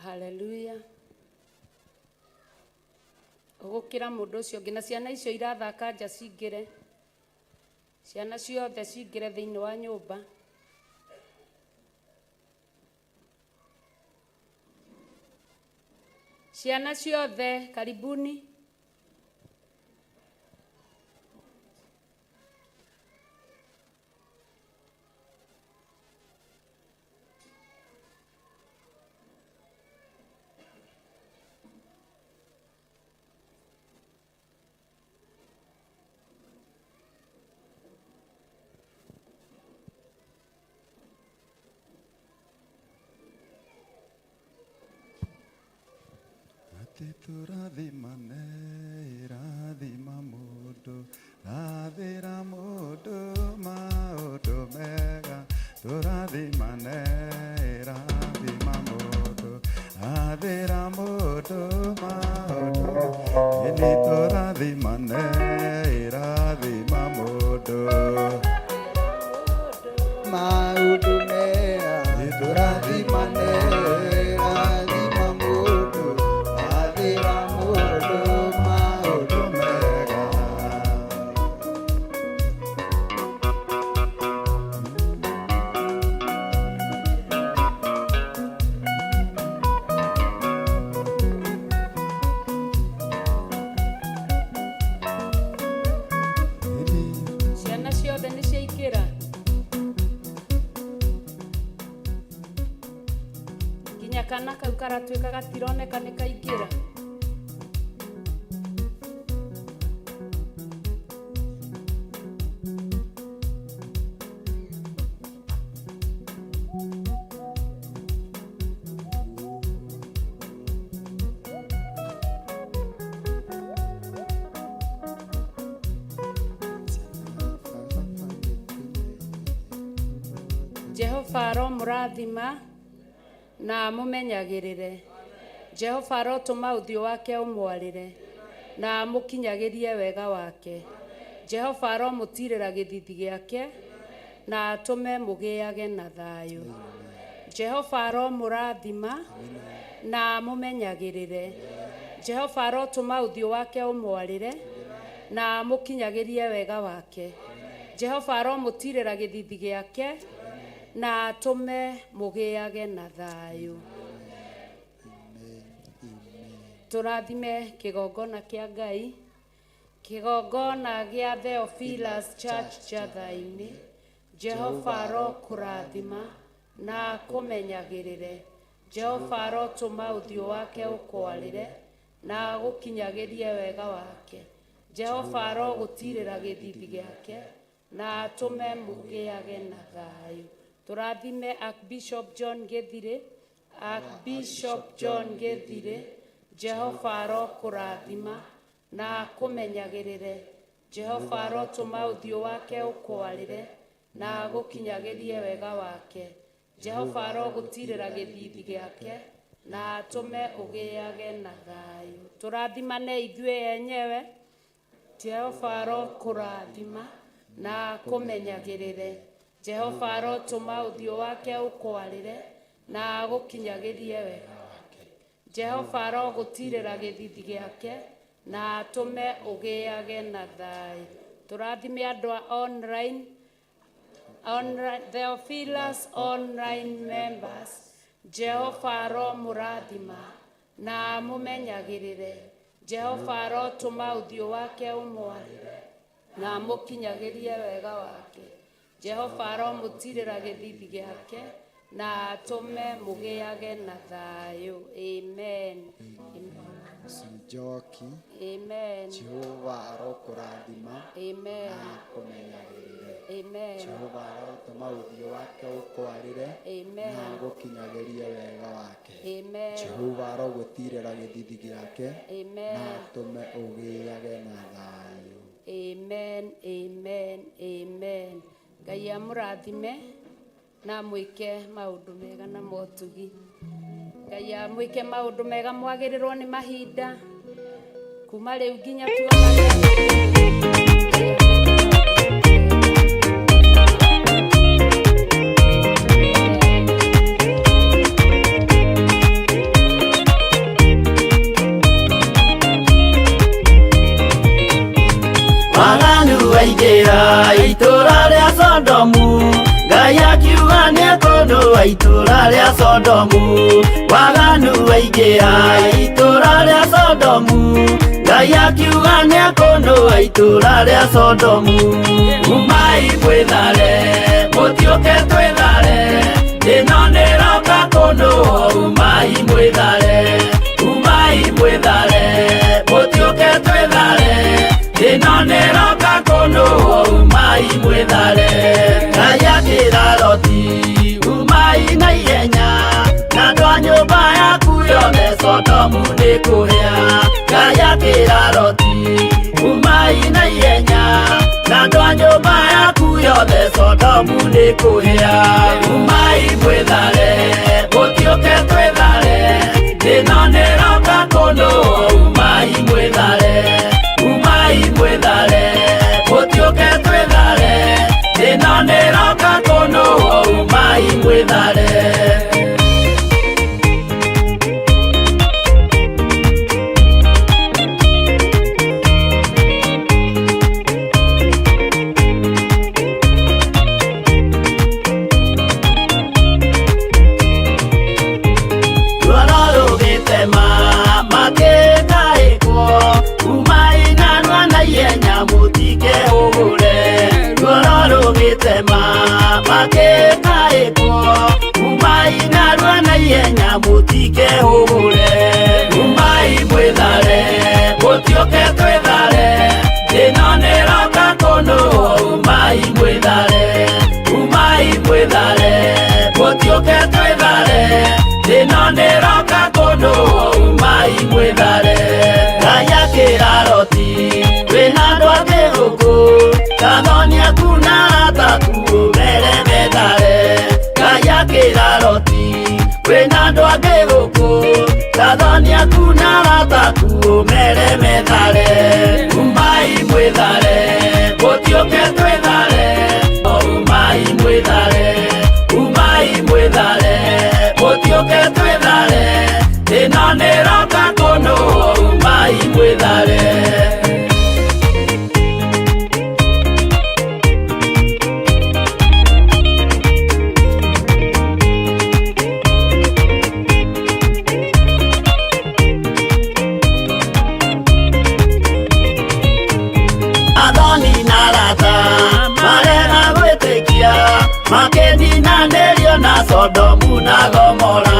Haleluya. Ũgũkĩra mũndũ ũcio ũngĩ, na ciana icio irathaka nja cingĩre, ciana ciothe cingĩre thĩinĩ wa nyũmba. Ciana ciothe, karibuni. Atĩ tũrathimane, rathima mũndũ, rathĩra mũndũ maũndũ mega. Tũrathimane, rathima mũndũ, rathĩra mũndũ maũndũ. Ĩni tũrathimane, rathima mũndũ maũndũ mega. Tũrathimane, rathima mũndũ, rathĩra mũndũ maũndũ mega. Ciana ciothe nĩ ciaingĩra, nginya kana kau karatuĩka gatironeka nĩ kaingĩra. Jehova aromũrathima na amũmenyagĩrĩre. Jehova arotũma ũthiũ wake ũmwarĩre na amũkinyagĩrie wega wake. Jehova aromũtirĩra gĩthithi gĩake na atũme mũgĩage na thayũ. Jehova aromũrathima na amũmenyagĩrĩre. Jehova arotũma ũthiũ wake ũmwarĩre na amũkinyagĩrie wega wake. Jehova aromũtirĩra gĩthithi gĩake Na atũme mũgĩage na thayũ. Tũrathime kĩgongona kĩa Ngai, kĩgongona gĩa Theophilus Church Njatha-inĩ. Jehova arokũrathima na akũmenyagĩrĩre. Jehova arotũma ũthiũ wake ũkwarĩre na agũkinyagĩrie wega wake. Jehova arogũtirĩra gĩthithi gĩake na atũme mũgĩage na thayũ. Tũrathime Archbishop John Gĩthirĩ, Archbishop John Gĩthirĩ, Jehova arokũrathima na akũmenyagĩrĩre. Jehova arotũma ũthiũ wake ũkwarĩre na agũkinyagĩrie wega wake. Jehova arogũtirĩra gĩthithi gĩake na atũme ũgĩage na thayũ. Tũrathimane ithuĩ enyewe. Jehova arokũrathima na akũmenyagĩrĩre. Jehova arotũma ũthiũ wake ũkwarĩre na agũkinyagĩrie wega wake. Jehova arogũtirĩra gĩthithi gĩake na atũme ũgĩage na thayũ. Tũrathime andũ a online, online Theophilus online members. Jehova aromũrathima na amũmenyagĩrĩre. Jehova arotũma ũthiũ wake ũmwarĩre na amũkinyagĩrie wega wake. Jehova aromũtirĩra gĩthithi gĩake na atũme mũgĩage na thayũ. Amen. Njoki. Amen. Jehova arokũrathima Amen. na akũmenyagĩrĩre. Amen. Jehova arotũma ũthiũ wake ũkwarĩre Amen. na agũkinyagĩrie wega wake. Amen. Jehova arogũtirĩra gĩthithi gĩake Amen. na atũme ũgĩage na thayũ. Amen. Amen. Amen. Ngai amũrathime na amwĩke maũndũ mega na motugi. Ngai amwĩke maũndũ mega mwagĩrĩrwo nĩ mahinda kuma rĩu nginya tuonane. Waganu waingĩra itũra rĩa Sodomu, Ngai akiuga nĩekũnũa itũra rĩa Sodomu. Waganu waingĩra itũra rĩa Sodomu, Ngai akiuga nĩekũnũa itũra rĩa Sodomu. Umai mwĩthare, mũtiũke twĩthare, ĩno nĩroka kũnũo. Umai mwĩthare, umai mwĩthare, mũtiũke twĩthare, ĩno nĩroka kũnũo. Umai mwĩthare. Ngai akĩra Loti, umai na ihenya, na andũ a nyũmba yaku yothe Sodomu nĩkũhĩa. Ngai akĩra Loti, umai na ihenya, na andũ a nyũmba yaku yothe Sodomu nĩkũhĩa. Umai mwĩthare, mũtiũke twĩthare, ĩno nĩroka kũnũo. Umai mwĩthare, umai mwĩthare, mũtiũke twĩthare, ĩno nĩroka kũnũo. Umai mwĩthare. Ruoro rũgĩtema makĩtaĩkwo, umai narua na ihenya mũtikehũgũre. Ruoro rũgĩtema makĩtaĩkwo, umai narua na ihenya mũtikehũgũre. Umai mwĩthare, mũtiũke twĩthare, ĩno nĩroka kũnũo. Umai mwĩthare, umai mwĩthare, mũtiũke twĩthare, ĩno nĩroka kũnũo. Umai mwĩthare. Ngai akĩra Loti, wĩna andũ angĩ gũkũ, kathoni aku na arata aku ũmere methare. Ngai akĩra Loti, wĩna andũ angĩ gũkũ, Sodomu na Gomora.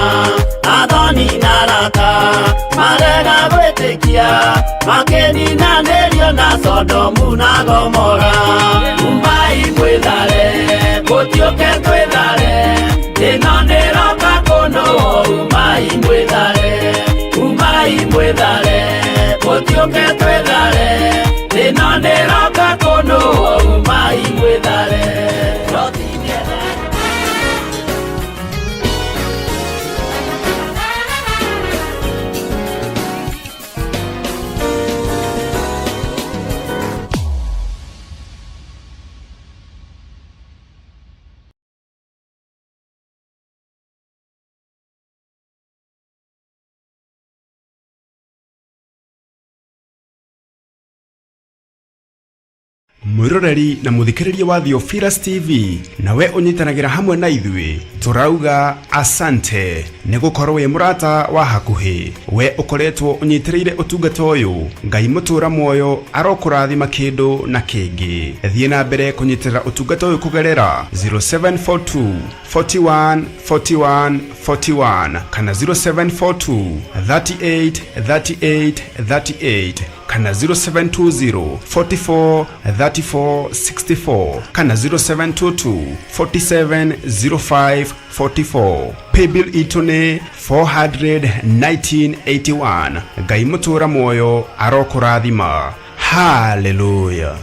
Athoni na arata marega gwĩtĩkia, makĩninanĩrio na Sodomu na Gomora. Umai mwĩthare, mũtiũke twĩthare, ĩno nĩroka kũnũ. Umai mwĩthare, umai mwĩthare, mũtiũke twĩthare, ĩno nĩroka kũnũ. Umai mwĩthare. Loti Mwiroreri na muthikiriria wa Theophilus TV, nawe ũnyitanagĩra hamwe na ithuĩ, tũrauga asante nĩ gũkorwo wĩ mũrata wa hakuhĩ. We ũkoretwo ũnyitĩrĩire ũtungata ũyũ, Ngai mũtũra muoyo arokũrathima kĩndũ na kĩngĩ. Thiĩ na mbere kũnyitĩrĩra ũtungata ũyũ kũgerera 0742 41 41 41 kana 0742 38 38 38 kana 0720 44 34 64 kana 0722 47 05 44. Paybill itũ nĩ 41981. Ngai mũtũra muoyo arokũrathima. Haleluya.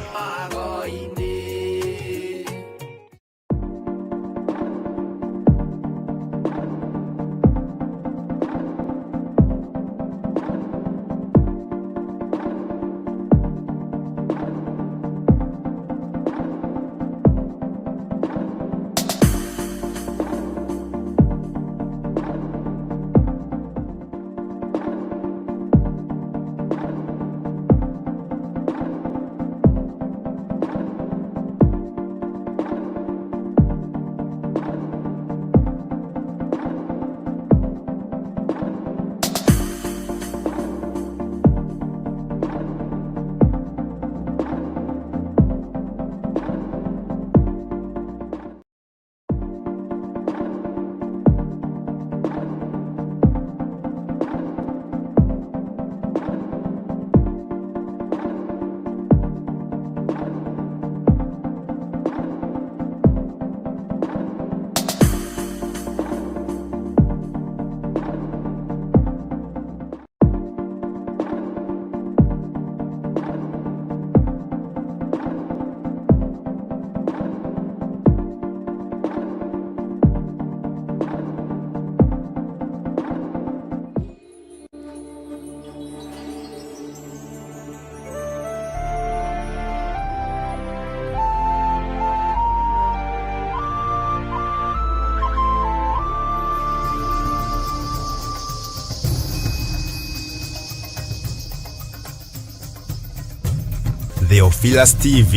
Theophilus TV,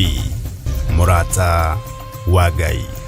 mũrata wa Ngai.